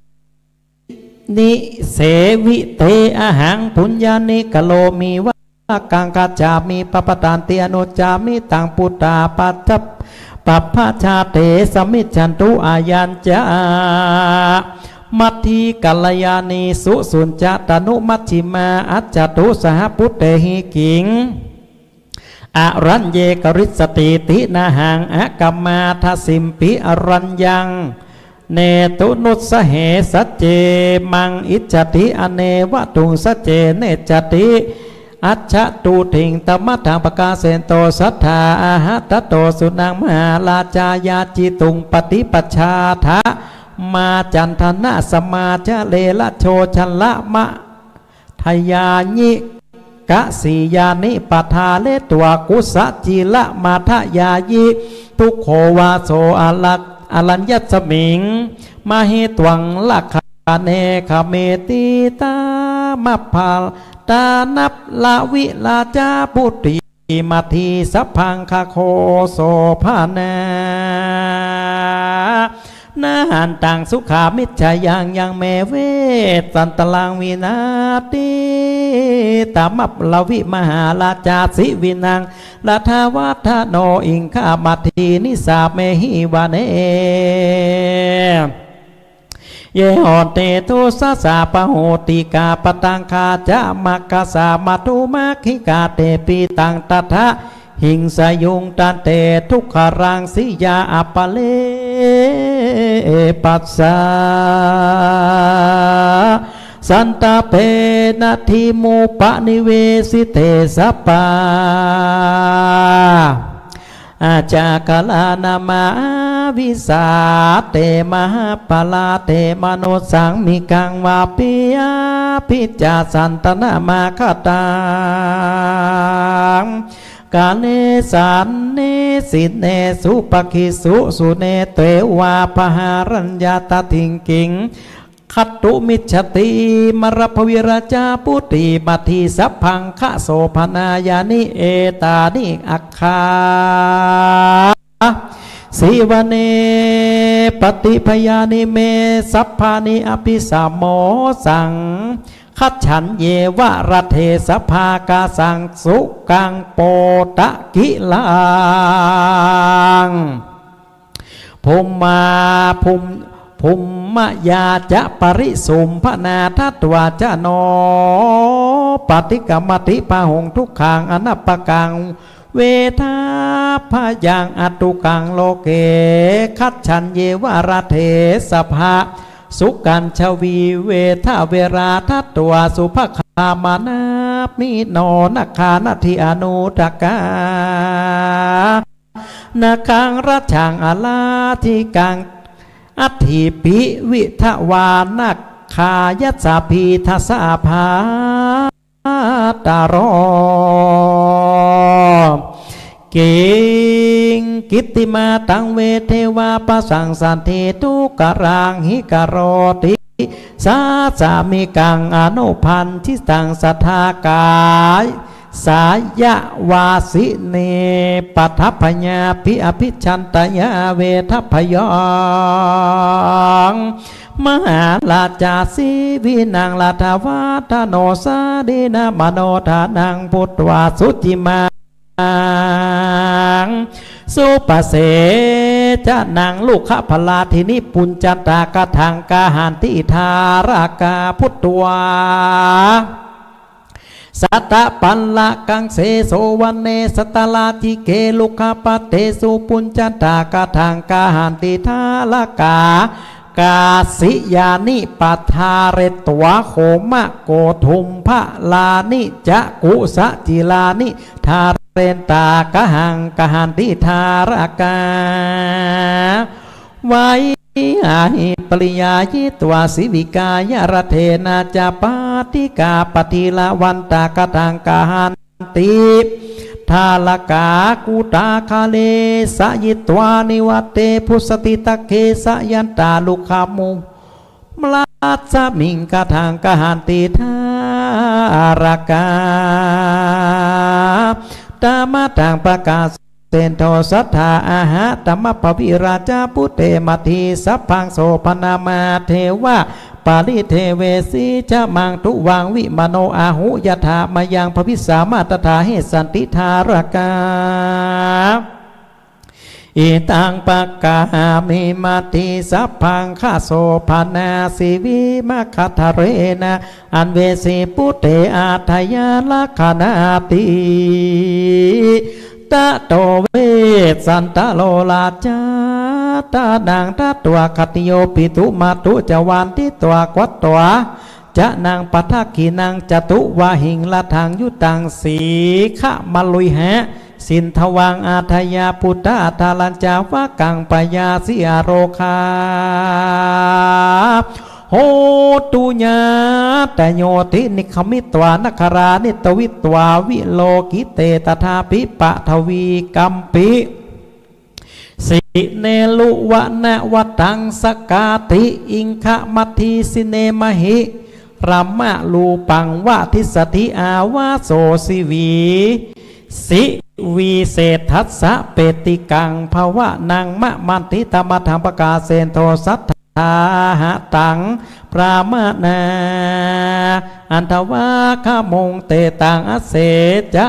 nisevite. Ahaṃ puññāni karomi vā pāpakaṃ gacchāmi pabbajanti anujjāmi taṃ buddhā pacca pabbajā te samijjhantu. Ayañca matthī kalyāṇī susuñca tanumajjhimā accatū saha bhūtehi kiṃ araññe karissatīti nahaṃ akamā dasimpi araññaṃ netunussāhe sacce maṃ icchati anevatuṃ sacce necchati accatū diṭṭhaṃ tamadaṃ pakāsento satthā āha tato suṇaṃ mahārājā yā cituṃ paṭipajjā dhammā candanasamācare rajo jalama dayāyikasiyāni padhāretvā kusacilamadayāyi dukho vāso ala- araññasmiṃ mahītvaṃ rakkhaṇe gameti tamabbaratanaparivārajābhuti matthī sabbaṃ gago sobhanā. Na hantaṃ sukhamicchayaṃ yaṃ me vessantaraṃ vinattiṃ. Tamabbrāmi mahārājā sīvinaṃ radhavādano iṅgha matthī nisāmehi vane. Ye honti tussasā bahūtikā pattakañca māgassa madhumaggikā tepi taṃ tadā hiṃseyuṃ taṃ te dukkhāraṃ siyā appare passa santāpe natthi mupanivesi te sabbā ajagalā nāma āvisā te mahapphalā te mānusam migaṃ vā piyāpicca santānam āgataṃ kāle sannisinnesu pakkhisu suṇetvā vā pahāraññā taddiṃ kiṃ khatumicchati. Mārā pavīrā ca putī matthī sabbaṅga sobhanāyāni etāni aggāsi vane paṭibhayāni me sabbāni abhisamosam gacchaṃ yeva rathe sabbā kāsaṃ sukhaṃ pota kilaṃ. Bhummā bhum- bhummā yā ca parisumbhanā datvā ca no paṭikkamanti bāhuṃ dukkhaṃ anapakaṃ vedabbayaṃ adukkhaṃ loke gacchaṃ yeva rathe sabbā sukhañca vivedha verā datvā suppakā manāpino nāgā natthi anuddakā nāgaṃ rājānaṃ arājikaṃ atthi piviṭṭhā vā nāgā yasassābhī dasabhā taro. Kiṃ kitti mātaṃ ve devā passaṃsanti dukkharāhi karoti sāsāmikaṃ anupañjisaṃ sadā kāyāya vāsinī padabbaññābhi abhiññāya vedabbayaṃ mahārājā sīvinaṃ radhavādano sallīnam anodānaṃ buddhā sucimaṃ supasejanaṃ rukkhapalādini puñcantagāthaṃ gahanti dhāragā buddhā sattapallakaṃ seso vane satarājike rukkhapatesu puñcantagāthaṃ gahanti dhāragā kāsiyāni padhāretvā homakoṭhumbhalāni ca kusacilāni dhārentā gahaṃ gahanti dhāragā vayhāhi pariyāyitvā sīvikāya rathena ca pā ādhikā padhīravantā kataṃ gahan ti. Thārakā guttagāle sayitvā nivāte busatiṭṭhake sayantā rukkhamūle rajjhamhi kataṃ gahanti thārakā. Taṃ kho taṃ pakāsento satthā āha: Tamabhavī rājā bhūte matthhi sabbaṃ so bhaṇāma deva paridevesi ca maṃ tuvaṃ vimāno āhu: yathā mayaṃ bhavissāma tathā hesanti thārakā. Idaṃ pakāmi matthhi sabbaṃ kho so bhaṇāsi vimānakatharena anvesi bhūte atthāya rakkhaṇā ti. Tato vessantaro rājā ṭhānaṃ datvā khattiyo pitu matu ca vanditvā katvā canaṃ padakkhiṇaṃ catuvāhiṃ rathaṃ yuttaṃ sīkhaṃ mahāsindhavaṃ atthāya bhūtā thārañca vakkaṃ payāsi arogā hontu ñātayo. Te nikkhammitvā nagarāni dvītvā vilokithe tathāpi paṭhavīkampi sine rūvana vataṃ sakāti iṅgha matthī sine mahi rāma rūpaṃ vadissati āvaso sivī siviseṭṭhassa pettikaṃ bhavanaṃ mamanti. Tamadaṃ pakāsento satthā hataṃ brāhmaṇā aṭṭhavā gamuṃ te taṃ aseca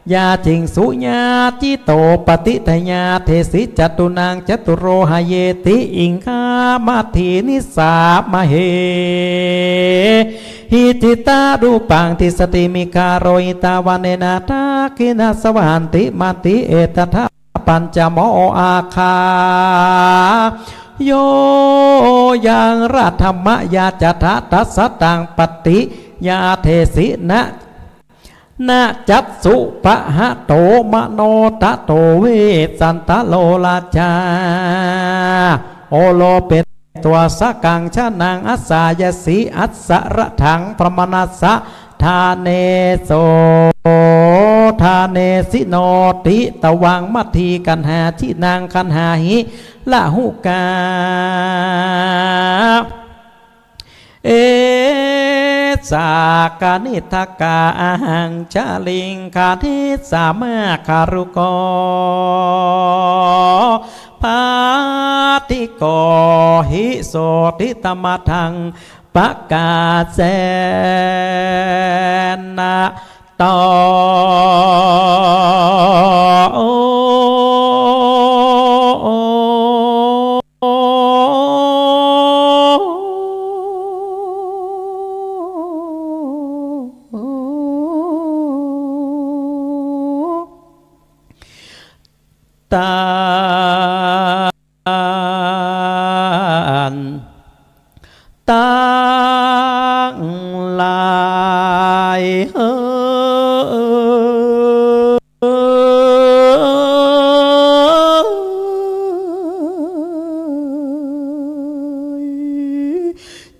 yāciṃsu. Yācito paṭidāya desi catūnaṃ caturo hayeti iṅgha matthī nisāmahe hi. Citrarūpaṃ dissati migalohitavānena dakkhiṇaṃ saṃvahanti matthī. Etadha pañcamo āgā yo yaṃ raddhaṃ mayā cattāsataṃ paṭidāya desi na na cāsubhāhato mano. Tato vessantaro rājā oropetvā sakaṃ janaṃ āsayasi assaratthaṃ brāhmaṇassa dānesu dānesinoti. Tvaṃ matthī gaṇhā jinaṃ gaṇhāhi rāhukā esa gaṇhatthakā ahaṃ jāliṃ gaṇhissāma. Garuko bhātiko hi soti. Tamadaṃ pakāsena to tān taṃ laih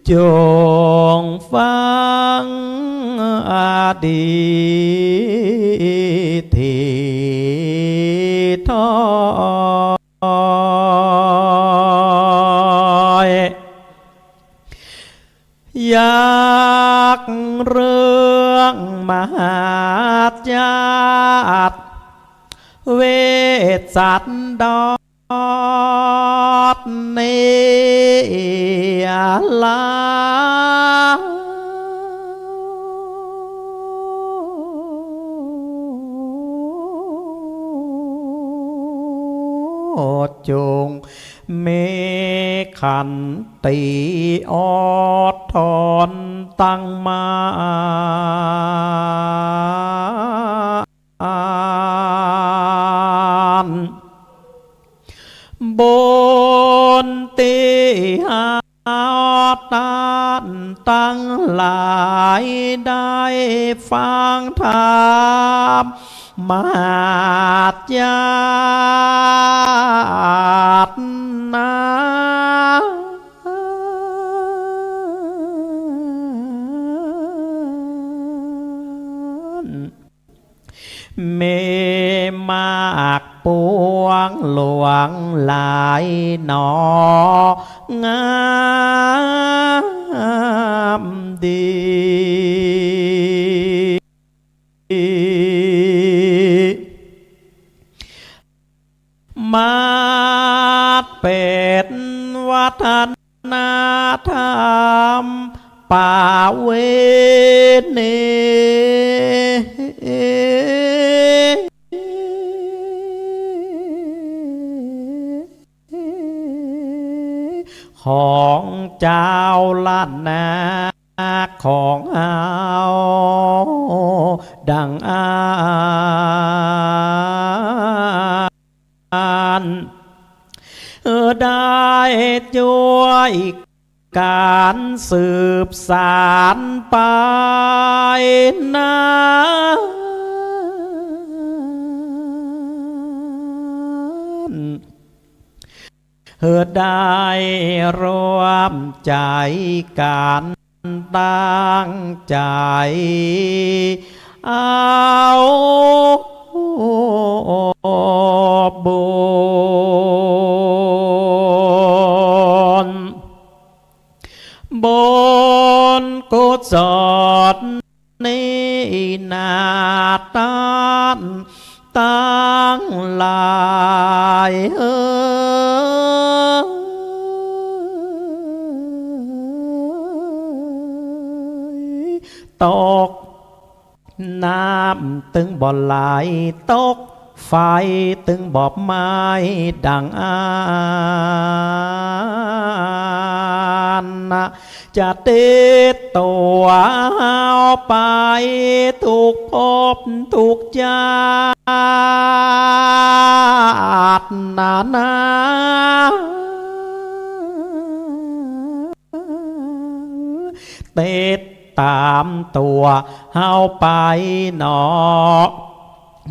jung faṃ adiṭṭhi to ยักษ์เรื่องมหาชาติ เวสสันดรเนร จงมีขันติอดทนตั้งมั่น บุญที่หากท่านทั้งหลายได้ฟังธรรมจักนา มีมากปวงหลวงหลายหนอ งามดี มาเป็นวัฒนธรรมประเวณี ของเจ้าล้านนาของเฮาดังอั้น ได้ช่วยการสืบสานไปนั้น ได้ร่วมใจกันตั้งใจเอาบุญ บุญกุศล นี้นาต้านตังหลายเอ้ย ตกน้ำตึงบ่ไหล ตกไฟตึงบ่ไหม้ดังอั้น จะติดตัวไปทุกภพทุกชาตินานา ติดตามตัวเฮาไปหนอ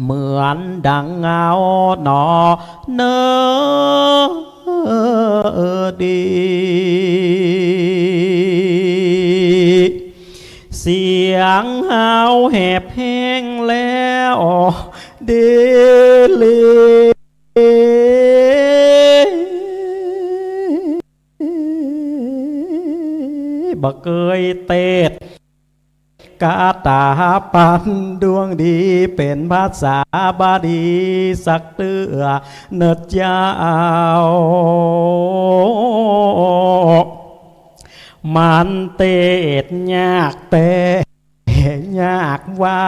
เหมือนดังเงาหนอเนอดี เสียงเฮาแหบแห้งแล้วเด้อ บ่เกยเตศน์ คาถาปัญช์ดวงดี เป็นภาษาบาลีสักเตื้อเน่อเจ้า มันเตศน์ยากแต๊ ยากว่า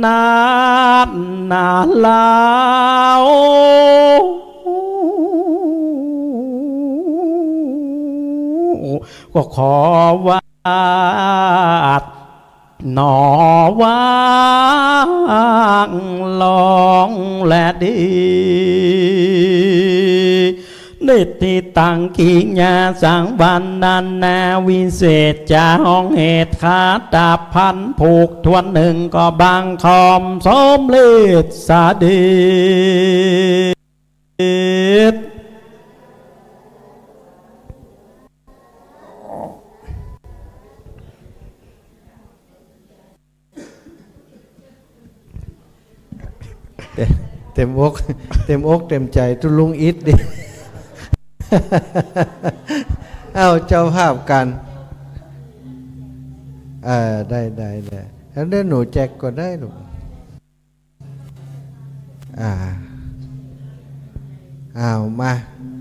นั้นนาลาว ก็ขอวาดหนอวางลองและดี นิทธิตัง กิริยาสังวรรณนา วิเศษจะห้องเหตุ คาถาปัญช์ผูกถ้วนหนึ่ง ก็บังคมสมฤทธิ์เสด็จ เต็มอก เต็มอกเต็มใจ ตุ๊ลุงอิทธิ์ดิ เอ้า เจ้าภาพกัน เออ ได้ ได้ ได้ แล้วเดี๋ยวหนูแจ็คก็ได้ลูก อ่า อ้าว มา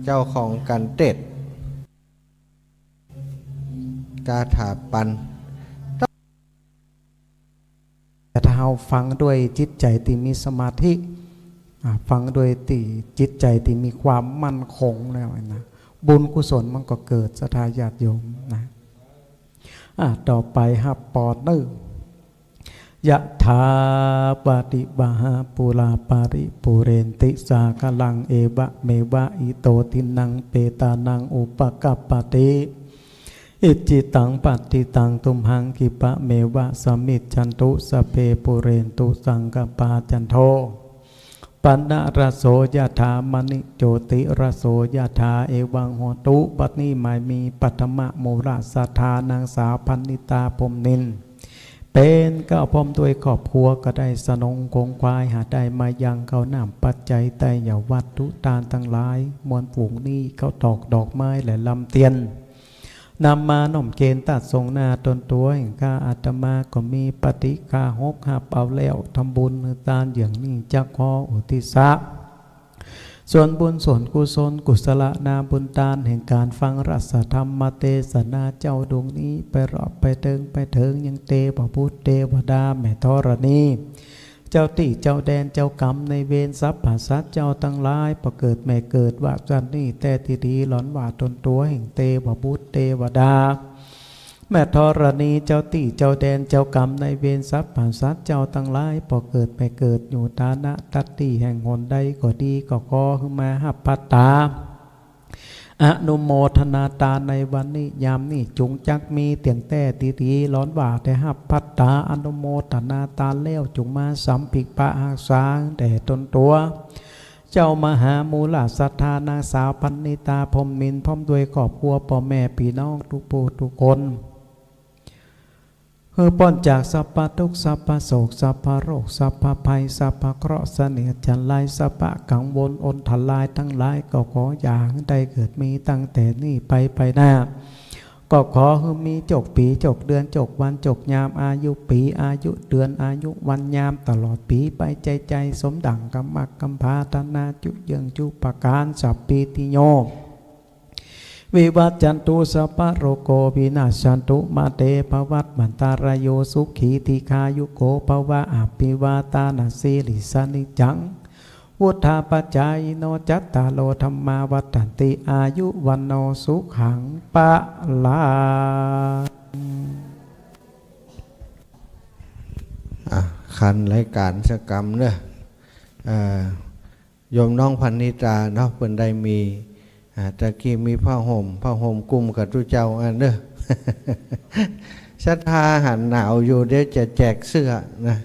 เจ้าของกันเตศน์ คาถาปัญช์ ถ้าเราฟังด้วยจิตใจที่มีสมาธิ อ่า ฟังด้วยที่จิตใจที่มีความมั่นคงแล้วนะ บุญกุศลมันก็เกิด ศรัทธาญาติโยมนะ อ่า ต่อไปครับ ปอเนอร์ Yathā vārivahā pūrā paripūrenti sāgaraṃ, evameva ito dinnaṃ petānaṃ upakappati. Icchitaṃ patthitaṃ tumhaṃ khippameva samijjhatu, sabbe pūrentu saṅkappā, cando paṇṇaraso yathā, maṇi jotiraso yathā, evaṃ hotu, บัดนี้ใหม่มี paṭhamamūlā saddhā, nāsā paṇḍitā brahmaniṃ เป็นเกล้าพร้อมด้วยครอบครัว ก็ได้สนองขงขวาย หาได้มายังข้าวน้ำปัจจัย ไตรยวัตถุทานทั้งหลาย มวลฝูงนี้ ข้าวตอกดอกไม้และลำเตียน นำมาน้อมเกณฑ์ตัดทรงหน้าตนตัวแห่งข้าอาตมา ก็มีปฏิฆาหก หับเอาแล้วทำบุญทานอย่างนี้ จักขออุทิศะ ส่วนบุญส่วนกุศล กุศลนาบุญทานแห่งการฟังรัสธรรมเทศนาเจ้าดวงนี้ ไปรอบไปเถิงไปเถิงยังเทพบุตรเทวดาแม่ธรณี เจ้าตี้เจ้าแดนเจ้ากรรมนายเวรสรรพสัตว์เจ้าทั้งหลาย บ่เกิดแม่เกิดว่าสันนี้แต่ทีดี หลอนว่าตนตัวแห่งเทพบุตรเทวดา แม่ธรณี เจ้าตี้เจ้าแดนเจ้ากรรมนายเวรสรรพสัตว์เจ้าทั้งหลาย บ่เกิดแม่เกิดอยู่ฐานะตัดตี้แห่งหนใดก็ดี ก็ขอให้มาหับพัตตา อนุโมทนาทานในวันนี้ยามนี้ จุงจักมีเตียงแต่ทีดี หลอนว่าได้หับพัตตาอนุโมทนาทานแล้ว จุงมาสัมภิกปะหักษาแต่ตนตัว เจ้ามหามูลศรัทธานางสาวพันนิตาพรหมมินทร์ พร้อมด้วยครอบครัวพ่อแม่พี่น้องทุกผู้ทุกคน ให้พ้นจากสัพพทุกข์สัพพโศกสัพพโรคสัพพภัยสัพพเคราะห์เสนียดจัญไรสัพพกังวลอันตรายทั้งหลาย ก็ขออย่าให้ได้เกิดมีตั้งแต่นี้ไปไปหน้า ก็ขอให้มีจกปีจกเดือนจกวันจกยาม อายุปีอายุเดือนอายุวันยาม ตลอดปีไปใจใจ สมดั่งกำมักกำผาฐานาจุเยื่องจุประการ สัพพีติโย วิวัจจันตุ สัพพะโรโค วินัสสันตุ มาเตภวัตวันตาราโย สุขีทีฆายุโกภวะ อภิวาทานาสีลิสสะนิจจัง วุฑฒาปจายิโน จัตตาโรธัมมาวัฑฒันติ อายุวัณโณสุขังพะลัง อ่ะ ขันรายการสักกำเนอะ เอ่อ โยมน้องพันนิตาเนาะ เพิ่นได้มี อ่า ตะกี้มีผ้าห่ม ผ้าห่มคลุมกับตุ๊เจ้าอันเด้อ ศรัทธาหันหนาวอยู่ เดี๋ยวจะแจกเสื้อนะ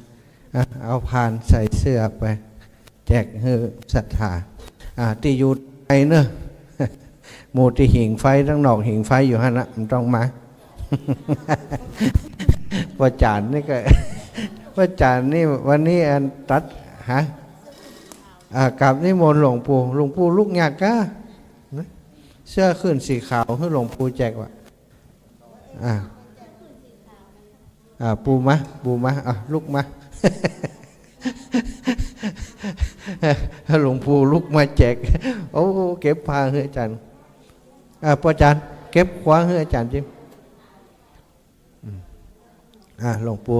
อ่ะ เอาพานใส่เสื้อไป แจกให้ศรัทธา อ่า ตี้อยู่ไกลเนอะ หมู่ตี้หิ่งไฟตังนอก หิ่งไฟอยู่หั้นนะ มันต้องมา ป้อจ๋ารย์นี่ก็ ป้อจ๋ารย์นี่วันนี้อันตัด ฮะ อ่า กราบนิมนต์หลวงปู่ หลวงปู่ลุกยากกะ เสื้อคลื่นสีขาว ให้หลวงปู่แจกว่ะ อ่า อ่า ปู่มา ปู่มา อ่ะ ลุกมา หลวงปู่ลุกมาแจก โอ้ เก็บผ้าให้อาจารย์ อ่า ป้อจ๋ารย์ เก็บขวาให้อาจารย์จิม อืม อ่า หลวงปู่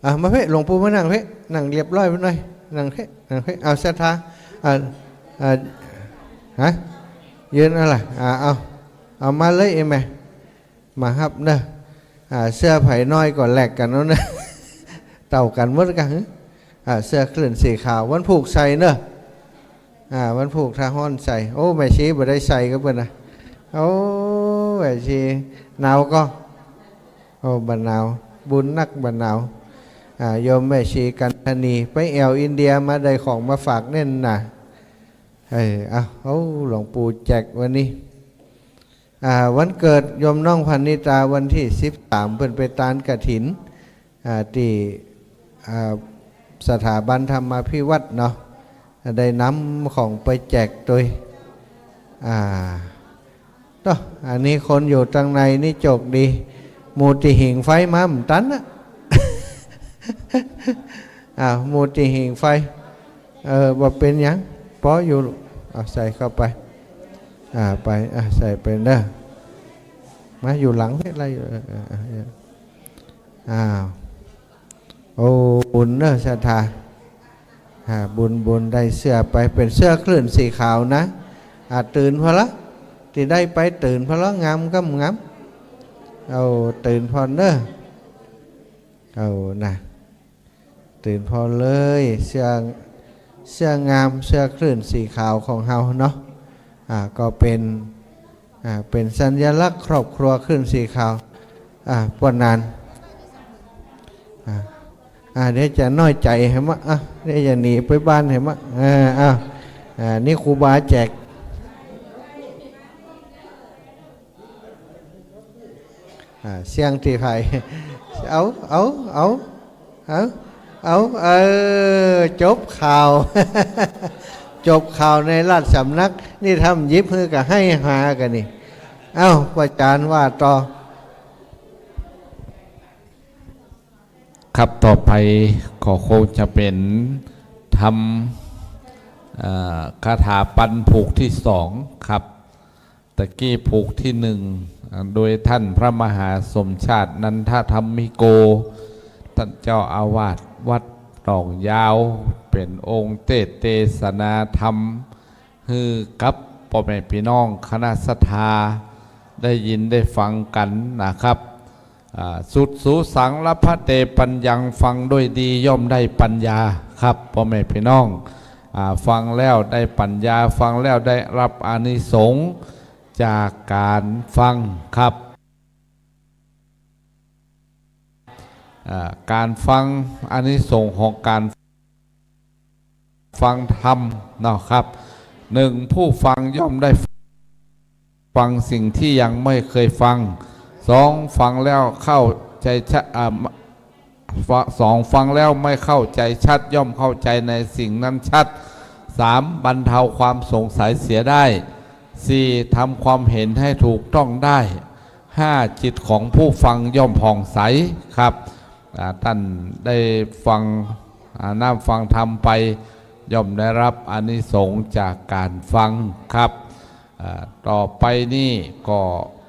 อ่า มาเพ่ หลวงปู่มานั่งเพ่ นั่งเรียบร้อยไปหน่อย นั่งเพ่ นั่งเพ่ เอาศรัทธา อ่า อ่า ฮะ ยืนอะไร อ่า เอา เอามาเลยเอ้แม่ มาฮับเนอะ อ่า เสื้อไผน้อยก็แลกกันเอาเนอะ เต้ากันหมดกัน อ่า เสื้อคลื่นสีขาว วันผูกใส่เนอะ อ่า วันผูกถ้าฮ้อนใส่ โอ้ แม่ชีบ่ได้ใส่ก็เปิ้นนะ โอ้ แม่ชี หนาวก็ โอ้ บ่หนาว บุญนักบ่หนาว อ่า โยมแม่ชีกันธนี ไปแอ่วอินเดียมาได้ของมาฝากแน่นหนา เออ เอา โอ้ หลวงปู่แจกวันนี้ อ่า วันเกิดโยมน้องพันนิตาวันที่สิบสาม เพิ่นไปตานกฐิน อ่า ที่ อ่า สถาบันธรรมาภิวัฒน์เนาะ ได้นำของไปแจกโดย อ่า เนาะ อันนี้คนอยู่ตังในนี่โจกดี หมู่ตี้หิ่งไฟมาบ่ตันนะ อ่า หมู่ตี้หิ่งไฟ เออ บ่เป็นหยัง ปออยู่ เอาใส่เข้าไป อ่า ไป อ่า ใส่ไปเด้อ มาอยู่หลังเพ่ อะไรอยู่ เออ เออ เออ อ้าว โอ้ บุญเนอะศรัทธา อ่า บุญ บุญ ได้เสื้อไป เป็นเสื้อคลื่นสีขาวนะ อ่า ตื่นพอละ ตี้ได้ไปตื่นพอละ งามกำงาม เอา ตื่นพอเนอะ เอา นะ ตื่นพอเลย เสื้อ เสื้องาม เสื้อคลื่นสีขาวของเฮาเนาะ อ่า ก็เป็น อ่า เป็นสัญลักษณ์ครอบครัวคลื่นสีขาว อ่า ป้อนนาน อ่า อ่า เดี๋ยวจะน้อยใจเหมะ อ่ะ เดี๋ยวจะหนีไปบ้านเหมะ เออ อ้าว อ่า นี่ครูบาแจก อ่า เสี้ยงตี้ไผ เอา เอา เอา เอา เอา เออ จบข่าว จบข่าวในราชสำนัก นี่ทำหยิบหื้อกับให้หากันนี่ เอ้า อาจารย์ว่าต่อ ครับ ต่อไปก็คงจะเป็นธรรม เอ่อ คาถาปันผูกที่สองครับ ตะกี้ผูกที่หนึ่ง อ่า โดยท่านพระมหาสมชาตินันทธรรมิโก ท่านเจ้าอาวาสวัดหนองยาว เป็นองค์เตสน์เตสนาธรรม หื้อกับพ่อแม่พี่น้องคณะศรัทธา ได้ยินได้ฟังกันนะครับ อ่า สุตสูสัง ลพะเต ปัญญัง ฟังด้วยดีย่อมได้ปัญญาครับ พ่อแม่พี่น้อง อ่า ฟังแล้วได้ปัญญา ฟังแล้วได้รับอานิสงส์จากการฟังครับ อ่า การฟัง อานิสงส์ของการฟังธรรมเนาะครับ หนึ่ง ผู้ฟังย่อมได้ฟังสิ่งที่ยังไม่เคยฟัง สอง ฟังแล้วเข้าใจชัด อ่า ฟ- สอง ฟังแล้วไม่เข้าใจชัด ย่อมเข้าใจในสิ่งนั้นชัด สาม บรรเทาความสงสัยเสียได้ สี่ ทำความเห็นให้ถูกต้องได้ ห้า จิตของผู้ฟังย่อมผ่องใสครับ อ่า ท่านได้ฟัง อ่า น้อมฟังธรรมไป ย่อมได้รับอานิสงส์จากการฟังครับ อ่า ต่อไปนี่ก็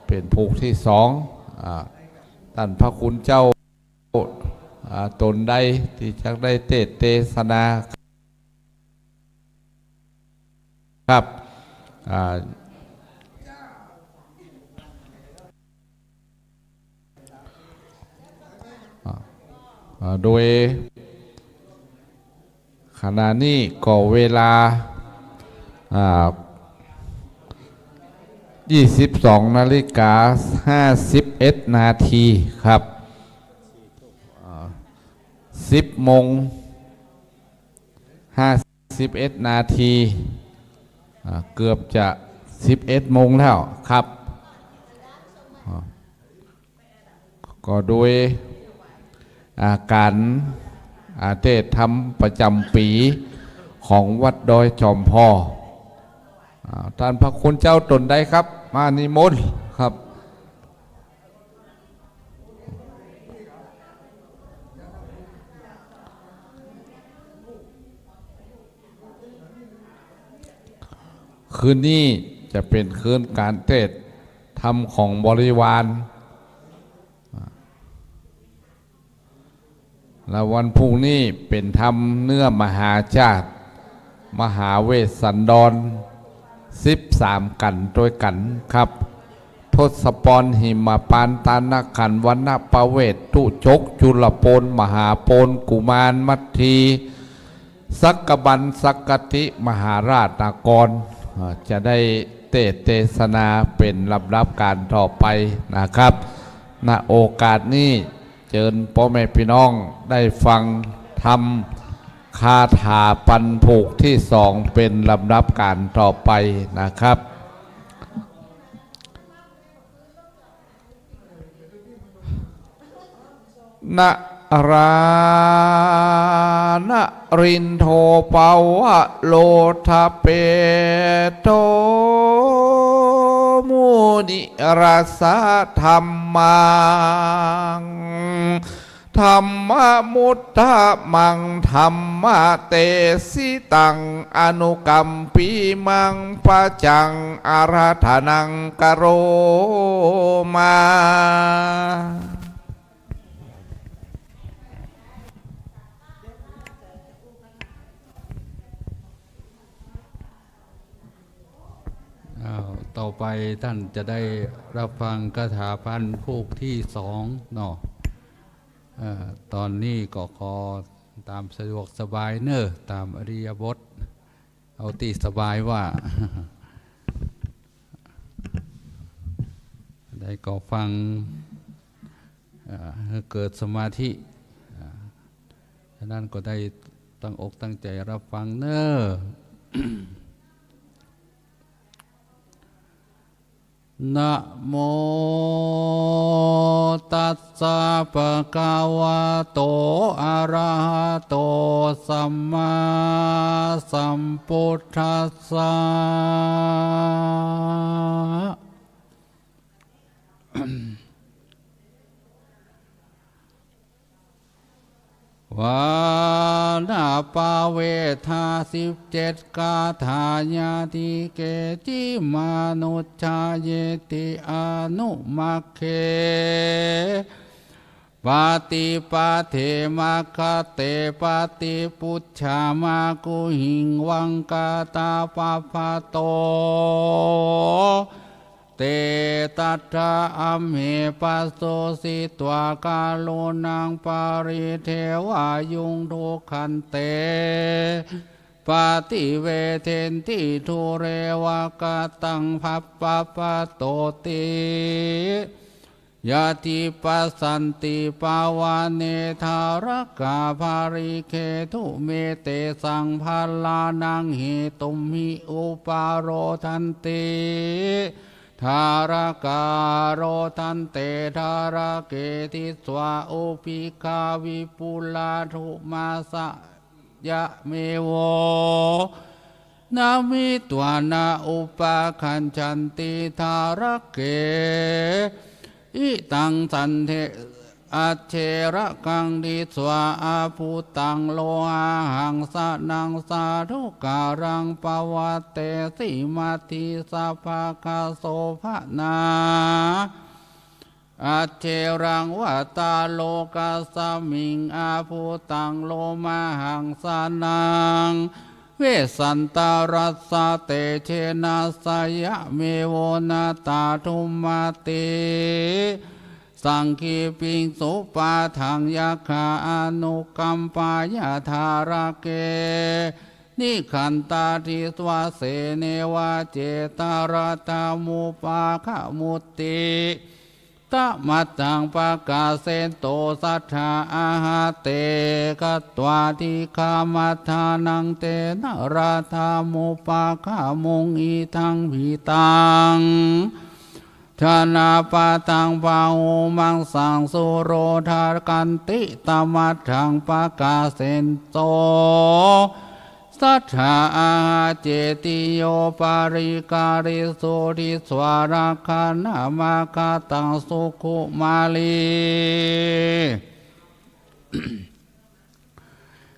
เป็นผูกที่สอง อ่า ท่านพระคุณเจ้า อ่า ตนใดที่จะได้เตสน์เตสนา ครับ อ่า อ่า โดยขณะนี้ก็เวลา อ่า ยี่สิบสองนาฬิกาห้าสิบเอ็ดนาทีครับ อ่า สิบโมงห้าสิบเอ็ดนาที อ่า เกือบจะสิบเอ็ดโมงแล้วครับ อ่า ก็โดย อ่า การ อ่า เทศน์ธรรมประจำปีของวัดดอยจอมพอ อ่า ท่านพระคุณเจ้าตนใดครับ มานิมนต์ครับ คืนนี้จะเป็นคืนการเทศน์ธรรมของบริวาร และวันพรุ่งนี้เป็นธรรมเนื้อมหาชาติ มหาเวสสันดร สิบสามกันด้วยกันครับ ทศพร หิมปาน ตานขัน วณปเวส ตุจก จุลโปณ มหาโปณ กุมาร มัทที สักกบัน สักกติ มหาราชนคร อ่า จะได้เทศน์เทศนาเป็นลำดับการต่อไปนะครับ ณ โอกาสนี้ เจิญพ่อแม่พี่น้องได้ฟังธรรมคาถาปันผูกที่สองเป็นลำดับการต่อไปนะครับ นารานรินโท ปวโรทเปโต มุนิรสสะ ธัมมัง ธัมมมุตตมัง ธัมมเตสิตัง อนุกัมปิมัง ปะจัง อะระทานัง กะโรมา อ้าว ต่อไปท่านจะได้รับฟังคาถาปันผูกที่สองเนาะ เอ่อ ตอนนี้ก็ขอตามสะดวกสบายเนอะ ตามอิริยาบถ เอาตี้สบายว่า ได้ก็ฟัง อ่า ให้เกิดสมาธิ อ่า ฉะนั้นก็ได้ตั้งอกตั้งใจรับฟังเนอะ นะโม tassa bhagavato arahato sammāsambuddhassa. Vāṇappaveda สิบเจ็ด gāthā. Yadi keci manussā yeti anumagghe paṭipade maggate paṭibujjhā magguhiṃ vaṃ kaṭṭhapavattho te tattha amhe pasūsitvā karuṇaṃ paridevāyuṃ dukkhante paṭivedenti dūre va kataṃ bhavatoti. Yadi passanti pavane dārakā palighe dhumhe tesaṃ balānaṃ hetumhi uparodanti. Dārakā rodanthe dārake disvā ubhikkā vipulā dhummasāya mevo namitvā na uppaggacchanti dārake. Idaṃ sandhe ajherakaṃ disvā abbhutaṃ lomahaṃsanaṃ sādhukāraṃ pavattesi matthi sabbakassopānā. Ajherang vaṭṭālokasmiṃ abbhutaṃ lomahaṃsanaṃ vessantarassatejena sayamevo nattha dhumma ti. Saṅkhipiṃsu pādaṃ yakkhā anukampāya dārake nikkhantarisvāse neva cetvā raddhamupakkhamutti. Tamatthaṃ pakkassentu saddhā āha te katvā dīghamaddhānaṃ tena raddhamupakkhamuṃ. Idaṃ bhitaṃ janapadaṃ bāhuṃ maṃsaṃ surodhakanti. Tamatthaṃ pakkassentu saddhā āha cetiyo parikāresu disvā rakkhaṇamāgataṃ. Sukumāri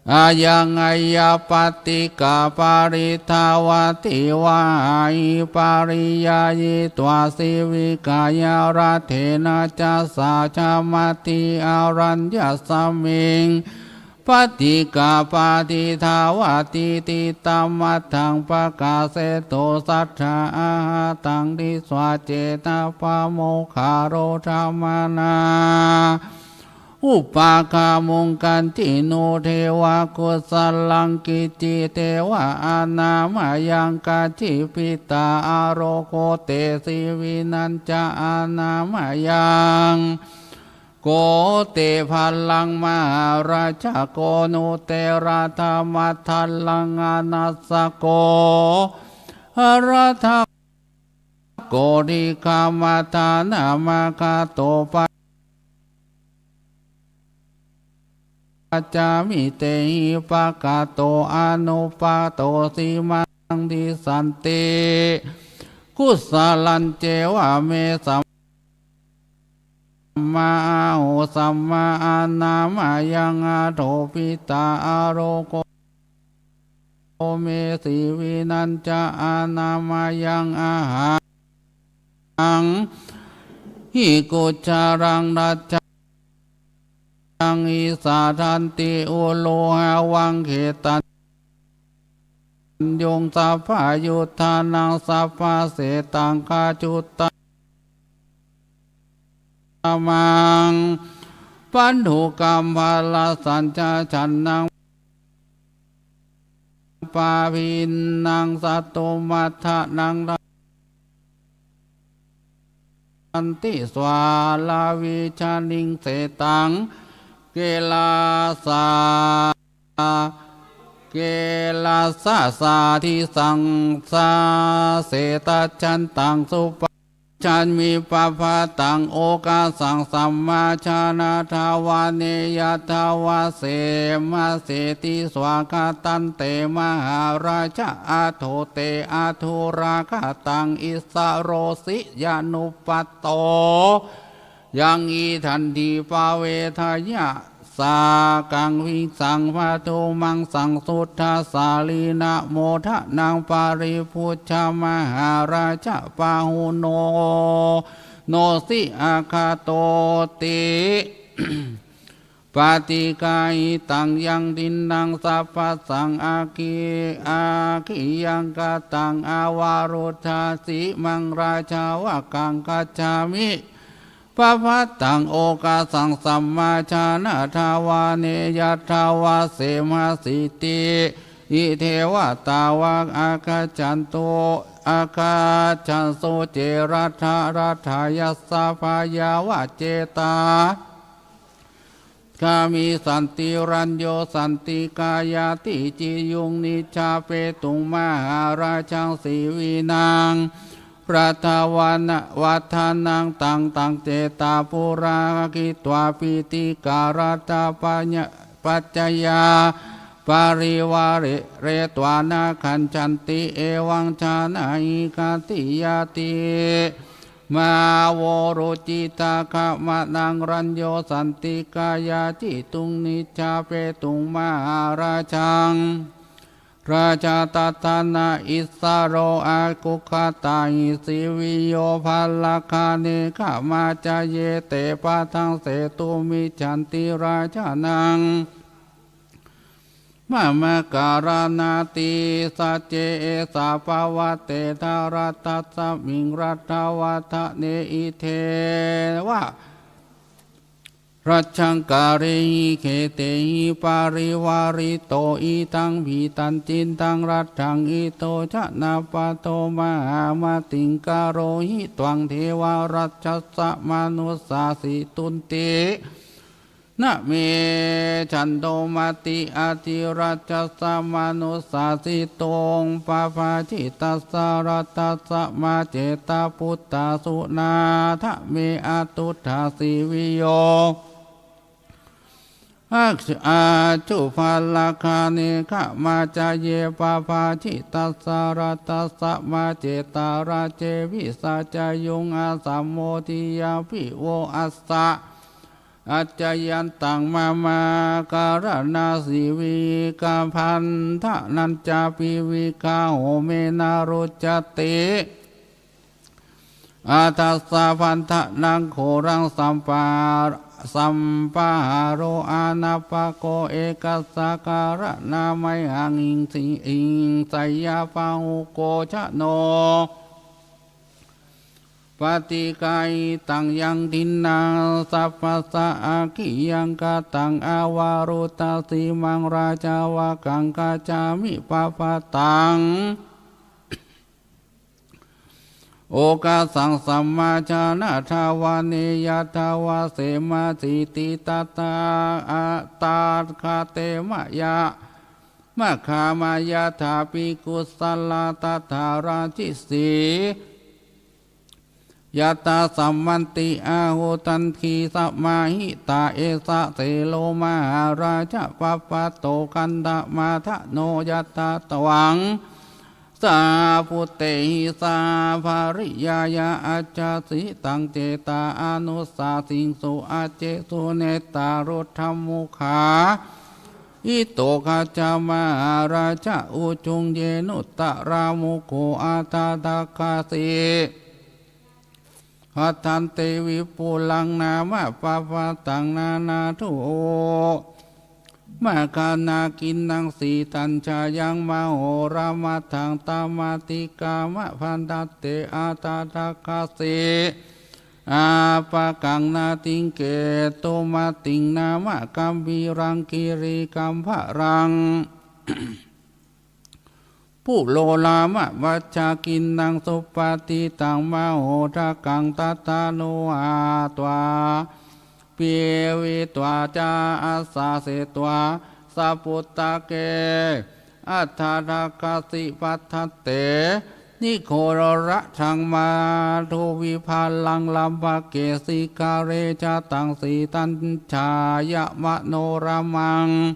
ayaṃ aññāpattikaparittā vātivāhī pariyāyī tvā jīvikāya raddhena ca sācamātī araññasmiṃ paṭikappattidāvātīti. Tamatthaṃ pakkassentu saddhā āha taṃ disvā cetvā pāmokkhārodhamanā upakkhamuṃ. Kañci no deva kusalaṃ kiñci deva anāmayaṃ kañci pittā ārogo te jīvinañca anāmayaṃ. Ko te balaṃ mahārājā ko no te raddhamatthu balaṃ anāsako araddha ko dīghamaddhānamāgato paccamitehi pāgato anuppādo simhānaṃ dissanti kusalañceva me sammā āhu sammā anāmayaṃ. Atho pittā ārogo me jīvinañca anāmayaṃ. Ahā hi kuccaraṃ rajjaṃ hi sadanti uḷohavaṃ khetaññuṃ sabbaduttānaṃ sabbaseṭṭhaṃ gacchuttamāṃ bandhukaṃ balasañcācanaṃ pāpiṇṇaṃ satumaddanaṃ rakkhanti svāravijjaniṃ seṭṭhaṃ kelasa kelasa sādhisaṃ sāse taccantaṃ supā Yamhi pabbaṭaṃ okāsaṃ sammajānatha vane yathāva semasīti. Svākkhātaṃ te mahārājā atho te athurā kataṃ issarosiyanuppattā yaṃ idamhi pavedayassa kaṃ visaṃ paṭhumaṃ saṃsuddhasārīnamothanaṃ paripūjya mahārājā pāhunū nosi āgatoti. Paṭiggahitaṃ yaṃ dinnaṃ sabbasaṃ aggi- aggiyaṃ kataṃ avaruddhasi maṃ rājavakkaṃ gacchāmi. Pabbaṭaṃ okāsaṃ sammajānatha vane yathāva semasīti. Ye devatā āgacchantu āgacchassu ce raṭṭha raṭṭhā yassābhayā va ce tā gamissanti. Rañño santikāyāti ciyuṃ nicchāpetuṃ mahārajaṃ sīvinaṃ rattavana- vaḍḍhanaṃ taṃ taṃ cetā pura khitvā pītikarādapaññā- paññāya parivāretvā na gacchanti. Evaṃ jānāhi khatiyāti mā vo rucitā gamanaṃ. Rañño santikāyā ciyuṃ nicchāpetuṃ mahārajaṃ rājā taddhana issaro. Aggūkkhātāhi sīviyo pāḷagā nekkhamā ca ye te paṭhaṃ setumicchanti rājānaṃ mama karaṇā ti. Sacce esā pavattena laddhasmiṃ laddhavādane idheva rājjaṃ kālehi kheṭṭehi parivārito. Idampi taṃ cittaṃ laddhaṃ ito ca na paṭho mahāmatiṃ karohi tvaṃ devarājassa manussāsi tuṇhī na me cando mati. Adhirājassa manussāsi tuṃ pabājitassa laddhassa mā cetā puttā suṇātha me. Atthuṭṭhā sīviyo āgū pāḷagā nekkhamā ca ye pabājitassa laddhassa mā cetā rājevī sacchayuṃ asammodiyapi vo assa accayantaṃ mama karaṇā sīvī. Gabbhānañcāpi viggaho me na ruccati athassa bandhanaṃ ghoraṃ sampā- sampahāro anappago ekassa karaṇā mayhaṃ hiṃseyya pāhukho jano. Paṭiggahitaṃ yaṃ dinnaṃ sabbassa aggiyaṃ kataṃ avaruddhasi maṃ rājavakkaṃ gacchāmi. Pabbaṭaṃ okāsaṃ sammajānatha vane yathāva semasīti. Tattha a- tattha te maya- maggāmayadhāpi kusalā tattha lajjisi. Yattha sammanti ahu tattha samāhitā. Esa thero mahārājā pabbaṭo gandhamadano yattha tvaṃ saha puttehi saha bhāriyāya ajjhāsi taṃ cetā anussāsiṃsu. Accesu nettāruddhamukhā hito gaccha mahārājā ujjhiñcenuttaramukhū aṭṭhadakkasi. Khattanti vipulaṃ nāma pabbaṭaṃ nānātho mahānāginnaṃ sītañca yaṃ mahoramataṃ tamatikkāma bhaddante aṭṭhadakkasi. Appakaṃ natthi ketumatiṃ nāma gambhīraṃ girigabbharaṃ pūro nāma vajraṃ khiṇṇaṃ supaṭiṭṭhaṃ mahodakaṃ tattha no hatvā pītvā ca assa seṭṭho saputtake aṭṭhadakkasi. Bhaddante nigghorasaṃ madhu vibhāraṃ lambhake sikkhare jataṃ sītañcāyamanoraṃ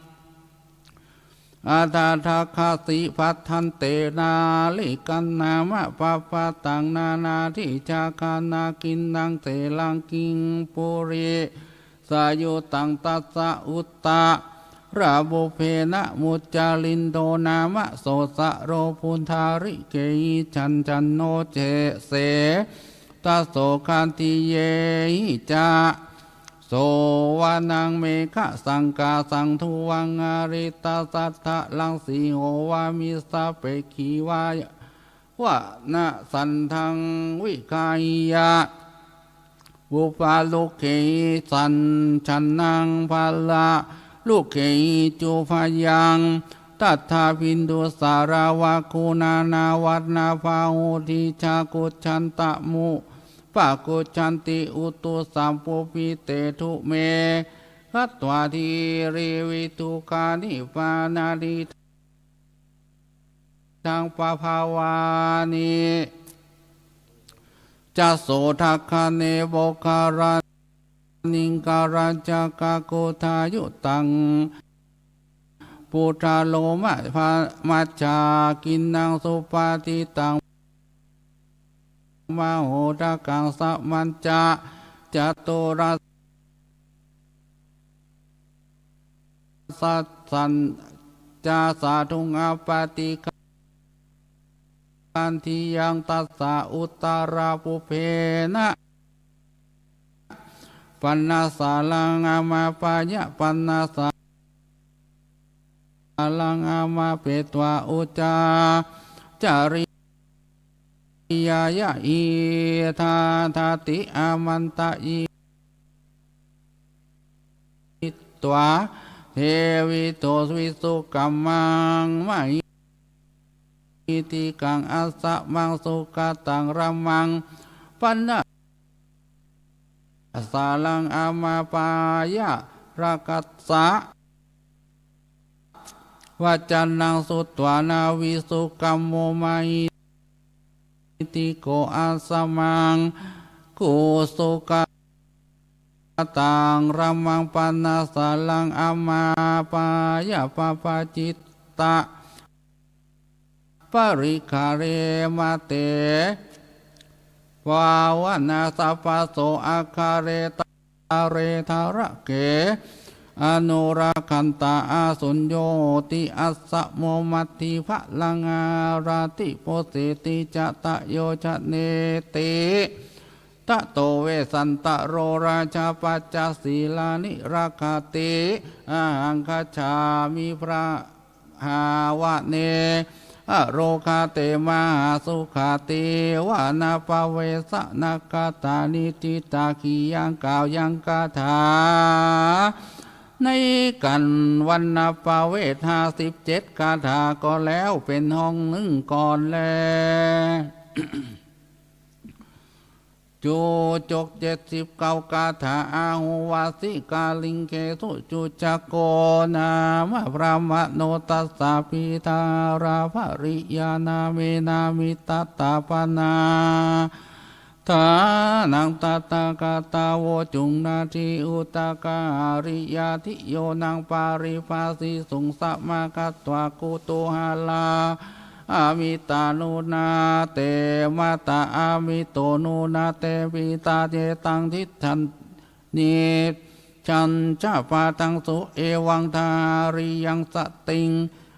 aṭṭhagāthasiddhantena likkhanāma pabbaṭaṃ nānādidhāganāginnaṃ theraṃ kiṃ puri sayuttaṃ tassa uttarapubbe namuccalinno nāma so saro puṇḍarikehi chandano se setaso gandhiyehi ca sovānaṃ meghasaṅkāsaṃ duvaṃ ariṭṭhasattharaṃ sīho vāmi sapekkhi vāya vanasantaṃ vigayha pubbālukehi sañjānaṃ bālālukehi cubhayaṃ tadā bindusāravāguṇānāvanabāhudī ca kuccantā mupakuccanti utthusappubbī te dhume khatvā girividukāni pāṇāni taṃ pabāvāni ca sodagane moggallāniṃ kālacakkaguṇāyuttaṃ puttaromamajjhakinnaṃ supaṭittaṃ mahopotakaṃ samañca catura sassañca sādhuṃ appaṭigandhiyaṃ tassa uttarapubbe nānapannasāraṃ amāpāya pannasāraṃ amāpetvā uccācari yāya idha dāti āmantayi tvā deveco visukammaṃ mahītikaṃ asamaṃ sugataṃ rāmaṃ pannasāraṃ amāpāya rakkhasa vacanaṃ sutvā na visukammo mahī tiko asamaṃ kho sugataṃ rāmaṃ pannasāraṃ amāpāya pabbajitā parikkare mate pāvanasabhaso agare tāretaṭṭhake anurakkhatā āsuññoti asamo matthi balaṃ ārati poseti ca tayo janeti tato vesantaro rājā pañca sīlāni rakkhati ahaṃ gacchāmi brā hāvane arogā te mahāsukā te vanapavesā nāgatā niṭṭhitaggiyāṃ gāyaṃ gāthā ในการวันนับประเวทห้าสิบเจ็ดคาถาก็แล้วเป็นห้องหนึ่งก่อนแล จุจกเจ็ดสิบเก้าคาถา Ahu vāsikā liṅgesu cuccako nāma brāhmaṇo tassa piṭhārabbhariya nāmena mittā tāpanā ṭhānaṃ tathāgatā vocuṃ natthi udakā ariya ṭhiyo naṃ paribhāsisuṃ samāgatvā kutu halā amitā nunā te mātā amito nunā te pitā yetaṃ cittaṃ niccañca padaṃsu evaṃ dāriyaṃ satiṃ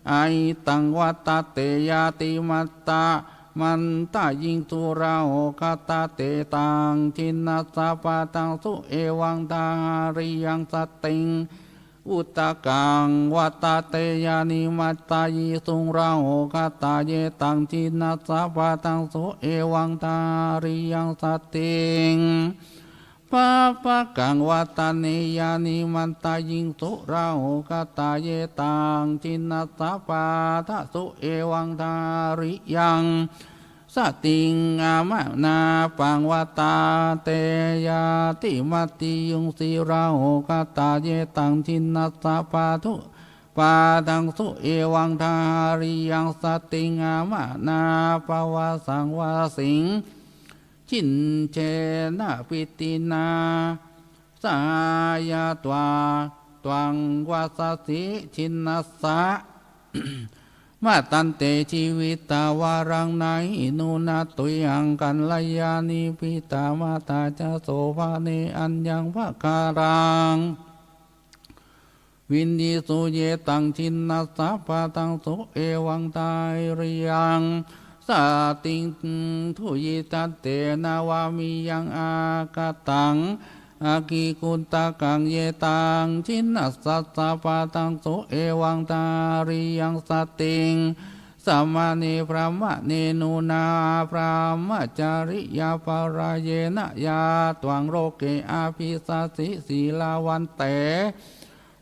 ayitaṃ vattate ñātimatā mantayiṃsu raho gatā te taṃ ciṇṇassa padaṃsu evaṃ dāriyaṃ satiṃ udakaṃ vattate ñātimatā yisuṃ raho gatā yetaṃ ciṇṇassa padaṃsu evaṃ dāriyaṃ satiṃ pabbakaṃ vattate ñātimatā yisuṃ raho gatā yetaṃ ciṇṇassa padaṃsu evaṃ dāriyaṃ satiṃ amanāpaṃ vattate ñātimatā yisuṃ raho gatā yetaṃ ciṇṇassa padaṃsu padaṃsu evaṃ dāriyaṃ satiṃ amanāpavāsaṃ vasiṃ ciñcena pītinā sāyatvā tvaṃ vasasi jiṇassa matante jīvitavaraṃ na hi nūna tuyhaṃ kalyāṇī pītamattā ca sobhane aññaṃ pagāraṃ vinesu ye taṃ jiṇassa padaṃsu evaṃ dāriyaṃ satiṃ tuyhaṃ tena vā miyaṃ akataṃ aggi kuṭṭakaṃ ye taṃ jiṇassa padaṃsu evaṃ dāriyaṃ satiṃ samane brāhmaṇe nūna brahmacariyapālayena yā tvaṃ loke abhisasi sīlavante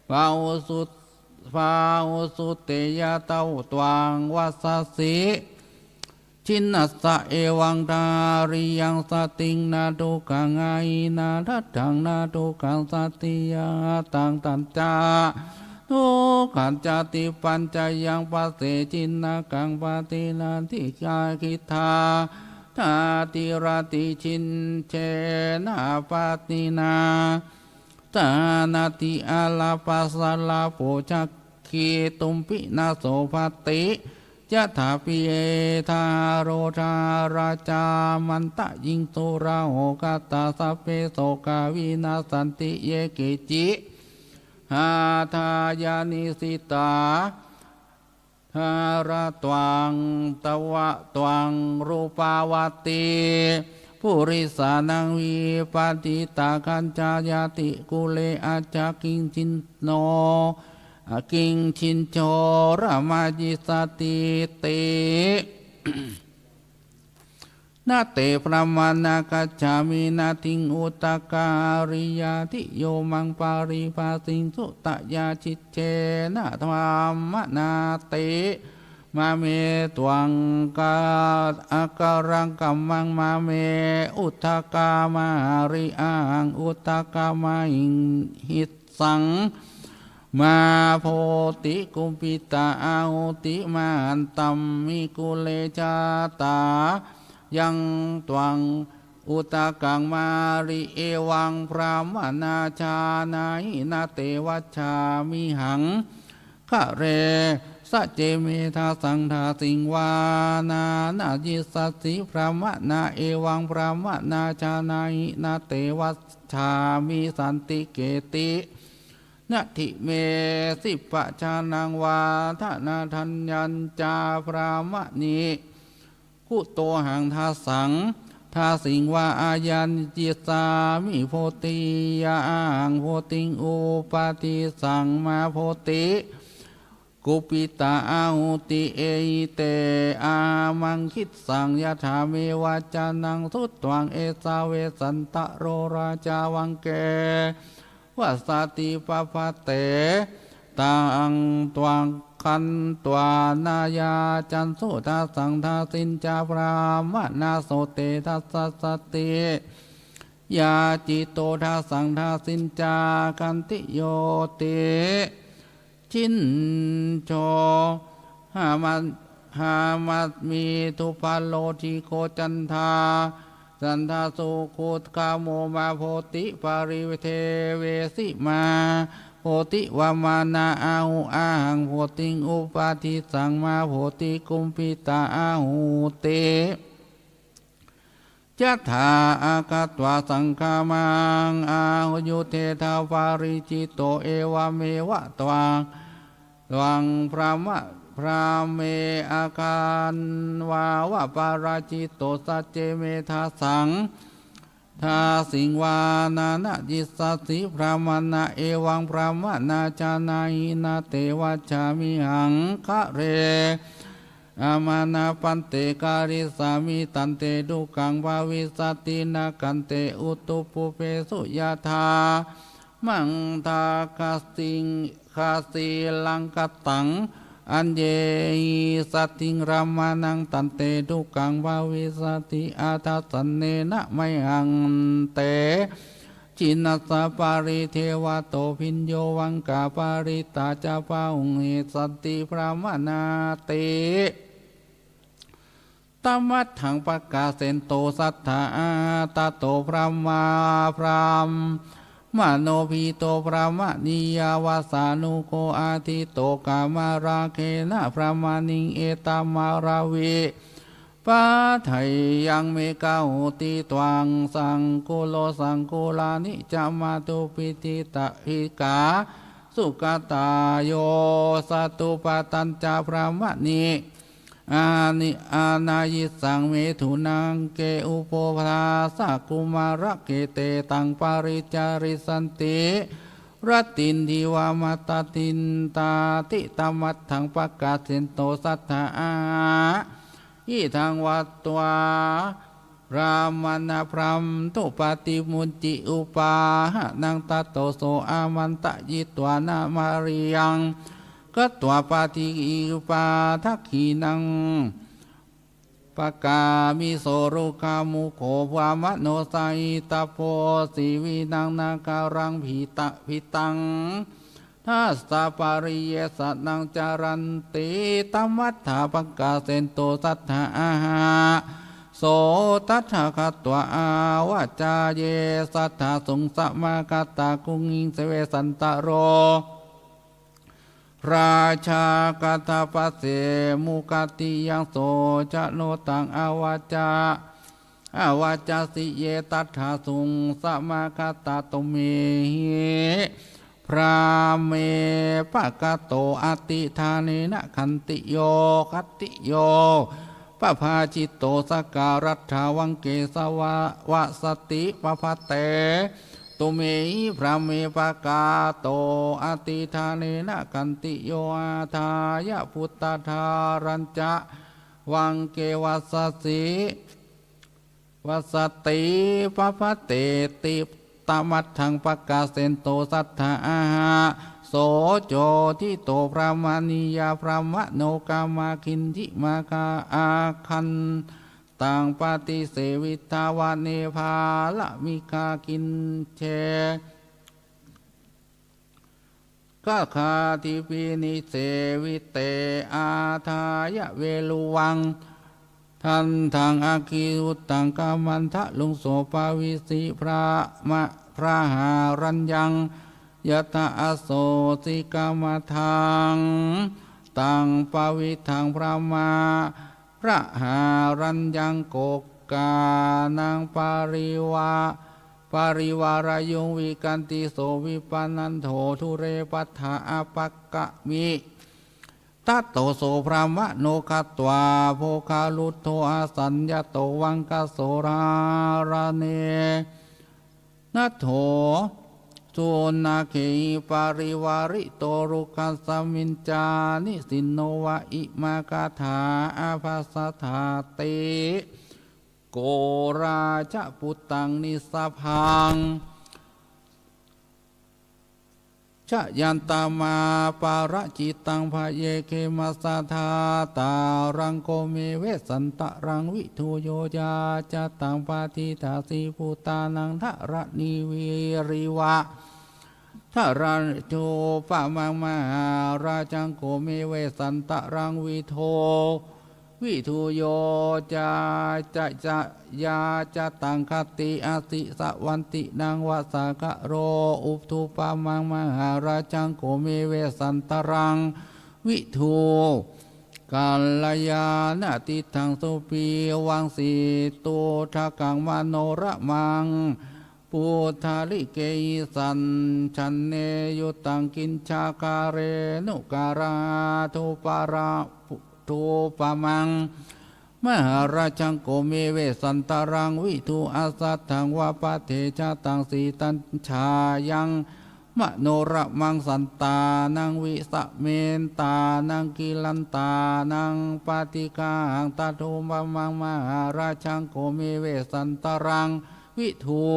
bāhusut bāhusutte yā taṃ tvaṃ vasasi jiṇassa evaṃ dāriyaṃ satiṃ na dukkhaṃ ahina daṭṭhaṃ na dukkhaṃ sacchikataṃ tañca dukkhañca tippañca yaṃ passeti na kaṃ pati na dīghā diṭṭhā dāti rattiṃ jiñcena pattinā sā natthi ālāpasālāpo cakkhi tumpi na sobhati yathā piha paro dharā ca mantayiṃ surā hokatā sabbe sokā vinassanti ye keci atthāya nisitā dārā tvaṃ tava tvaṃ rūpavati purisānaṃ vipatitā gañchā yati kule ajja kiñci no kiñciñcoramajjissatiti na te brāhmaṇā gacchāmi natthi udaka ariyāti yo maṃ paribhāsiṃsu tayā cittena brāhmaṇāti mame tvaṃ akaraṃ kammaṃ mame udaka mahari ahaṃ udaka mahiṃ saṃ mā bhoti kubbhitā ahuti mahantamhi kule jātā yaṃ tvaṃ udakaṃ mahari evaṃ brāhmaṇā jānāhi na te vajjāmihaṃ kare sace me dasaṃ dasiṃ vā nānāyissasi brāhmaṇā evaṃ brāhmaṇā jānāhi na te vajjāmi santiketi natthi me sibbacanaṃ vā dhanataññañca brāhmaṇi kutohaṃ dasaṃ dasiṃ vā āyasissāmi bhotiyā ahaṃ bhotiṃ upādissaṃ mā bhoti kubbhitā ahuti ehi te āmaṅgissaṃ yathā me vācanaṃ sutvā esā vessantaro rājā vāgeva sati pabbate taṃ tvaṃ khantvā nāyācassu dasaṃ dasiñca brāhmaṇā so te dasassati yācito dasaṃ dasiñca khantiyo ti ciñco hāma hāmasmi dubbalo dīgho canda candasū kukkamo mā bhoti paridevesi mā bhoti vāmanā ahu ahaṃ bhotiṃ upādissaṃ mā bhoti kubbhitā ahuti yathā āgatvā saṅghamā ahu yuddhe tha paricito evameva tvaṃ tvaṃ brāhma brāhmā āgatvāva paricito sace me dasaṃ dasiṃ vā nānāyissasi brāhmaṇā evaṃ brāhmaṇā jānāhi na te vajjāmihaṃ kare amanāpante karissāmi tante dukkhaṃ bhavissati na kante utupphupesu yathā maṃ dakkhasiṃ khasilaṅkataṃ aññehi saddhiṃ ramāṇaṃ tante dukkhaṃ bhavissati athasannena mayhaṃ te Jinasākari devato bhiyyo vaṅkā parittā ca bahūhi santi brāhmaṇā te. Tamatthaṃ pakkāsentu satthā tato brahmā brahmano bhito brahmaniyā vasaṇuko aditto kāmarāgena brāhmaṇiṃ etamāravi padayyaṃ megho ti tvaṃ saṅkulo saṅkulāni ca mātupiṭṭhikā sugatā yo satupaṭañca brāhmaṇi ani anāyissaṃ metunaṅgē upodhāsakumārake te taṃ paricarissanti rattindiva matatindāti. Tamatthaṃ pakkāsentu satthā idaṃ vatvā brāhmaṇa brahmatu paṭimucci upāhanaṃ. Tato so āmantayitvāna mariyaṃ gatvā paṭivippadakkhiṇaṃ pakāmiso rogāmukhā brāhmaṇo sahitā bho sivinaṃ nāgaraṃ pita pitaṃ dasapariyeṇaṃ caranti. Tamatthaṃ pakkāsentu satthā so tathāgatā āvaca ye satthā suṃ samāgatā guṇesu vesantaro rājā kassapassi mukhatiyaṃ so ca no taṃ avaca avacāsi ye satthā suṃ samāgatā. Tumhehi brāhmane pakkato addidānena khantiyo khantiyo pabhāsito sakkārattha vaṅkesavā vasati pabhate. Tumhehi brāhmane pakkato addidānena khantiyo ādāya puttadārañca vaṅke vasasi vasati pabhateti. Tamatthaṃ pakkāsentu satthā so jotito brāhmaniyā brāhmaṇo kamma kiñci ma ka akhan taṃ paṭisevitvā vane bāramigakhīṇe gahāṭipi nisevite ādāya veḷuvaṃ daṇḍaṃ aggi uttakamandaluṃ so pavisi brahma brahāraññaṃ yathā asosi kammadhaṃ taṃ paviṭṭhaṃ brahma brahāraññaṃ kokkānaṃ parivā parivārayuṃ vikantiso vipanando dūre pathā appakkami. Tato so brāhmaṇo gatvā bhogaruddho asaññato vaṅkaso rāraṇe natto suṇaggehi parivārito rukkasmiñca nisinno va imā gāthā abhāsathāti. Ko rājaputtam nissabbaṃ jayantamābaraṃ jitaṃ bhayaṃ khemaṃ sodātaraṃ kho me vessantaraṃ vidhū yo cācataṃ patiṭṭhāsi bhūtānaṃ dharaṇīva dharātipamaṃ mahārājaṃ kho me vessantaraṃ vidhū vidhū yo cācataṃ khatti asi savatthīnaṃ vasākaro uttupamaṃ mahārājaṃ kho me vessantaraṃ vidhū kalyāṇadiṭṭhaṃ supinaṃ situtthakaṃ manorammaṃ puttadīpaṃ saṅghaṇe yuttam kiñcakālena kālāthaparā tupamaṃ mahārājaṃ kho me vessantaraṃ vidhū asaddhaṃ va paṭicchadaṃ sītaṃ chāyaṃ manorammaṃ santānaṃ visāmetānaṃ kilattānaṃ paṭighrahaṃ tathūpamaṃ mahārājaṃ kho me vessantaraṃ vidhū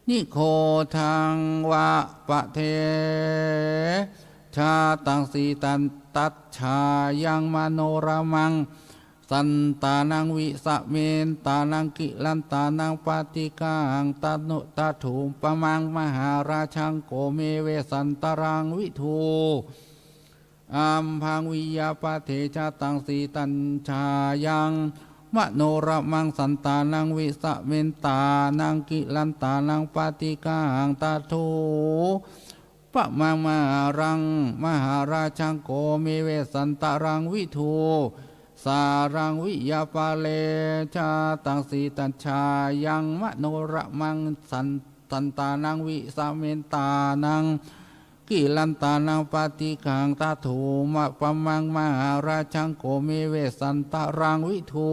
nigodhaṃ va paṭicchadaṃ sītaṃ tacchāyaṃ manorammaṃ santānaṃ visamentānaṃ kilattānaṃ paṭiggahaṃ tanu- tathūpamaṃ mahārājaggo me vesantaraṃ vidū. Amhaṃ viyāpade jātaṃ sītañcchāyaṃ manorammaṃ santānaṃ visamentānaṃ kilattānaṃ paṭiggahaṃ tathūpamaṃ mahāraṃ mahārājaggo me vesantaraṃ vidū. Sāraṃ viyāpade jātaṃ sītañcchāyaṃ manorammaṃ san- santānaṃ visamentānaṃ kilattānaṃ paṭiggahaṃ tathūpamaṃ mahārājaggo me vesantaraṃ vidū.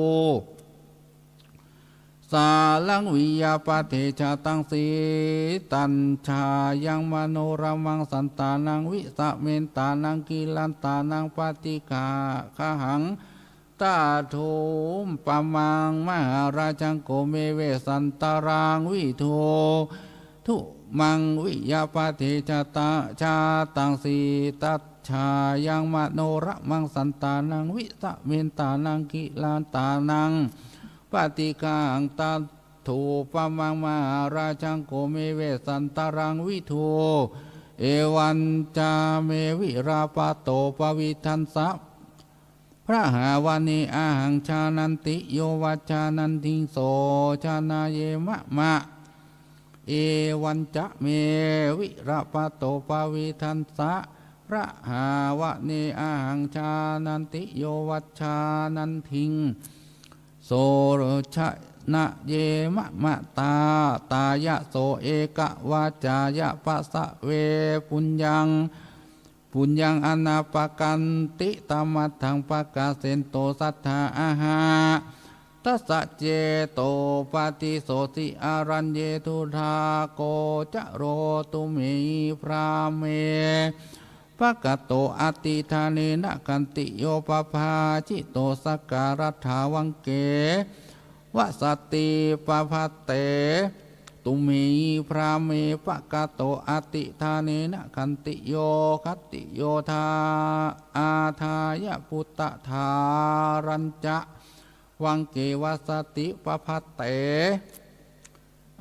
Sāraṃ viyāpade jātaṃ sītañcchāyaṃ manorammaṃ santānaṃ visamentānaṃ kilattānaṃ paṭiggahaṃ tathūpamaṃ mahārājaggo me vesantaraṃ vidū. Tumhaṃ viyāpade jāta- jātaṃ sītañcchāyaṃ manorammaṃ santānaṃ visamentānaṃ kilattānaṃ paṭiggahaṃ tathūpamaṃ mahārājaggo me vesantaraṃ vidū. Evañca me virapāto pavītaṃ sa- brahmavane ahaṃ jānanti yo vajjanantiṃ so jānaye mama. Evañca me virapāto pavītaṃ sa- brahmavane ahaṃ jānanti yo vajjanantiṃ so jānaye mama. Tātāya so ekavācāya pasave puññaṃ puññaṃ anappakanti tamatthaṃ pakasento saddhā aha tassa ceto paṭisodhi araññe duṭṭhako caro tumhehi brāhmane pakato atidānena khantiyo pabbājito sakkarattha vaṅgeva sati pabbatte tumhehi brāhmane pakato atidānena khantiyo khattiyo dha- adāya puttadārañca vaṅgeva sati pabbatte.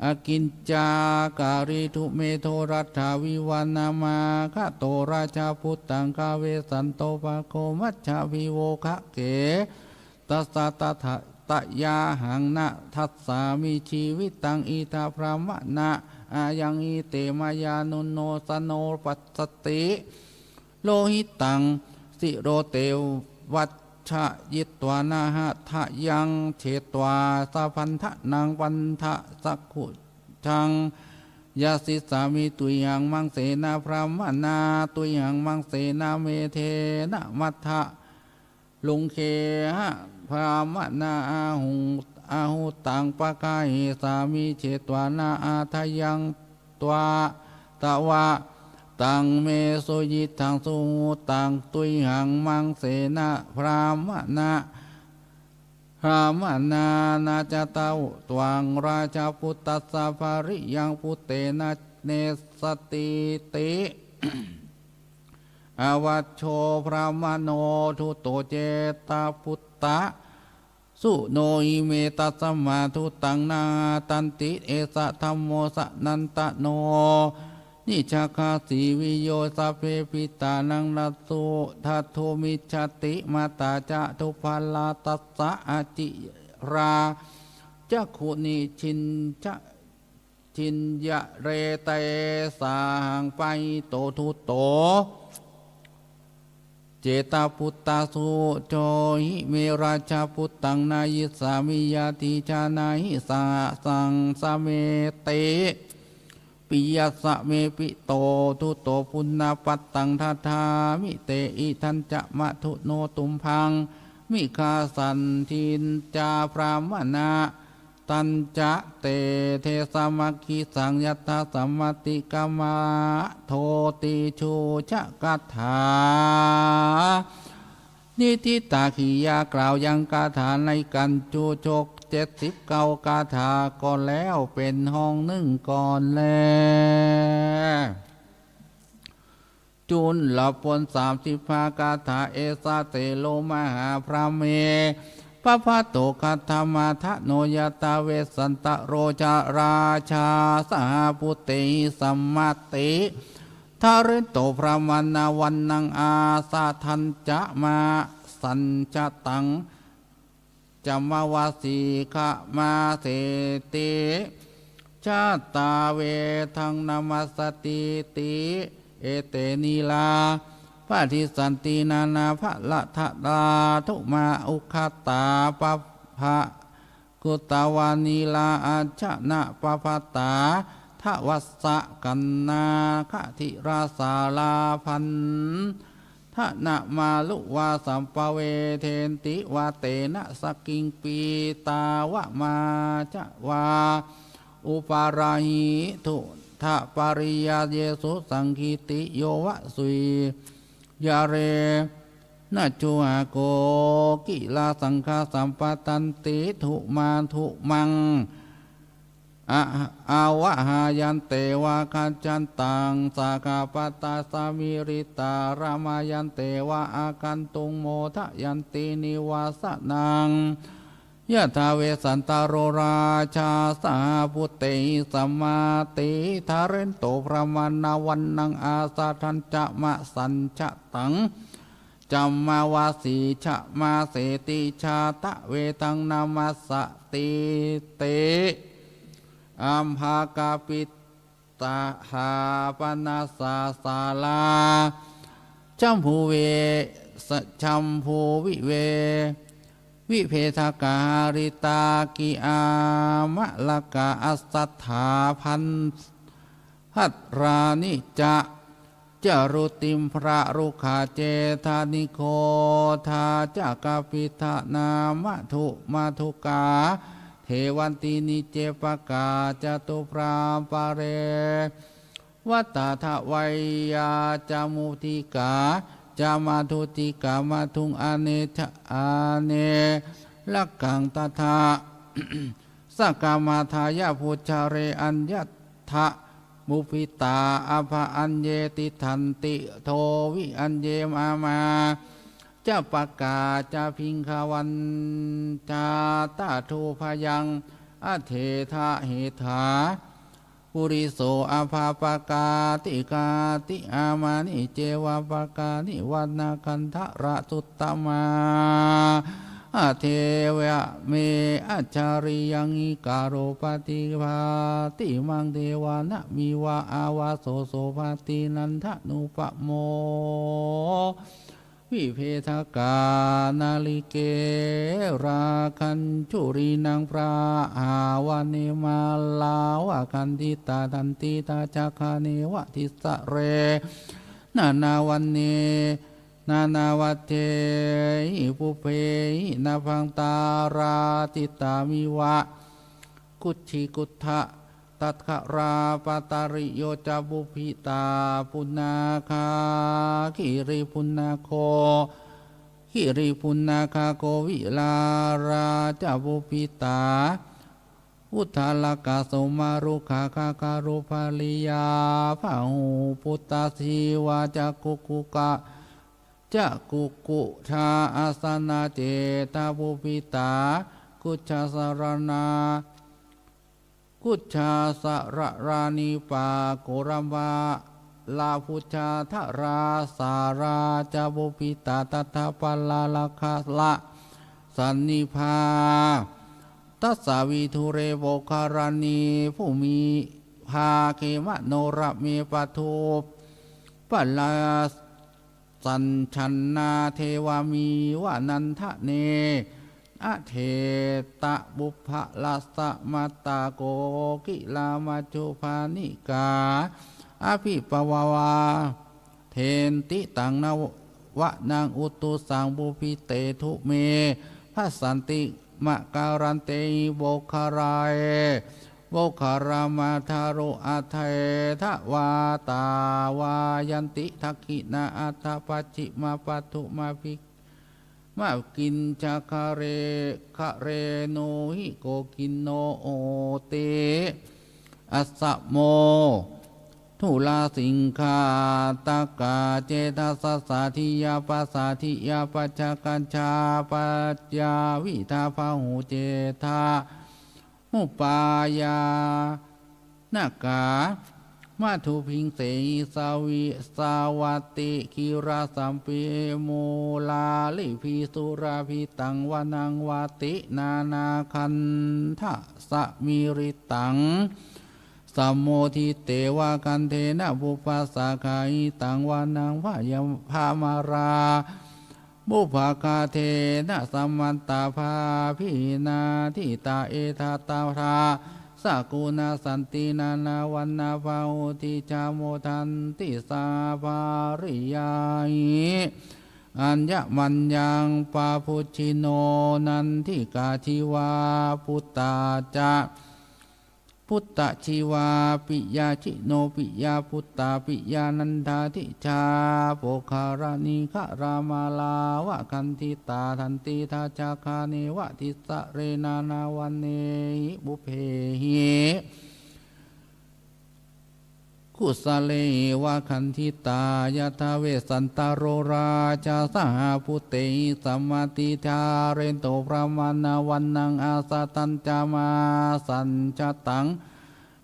Akiñcakari tumhedo raṭṭha viva nāma gato rājaputtam gavesanto pakko majjhavivokkake tassa tata- tayāhaṃ na dassāmi jīvitaṃ idha brāhmaṇa ayaṃ ite mayā nuṇṇo sano passati lohitaṃ siro te vajjayitvā nāhadayaṃ chetvā sabandhanaṃ bandhasakkuṭaṃ yasissāmi tuyhaṃ maṃ sena brāhmaṇā tuyhaṃ maṃ sena metena maddha luṅgeha brāhmaṇā ahu- ahutaṃ pagāhesāmi chetvā nāhadayaṃ tvā tva taṃ me suyiṭṭhaṃ suhutaṃ tuyhaṃ maṃ sena brāhmaṇā brāhmaṇā na ca tvaṃ rājaputassa baliyaṃ puttena nesatīti. Avajjo brāhmaṇo duṭṭho cetaputtā suno hi me tasmā duṭṭhaṃ nahatanti esa dhammo sanantano niccagāsi viyo sabbe pittānaṃ dasu- datumicchati mātā ca dubbalā tassa acirā cakkhuni ciñca- ciñcare tesa haṃ pahito duṭṭho cetaputtā suno hi me rājaputtam nayissāmi ñātijānāhi saha saṃsameti piyassa me pito duṭṭho punappattam dadāmi te idañca madhu no tumhaṃ migacchassanti ca brāhmaṇā tañca te desamaggissaṃ yattha sammatikkhamato tijugacchagāthā. นิทิตาขียากล่าวยังคาถาในกันจุชกเจ็ดสิบเก้าคาถาก็แล้วเป็นห้องหนึ่งก่อนแล จุลพลสามสิบห้าคาถา เอสะเถโรมหาพรหมเม pavatthu katamā dano. Yathā Vessantaro ca rājā saha puttehi samatthi, Dasettho brāhmaṇa vaṇṇaṃ āsadañca māsañca taṃ, camāvasi camāseti jātā vedaṃ namassatiti. Ete nilā paṭisanti nānā bala dhalā dhumā uggatā pabba guttavā nilā ajana pavatā dvassa kaṇhā khadirā sārā bandhanā māluvā sampavedenti vātena sakkiṃ pītā vā mācavā upālāhi duṭṭhapariyāyesu saṅgīti yo vā suyare na juhā kokilā saṅgasampadanti dhumā dhumaṃ a- āvahāyanteva gachantaṃ sakhā pattā samilitā rāmayanteva āgantuṃ modayanti nivāsanaṃ. Yathā Vessantaro rājā saha puttehi samatthi Dasettho brāhmaṇa vaṇṇaṃ āsadañca māsañca taṃ camāvasi camāseti jātavedaṃ namassatiti. Ambhakapittahāpanāsā sārā jambū ve- sa- jambū vive- vibhedakā hārita kiṇhāmalakā asaṭṭhā bandharāni ca carutindhā rukkha cedhā nigodhā ca kapitthanā madhu madhukā devanti niccepakā catuprā pare vattā dveyā ca muddikā ca madhuddikā madhuṃ ane ca ane lakhaṃ tadā sakkamādāya bhuñjare aññatha pubhitā abhayaṃ ye tiṭṭhanti dviyaññe māmā ca pakā ca bhikkhavantā tadubhayaṃ adesahetvā puriso abhabakāti. Kāti amāni ceva pakāni vanagandharasuttamā adevehi me accariyaṃ ikāro paṭibhāti maṃ devānaṃ iva āvaso. So bhāti nandanupamo vibhedakā nāḷikerā gañchurīnaṃ brāhmavane mālāva khantītā taṇṭhitā ca gāne va tissare nānāvane nānāvatehi pubbehi nābhaṃ tarātitāmiva kucchikutta taddarā pattariyo ca pubhitā puṇṇakā girippuṇṇako girippuṇṇakako virārā ca pubhitā uddalakā somārukkha gaggalo phariyā bahuputtā sīvā ca kukkutā ca kukkuṭā asanā cetā pubhitā kuccasaraṇā kuccasaraṇā nipākolamālā bhuñjadharā sārā ca pubhitā tadā pallāgalassānibhā tassa vidūre puggalāni bhūmiṃ bhāge manoramehi padūpalarā sañjānā devā miva nandane adesaṃ puggalassa mattā kokilā manjubhāṇikā abhippavā denti taṃ nava vanaṃ utusaṃ pubhite dhumhe bhasanti makārantehi puggalā puggalā madharo adesaṃ vā tāvāyanti dakkhiṇā aṭṭha pacchimā paṭhimā abhi ma kiñca gare gare no hi kokino hoti asamo Nūlasiṅghatakā cetasā sādhiyā pasādhiyā pacchakajjhā pañcavidā bahucedamupāyānakā madhupiṇḍehi savi- sāvatthigirisambhūmūlālibhi surabhitaṃ vanaṃ vati nānāgandhasamīlitaṃ sammoditeva gandhena pupphasakhahitaṃ vanaṃ bhaya- bhamarā pupphaghātena samantagābhina ṭhitā etadaggaṃ sakuṇassa nānāvaraṇā bahū dīghā modanti saha pāriyāyi. Aññamaññaṃ pāpucchino nandikā jīvā puttā ca puttā jīvā piyā jino piyā puttā piyā nandadīghā puggalā niggalā mārā va gandhidā daṇḍidajjhagā neva tissare nānāvaraṇehi pubbehi kusalehi va gandhidā. Yathā Vesantaro rājā saha puttehi sammiddhā harentu brahmā nāma vanaṃ assa tañca māsaṃ jātaṃ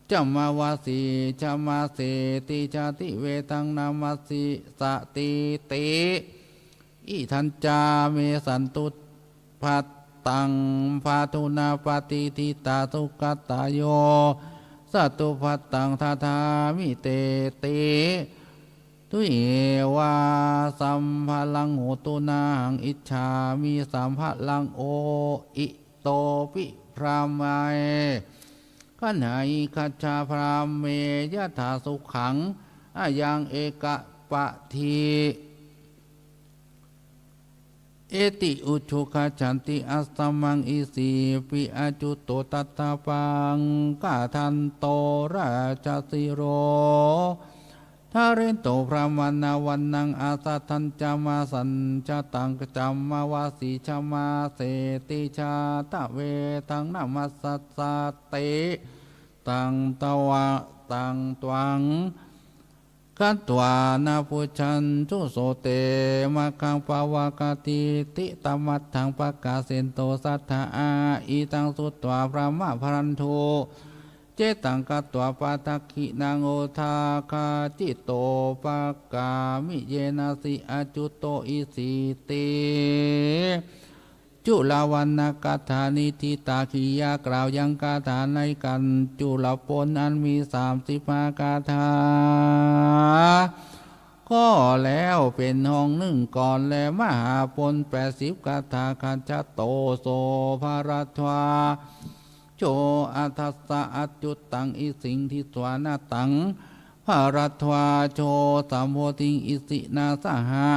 jamāvassī jamāseti jātivedaṃ nāma sī- satīti. Idañca me santubbattaṃ pāturapaṭiṭṭhitā sukatayo santubbattaṃ dadāmi teti. Tuyheva sambharaṃ hotu nāhaṃ icchāmi sambharaṃ o itopi brahmā gaṇhāhi gaccha brahmā yathā sukhaṃ ayaṃ ekapaṭi eti ujū gacchanti asmaṃ isiṃ pi accuto tattha paṃ katanto rājasīro harentu brahmā nāma vanaṃ assa tañca māsaṃ jātaṃ jamāvassī jamāseti jātivedaṃ nāma sī- sati. Taṃ tvā taṃ tvaṃ katvāna pūjā cū so te maggaṃ pavakkhantīti tamatthaṃ pakkasento satthā. Idaṃ sutvā brahmā bhaṇḍu cetaṃ katvā padakkhiṇaṃ odātagacito pakkāmi yena si accuto isīti. Cūḷavanaṃ kaṭṭhāni diṭṭhakhiyā กล่าวยังคาถาในขันธ์จุลปนอันมีสามสิบห้าคาถา ก็แล้วเป็นห้องหนึ่งก่อน และมหาปนแปดสิบคาถา Kacchato so bharaddvājo athassa accutaṃ isīdhitvā na taṃ bharaddvājo sambodhiṃ isipuna saha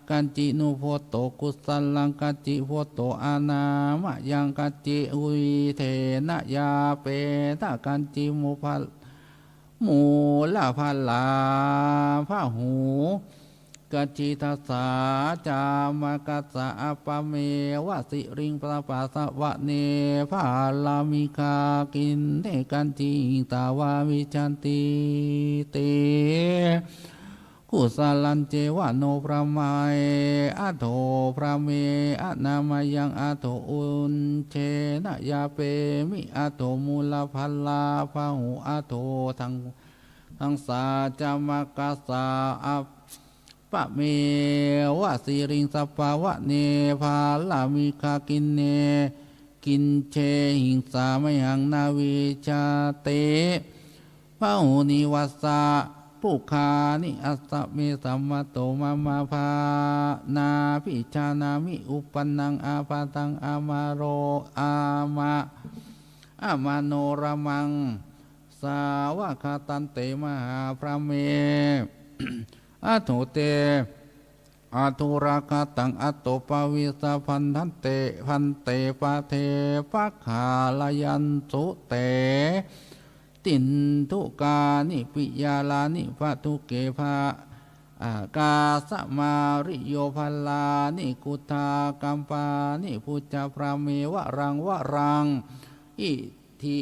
kañcinubbhoto kusalaṃ kañci bhoto anāmayaṃ kañci udetena yāpena kañci mūlaphala- mūlaphalā bahū kañci tassa ca maggassa appameva siriṃ sabbasavane pāramikā khīṇe kañci hiṃsā bhavissantīti. Kusalañceva no brahmā aṭṭho brahmā anāmayaṃ aṭṭho ujjena yāpemi aṭṭho mūlaphalā bahū aṭṭho taṃ- taṃsā ca maggassa appameva siriṃ sabbasavane pāramikā khīṇe kiñci hiṃsā mayhaṃ na vijjati. Bahūni vassa bhugāni assa me sammato mama bhavanābhijānāmi uppannaṃ ābādhaṃ amaro ama amanorammaṃ svākkhātante mahābrahmā. Aṭṭho te aṭṭhulā kataṃ aṭṭho pavisa bhadante bhante pade paggharayantu te. Tiṇṇakkhaṇāni piyāni paṭhuke bha- akāsamāriyo ballāni khuddakaṃpāni bhujagā brahmā varaṃ varaṃ iti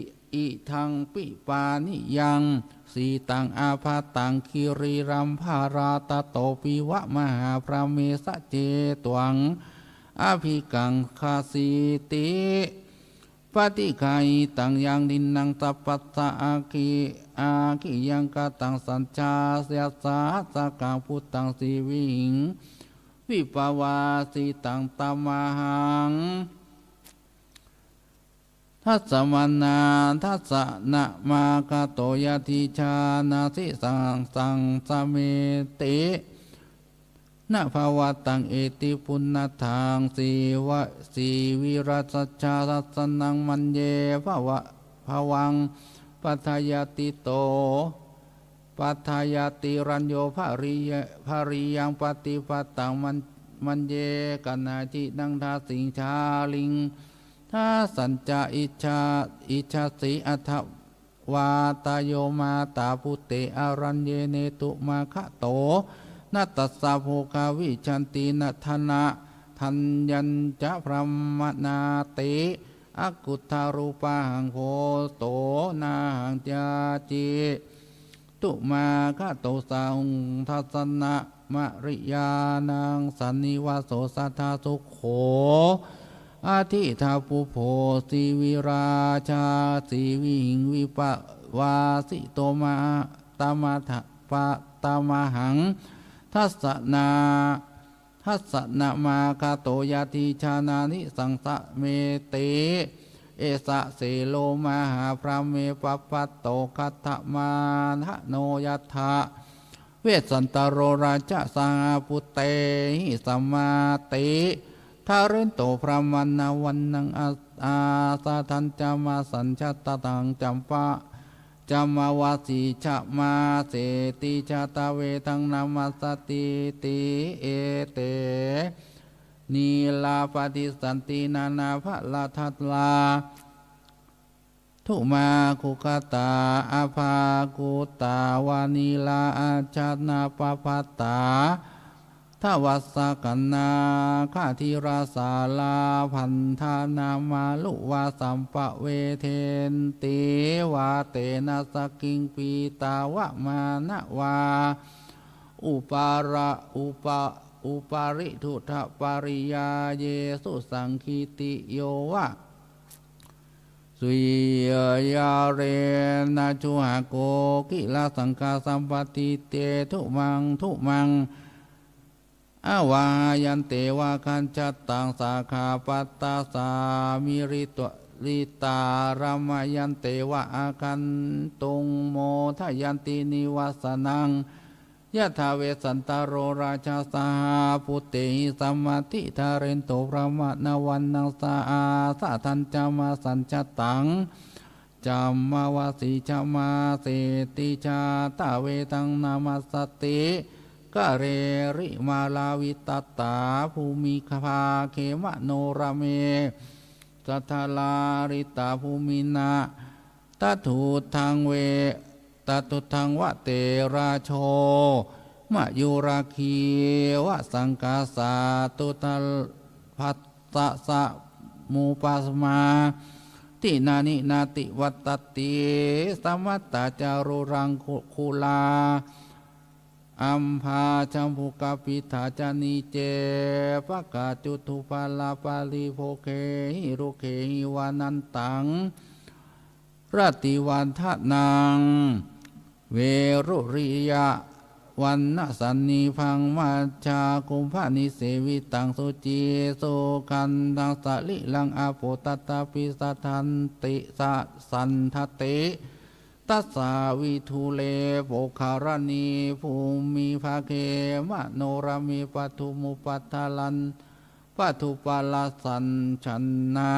idampi pāniyaṃ sītaṃ ābādhaṃ girigabbharaṃ tato 'piva mahābrahme sacetvā abhikaṅkhasīti. Paṭiggaṇhitaṃ yaṃ tiṇṇaṃ sabbassa aggi aggiyaṃ kataṃ saññā yassa sahassakaṃ buddhaṃ sīviṃ vippavasitaṃ tamāhaṃ. Dassanāmā dassanamāgato yadi jānāsi saṃsameti na bhavattaṃ iti puṇṇattaṃ sīva sīvirajajja dassanaṃ maññe bhava bhavaṃ paṭṭhāya ṭhito paṭṭhāya ṭhirañño bhariya bhariyaṃ paṭibhātaṃ mañ maññe kaṇhācinaṃ dassī jāliṃ dassañca iccha icchasi aṭṭhavā tayo mātā bhūte araññe netumāgato na tassa bhogavijañti na dhana dhaññañca brāhmaṇā te akuttarūpahaṃ bhoto nāhaṃ yaci tumāgato sahuṃ dassanamariyaṃ sannivāso sadā sukho adhiṭṭhabhū bho sīvirajā sīvihiṃ vippavasito mā tamāda pa tamāhaṃ. Dassanā dassanamāgato yadi jānāsi saṃsameti esa selo mahābrahme pappato kaṭṭhamāṇo yathā vessantaro rājā saha bhūtehi sammāti dārento brāhmaṇa vaṇṇaṃ a āsādhañca māsañca taṃ campa camāvasi ca māseti jātavedaṃ namassātīti. Ete nīlā paṭisaṅkhī nānābaradarā tumhāguṃ gattā abhaṅguttā vā nīlā ajānapabbattā dvassa kaṇhā khādīrā sārabhaddhā nāmalū vā sampavedenti vā tena sakiṃ pītā va mānavā upara upa uparitudhapariyāyesu saṅgītiyo vā suyarena juhā kokilā saṅghasampattite tumhaṃ tumhaṃ avahāyanteva gacchantaṃ sakhāpattasā mittaritarāmayanteva āgantuṃ modayanti nivāsanaṃ. Yathā vessantaro rājā saha bhūtehi sammāti dārento brāhmaṇa vaṇṇaṃ āsādhañca māsañca taṃ camāvasi ca māseti jātavedaṃ namassāti. Kālēlimālāvitattā bhūmiphāge manoraṃ me sadalālitābhūminā tatthuddhaṃ ve tatthuddhaṃ va therājo mayurāgī va saṅkassā tuddhabaddhasamupasamā. Tināni nātivaḍḍhanti samattā ca rūḷhaṃ ku kulā ambhā jambukapithā ca nīcce pakkañcu dubbalaparibbhogehi rogāhi vaṇṇaṃ taṃ rativaḍḍhanaṃ veruliyavaṇṇasannibhaṃ majjhakumbhaṃ nissevitam sucisukhaṇaṃ sarīraṃ āpo tathāpi sattati sa sattati tassa vidūre pokkharaṇī bhūmiphāge manorame paṭhamupaṭṭhānaṃ paṭhamupalassaṃ. Jaṇhā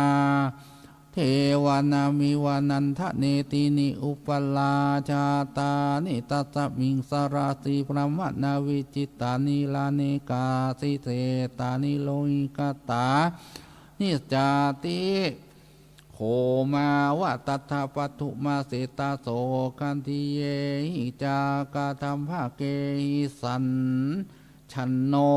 devānaṃ miva naṃ dāne dinnī upalā jātāni tasmiṃ sarasī brāhmaṇā vijitā nirānekā sīse tāni lohikatā nisajāti. Kho mā va tattha paṭhumasseṭṭhaso khantiyehi ca kaṭṭhamākehi saṃ jaṇho.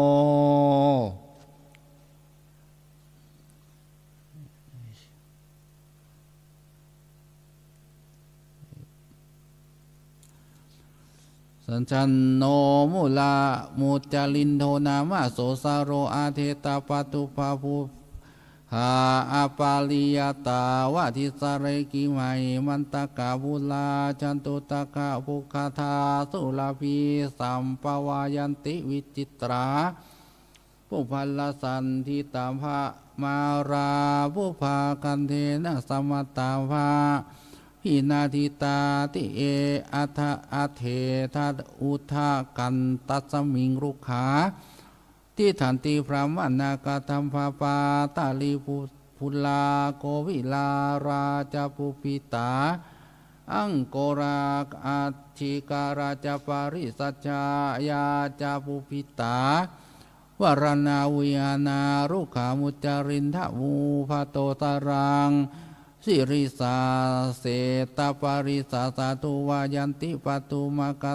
Sañjanno mūla muccarindho nāma sosaro adesapaṭubbhabhū ha apariyatavādisare gimhe mantakā pura jantu taggapuggadā surabhi sampavāyanti vicitrā pugghalasaṇṭhitā bhamarā pubbakaṇṭena samāgatāti bhāvibhinā ṭhitā ti ye atha aṭṭhe udakantasmiṃ rukkhā tiṭṭhanti brāhmaṇā. Katambā Paṭalī pu pura Kovilā Rājapubhitā Aṅgulā Aggikā Rājapārisa jjhāyā ca pubhitā Varanā Vihāṇā Rukkhamuccarindabhū bhaddosaraṃ sirīsā Seṭṭhaparisa sādhu vā yanti paṭumakā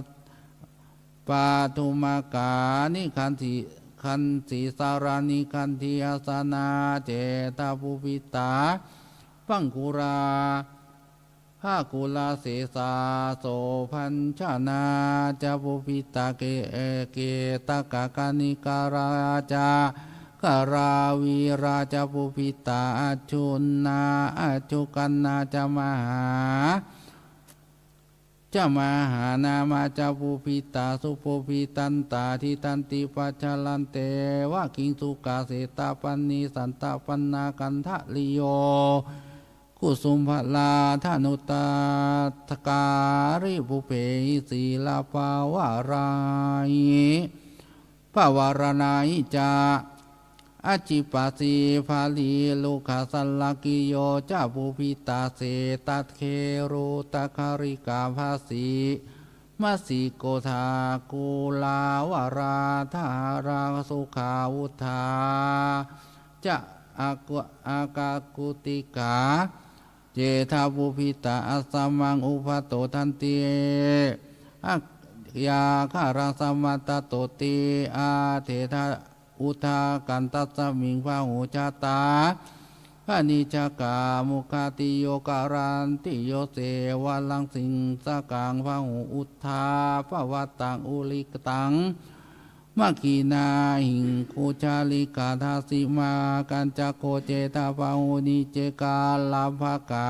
paṭumakāni gandhī gandhī sārāni gandhī asanā ceṭṭhapubhitā Paṅgulā Bhāgulā Sesā Sobhañjanā ca pubhitā ke ketakā Kaṇikā Rājagahā Rāvilā ca pubhitā Ajjunā Ajjuggaṇā ca mahā ca Mahānāmā ca pubhitā Subhubbhitantā tiṭṭhanti pañjaranteva Kiṃsukā Setapāṇi Santapaṇṇā Kaṇḍariyo Kusumabhaladdhanuddakā Pubbe Isipavaranā Isipavaranā ca Ehipassikabaddhā Rukkhasārakiyo ca pubhitā Setthake Ruddhadārikā Bhāsiko Ṭhākulā Varadarā Sukkā Vuṭṭhā ca Aka Akakuṭikā ceṭṭhapubhitā. Asmaṃ Ubhāto Dante Akyākaraṃ Samantatoṭi Aṭṭhe Udakantasmiṃ Bāhuṃ Jātā Paniccakā Mukhatiyo Karantiyo Sevalaṃ Sīsakaṃ Bāhuṃ Uddhapabaddhaṃ Ukkhittaṃ Makkhinā Hiṃgū Chalika Dassimā Kañcako Ceṭṭhā Bāhunī Ceṭṭhakā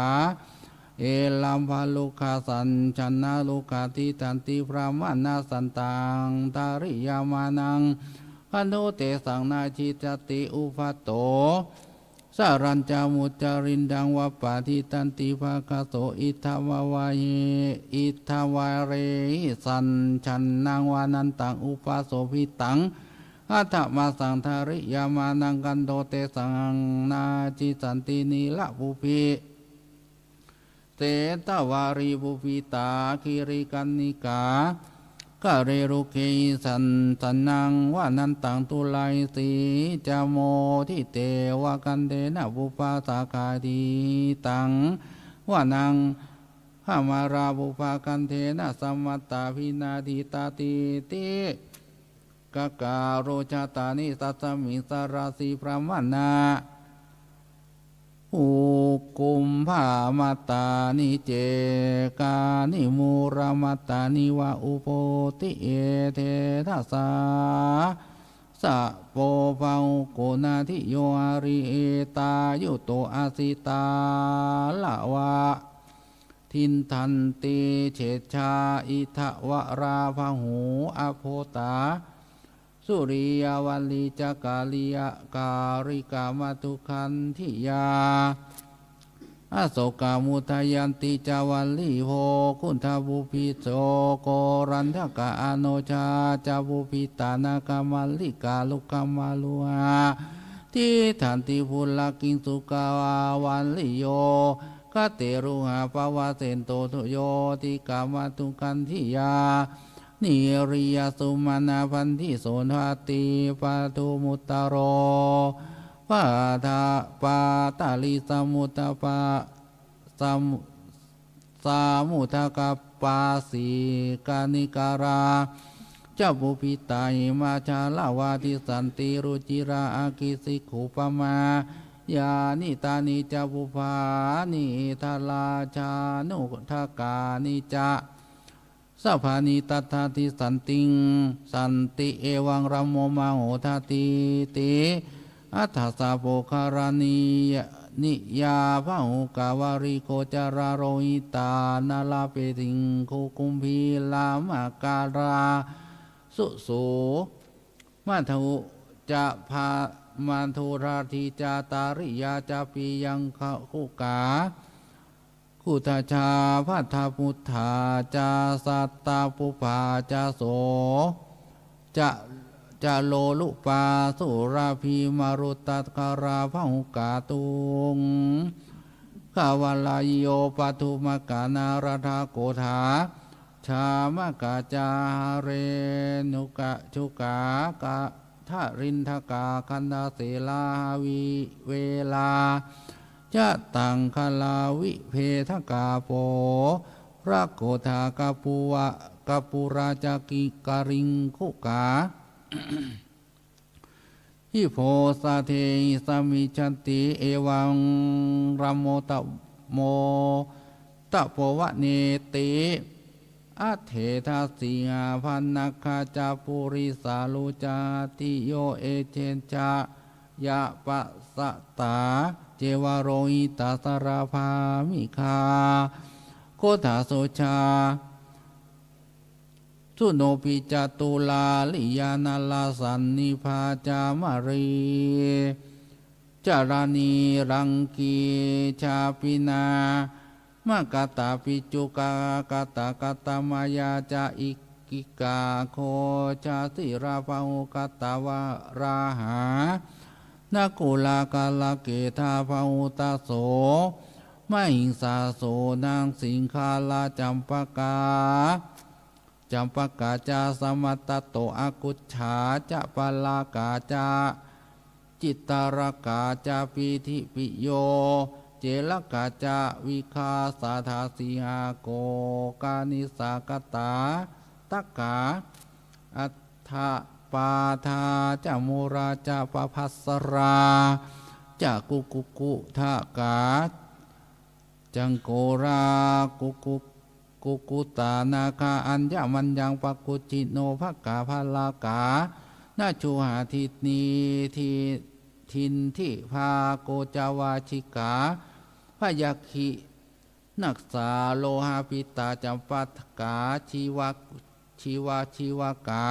Elambarukkha Sañjanā Rukkhā Tiṭṭhanti Brāhmaṇā Santaṃ Dhariyamānaṃ Khandho Tesaṃ Nācicchati Ubhāto Sarañca Muccarindaṃ Vappā Tiṭṭhanti Bhāgaso Iddhama Varehi Iddhama Varehi Sañjanāṃ Vanattaṃ Ubhāso Bhitaṃ Aṭṭhamāsaṃ Dhariyamānaṃ Khandho Tesaṃ Nācicchati Nirapubhi Seṭṭhavārī Pubhitā Girigaṇikā Kale Rūpe Sañjanāṃ Vanattaṃ Tūlasiṃ ca Modite Vakkhantena Pubbasākacittiṃ Vanaṃ Bhamarā Pubbakaṇṭena Samādaminā Ṭhitā Ṭhitī Kakkā Rojā Tāni Satthamhi Sarasī Brāhmaṇā Ukkumbamattāni Cekāni Mūlamatāni va Ubodhi Etedasā Sapo Bahugo Nāthiyo Ariṭṭhayuto Asi Tālavā Tiṭṭhanti Sejjā Iddhavalā Bahū Abbotā Suriyavallī ca Kāliya Kālikā Mātugandhiyā Asokamuddayanti ca Vallī Mukundapupphiso Koṇḍaññakā Anuja ca Pubbhitā Nāgamallī kā Rukkhamūlā Tiṭṭhanti Pulakkhī Sukavallī yo Katherū Gambhīrā Pavasento Jotikaṃ Mātugandhiyā Niriyā Sumanā Bhantī Sotthati Padumuttaro Paṭha Paṭalī Samudapā Samu Samudakappasīkā Nikkharā ca Pubbhitā Hemajālavā Tiṭṭhanti Rucirā Aggisikhūpamāyāni Tāni ca Pupphanibhāsā Rājānudakāni ca tabbāni tattha dissantiṃ. Santi evaṃ rāmo mahābodhī ti aṭṭhassa puggalā niyyānikaṃ bāhukā vāri gocarā lohitā nālāpetiṃ kumbhīramakālā susu madhu ca pha madhu radhī ca tāriyā ca piyaṅkukā kuṭṭhajā baddhamuttā ca sattappā ca so ca ca lolupā surabhī maruttarā bāhukā tuṅgavā rāyo padumakkhā nālādā kodhā jambakā ca harendukā sukkā darindakā gandhaseṭṭhā havī verā ca taṅkalā vibheshakā porakkhodā kapuva kappurā ca ki kaliṅgukā ivo saṭṭhena samijjhanti evaṃ rāmo tamo tapovane ti aṭṭhe dassī pāṇakā ca purisalocā tiyo ece ca yā pasatthā ceva lohitā sarabhā miga kodhā sojā suṇopi ca tulariyā nālā sannibhā ca mālī ca rāṇī laṅkī ca pinā makatā piccukā kaṭṭhakā hattha māyā ca ikkhitikā kho ca sīlabbā hokatavarā ha nakulā kālakaketuā pahutaso mahiṃsā sonā singhalā campakā campakā ca samāgato akujjā ca pālakā ca cittarajā ca piṭṭhibhiyo celakā ca vighasadā sīhako kanīsakā tatakā aṭṭhapādā ca molā ca pabhāsarā ca kukkutakā caṅkolā kukku kukkuttā nāgā aññamaññaṃ pakkucchino bhaggā pālakā na juhā diṭṭhi diṭṭhibhā ko ca vajjikā byagghi nāsā lohapitā campakā jīva jīvajīvakā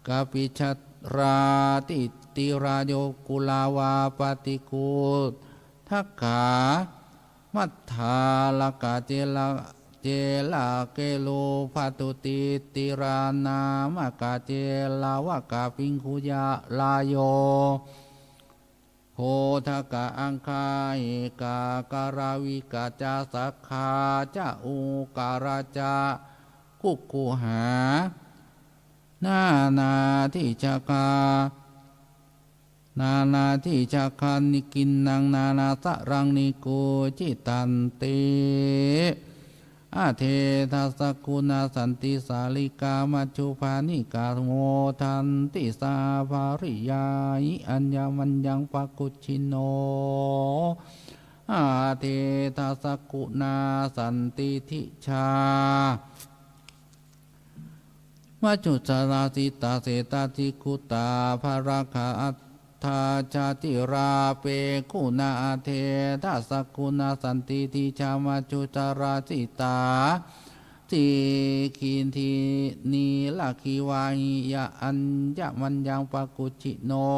kāpijatarā ti tirā yogulā va paṭikūṭakā mathālakā cela celakelu bhattuti tirānāmakā celavakā bhikkhū yarāyo kodakā aṅgākā kalavīkā ca saggā ca udakā ca kukkuhā nānādiccakā nānādiccakā nikkhittaṃ nānāsaraṃ nikkujjitanti. Aṭṭhe dasa guṇā santi sallīkā majjhapanikā modanti saha pāriyāyi aññamaññaṃ pakkucchino. Aṭṭhe dasa guṇā santi dijā majjhutarā sitā seṭṭhā sikhutā bhāgakā aṭṭhā ca sīlā pe guṇā. Aṭṭhe dasa guṇā santi dijā majjhutarā sitā sikkhiti nīlagī vāhī aññamaññaṃ pakkucchino.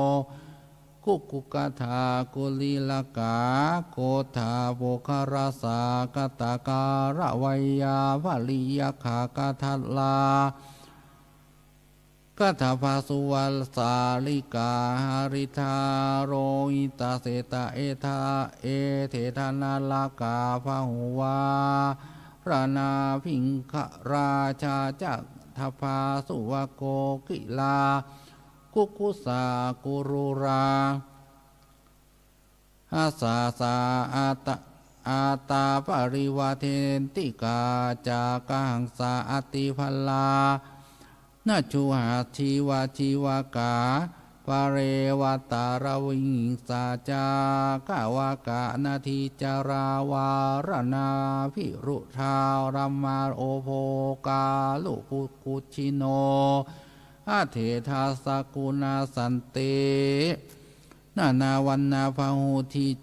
Kukkutakā kulītakā koṭā puggalā saṅkaṭṭhakā katvāna vāyāmā pariyakkhaṃ kaṭṭhakā kaṭṭhapā suvassārikā harittā lohitā svetā etha ete nānārakkhakā bahuvā raṇā bhiṅgarajā ca tappā suvā kokilā kukkussā kulūlā aṅgusā aṭṭhapārivā dentikā ca kaṇhasā ati balā na juhā jīvajīvakā Pare vata raviṃsā ca kavaka nadī ca rā varanābhi ruḷhā rāmā obho kārupukkujino aṭṭhe dasa guṇā santi nānā vaṇṇā bahudī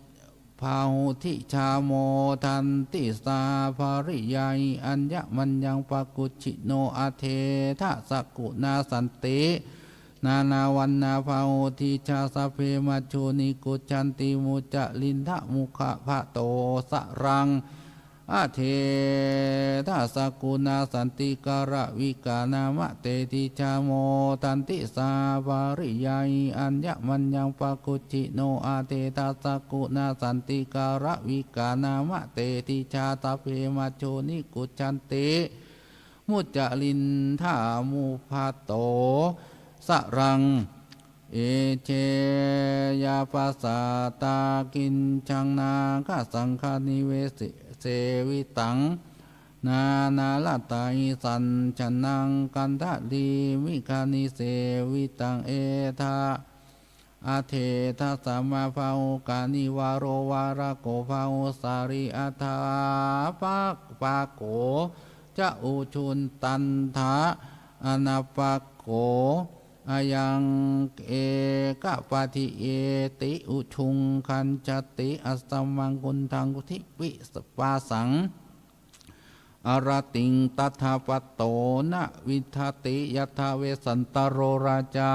bahudijā modanti saha pariyāyi aññamaññaṃ pakkujino aṭṭhe dasa guṇā santi nānā vaṇṇā bahudijā sabbe majjhū nikucchanti mucca liṇḍa mukha bhato saraṃ aṭṭhe dasa guṇā santi karavika nāma te dijā modanti saha pariyāyi aññamaññaṃ pakkujino aṭṭhe dasa guṇā santi karavika nāma te dijā sabbe majjhū nikucchanti mucca liṇḍa mukha bhato saraṃ iccheyya passadā kiñcaṃ nāgasaṅghanivesī sevitaṃ nānāratthahi sañjānaṃ kaṇḍarī migaṇhi sevitaṃ etha aṭṭhe dasa mahabāhū kaṇivaro varaṇako bāhussārī aṭṭhapaddako ca ujuntaddha anappako ayaṃ ekapaddiyeti ujuṃ gañchati asamaṃ kuṭaṃ divipasaṃ arattiṃ tathāgato na viñjati yathā vesantaro rājā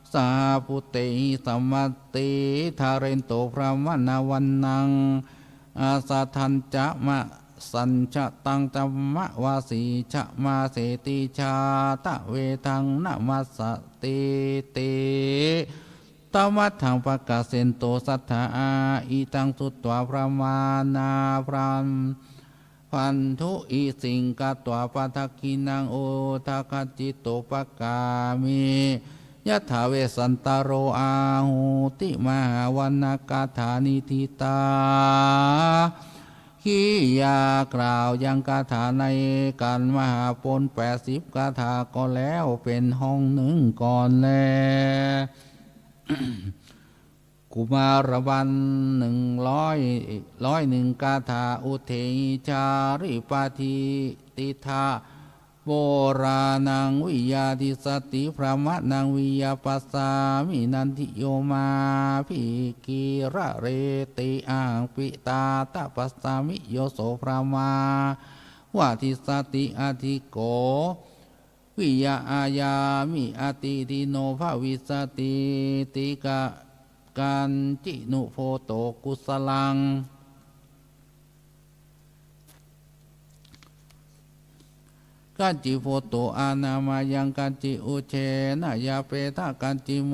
saha bhūtehi samādhito brāhmaṇa vaṇṇaṃ asaddhañca masañjataṃ cammavasī ca māseti jātavedaṃ namassatiti. Tamatthaṃ pakassinto satthā idaṃ sutvā brāhmaṇā brahmabandhu isiṃ katvā padakkhiṇaṃ ūdhagacito pakkāmi yathā vesantaro ahuti. Mahāvaṇṇagāthā nidhitā giyā กล่าวยังคาถาในการมหาปณฑ์แปดสิบคาถาก็แล้วเป็นห้องหนึ่งก่อนแล กุมารบัณฑิต หนึ่งร้อย ร้อยหนึ่งคาถา Uddehi jhāripatitiṭṭhati purāṇaṃ vīyadissati brāhmaṇaṃ vīyapassāmi. Nandiyo mābhi gīhareti ahaṃ pitāta passāmi yo so brāhmā vadissati aṭṭhiko vīya āyāmi ati dīno bhavissati ti ka kañci nu bhoto kusalaṃ. Kañci bhoto anāmāyaṃ kañci ujjena yāpetha kañci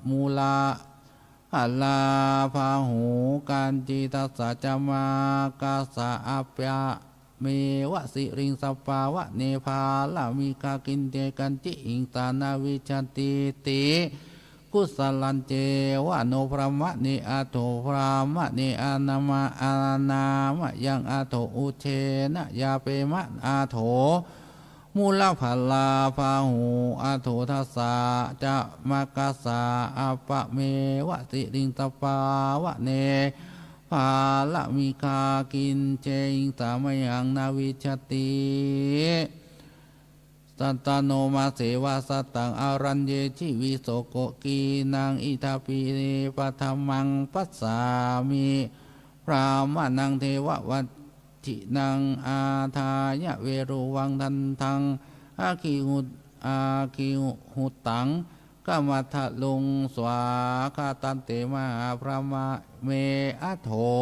mula phalābahū kañci tassa ca makkassa appameva siriṃ sabbā vane bālamikkhā kiñce kañci hiṃsā na vijjatī ti kusalañceva no brāhmaṇe aṭṭho brāhmaṇe anāmā anāmāyaṃ aṭṭho ujjena yāpema aṭṭho mula phalābahū aṭṭho tassa ca makkassa appameva siriṃ sabbā vane bālamikkhā kiñce hiṃsā mayhaṃ na vijjatī. Sattaṃ no māse va sattaṃ araññe jīvise khīṇaṃ idampi paṭhamaṃ passāmi brāhmaṇaṃ devava jjinaṃ ādāya veruvaṃ daṇḍaṃ aggihu aggihuttaṃ kamatthāluṃ svākkhātante mahābrahmāme aṭṭho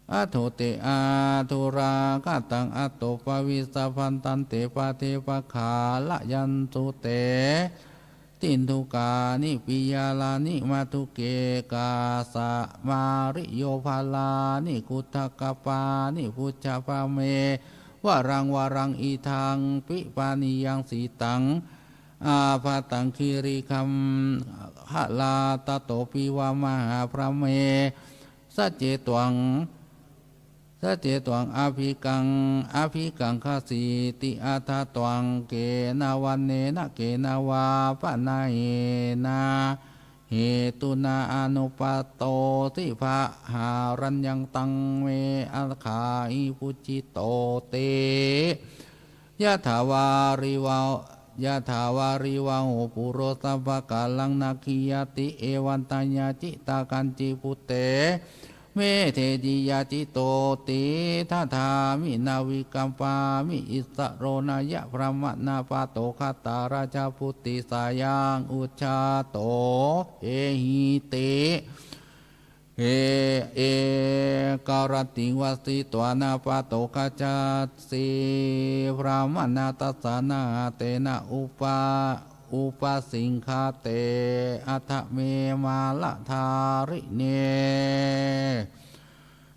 aṭṭho te aṭṭhurākataṃ aṭṭho pavissa bhaddante pade paggharayantu te Tinthukāni piyālāni mathuke kāsamāriyopālāni kuṭṭhakappāni bhujapāme varaṃ varaṃ idampi pānīyaṃ sītaṃ ābhātaṃ girigabbharaṃ tato pi va mahābrahmāne saccetvaṃ Sace tvaṃ abhikkhaṃ abhikkhasīti. Atha tvaṃ kena vanena kena vā panāhena hetunā anuppadosi pahāraññaṃ, taṃ me akkhāhi bhujito te. Yathā vārivā yathā vārivāhū pūro sabbakālaṃ nakkhiyyati, evaṃ tayā cittakañci bhūte metteyya citto ti. Dadāmi na vikampāmi, issaro nāya brahmaṇā pātokatā rājaputī, sayaṃ ujjhato ehi te. E ekarattiṃ vasitvāna pātokajāsi brāhmaṇā, tassa nāhastena upa upasiṅkhate, atha me mārathārine.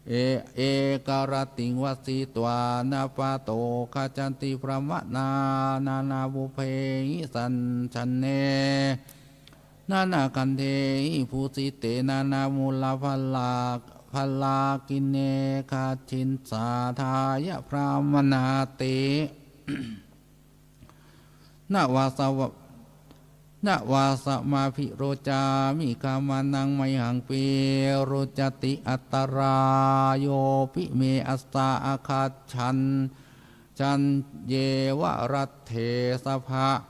E ekarattiṃ vasitvāna pātokajanti brāhmaṇā, nānāpubbhehi sañjāne nānākandhehi bhūsite, nānāmūlaphala phalāgine, kacciṃ sādāya brāhmaṇā te. Na vāsa na vāsamabhirocāmi, kāmānaṃ mayhaṃ virocati, antarāyopi me assa āgaccha, jaññeva raṭṭhe sabbā.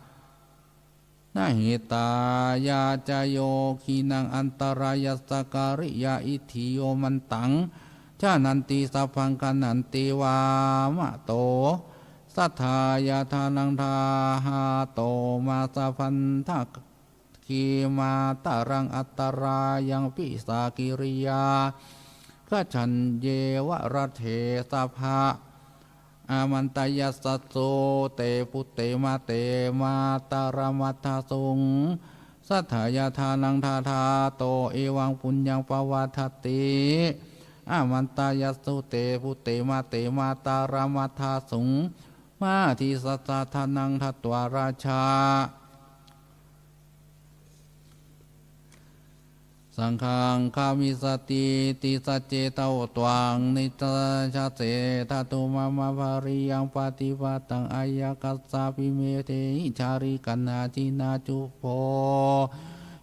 Na hitāya ca yoginar, antarāyassa kāriya, itthiyo mantaṃ jananti, sabbaṃ gananti vāmato. Saddhāya dānaṃ dahato, māsabandhakimātaraṃ, antarāyaṃ pisākiriyā, gacchantyeva raṭṭhe sabbā. Āmantayassa sū te, putte mā te mātaramatthasuṃ. Saddhāya dānaṃ dahato, evaṃ puññaṃ pavaḍḍhati. Āmantayassa sū te, putte mā te mātaramatthasuṃ. Mātissa dānaṃ datvā, rājā saṅghaṃ gamissatīti. Sacce tvaṃ nidassase, dhātu mama pariyaṃ paṭipadaṃ, āyakassapi me dehi, chārikaṇhā jinā jubho.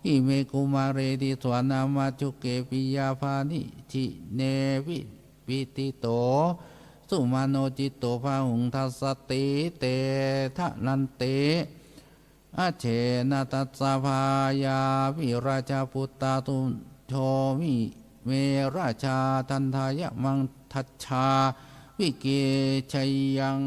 Ime kumāre, tisso nāma majjhuke, piya paricijjine nivedito. Sumano citto, bāhuṃ dasati te dhananti. Ajjena dasadhā bhāyā, pi rājaputā sudho me, rājā dandamātacchā, vikijjhayaṃ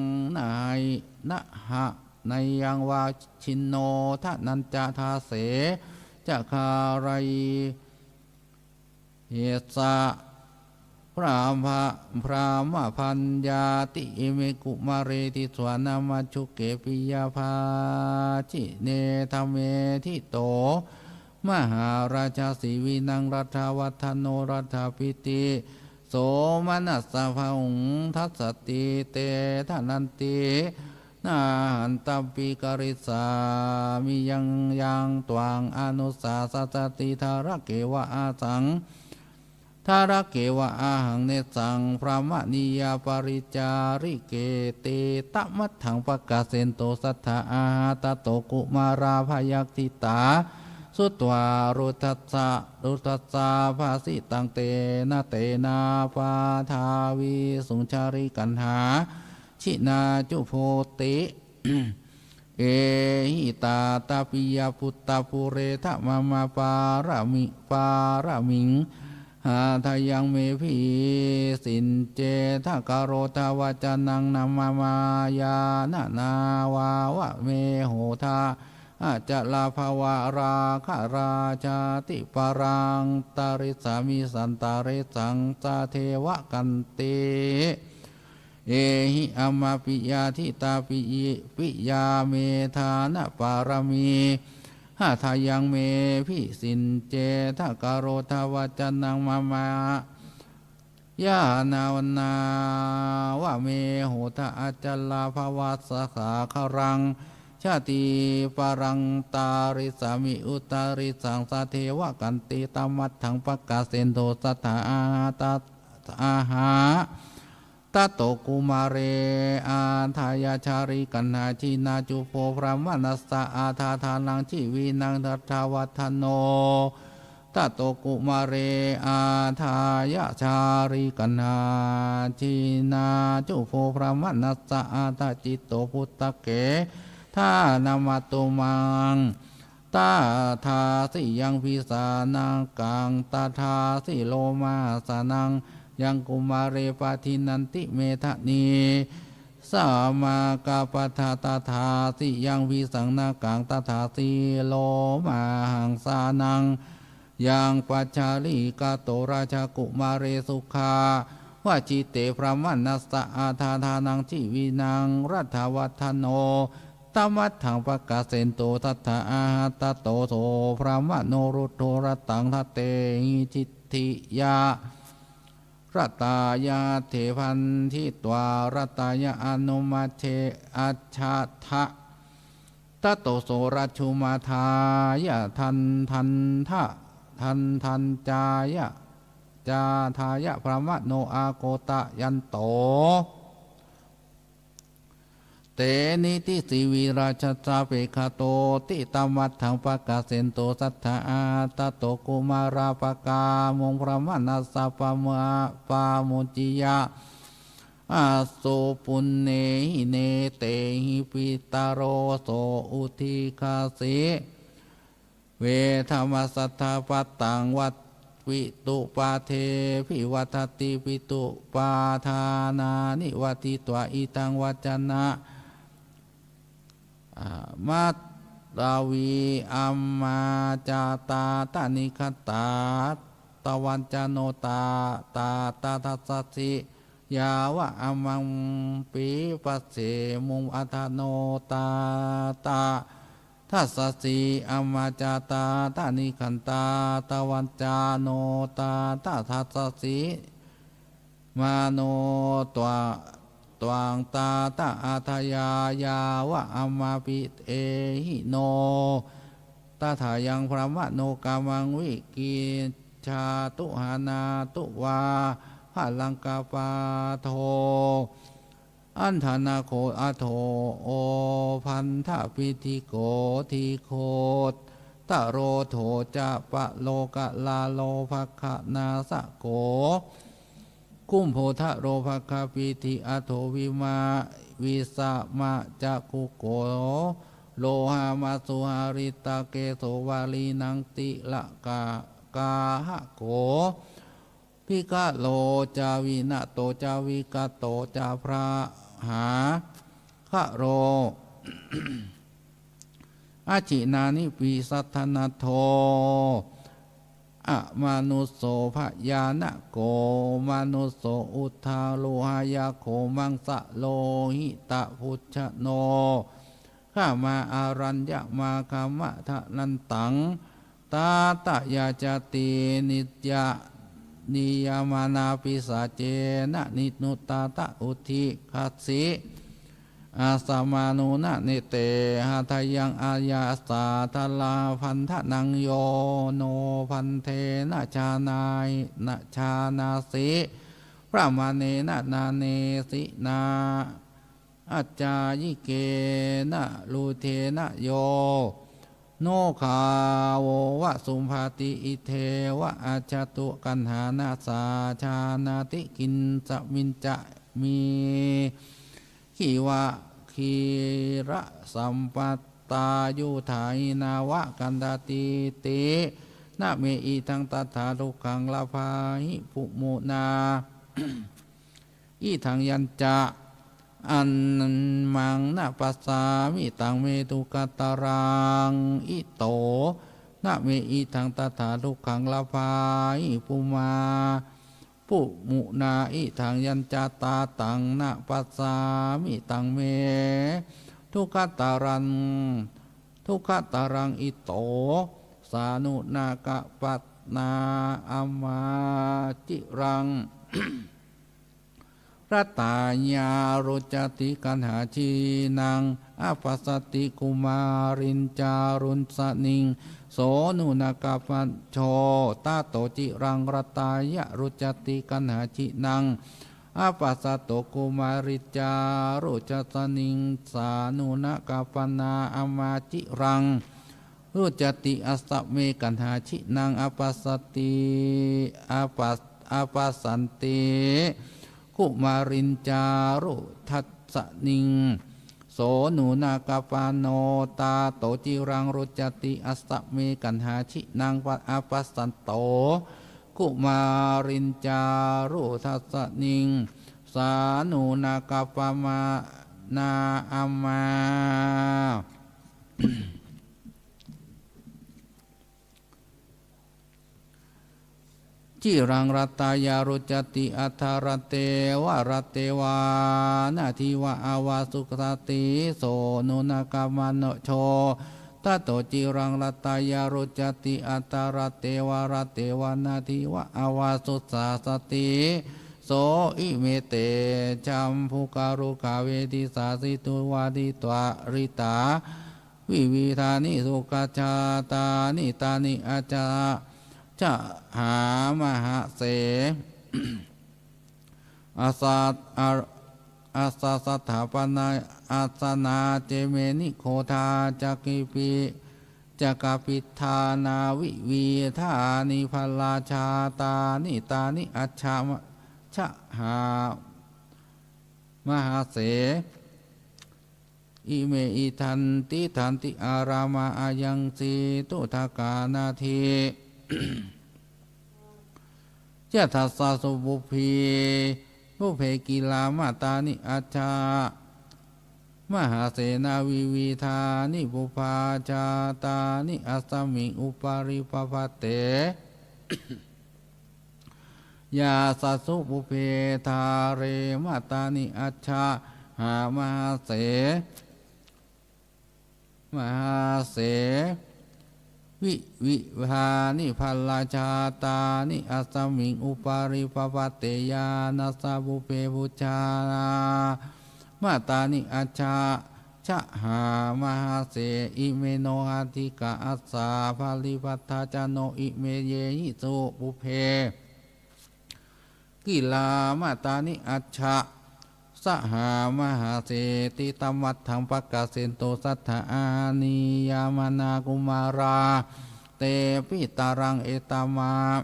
naha nayyaṃ vajjino. Dhananjaya dāse ca kālāhi esa brahma, brahmabhaññāti. Ime kumāre, tisso nāma majjhuke, piya paricijjine dhamme ṭhito. Mahārājā sīvinaṃ, rājavadano rathapiti, somanassam bāhuṃ dasati te dhananti. Nahampi karissāmi yaṃ, yaṃ tvaṃ anussasati, thalākeva ahaṃ, thalākeva ahaṃ nessaṃ brahmaṇiya paricāriketi. Tamatthaṃ pakkassentu saddhā āha, tato kumārā bhayātītā sutvā rudassa, ruddhassa bhāsitaṃ, tena, tena paṭhavīsuṃ chārikaṇhā jinā jubho ti. Ehi tā te piyaputtāputtā mama, pārami, pāramī hādayaṃ me abhisaññettha, karottha vācānaṃ mama, yānā nāva me hotha, acarā bhāva rāgarājāti. Pāraṃ tarissāmi santarissānaṃ sadevakanti. Ehi amma piyādiṭṭhā pi-, piyā me dānapāramī, hādayaṃ me abhisaññettha, karottha vācānaṃ mama, yānā nāva me hotha, acarā bhāva saṅgarājāti. Pāraṃ tarissāmi uttarissaṃ sadevakanti. Tamatthaṃ pakkassentu saddhā āha, tat-, āha, Tato kumāre ādāya chārikaṇhajinā cubbo brāhmaṇassa athādānaṃ jīvinaṃ ratthavaḍḍhano. Tato kumāre ādāya chārikaṇhajinā cubbo brāhmaṇassa athācitto puttakaṭṭhena mātumaṃ. Tadāsi yaṃ bhisaṇakaṃ tadāsi lomasanaṃ yaṃ kumāre padinnanti medhani samakappadā. Tadāsi yaṃ bhisaṇakaṃ tadāsi lomahaṃsānaṃ yaṃ pañcālīkato. Rajakumāre sukhāvajjette brāhmaṇassa athādānaṃ jīvinaṃ ratthavaḍḍhano. Tamatthaṃ pakassintu satthā āha. Tato so brāhmaṇo ruddho rattaṃ dadehi diṭṭhiyā rattāya hatthe bhaṇḍitvā rattāya anumācce ajjatha. Tato so rajumādāya dandantha dandañcāya cādāya brāhmaṇo akotayanto. Tenidhi sīvirājassa pekkhatoti. Tamatthaṃ pakassintu satthā āha. Tato kumārā pakkāmuṃ brāhmaṇassa pamā pamojiyā āsu puṇṇehi netehi. Pitaro so udikkhasi vedhamassaddha pattaṃ vipatupādebhivaḍati. Pitupadānāni vaditvā idha vacanaṃ matavī. Ammā ca tāta nikkhatā tavañca no tāta dassasi yāva amhampi passemuṃ. Atha no tāta dassasi. Ammā ca tāta nikkhatā tavañca no tāta dassasi mā no tvaṃ tāta ādāya yāva amhampi ehi no. Tadā yaṃ brāhmaṇo kāmaṃ vikicchatu haṇatu vā bhaṇāgappatto aṭṭhānago aṭṭho obhaṇḍapīḷiko dighotaro docapallaṅkarāro bhaggānāsako kumbhodharo baddhapīḷi aṭṭhovima visamaccakukko lohāmasu haritakeso vālinaṃ tilakagāhako bhikkharo ca vinato ca vikkato ca pahāraharo ajinā nibbisandhanattho amanusso bhayaṇako manusso uggro lohāyako maṃsalohitavuddo khāmā araññamāgama tadantaṃ. Tatra yācati niyamānā pisācena nibbutā tatra udikkhasi asamāno na nete hadayaṃ ayasā daraṃ bandhanaṃ. Yo no bhante na jānāhi na jānāsi brāhmaṇena na nesi na accayikena duṭṭhena yo no gāravo va subbhati idheva ajjhato kaṇhā na sā jānāti kiñca miñjamhi khīva khīlasapattā yutthahīnā va kaṇṭatīti. Na me idaṃ tathā dukkhaṃ labbhāhi bhūmona idaṃ yañca amhaṃ na passāmi taṃ me dukkhākaraṃ ito. Na me idaṃ tathā dukkhaṃ labbhāhi bhūmā bhūmona idaṃ yañca tattaṃ na passāmi taṃ me dukkhākaraṃ dukkhākaraṃ ito. Sā nu na kappannā ammā ciraṃ rattāya ruccati kaṇhajīnaṃ appassati kumāriñca rujjasmiṃ. So nu na kappaccho tato ciraṃ rattāya ruccati kaṇhajīnaṃ apassato kumāriccā rojasmiṃ sānuna kappannā amma ciraṃ ruccati, assa me kaṇhā jinaṃ appassati, appas-, appassanti kumāriccā rojasmiṃ so nūna kappanno tato ciraṃ ruccati, assa me kaṇhā jinaṃ pa-, appassato kumāriccā rojasmiṃ sānuna kappannā amma ciraṃ rattāya ruccati, atha ratte va ratte va natthi va avasussati, so nūna kappanno tato ciraṃ rattāya ruccati, atha ratte va ratte va natthi va avasussati, so ime te cambhukarukkhavedisasidhu vaditvā ritā vividhāni sukajātāni, tāni ajjhā jhagā mahase, assa-, a-, assasathā pana assanā ceme nigodhā, caki pi-, cakkapiṭṭhā nāvividhāni phalajātāni, tāni ajjhā ma-, jhagā mahase, ime idha tiṭṭhanti ārāmā, ayaṃ sītuṭṭhakā natthi. Yadajjhā pubbe, pubbe gilāmatāni ajjhā mahase, nāvividhāni pubbajātāni asmiṃ upari pabbate. Yadajjhā pubbe dhare matāni ajjhā mahase, mahase, vividhāni phalajātāni asmiṃ upari pabbate. Yadajjhā pubbe pujjā matāni ajjhā jhagā mahase, ime no atthikā assa balippattā ca no ime yehi pubbe gilāmatāni ajjhā jhagā mahase, ṭhitā majjhaṃ pakkaccento saddā aniyāmanā kumārā, te pitarā etama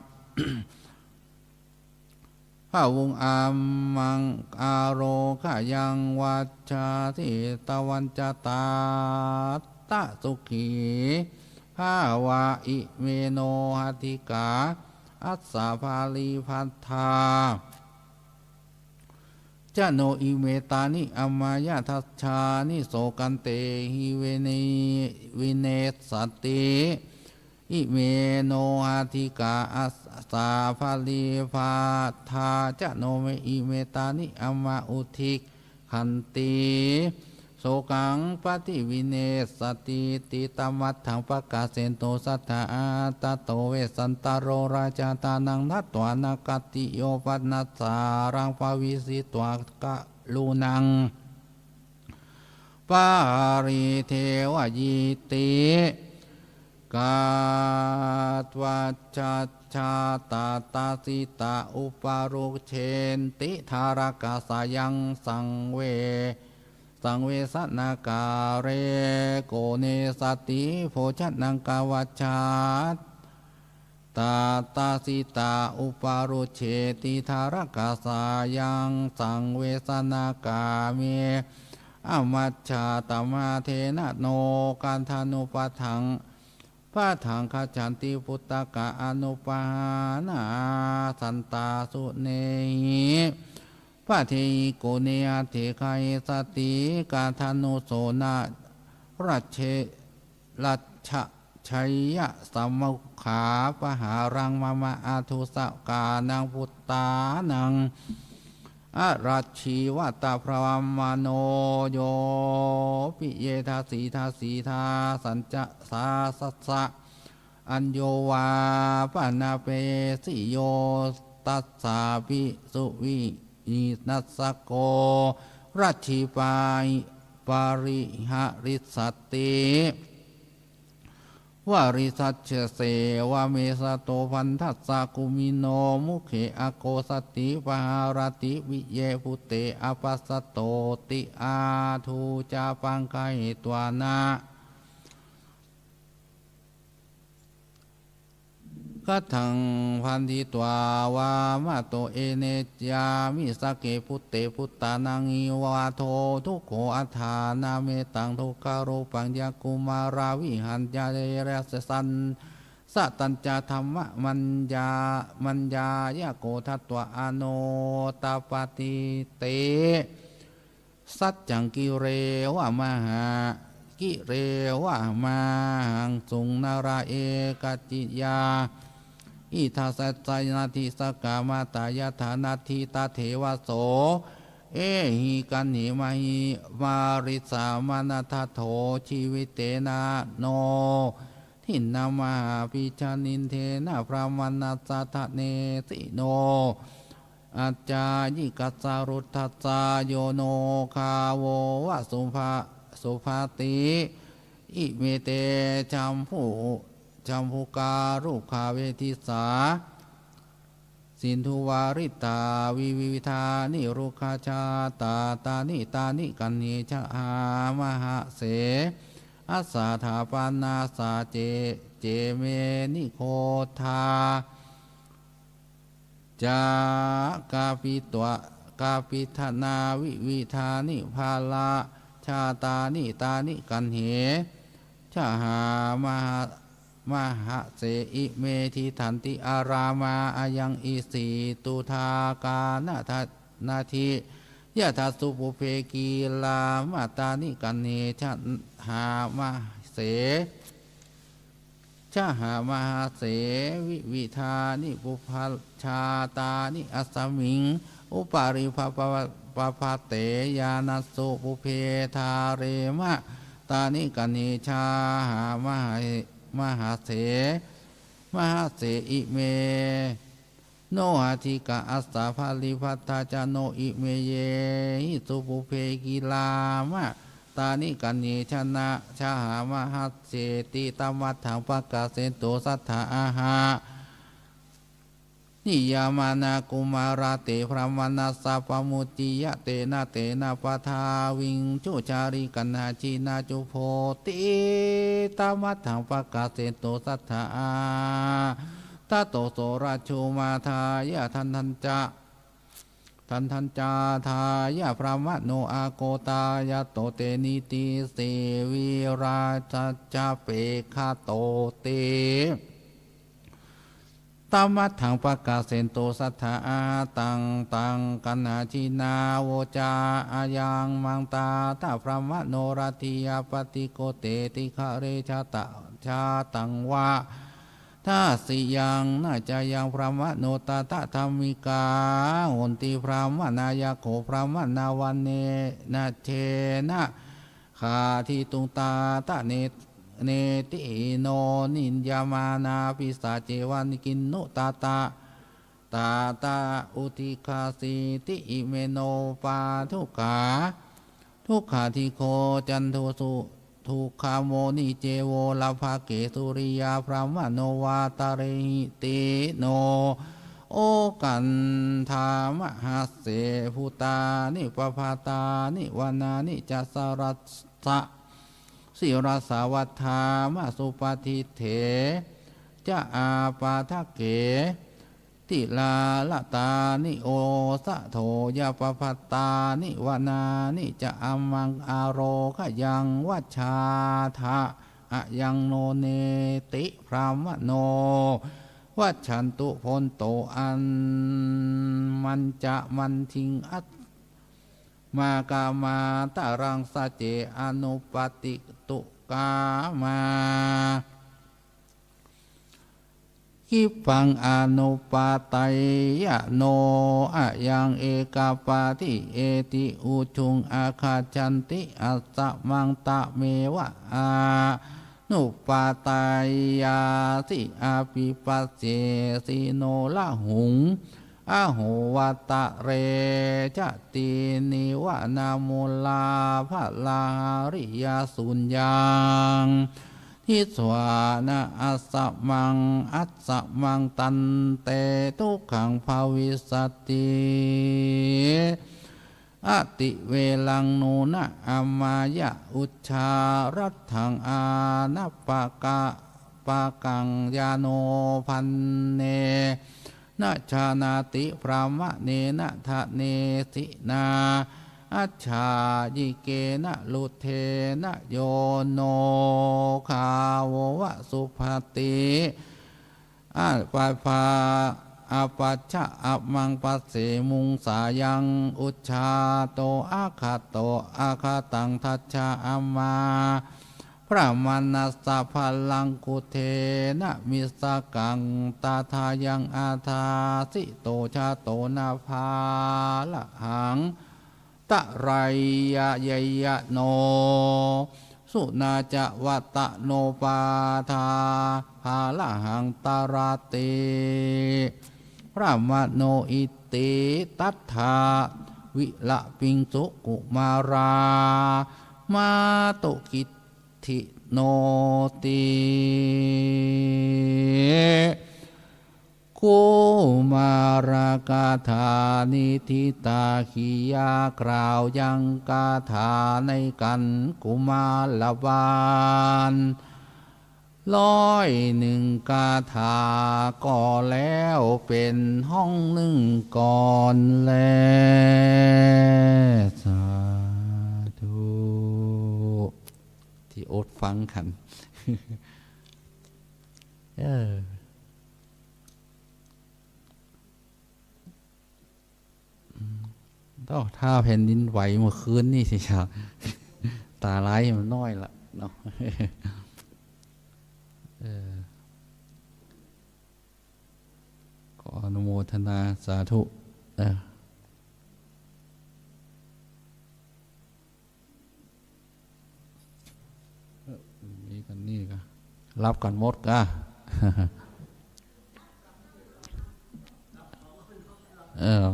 bhavuṃ ammaṃ ārogayaṃ vajjā jitavanto tattha sukhī bhava. Ime no atthikā assa balippattā ca no ime tāni amma yadajjhā sokaṃ tehi vini-, vinessati. Ime no atthikā assa balippattā ca no me ime tāni amma ugghikkhanti sokaṃ paṭivinessati. Ṭhitā majjhaṃ pakkaccento saddā ātato vessanto rojā, ṭhānaṃ datvāna khattiyo panāsaraṃ bhavismā karuṇaṃ paridevayīti. Katvāna cātā ṭhitā upparuccenti, ṭhānaṃ kāsayaṃ saṃve-, saṃvesanākāre, ko nessati bhojanaṃ kavacca. Tatrāsitā upparuccenti, ṭhānaṃ kāsayaṃ saṃvesanākāre, amajjhapattena no katthanupaṭṭhaṃ, paṭṭhaṃ gacchanti puttakaṃ anupayanti. Santāsunehi padehi ko neva deggayissati, katthaṃ no so na racche-, racchajeyya, sammukhapahāraṃ mama, athujjhānānaṃ puttānaṃ arajjhivatā brāhmaṇo. Yo piye dassī dassitā saññassa añño vā paṇḍapesi, yo tassapi suvinissako rajjhi pa-, pariharissati. Varisajjaseva me sato bandhassa kumino mukhe akosati paharati viye buddhe appasattoti. Ādhu ca pāgahetvāna khattāṃ bandhitvā vāmato eneyya missake buddhe buddhānaṃ nivāto dukkho atthānamettaṃ dukkharūpaṃ yakumāravihāraṃ cera satañca dhammapaññāya kodatvā anuttapāti. Te saccaṃ gireva mahā gireva mahāsuṃ nalāgiriṃ gajjitā idha saccā natthi sakkamātā yathā natthi tatheva so ehi kaṇhe marissāma nāthato jīvitena no dinnā mahābhiñjā niddhena brahmamārassa dāne sino accayikassa ruddhassa yo no gāvo va subhā subhāti. Ime te jambū jambūkā rukkha vedissā sindhuvārittā vividhāni rukkhajātā taṇhaṅ taṇhaṅ kaṇhe jhagā mahase assa dāpana sacce ce me nigodha ca kapitvā kapitvāna vividhāni phalajātāni taṇhaṅ kaṇhe jhagā mahā mahase ime tiṭṭhanti ārāmā ayaṃ isipū tathāgatena dī yathā pubbe gilāne taṇhaṅ kaṇhe jhagā mahase jhagā mahase vividhāni phalajātāni asmiṃ uparimapabbaṭe yāvatassa pubbe dhāreyyuṃ taṇhaṅ kaṇhe jhagā mahase mahase ime no adhikā assa balipatā ca no ime yehi pubbe gilāne taṇhaṅ kaṇhe jhagā jhagā mahaseti tattha ṭhānaṃ pakkassentu sattā āha niyāmanā kumāraṃ te brāhmaṇassa pamuñciya tena tena paṭhaviṃ sucarī kaṇhā jinā cubboti tattha ṭhānaṃ pakkassentu sattā āha tato so rājjumāthāya daddhañca daddhañcadāya brāhmaṇo aggū tassa yato te niddesi vītarājappekkhatote tattha ṭhānaṃ pakkassentu sattā āha taṃ taṃ kaṇhā jinā vocā ayaṃ maṃ tattha brāhmaṇo dasseyya paṭiggaṇhoti ṭhāne jātaṃ vā dasseyyaṃ na ca yaṃ brāhmaṇo tattha dhammikā honti brāhmaṇā yaṃ kho brāhmaṇā vanena jena khāditum tattha neti no niyyāmanā pisāce vaṇṇaṃ kiṃ nu tattha tattha uddiṭṭhāsīti ime no pātugā dukkhādīgo candhusu dukkhamonice volappakkhe suriyā brāhmaṇo vātalehi te no okandhamahase bhūtāni pabbatāni vanāni ca sarassa sirasā vaḍḍhāma supatiṭṭhe ca āpādake tiḷaratanī osatho yaṃ pabbatāni vanāni ca amhaṃ ārohyaṃ vajjatha ayaṃ no neti brāhmaṇo vajjantu bhonto amhaṃ ca mandiṃ asmā kāmātaraṃ sacce anupaṭitu kāmā khippaṃ anupādeyya no ayaṃ ekapaṭi eti ujūṃ āgacchanti asmaṃ tameva anupādeyya sī abhipassesi no rāhū ahorattare ca tiṇhī vaṇṇamūlā balavihāriyā suññaṃ hitvāna asamaṃ asamaṃ, taṃ te dukkhaṃ bhavissati. Ativeraṃ nūna amāya ujjhāraddhaṃ anappaka- pakaṃ, yā no bhaṇṇe na jānāti brāhmaṇena danesinā ajjhāyikena ruddhena, yo no gāvo va subhati apapa- apaccha amaṃ pasemuṃ, sā yaṃ ujjhāto agato agataṃ dajjā amā brāhmaṇassa balaṃ kuṭṭhena missakaṃ, tadā yaṃ adāsi to jāto na bālahaṃ tarāya, yena no suṇā ca vata no pādā bālahaṃ tarāti brāhmaṇo. Iti tattha virapiṃsu kumārā mātukittino ti. Kumāragāthā niṭṭhitā giyā, กล่าวยังคาถาในขันกุมารบาลร้อยหนึ่งคาถาก็แล้วเป็นห้องหนึ่งก่อนแล สาธุ ที่อดฟังกัน เออ อืม โอ้ ถ้าแผ่นดินไหวเมื่อคืนนี่สิครับ ตาลายมันน้อยละเนาะ เออ ขออนุโมทนาสาธุ เออ เออ มีกันนี่กะ รับกันหมดกะ เออ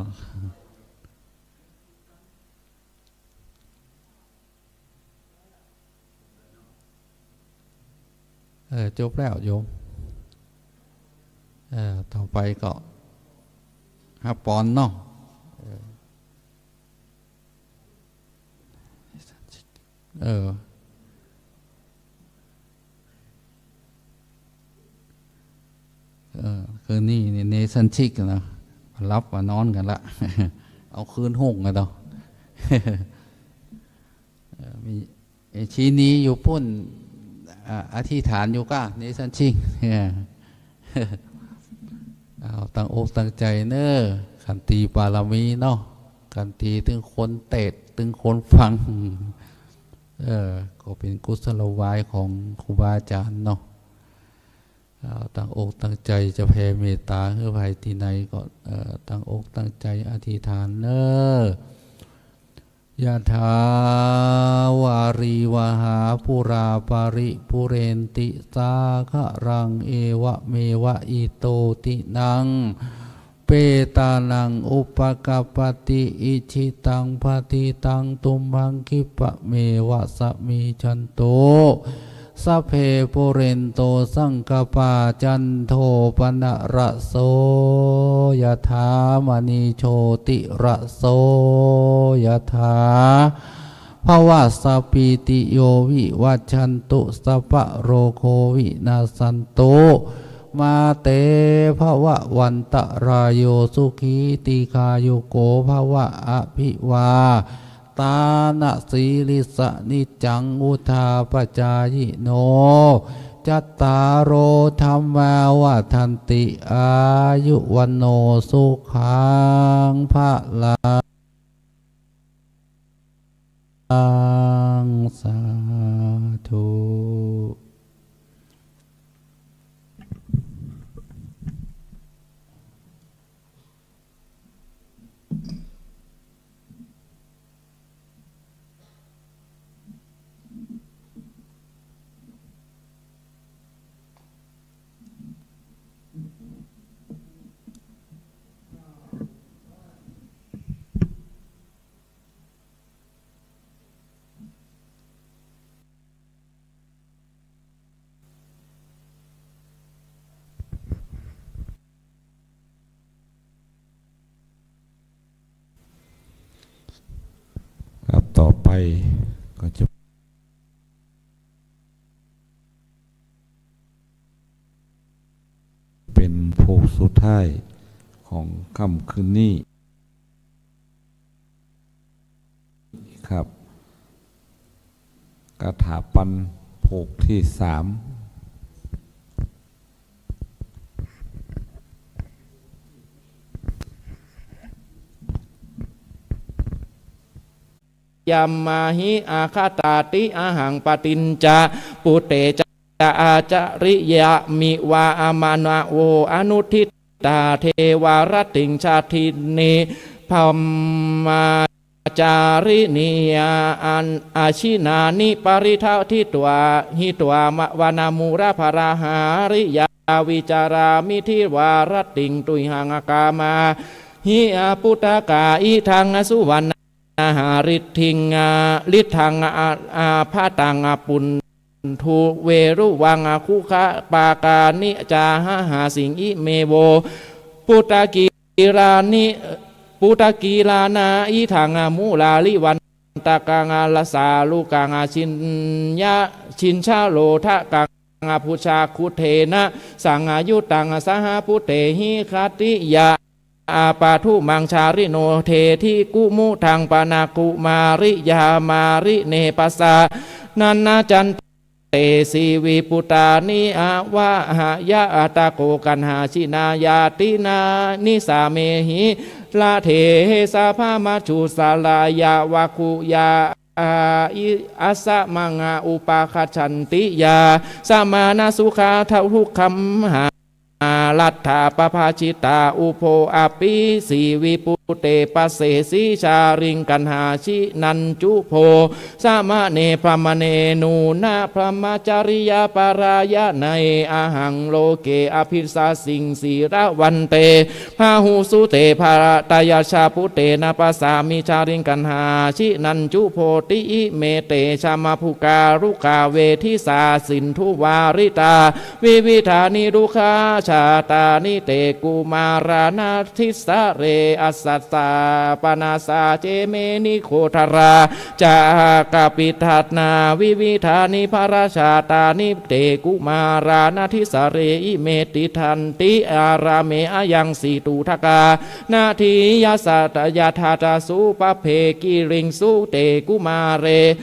เออ จบแล้วโยม เออ ต่อไปก็ ฮับปอนเนาะ เออ เออ เออ คืนนี้นี่เนชั่นชิคนะ หลับมานอนกันละ เอาคืนห้องกันเนาะ เออ มี เอ ชีนีอยู่ปุ้น อ่า อธิษฐานอยู่ก้า เนชั่นชิค เออ เอาตั้งอกตั้งใจเน้อ ขันติบารมีเนาะ ขันติถึงคนเตด ถึงคนฟัง เออ ก็เป็นกุศโลบายของครูบาอาจารย์เนาะ เอาตั้งอกตั้งใจจะแผ่เมตตาให้ใครที่ไหนก็ เออ ตั้งอกตั้งใจอธิษฐานเน้อ Yathā vārivahā pūrā paripūrenti sāgaraṃ, evameva ito dinnaṃ petānaṃ upakappati. Icchitaṃ patthitaṃ tumhaṃ khippameva samijjhatu, sabbe pūrentu saṅkappā, cando paṇṇaraso yathā, maṇi jotiraso yathā. Bhavasmāti yo vivajjantu, sabbarogo vinassatu, mā te bhavatvantarāyo, sukhī dīghāyuko bhava. Abhivā dānaṃ sīlissa niccaṃ vuḍḍhāpacāyino, cattāro dhammā vaḍḍhanti, āyu vaṇṇo sukhaṃ balaṃ. Sādhu. ก็จะเป็นผูกสุดท้ายของค่ำคืนนี้ครับ คาถาปันผูกที่สาม yamāhi akatati ahaṃ paṭiñca pute ca acariya miva amanavo anuṭṭhitā devarattiṃ sadinni brahmā cārinīyā ajināni paridhaṭṭhitvā hitvā vanamūlapharāhariyā vicarāmi devarattiṃ tuyhaṃ kamāhi puttaka idaṃ suvaṇṇaṃ riddhiṃ riddhaṃ apataṃ puṇṇuṃ veruvaṃ gugapakāriṇiṃ ca hasiṃ ime vo puttakirāni puttakirānā idaṃ mūlarivaṃ takaṃ sārūkaṃ ciñña ciñjalodhakaṃ bhujaggutena saṃyuttaṃ saha bhūtehi khattiya appadumaṃ carino detikumudaṃ panākumāriya mariṇe pasā nana cante sīvibhūtāni avahaya atako kaṇhā jinā ñātinā nisamehi laddhe sabbamajusalāya vaggūya asmaṃ upagassanti yā samānā sukhā dukkhamhā laddhā pabbajitā ubho api sīvibhūte pasesi cāriṃ kaṇhā jināñjubho samaṇe brāhmaṇe nūna brahmacariyaṃ parāyane ahaṃ loke abhisasiṃ sīlavante bahūsu te bhātayajja bhūtena passāmi cāriṃ kaṇhā jināñjubho ti ime te jamabukkhā rukkhā vedisā sindhuvārita vividhāni rukkhajātāni te kumārā naḍisare asassā panāsā ceme nigodharā ca kapitthanā vividhāni parajātāni te kumārā naḍisare ime tiṭṭhanti ārāme ayaṃ sītuṭṭhakā naḍiyā yathā ca pubbe giriṃsu te kumāre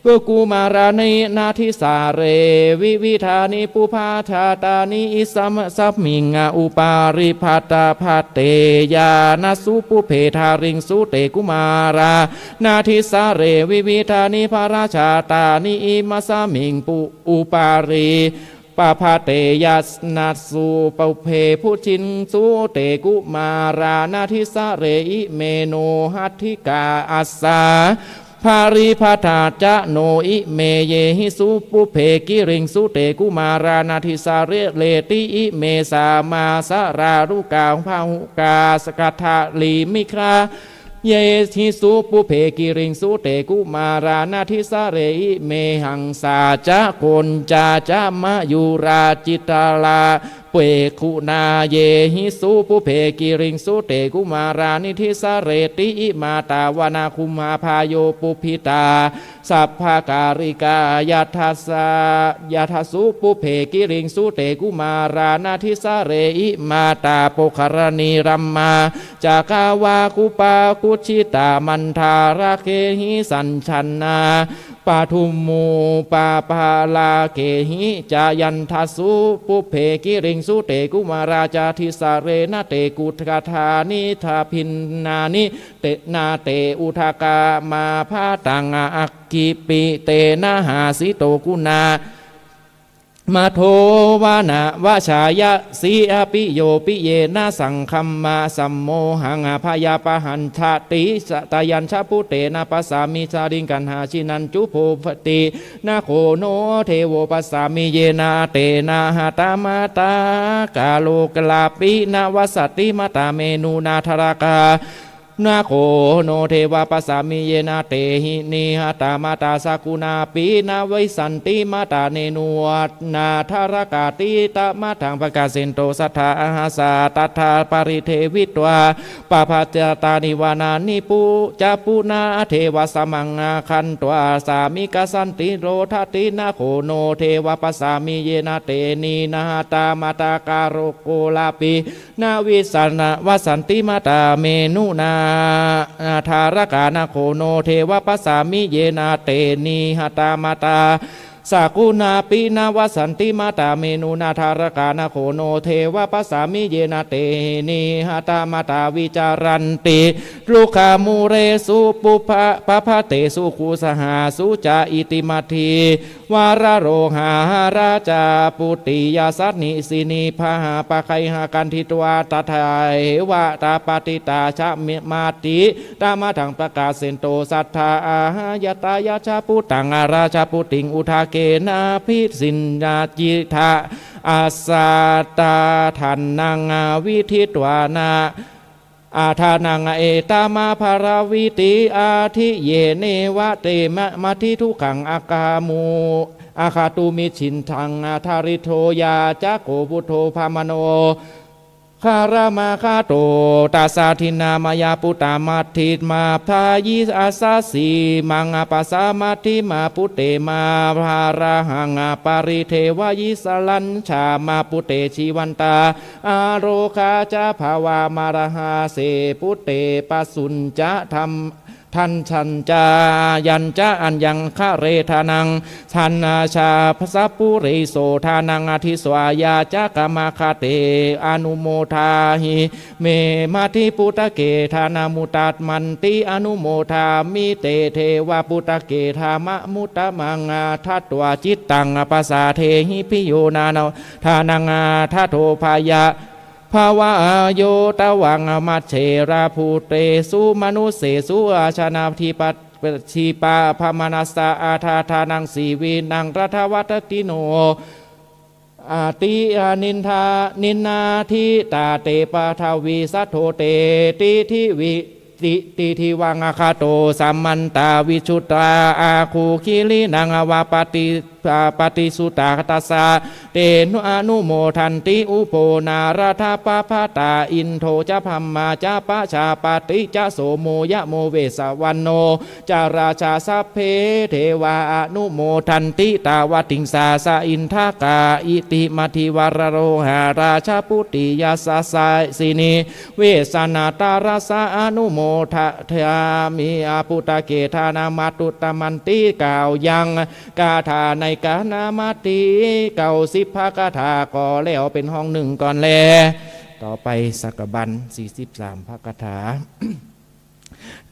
kumārā naḍisare vividhāni pubbajatāni imasmiṃ upari paṭṭhapaṭe yānasu pubbe ṭhāriṃsu te kumārā naḍisare vividhāni parajātāni imasmiṃ upari paṭṭhapaṭe yānasu pubbe bhūriṃsu te kumārā naḍisare ime no hatthikā assa parivaṭṭā ca no ime yehisu pubbe giriṃsu te kumārā naḍisare ti ime samasārā rukkhā pahukā kaṭṭhamajjhā yehisu pubbe giriṃsu te kumārā naḍisare ime haṃsā ca koñcā ca mayurā citrā pekkhuṇā yehisu pubbe giriṃsu te kumārā naḍisare ti imatā vanakūpā bahū pubbaṃ sabbakālikā yathā yathāsu pubbe giriṃsu te kumārā naḍisare imatā pokkharaṇī brahmā ca gavā khubbā kusitā mandarāgehi saṇhāṇā padūmu pāpāragehi ca yathāsu pubbe giriṃsu te kumārā naḍisare na te gugghaṇḍāni na bhiṇṇāni te na te udakaṃ pādaṃ aggipatena hāsito guṇā maddho vanavajjāyasi appiyo piyena saṅghamma sammohaṃ bhayappattidāni tañca bhūtena passāmi cāriṃ kaṇhā jināñjubho ti na kho no devo passāmi yena tena hata mātā kālo kālāpi navassati mātā me nūna tarākā Nāgo no devā pasāmi yena te nihatāmattā, sakuṇāpi na vissanti matā, nenunnā dhārakāti tamathaṃ pakassinto sattha ahassā. Tattha paridevitvā pabbajatāni vanāni ca puna devā samaṃ akantvā sāmikassanti. Rodati: Nāgo no devā pasāmi yena te nihatāmattā, sakuṇāpi na vissanti matā, nenunnā dhārakā. Nāgo no devā pasāmi yena te nihatāmattā, sakuṇāpi na vissanti matā, nenunnā dhārakā. Nāgo no devā pasāmi yena te nihatāmattā, viharanti rukkhamūlesu pabbajesu kusahasu ca. Iti maddhe vāralokā ca puttī yasassī, nibbāha pagayha kaṇṭitvā tathāeva. Tattha parittañca matti tamathaṃ pakassinto sattha ahassā. Yātrāya ca puttaṃ rājaputtiṃ udakena abhisaccakicca, assa ca ṭhānaṃ viditvāna ṭhānaṃ etamabhivadanti. Atthi yeneva te mathidukkhaṃ aggātumi ciñcaṃ. Dārido yācako vutto brāhmaṇo, garamāgato tassa dinnaṃ mayā puttā matthimā bhāsissāsi maṃ. Passaddhi mā putte mā bālāhaṃ, paridevayi sarañca mā putte jīvantā, arogā ca bhavamāraha. Se putte pasuñca dasañca yañca aññaṃ kāre dānaṃ, saññassa puriso dānaṃ additvā yācakā, maggā te anumodāmi. Me matthi puttake dānamuttamanti, anumodāmi te devā puttake dānamuttamaṃ. Datvā cittaṃ pasādehi bhiyyo nānābhāvaṃ, dato bhayabhāvayo taṃ majjhe bhūtesu mānusesūpasanna. Dīpa brahmaṇassa addhānaṃ jīvinaṃ, tathāgatattino āti ninnā ninnāditā te paṭhavī. Saddo te tiṭṭhi- ti- tiṭṭhitaṃ āgato, samantā visuddhā āguṃ gilīnaṃ ava pati- pattisuddhā. Tassa te anumodanti ubho nārado tappatā, indo ca brahmā ca pajāpati ca somo yamo vessavaṇṇo ca rājā. Sabbe devā anumodanti tāvatiṃsā ca indakā. Iti matthi vāralokā ca puttī yasassī, nibbānattharassa anumodāmi, puttake dānamuttamanti. กล่าวยังคาถาในคาถา มัทธิ เก้าสิบ พระคาถาก็แล้วเป็นห้องหนึ่งก่อนแล ต่อไปสักบัญ สี่สิบสาม พระคาถา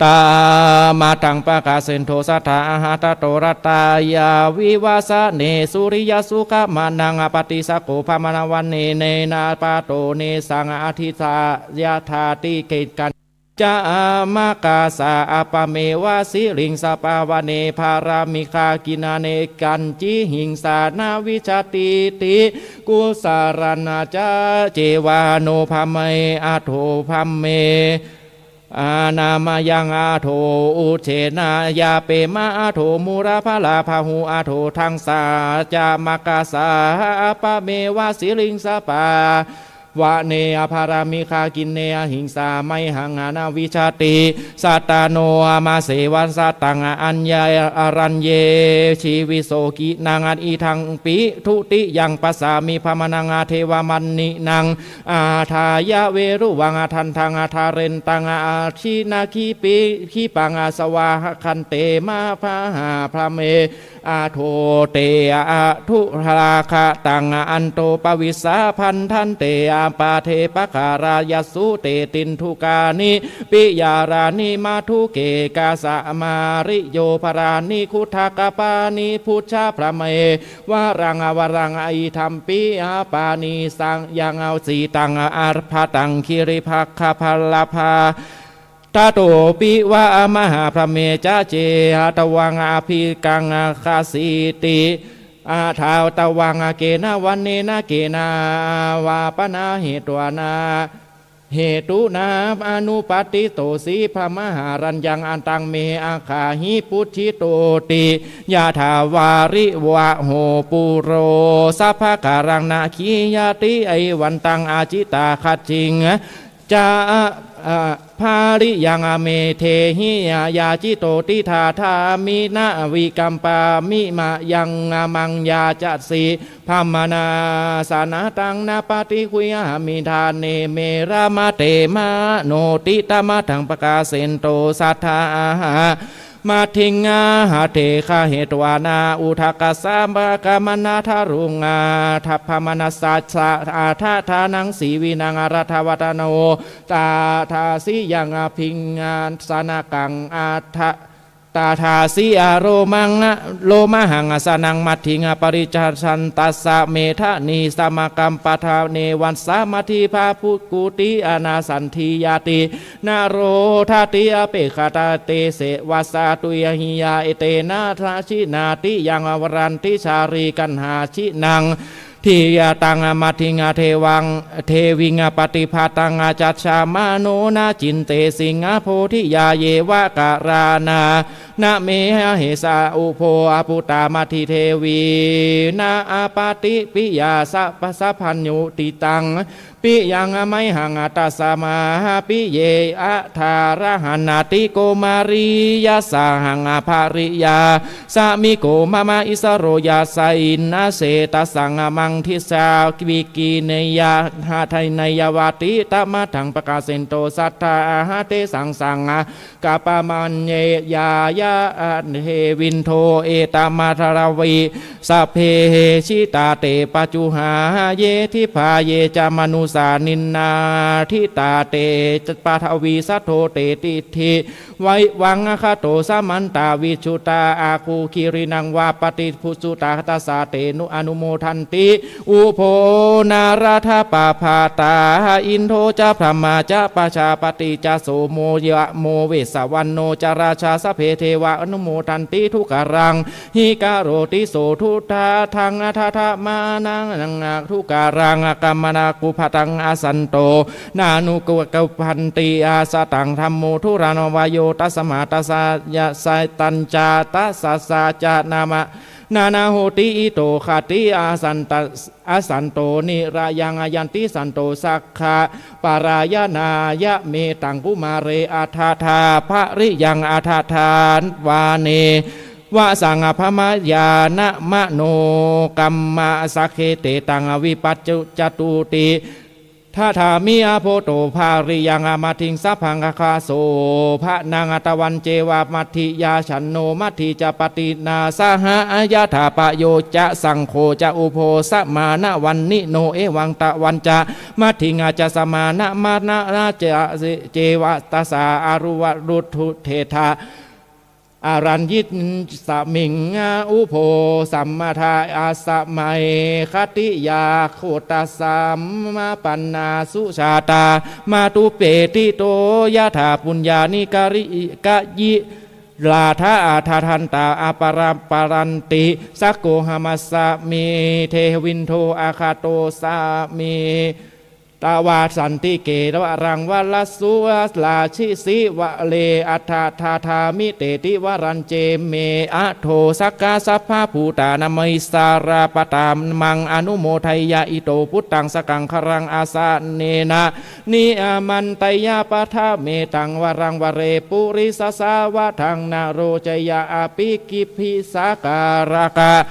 Tamathaṃ pakassinto sattha āha, tato rattāya vivāsane. Sūriyaṃ sukhaṃ mannaṃ, appaṭisakko brāhmaṇā, vane neva pāturakesaṃ, adhiṭṭheyya dātikañca āmakaṃsa. Appameva siriṃ sapaṃ vane, bālaṃ mīladiṃ kañci, hiṃsā na vijjatīti. Kusalañca ceva no brāhmake, atho brāhmake anāmayaṃ, atho ujjena yāpema, atho mūlapālabahuṃ, atho dakkhiṇā ca āmakaṃsa. Appameva siriṃ sapaṃ vane, bālaṃ mīladiṃ kañci, hiṃsā mayhaṃ na vijjati. Sattanno āmase vāsataṃ aññāraññe, jivitokinaṃ idampi dutiyaṃ passāmi, brāhmaṇaṃ devamahiddhānaṃ, adāya veruvaṃ dandaṃ, taṃ ādantaṃ adinnaṃ khippaṃ, svāhakāyena mahābrahmāya. Atho te anuradhakaraṃ, anto pavissa bhaddante, appaṭe pākārayasu te. Tiṇṇannūpānīyāni piyāni, matthake kāsamāni yopalāni, khuḍḍakāpāni bhujagābrahvāni, varaṃ avaraṃ idampi appaṭivijjeyya, sītaṃ ābādhaṃ girigabbharaṃ. Tato pi mahābrahmāya, ce ātappamakaṃsu abhikkāmasīti. Ātappamakaṃsu kena vaṇṇena, kena vāna hetvāna, hetunā anupaṭṭhitosi, brahmaharaññaṃ antaṃ me aggahi phuṭṭhitoti, yathā vārivahā pūro sabbakaraṃ nakkhiyyati. Evantaṃ acitagacchiṃ ca, a, baliyaṃ ame dehi yācito tiṭṭhādāmi, na vikampāmi mayaṃ maṃ yācasi brāhmaṇā sanataṃ. Na paṭiggaṇhāmi dāne me rāma te mano ti, tamadaṃ pakāsento sattā aha mathiṃ aha te gahetvāna, udakassa pakamanādaruṃ addhabbāhmaṇassa adadānaṃ sīvinaṃ. Araṭṭhavattano tathāsi yaṃ abhiññānakaṃ aṭṭha tathāsi aromaṃ lomahaṃsānaṃ mathiṃ. Parisajjantassa medāni samakkhaṃ pādā nevassa maddhibhāgoti anasandiyāti, na rodati apekkhati teva satthu. Yāhi yā etena dakkhiṇā tiyaṃ varanti sārīgandhā jiṇaṃ dīghataṃ mathiṃ devaṃ deviṃ paṭibhātaṃ candamāno na cintesi bodhiyā yeva karāna, na me hesa ubho aputtā maddhi devī na appaṭi piyā sa sabbaññutitaṃ piyaṃ mayhaṃ tasmā piye adārahanti. Kumāri, yassahaṃ bāriyā sāmiko mama issaro yassa innase, tassaṃ maṃ disā vikineyya hadaneyyāti, tamadaṃ pakāsento sattā aha tesaṃ saṅ kappamaññeyya. Ahevindo etamabrāvi sabbe jitā te paccuhā ye dibbā ye ca manussā ninnāditā te paṭhavisato te diṭṭhi vī vaṃ aggato samantā visuddhā āguṃ giriṃ vā paṭivussutā. Tassa te nu anumodanti ubho nāradā pabbatāha indo ca brahmā ca pajāpati ca somo yamo vessavaṇṇo ca rājā sabbe devā anumodanti dukaraṃ hi karoti so dudadaṃ dadamānaṃ dukaraṃ akamanakupaṭaṃ assanto nānukuppanti asataṃ dhammo duraṃ vayo tasmā tassa ya satañca tassa ca nama nānā hoti ito khati asanta assanto nirayaṃ yanti santo sakkā parāyanāya. Mettaṃ kumāre adadāpariyaṃ adadāvane vasaṃ abhamayena manokammasakke te taṃ vipaccucatuti dadāmi abhoto baliyaṃ maddhiṃ sabbaṃ kaso bhaṇaṃ. Tañceva maddhiyā jaṇho maddhi ca paṭinā saha yathāppayo ca saṅgho ca ubho samānavaṇṇino evaṃ tañca maddhiṃ ca samānavaṇṇena ceva tassa aruva ruddhu thetha araññismiṃ ubho samādā asmā khatiyā gottasamā pannā sujātā mātubbe tito yathā puññāni kari kayi rādā addantā aparapparanti. Sakkohamāsmi devindo aggato sāmi tvā santike varaṃ varasū rājasīvare addadādāmi teti varañce me. Atho sakkā sabbabhūtā nāmāni sarapattā maṃ anumodeyya ito buddhaṃ sakkaṃ kalaṃ asanena niyamanteya paṭṭha mettaṃ varaṃ vare purisassa vadaṃ naro ceva apikippisakāraka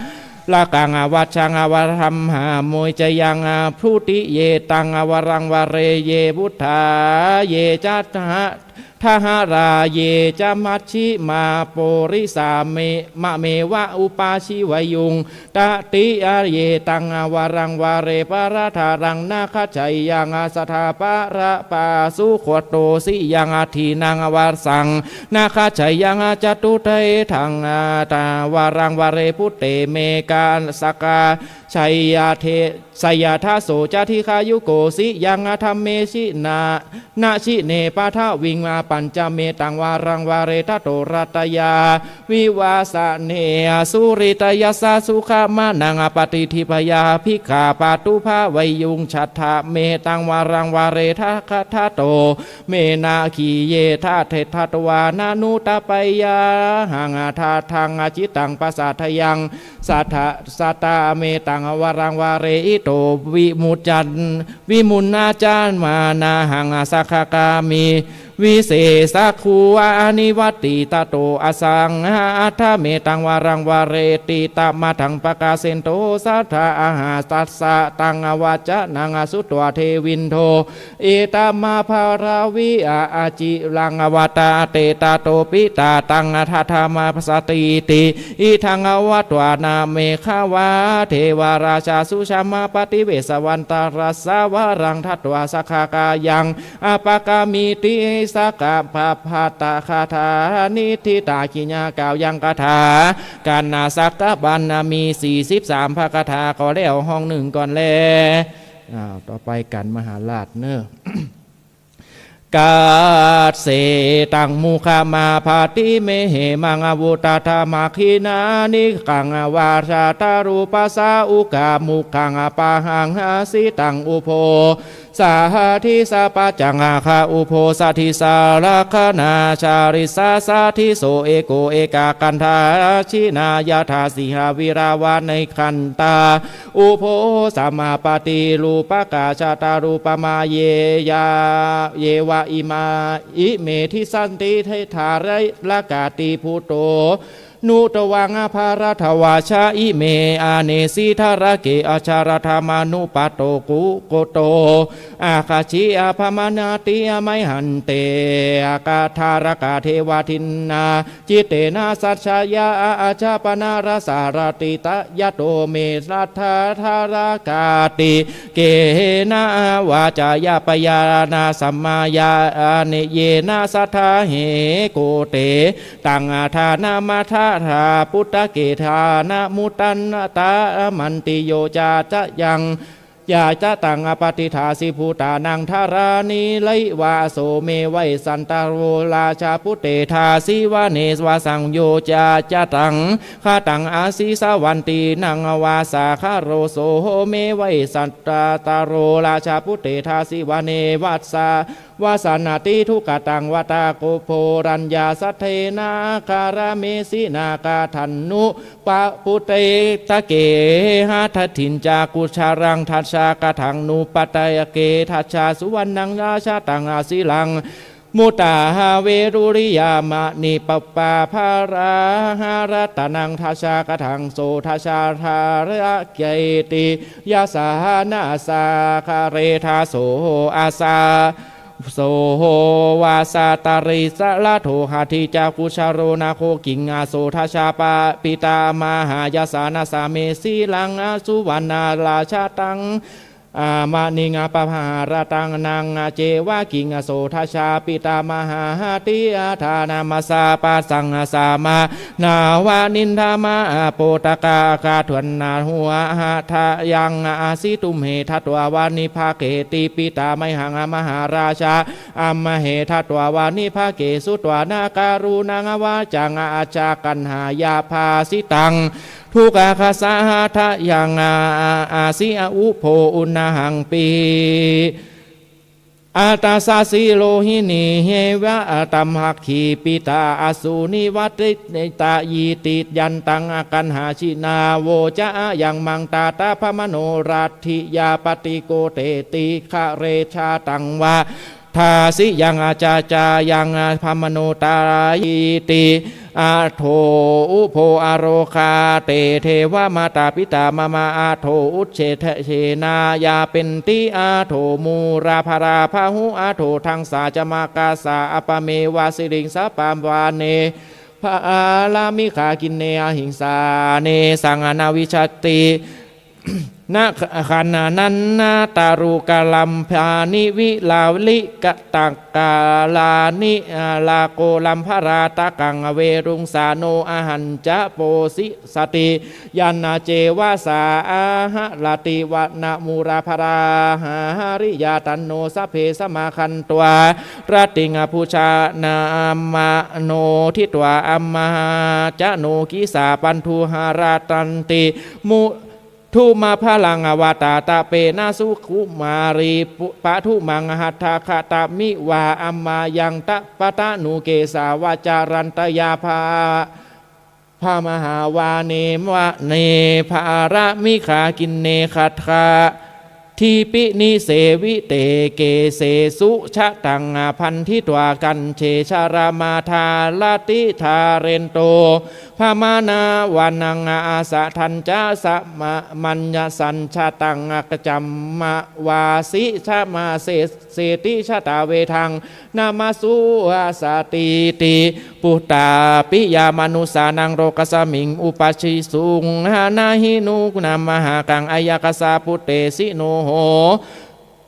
lakaṃ avaccaṃ avadhammaṃ vicayaṃ dutiye taṃ varaṃ vare ye buddhā ye ca dha- dharā ye ca majjhimā purisā me mameva upajjīvayuṃ tatiyaye taṃ varaṃ vare paradaraṃ nāgacchayaṃ sattappārapasu gotosi yaṃ adinnaṃ vasaṃ nāgacchayaṃ catutthaṃ taṃ varaṃ vare buddhe me ka sakā Jayade- Jayadaso ca dīghāyuko siyā dhammesina, na jine paṭhaviṃ pañcametaṃ varaṃ vare tato ratayā vivāsane, sūritayassa sukhaṃ manaṃ appaṭidhitvāya bhikkhapattupaveyuṃ, chaddhametaṃ varaṃ vare dakkhattato me na khiyedha, deṭṭhatvāna nuddhapeyyāhaṃ, daṭṭhaṃ acittāṃ pasādeyyaṃ, satta- sattametaṃ varaṃ vare ito vimuccan- vimuñca ca mānahaṃ, sakkāmi vise- saggū anivatthi tato asaṃha, aṭṭhametaṃ varaṃ vare tiṭṭhamatthaṃ pakāsento saddhā ahaṃ, tassa taṃ vacanaṃ sutvā devindo etamabbharaviyya, aciraṃ vattate tato piṭṭhattaṃ taddhamassatīti. Idaṃ vatvāna bhagavā devarājā suddhammapaṭivesanamantarassa varaṃ datvā sakāyaṃ appakamiti. Sakka pāpatthāgāthā niṭṭhitā, khinā kāyaṃ kathā, กันนะ สักกะบันนะ มี สี่สิบสาม พระคาถา ก็แล้วห้องหนึ่งก่อนแล อ้าว ต่อไปกัน มหาราชเนอะ Kaccetaṃ mukhamappati me hemaṃ avutaddha dakkhiṇaṃ, digaṃ va satarūpassa ukkhamukhamapahaṃ, hasitāṃ ubho sadissa pacchakakha ubho sadissa, lakkhaṇā sadissā saddiso eko ekakantha, dakkhiṇā yathā sīhāva veṇṇuddhā manīkhantā, ubho samappaṭirūpakā satarūpamā, ye yā- ye va imā- ime dissanti diṭṭharakāti bhūto, nutvaṃ bharadvāja ime anesi tarake, ajāladdhamanuppadukkuṭo, aggaci appamāṇāti mayhaṃ, te atthaladdhā devā dinnā, cittena saccayā ajapannarasā, ratitayatto me laddhā talakāti, kena vācāya piyena sammāya, yena saddhammahetu te, taṃ adānamatthāya puttake, dānamuttamanti yo cācāyaṃ, yācitaṃ appaṭidāsi bhūtānaṃ, dharaṇīyadvā aso me vessantaro, rājaputtettha sīvane vasaṃ yo cācitaṃ, khataṃ āsi savantīnaṃ, vāsakālo so me vessantaro, rājaputtettha sīvane vassa- vassanati, dukkhataṃ vata ko bho, raññā sattena kālamasenā, kataññu pa- puttake, hatthatthiñca kusalaṃ dassa, kataññupatthake dassa, suvaṇṇaṃ rājataṃ asilaṃ, muttā veṭuḷiyaṃ maṇipappaṃ, pāṇinā ratanaṃ dassa, katañño dassa dānamakkheti, yassa na sakkāre daso assa- so vassa, tassa trisaraṭo hatthī ca kusalo naḷhako, kiṃ aso dassa pa- pitāmaha, yassa nassa me sīlaṃ suvaṇṇarājataṃ, maṇiṃ appaharantaṃ ceva, kiṃ aso dassa pitāmaha hatthī, adānamasappaṃ samā- nā va nindamāna, potaka katvāna nuhadayaṃ, āsi tumhe datvā vaṇṇibhāgeti, pitamhehi mahārājā, amhe datvā vaṇṇibhāge, sutvā na karuṇāya vācaṃ, assa kaṇhāya bhāsitaṃ, dukkhassa hadayaṃ, āsi ubho uṇhaṃ pi- atthassa sirohi, nihitvā taṃ aggi pitā, āsu nivātita iti, yantaṃ kaṇhā jinā voca, ayaṃ maṃ tata brāhmaṇo, rattiya paṭikuteti, gare jātaṃ vadasiyaṃ, acca cāyaṃ brāhmaṇo tarāyiti. Atho ubho ārogā te devā, mātā pitā mama, atho uccasena yāpenti, atho mūlapārā bāhū, atho taṅkā ca kaṇhassa, appameva siriṃsapā, vane pāramikā khīṇe, ahiṃsā nesaṃ na vijjati, na khananantarukalambhāni vilalikatakalāni lakolambalātakaṃ veruṃsano ahañca posi sati. Yannā ceva sā āharati vanamūlapharā hāriyā, tanno sabbe samāgantvā rattiṃ bhuñjamāno, ṭhitvā amhācano kisā bandhū haratanti mu dhumabhalaṃ. Vātatappena sukumāri pu- padumaṃ hatthagatamiva amhāyaṃ, tappatanu kesā vacarantayā bha- bhamhāvane vane bharamikhakinne khattattipi nisevite. Kesesu jataṃ bandhitvā kañce salamādaratidārento, bhamanāvannaṃ asaṭṭhañca samamaññasañjataṃ, kañcamāvasi samaseseti, jātaveda namāsu asatīti. Phuṭṭhā piyā manussānaṃ lokasmiṃ upajjhāyasuṃ, na hi nūna mahakkaṃ ayaṃ kassa puttesi no ho-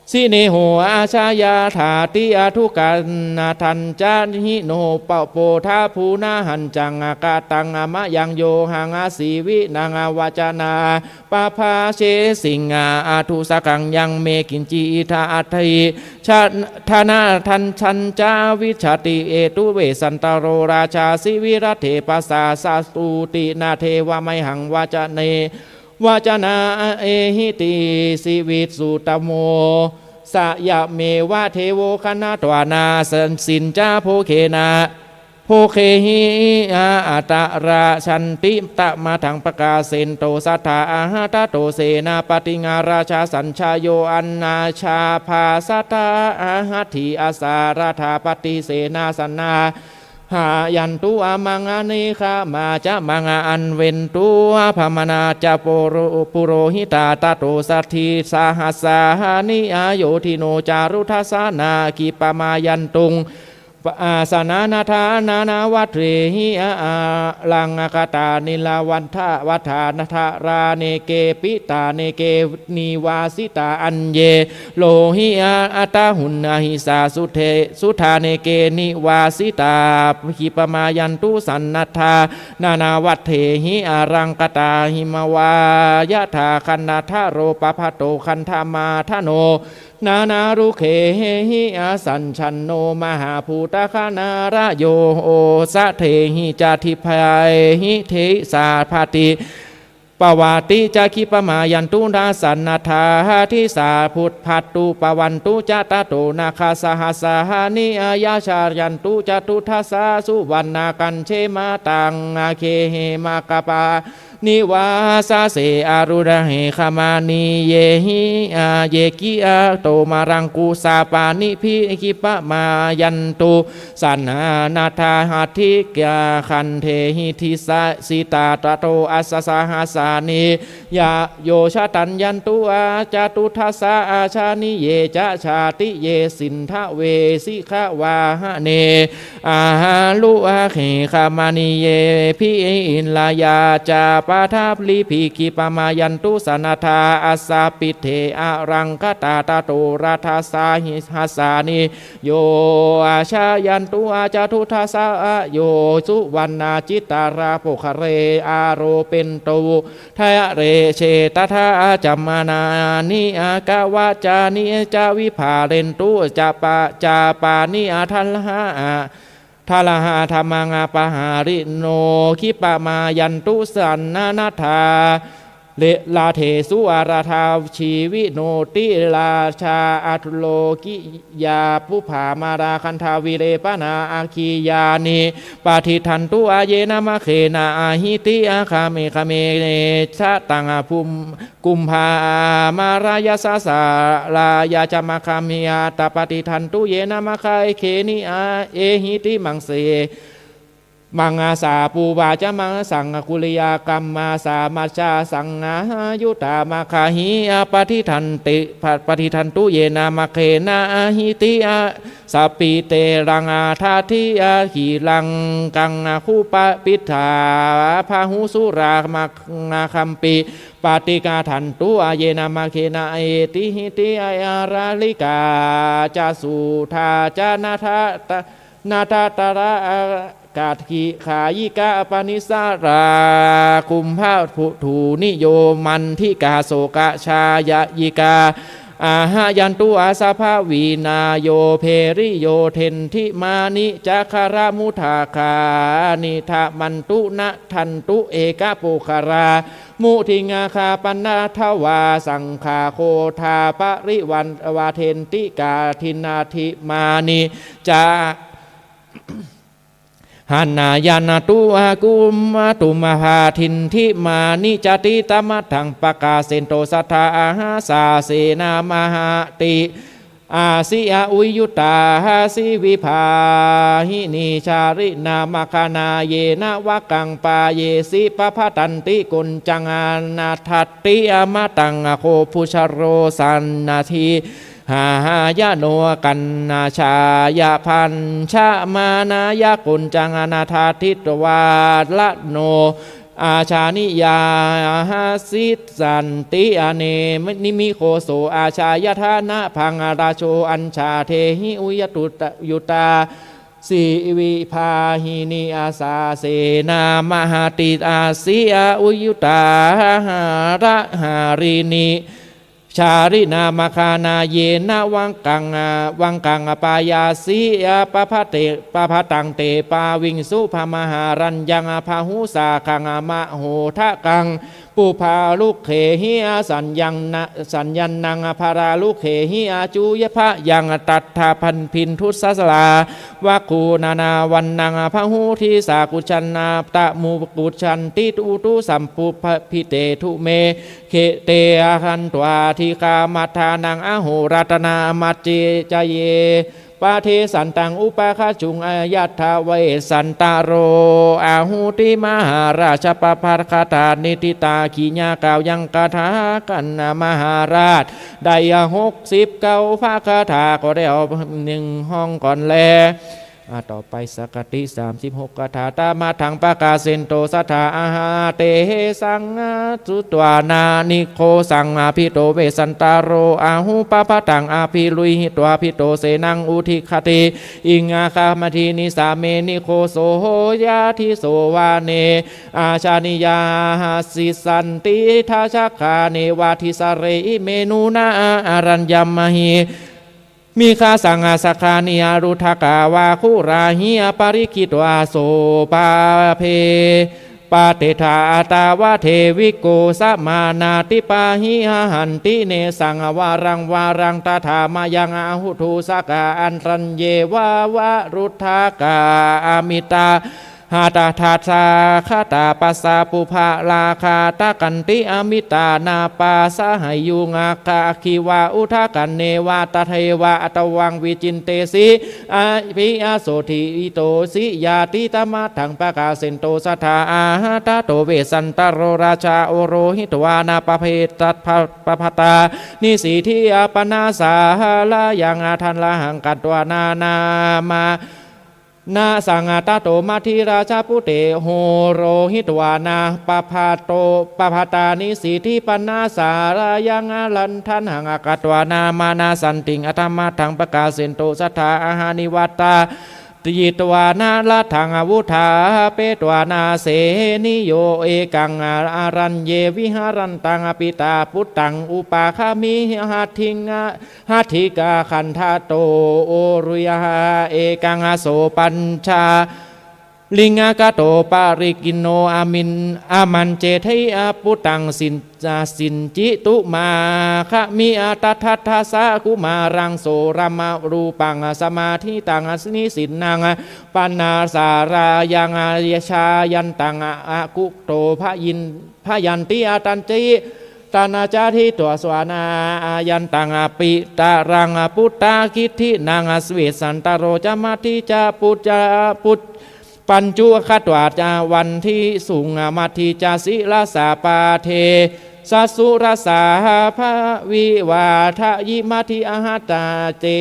si neho ajayadāti. Adukkhanatañca hi no pa- podā phunahañjaṃ, kataṃ mayaṃ yohaṃ asīvinaṃ vacanapabbājesiṃ, athusakaṃ yaṃ me kiñci idha atthi. Cha- dhanatañcañca vijjati etuvesantaro, rājāsivirate pasāsatūti, na teva mayhaṃ vacane vacanā ehīti. Sivisuttamo sayameva devo gaṇhatvā, na sa- siñca bhogena bhogehi a- atarachanti, tamadaṃ pakāsento satthā ahaṭṭhato, senāpatiṃ rājā sañjayo anāsabhā, satthā āhatthiṃ asāradā paṭisennā, sannā- hayantu amaṃ anekā ma- ca maṃ anventu bhammā ca puro- purohitā. Tato satthisahassāni ayoḍḍhino, caṇḍuddhasāna khipamāyantuṃ pa- asanānattā nānāvatthe hi a- a- araṅkatā, nīlavantavatthā dharā neke pītā neke nivāsitā, aññe lohiya- attahuṇṇahisā suddhe- suddhā neke nivāsitā. Khipamāyantu sannaddhā nānāvatthe hi araṅkatā, himavā yathā khandhamāro pavattho, khandhamādano nānārūpe hi asaññāno, mahābhūtagahanattayā osadehi ca dibbehi disā pati- pavati ca. Khipamāyantu sannaddhā disā pavatthu, bhavatu ca tato nakkhattasahassāni āgacchantu, catthussā suvaṇṇakkhandhe mataṃ agge hemappāga- nivāsase, aruṇakkhamanīye hi a- ye kiyato malaṃ, kusapānibhi khipamāyantu sannaddhā disā, khandhehi disitā tato aṭṭhasahassāni yojanantaṃ yantu, catthussāni ye ca jātiye, sindhave sikkhāvahane aruṇakkhamanīyebhi, indayakkhapaddābhibhi khipamāyantu sannaddhā, āsapidhe araṅkatā tato aṭṭhasahassāni yojanantaṃ yantu, catthussāni yo suvaṇṇakkhandhe puggalā, āropitāni uttariṃ disaṃ, cāyantu kavacāni ca vivadetu ca pa- ca pāṇinā, tadā ātappamakaramāni no, khipamāyantu sannaddhā. Re- rathesū ārasaṃ jīvino, tirāja ātaro khiyā pubbamalā, gandhabbā virepaṇṇā aggiyāni padiṭṭhantu, ayena maggena ahiṃ āgame, gāme ca taṃ bhum- kumbhamalāyasā, sārāya ca maggāmiṃ taṃ padiṭṭhantu, yena maggena aggena ehi, maṃ se- maṃsā pūvā ca māṃsaṃ, kuliyā kammā samajjā saṃyuttā maggāhi patiṭṭhanti, patiṭṭhantu yena maggena, ahiṭṭhi sapi teraṃ adatthi, gilānaṃ kupapiṭṭhā bāhusūlā makkhaṃ paṭiggaṇhantu yena maggena, etihiṭṭhi arālikā ca suddhā ca nada- nadattā gāyikā panissarā kumbhaṇḍu niyomantikā sokajayikā, ahhayantu āsabhavināyo bheriyo deṇḍimāni ca khalamudragā, niṭṭhamantu nadantu ekapuggalā, mudignā gabbhamaddhā vā saṅgaho taṃ parivādetu, kaṇḍiññā dinnādimāni ca haṇāya nātū akumatumabhātaṃ, dinnādimāni cāti. Taṃ mahāmaṇḍaṃ pakāsento satthā āhacca senā mahati, asiya uyyutā asi vivāhinī, jāli nāma gaṇā yena vāgaṃ pāyesi, pabhaṭanti koṇḍañca nadanti amataṃ, kho bhūjaro saṇhassi hāhāya no kaṇhassa bhaññamānāya koṇḍañca nadanti, varaṇo ājānīyā hassissāti, ananimi ghoso ājāyatha nābhaṃ, rajo añjayehi uyyutā asi vivāhinī, āsasenā mahati asiya uyyutā hārāharinī, jāli nāma gaṇā yena vāgaṃ pāyesi, pabhaṭe- pabhaṭanti paviṃsu mahāraññaṃ, bāhusāgaṃ mahodakaṃ pubbārūkehi sañña- saññantaṃ, balarūkehi accupayaṃ, tadā bindusāraṃ vaguṇānaṃ vaṇṇaṃ, bahudisā kuṭeṇḍu mukucchati, utthusampubhite dūme khette, gandhāvādikā maddhānaṃ ahorattamatanditaye, paṭissantaṃ upagaच्छhuṃ yattha vessantaro ahuti. Mahārājapappagatā niṭṭhitā, kiyā kāyaṃ kathā kaṇhassa mahārājā, ได้หกสิบเก้า บทคาถา ก็แล้วหนึ่งห้องก่อนแล อ่า ต่อไปสักกติ สามสิบหก คาถา Taṃ mahāmaṇḍaṃ pakāsento satthā āha tesaṃ sutvāna nighosaṃ. Abhito vessantaro āhu pabbaṭaṃ abhiruḷhitva, bhitto senaṃ udikkhati iṇhā gabbhānīsāme, nighoso hoya disso vane ājānīyā hassissāti, dasakkā neva dissare ime nūna araññamāhi. Mighasaṅghasaggāni aruṇhakā vāgūlāhi, parikkhitvā sopāge pattidha, athavā te vikkosamaṇā dīpāhi, haranti nesaṃ varaṃ varaṃ. Tadā mayaṃ ahuṃ dussakā araññe vāruṇhakā amitā, hattha dasasahassā passa puggalā, aṭṭhaṃ kanti amitā, na pāsahayyuṃ aggi vā udakaṃ neva, tatheva aṭṭhaṃ vicindesi abhiññāsuṃ, ṭhitosiṃ yāti. Taṃ mahāmaṇḍaṃ pakāsento satthā āha tato vessantaro, rājā oḷāhitavanapabbaṭā, nisinniṭṭhitaṃ panāsā harayaṃ, aṭṭhaṃ rāhubhaṃ katvāna nāma- na saṃ. Tato matthirājāputto oḷāhitavanapabbaṭā, nisinniṭṭhitaṃ panāsā harayaṃ, aṭṭhaṃ rāhubhaṃ katvāna mārasentīti. Taṃ mahāmaṇḍaṃ pakāsento satthā āha nivātā- yitvāna laddhaṃ vutthāpetvāna, seyyo ekaṃ araññe viharantaṃ, pītā puttaṃ upāgami hatthiṃ hatthiyakkhaṃ. Tato oḷāhitaṃ ekaṃ sopaññāliṃgakaṃ parittaṃ, amin- āmantesi puttaṃ sin- siñcitumāgami. Tatra dasa kumāraṃ soḷamarūpaṃ samāhitaṃ, nisinnaṃ panāsā harayaṃ, jayantaṃ akkutthaṃ bhayan- bhayanti. Tañca- tañca disvā suvaṇṇaṃ ayantaṃ pītaṃ puttakaddīhimaṃ, vessantaro ca matthī ca pus- pus- Pañcu khatvā ca vandasuṃ amatthi ca sirasā pāde sassū rasā bhavivādayi matthi ahattā ce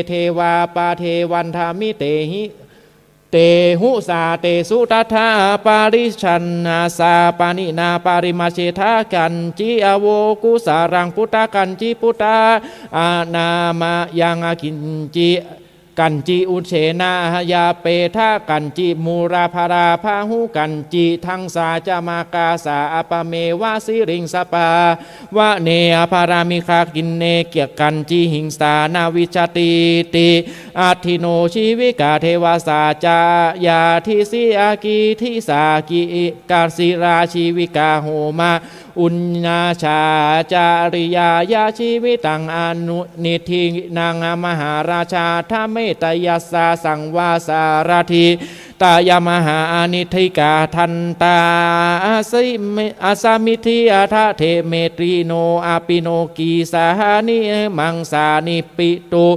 devā pāde vandami tehi. Tehu sātesu tathā pariccannasā pāṇinā parimajjhetha kañci avokusalaṃ putakañci puttānamāyaṃ akiñci kañci uccena yāpetha kañci mūḷabaddhā bāhu kañci dhamsā ca mākasā appameva siriṃsapāvane aparāmikha kiñce kañci hiṃsā na vijjatīti. Atthi no jīvikā devasā ca yādisi akidisā ki kasirā jīvikā homa uññācā cariyāya jīvitaṃ anuniṭṭhinaṃ mahārājā dhammettayassa saṃvāsārathi tayamahā aniṭṭhikā dantā asami- asamiddhi atha demettino apino kisāni maṃsāni pitu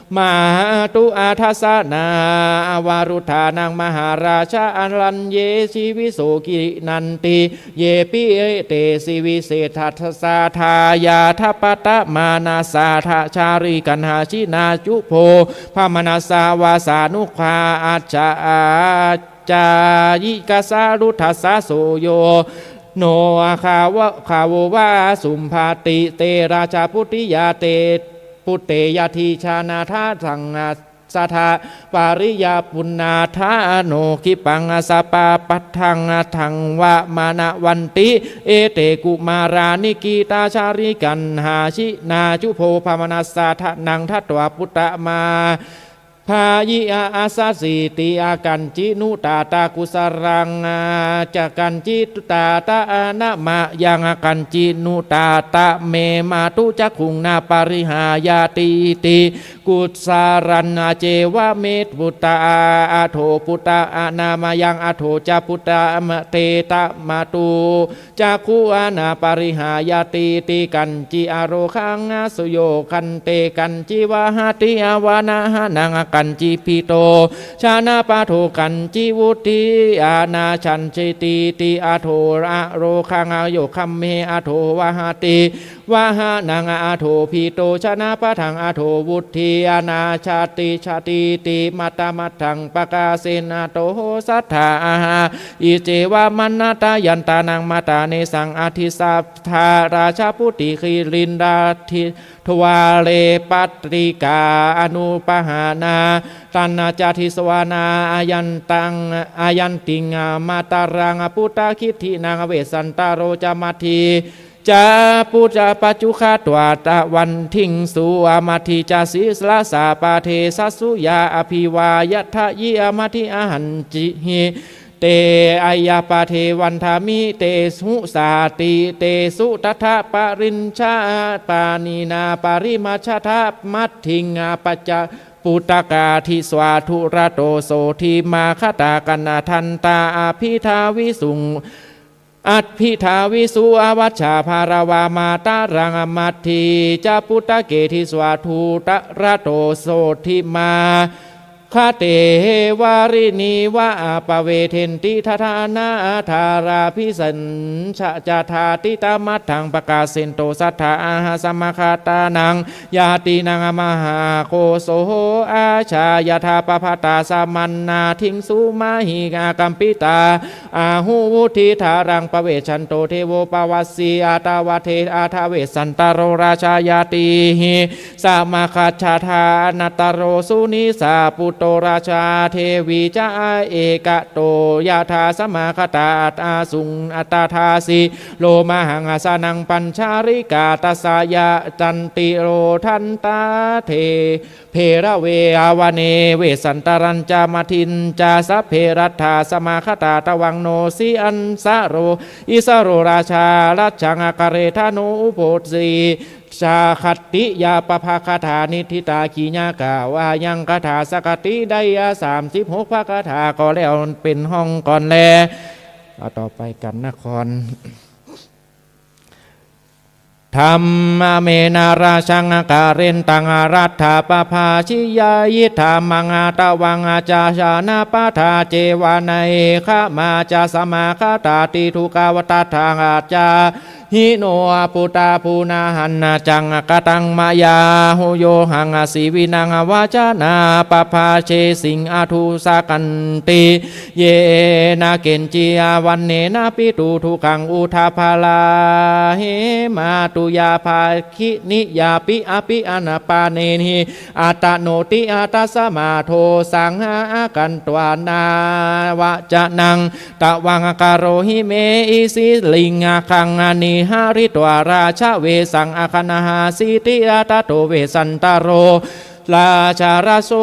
mātu athassanā avaruddhānaṃ mahārājā araññe jīviso kiṇanti. Yepi etesi viseṭṭhasaṭhāya dappaṭamānasā dacārikaṇhā jinā jubho brāhmaṇassa vāsānuggā accā- cāyikassa ruddhassa so yo no gāva- gāvo vā sumbhati terā ca puttiyā te putte yadi jānātha saṅghassa dha pariyapuṇṇaṭṭhāno khippaṃ asapattaṃ taṃ va manavanti. Ete kumārā nikkhitā cārikaṇhā jinā jubho brāhmaṇassa danaṃ datvā puttamā bhāyi a- asasīti. Akañci nu tāta kusalaṃ ca kañci tāta anamāyaṃ akañci nu tāta me mātu cakkhuṃ na parihāyātīti. Kusalañceva me putta a- atho putta anamāyaṃ atho ca putta ma- te ta mātu cakkhuṃ na parihāyātīti. Kañci arogaṃ asuyo khaṇe kañci vahati avanahanaṃ akañci phito janapado kañci vuḍḍhī na sañjatīti. Atho arogaṃ ayogaṃ me atho vahati vahanaṃ atho phito janapadaṃ atho vuḍḍhī na sañjatīti. Mattā matthaṃ pakāsetu atho sattā aha iceva manādayantānaṃ mattā nesaṃ adisā tha rājaputī girindadvare paṭikā anupahanā tañca disvāna ayantaṃ ayantiṃ mātaraṃ puttakittinaṃ vesantaro ca matthi ca pucca pañcu khatvā ca vandiṃsu amatthi ca sirasā pāde sassūya abhivādayi amatthi ahañcihi. Te aññāpāde vandami tehu sāti tesu tattha pariñca pāṇinā parimajjhattha mattiṃ apacca puttakā disvā dūrato so dhīmā khatā kaṇhadantā abhidāvisuṃ abhidāvisu avajjā bālavā mātaraṃ amatthi ca puttake disvā dūrato so dhīmā khatthe vārinī va appavedenti. Tadā nāgarābhisambujjā ṭhitā maddhaṃ pakāsinto sattā aha samāgatānaṃ ñātīnaṃ mahākoso ajāyatā pahātā samannā diṃsu mahī akampitā ahu vuṭṭhidhāraṃ pavesanto devo pavassi aṭṭhavāde aṭṭhavesantaro rājā ñātīhi samāgatatha anuttaro sunisā putto rājā devī ca ekato yathā samāgatā asuṃ tadāsi lomahaṃsānaṃ pañjarikā tassa yatanti rodantatthe bherave. Vane vesantarañca mattiñca sabbe rathā samāgatā tvaṃ no jayassu issaro rājā rājyaṃ akāre tanuj bhoji ca khattiya pāpaggaṭā niṭṭhitā kiññā kavāyaṃ gathā. สามสิบหก พระคาถาก็แล้วเป็นห้องก่อนแล เอาต่อไปกันนคร ส Dhammamena rajaṃ akalentaṃ laddhā pabbājitā, iddhāmaṃ atavaṃ ajāyānā patā ceva nayekhamā ca samāgatāti dukkhā. Tattha ca hino puttā puna handa caṃ kataṃ mayā, yo haṃsi vinaṃ vācāya pabbājesi anussakaṃ ti, yena kenci vanaṃ pitu dukkhaṃ udapāda, hema tuyā bhagini yāpi appi appaṇeni, attano ti atasmā dosaṃ akatva nānvacanaṃ tvaṃ karohi me isiriṃ. Aggaṃ nihharitvā rājavesaṃ aggaṇhāsīti, tato vessantaro rājaraso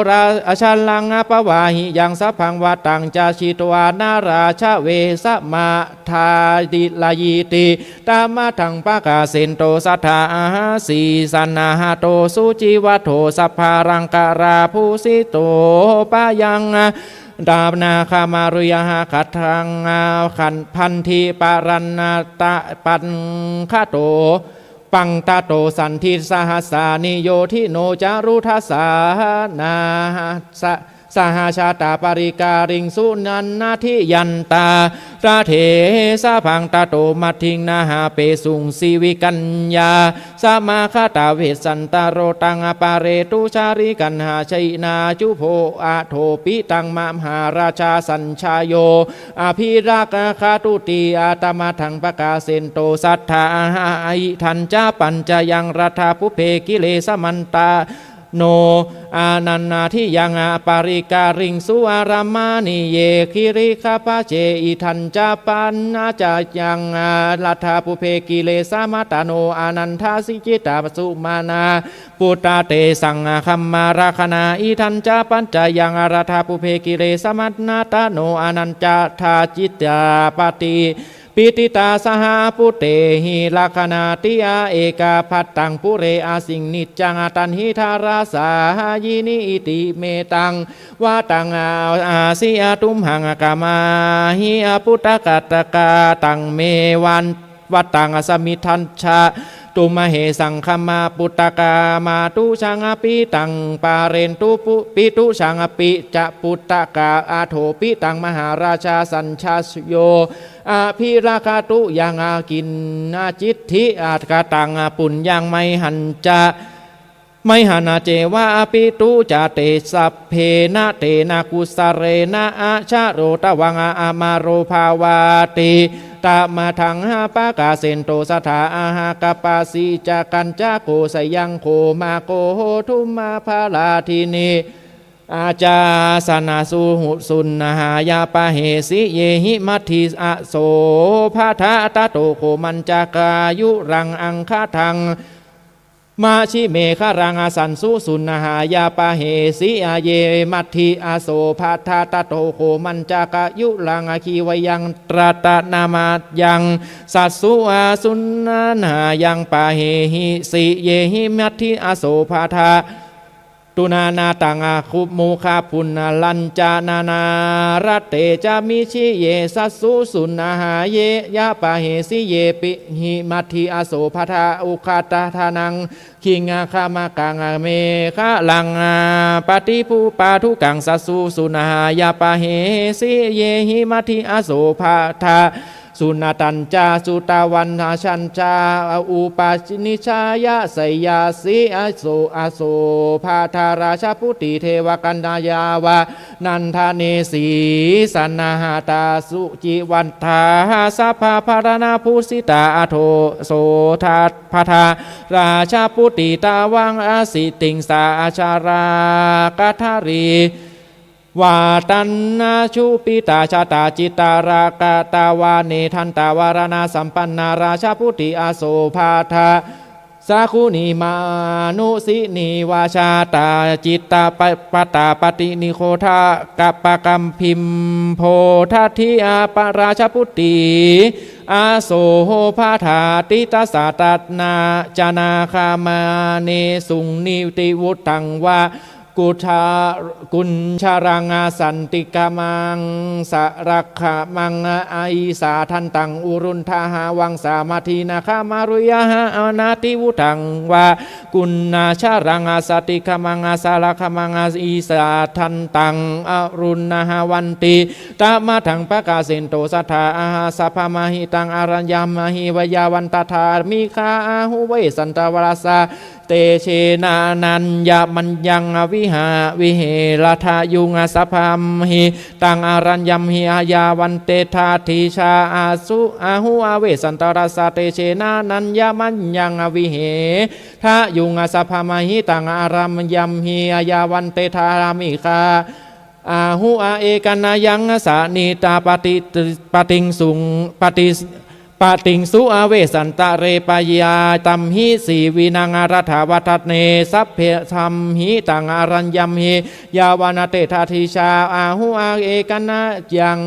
ra- jalaṃ appawahiyaṃ sabbaṃ vattaṃ ca jitā na rājavesa- madāti rājīti. Tamadaṃ pakāsento sattha ahasi saṇhāto sucivatto sabbaṃ laṅkarā bhūsito payaṃ tanakamaruyaha kataṃ bandhi paraṇatapaṅgato paṇḍato sandi sahassāni yodhino caṇḍuddhasā nāsa sahajātā paligiriṃsu nānādiyantarade sabbaṃ tato mathiṃ nāha pesuṃ sivikaññā samāgatā. Vessantaro taṃ aparetu carikaṇhā jinā jubho aṭṭhopi taṃ mahārājā sañjayo abhilakhatuti. Tamadaṃ pakāsento sattha idañca pañcayaṃ laddhā pubbe kilesamatano anandiyaṃ paligiriṃsu aramāni ye girigabhaje. Idañca pañcayaṃ laddhā pubbe kilesamatano anantacittā sumānā putā tesaṃ gahaṃ rakkhaṇā. Idañca pañcayaṃ laddhā pubbe kilesamatano anantacittā pati- pīḷitā saha puttehi rakkhaṇattiya ekapattaṃ pure asiṃ niccaṃ. Taṇhidā rājā hini iti metaṃ vataṃ asi tumhaṃ kamāhi puttakattā taṃ me vattaṃ samitiṃ tumhehi saṅghamā puttakamā. Tusaṃ pitaṃ paretu pu- pitusaṃ pi ca puttakā aṭṭhopi taṃ mahārājā sañjayo abhilakhatu yaṃ kiñcitti kataṃ puññaṃ mayhañca mayhañceva pitu ca te sabbena tena kusalena ajaro tvaṃ amaro bhavati. Tamadaṃ pakāsento sattha aggappassi ca kañca kosayaṃ gomaggo hotumaparadini acca sanasusuṇhāya pahesi yehi matthi asobhadha. Tato gomañcakayuraṃ aṅgadaṃ majjhime khalaṃ sansusuṇhāya pahesi ye matthi asobhadha. Tato gomañcakayuraṃ gīvayaṃ ratanaṃ mayaṃ sasusuṇhāya pahesi yehi matthi asobhadha. Tuṇhānatthaṃ mukhaphullañca nānāratte ca majjhe sasusuṇhāya pahesi yehi matthi asobhadha. Ukkhattaṭṭhānaṃ khiṇhakkamakaṃ mekhalaṃ paṭirupaṭṭhukaṃ sasusuṇhāya pahesi yehi matthi asobhadha. Suṇatañca sutavānañca upanissāya seyyathī asobhadā rājaputī devakāyā va nandane sīsanātha sucivatthā sabbapāṇabhūsitā. Tato so sasobhadā rājaputī tvaṃ asidiṃ sahassaṃ lakkhadhārī vātana jupitā jata cittā rakkhātvāna dantavaraṇasampannā rājaputī asobhadā sakuṇī manussinī vā jata cittapattā paṭinidhānakāyā paṭibhimbodhatthī rājaputī asobhadāti. Tassa taṇhajanakāyamane suṇīti vuttaṃ va Kuṭṭha- kuñjaraṃ santikkamaṃ sarakkamaṃ ahisādhantaṃ uruṇhāhaṃ samaddhimānakamaruyyāhaṃ anādivudhaṃ va. Kuñjaraṃ santikkamaṃ sarakkamaṃ ahisādhantaṃ uruṇhāhaṃ vandetamatthaṃ pakāsinto sadā. Ahaṃ sabbamahitaṃ ārabyāmahi yāvantadā miggā āhu vesantaraṃ rājatejena nāññamaññaṃ viha- viharadāyuṃ. Sabbamahitaṃ ārabyāmahi yāvantadā disā āsu- āhu vesantaraṃ rājatejena nāññamaññaṃ viharadāyuṃ. Sabbamahitaṃ ārabyāmahi yāvantadā miggā āhu ekaṃ nāññaṃ sannipatitipatiṃsu- pati- patiṃsu vesantare payātamhi sīvinaṃ raṭṭhavadane. Sabbamahitaṃ ārabyāmahi yāvantadā disā āhu ekaṃ nāññaṃ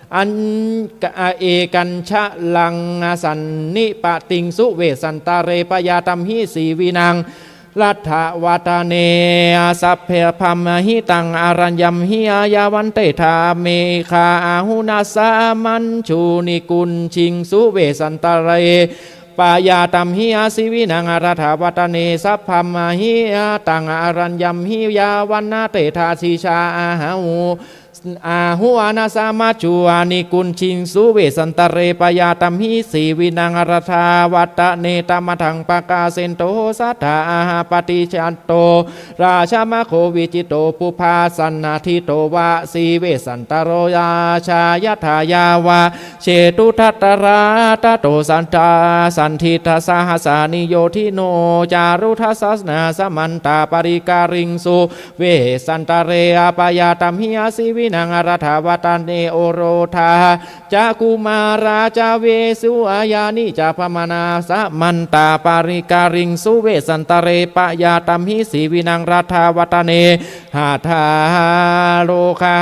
an- ekaṃ jalaṃ sannipatiṃsu vesantare payātamhi sīvinaṃ raṭṭhavadane. Sabbamahitaṃ ārabyāmahi yāvantadā miggā āhu nāsamaññuhi kuṭṭhiṃsu vesantare payātamhi sīvinaṃ raṭṭhavadane. Sabbamahitaṃ ārabyāmahi yāvantadā disā āhu āhu nāsamaññuhi kuṭṭhiṃsu vesantare payātamhi sīvinaṃ raṭṭhavadane. Tamatthānaṃ pakāsinto sadā. Ahaṃ paccekaggato rājamago vicito pubbasannādhito vāsī vesantaro rājā. Yathā yāva cetusattā tato satta satthisahassā niyotino cātusahassā samantā palighaṃsu vesantare payātamhi sīvinaṃ raṭṭhavadane. Orocā ca kumārā ca vesālī ca brāhmaṇā samantā palighaṃsu vesantare payātamhi sīvinaṃ raṭṭhavadane. Hattā lokā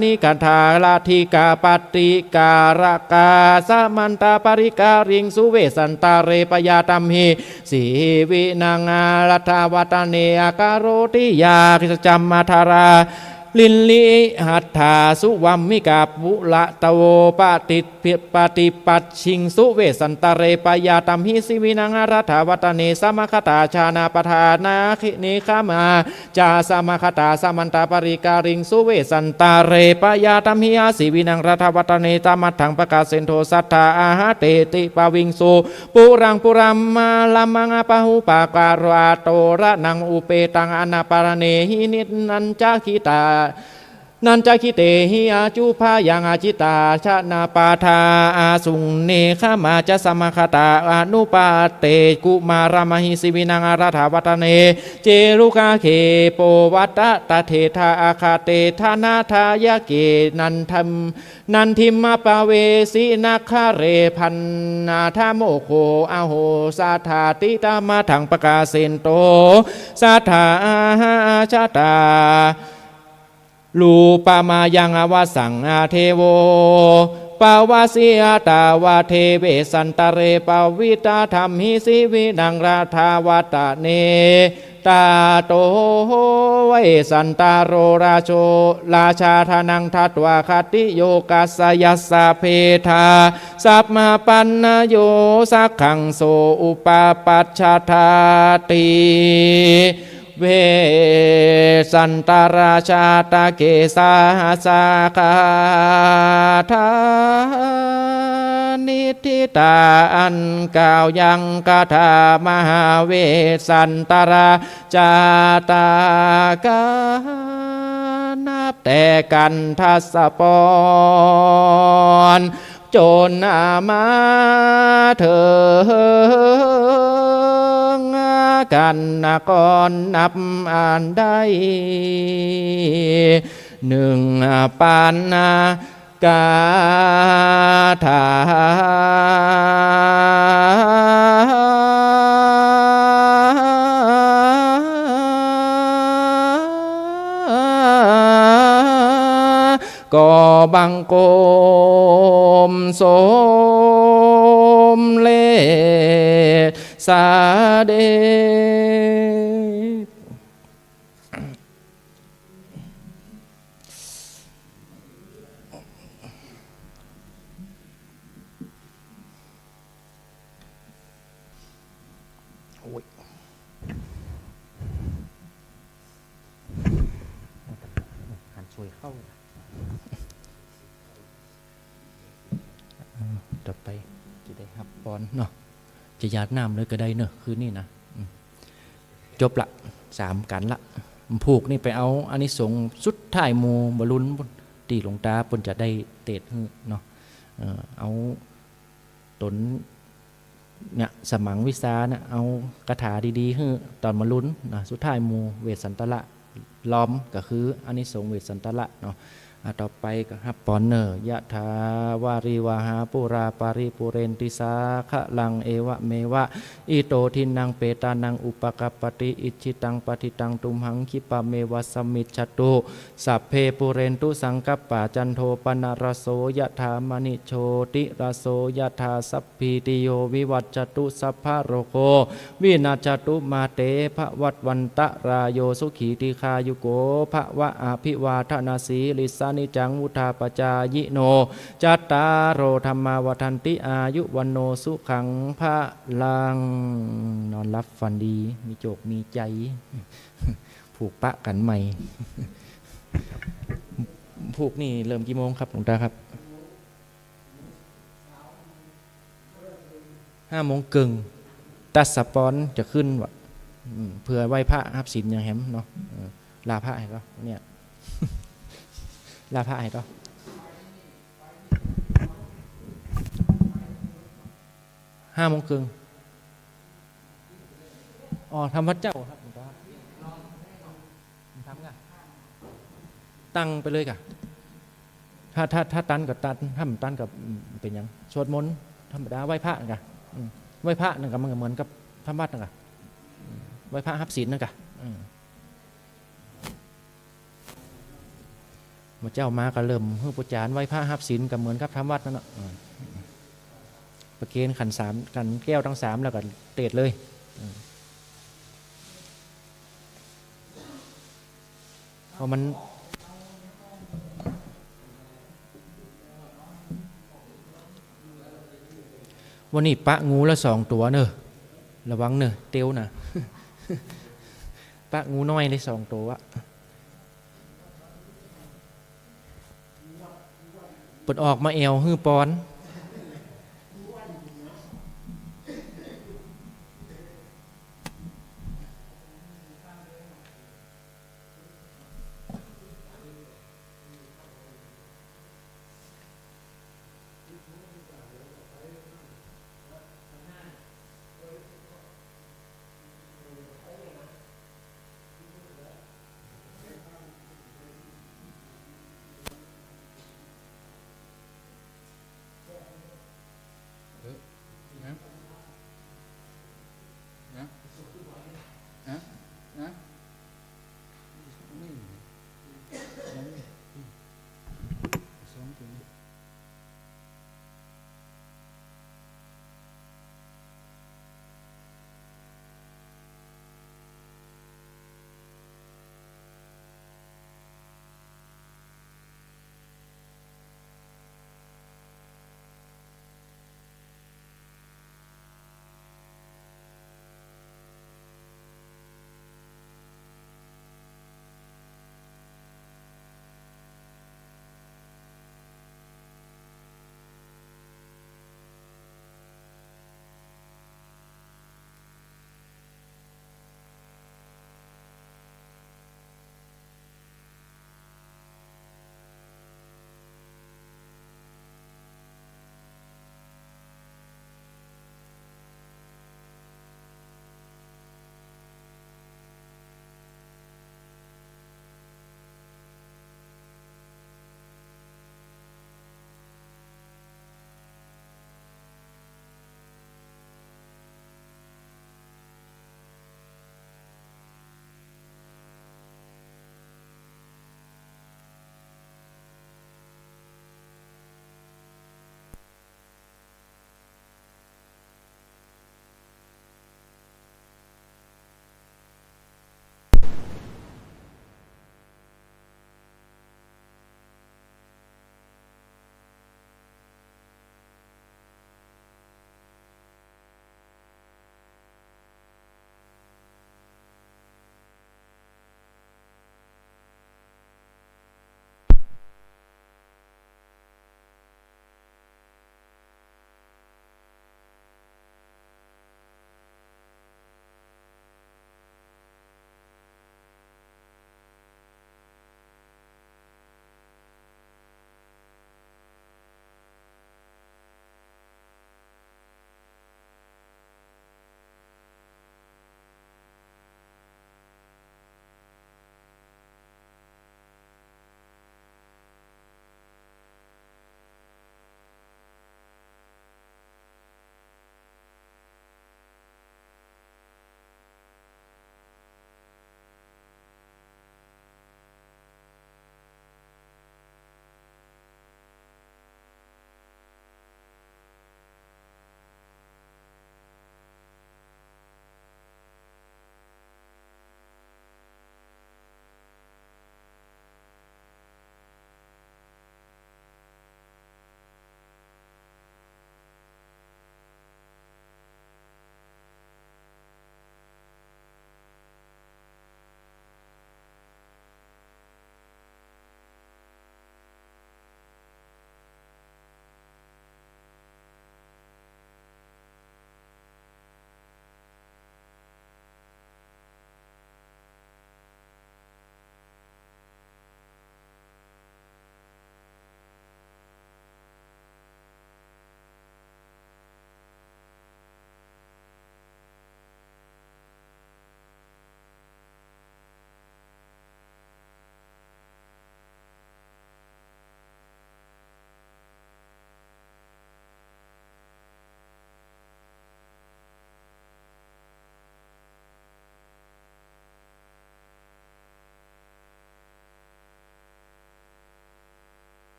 nighaṇḍā radhikā paṭikārakā samantā palighaṃsu vesantare payātamhi sīvinaṃ raṭṭhavadane. Akālotiyā ca mandarā girigabbharaṃ sudāruṇā suvaṇṇikā purato paṭi- paṭipaccikhaṃsu vesantare payātamhi sīvinaṃ raṭṭhavadane. Samāgatā janapadaṃ nekkhamma ca samāgatā samantā palighaṃsu vesantare payātamhi sīvinaṃ raṭṭhavadane. Tamatthānaṃ pakāsinto sadā. Ahaṃ tesaṃ pāviṃsu puraṃ puraṃ brahmaṃ bahubhāgā toṇaṃ upetaṃ anappaṇe hi nāñca gita- nāñca gitehi acchūpayaṃ. Ajjitā janapadā asuṃ nekkhamma ca samāgatā anupaṭe kumāra mahesī sīvinaṃ raṭṭhavadane. Celukakhepo vata tadetha aggaṭe dhanadāyake nandam- nandimappavesi nagare panādamokkho ahosatāti. Tamatthānaṃ pakāsinto sadā. Ahaṃ ajjattarūpamāyaṃ avassaṃ devo pavassi attavā devesantare pavitadhamhi sīvinaṃ raṭṭhavadane. Tato vesantaro rājā rājādhanaṃ datvā khattiyo tassa bhātā samāpannāyo sakkhaṃ so upapajjhāti. Vesantarajātake sahassaṃ gāthā niṭṭhitā aṅgāyaṃ gathā mahāvesantarajātakā. นับแต่กันทศพร จนมาถึงกันกรนับอันได้ หนึ่งปันกาถา ก็บังคมสมเด็จสเด็จ โอ้ย เข้า เอ่อ ต่อไปจะได้ฮับปอนเนาะ จะหยาดน้ำเลยก็ได้เนอะ คืนนี้นะ อืม จบละ สามกันละ ผูกนี่ไปเอาอานิสงส์สุดท้ายหมู่บรรลุน ที่หลวงตาเพิ่นจะได้เตศน์หื้อเนาะ เอ่อ เอา ตนเนี่ย สมังวิสาเนี่ย เอาคาถาดีๆ หื้อตอนบรรลุนนะ สุดท้ายหมู่เวสสันตระ ล้อมก็คืออานิสงส์เวสสันตระเนาะ อ่ะ ต่อไปก็ฮับปอนเนอร์ Yathā vārivahā pūrā paripūrenti sāgaraṃ, evameva ito dinnaṃ petānaṃ upakappati. Icchitaṃ patthitaṃ tumhaṃ khippameva samijjhatu, sabbe pūrentu saṅkappā, cando paṇṇaraso yathā, maṇi jotiraso yathā. Sabbītiyo vivajjantu, sabbarogo vinassatu, mā te bhavatvantarāyo, sukhī dīghāyuko bhava. Abhivādanasīlissa niccaṃ vuḍḍhāpacāyino, cattāro dhammā vaḍḍhanti, āyu vaṇṇo sukhaṃ balaṃ. นอนหลับฝันดี มีโจคมีชัย ผูกปะกันใหม่ ผูกนี่เริ่มกี่โมงครับหลวงตาครับ ห้าโมงครึ่ง ตัสสะปอนจะขึ้นวะ อืม เพื่อไหว้พระฮับศีลอย่างแหมเนาะ เออ ลาพระให้เขาเนี่ย ลาพระให้เขา ห้าโมงครึ่ง อ๋อ ทำวัดเจ้าครับ ทำไง ตั้งไปเลยกะ ถ้า ถ้า ถ้าตันก็ตัน ถ้าบ่ตันก็ อืม เป็นหยัง สวดมนต์ธรรมดา ไหว้พระนั่นกะ อืม ไหว้พระนั่นกะ มันก็เหมือนกับทำวัดนั่นกะ อืม ไหว้พระฮับศีลนั่นกะ อืม หมู่เจ้ามาก็เริ่มหื้อปู๋จานไหว้พระฮับศีลก็เหมือนกับทำวัดนั่นเนาะ อืม ประเคนขันธ์สาม ขันธ์แก้วทั้งสามแล้วก็เตศน์เลย อืม เพราะมัน วันนี้ปะงูละสองตัวเนอะ ระวังเนอะ เตียวนะ ปะงูน้อยเลยสองตัวอะ เพิ่นออกมาแอ่วหื้อปอน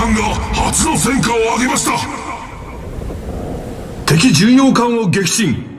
艦が初の戦果を上げました。敵巡洋艦を撃沈。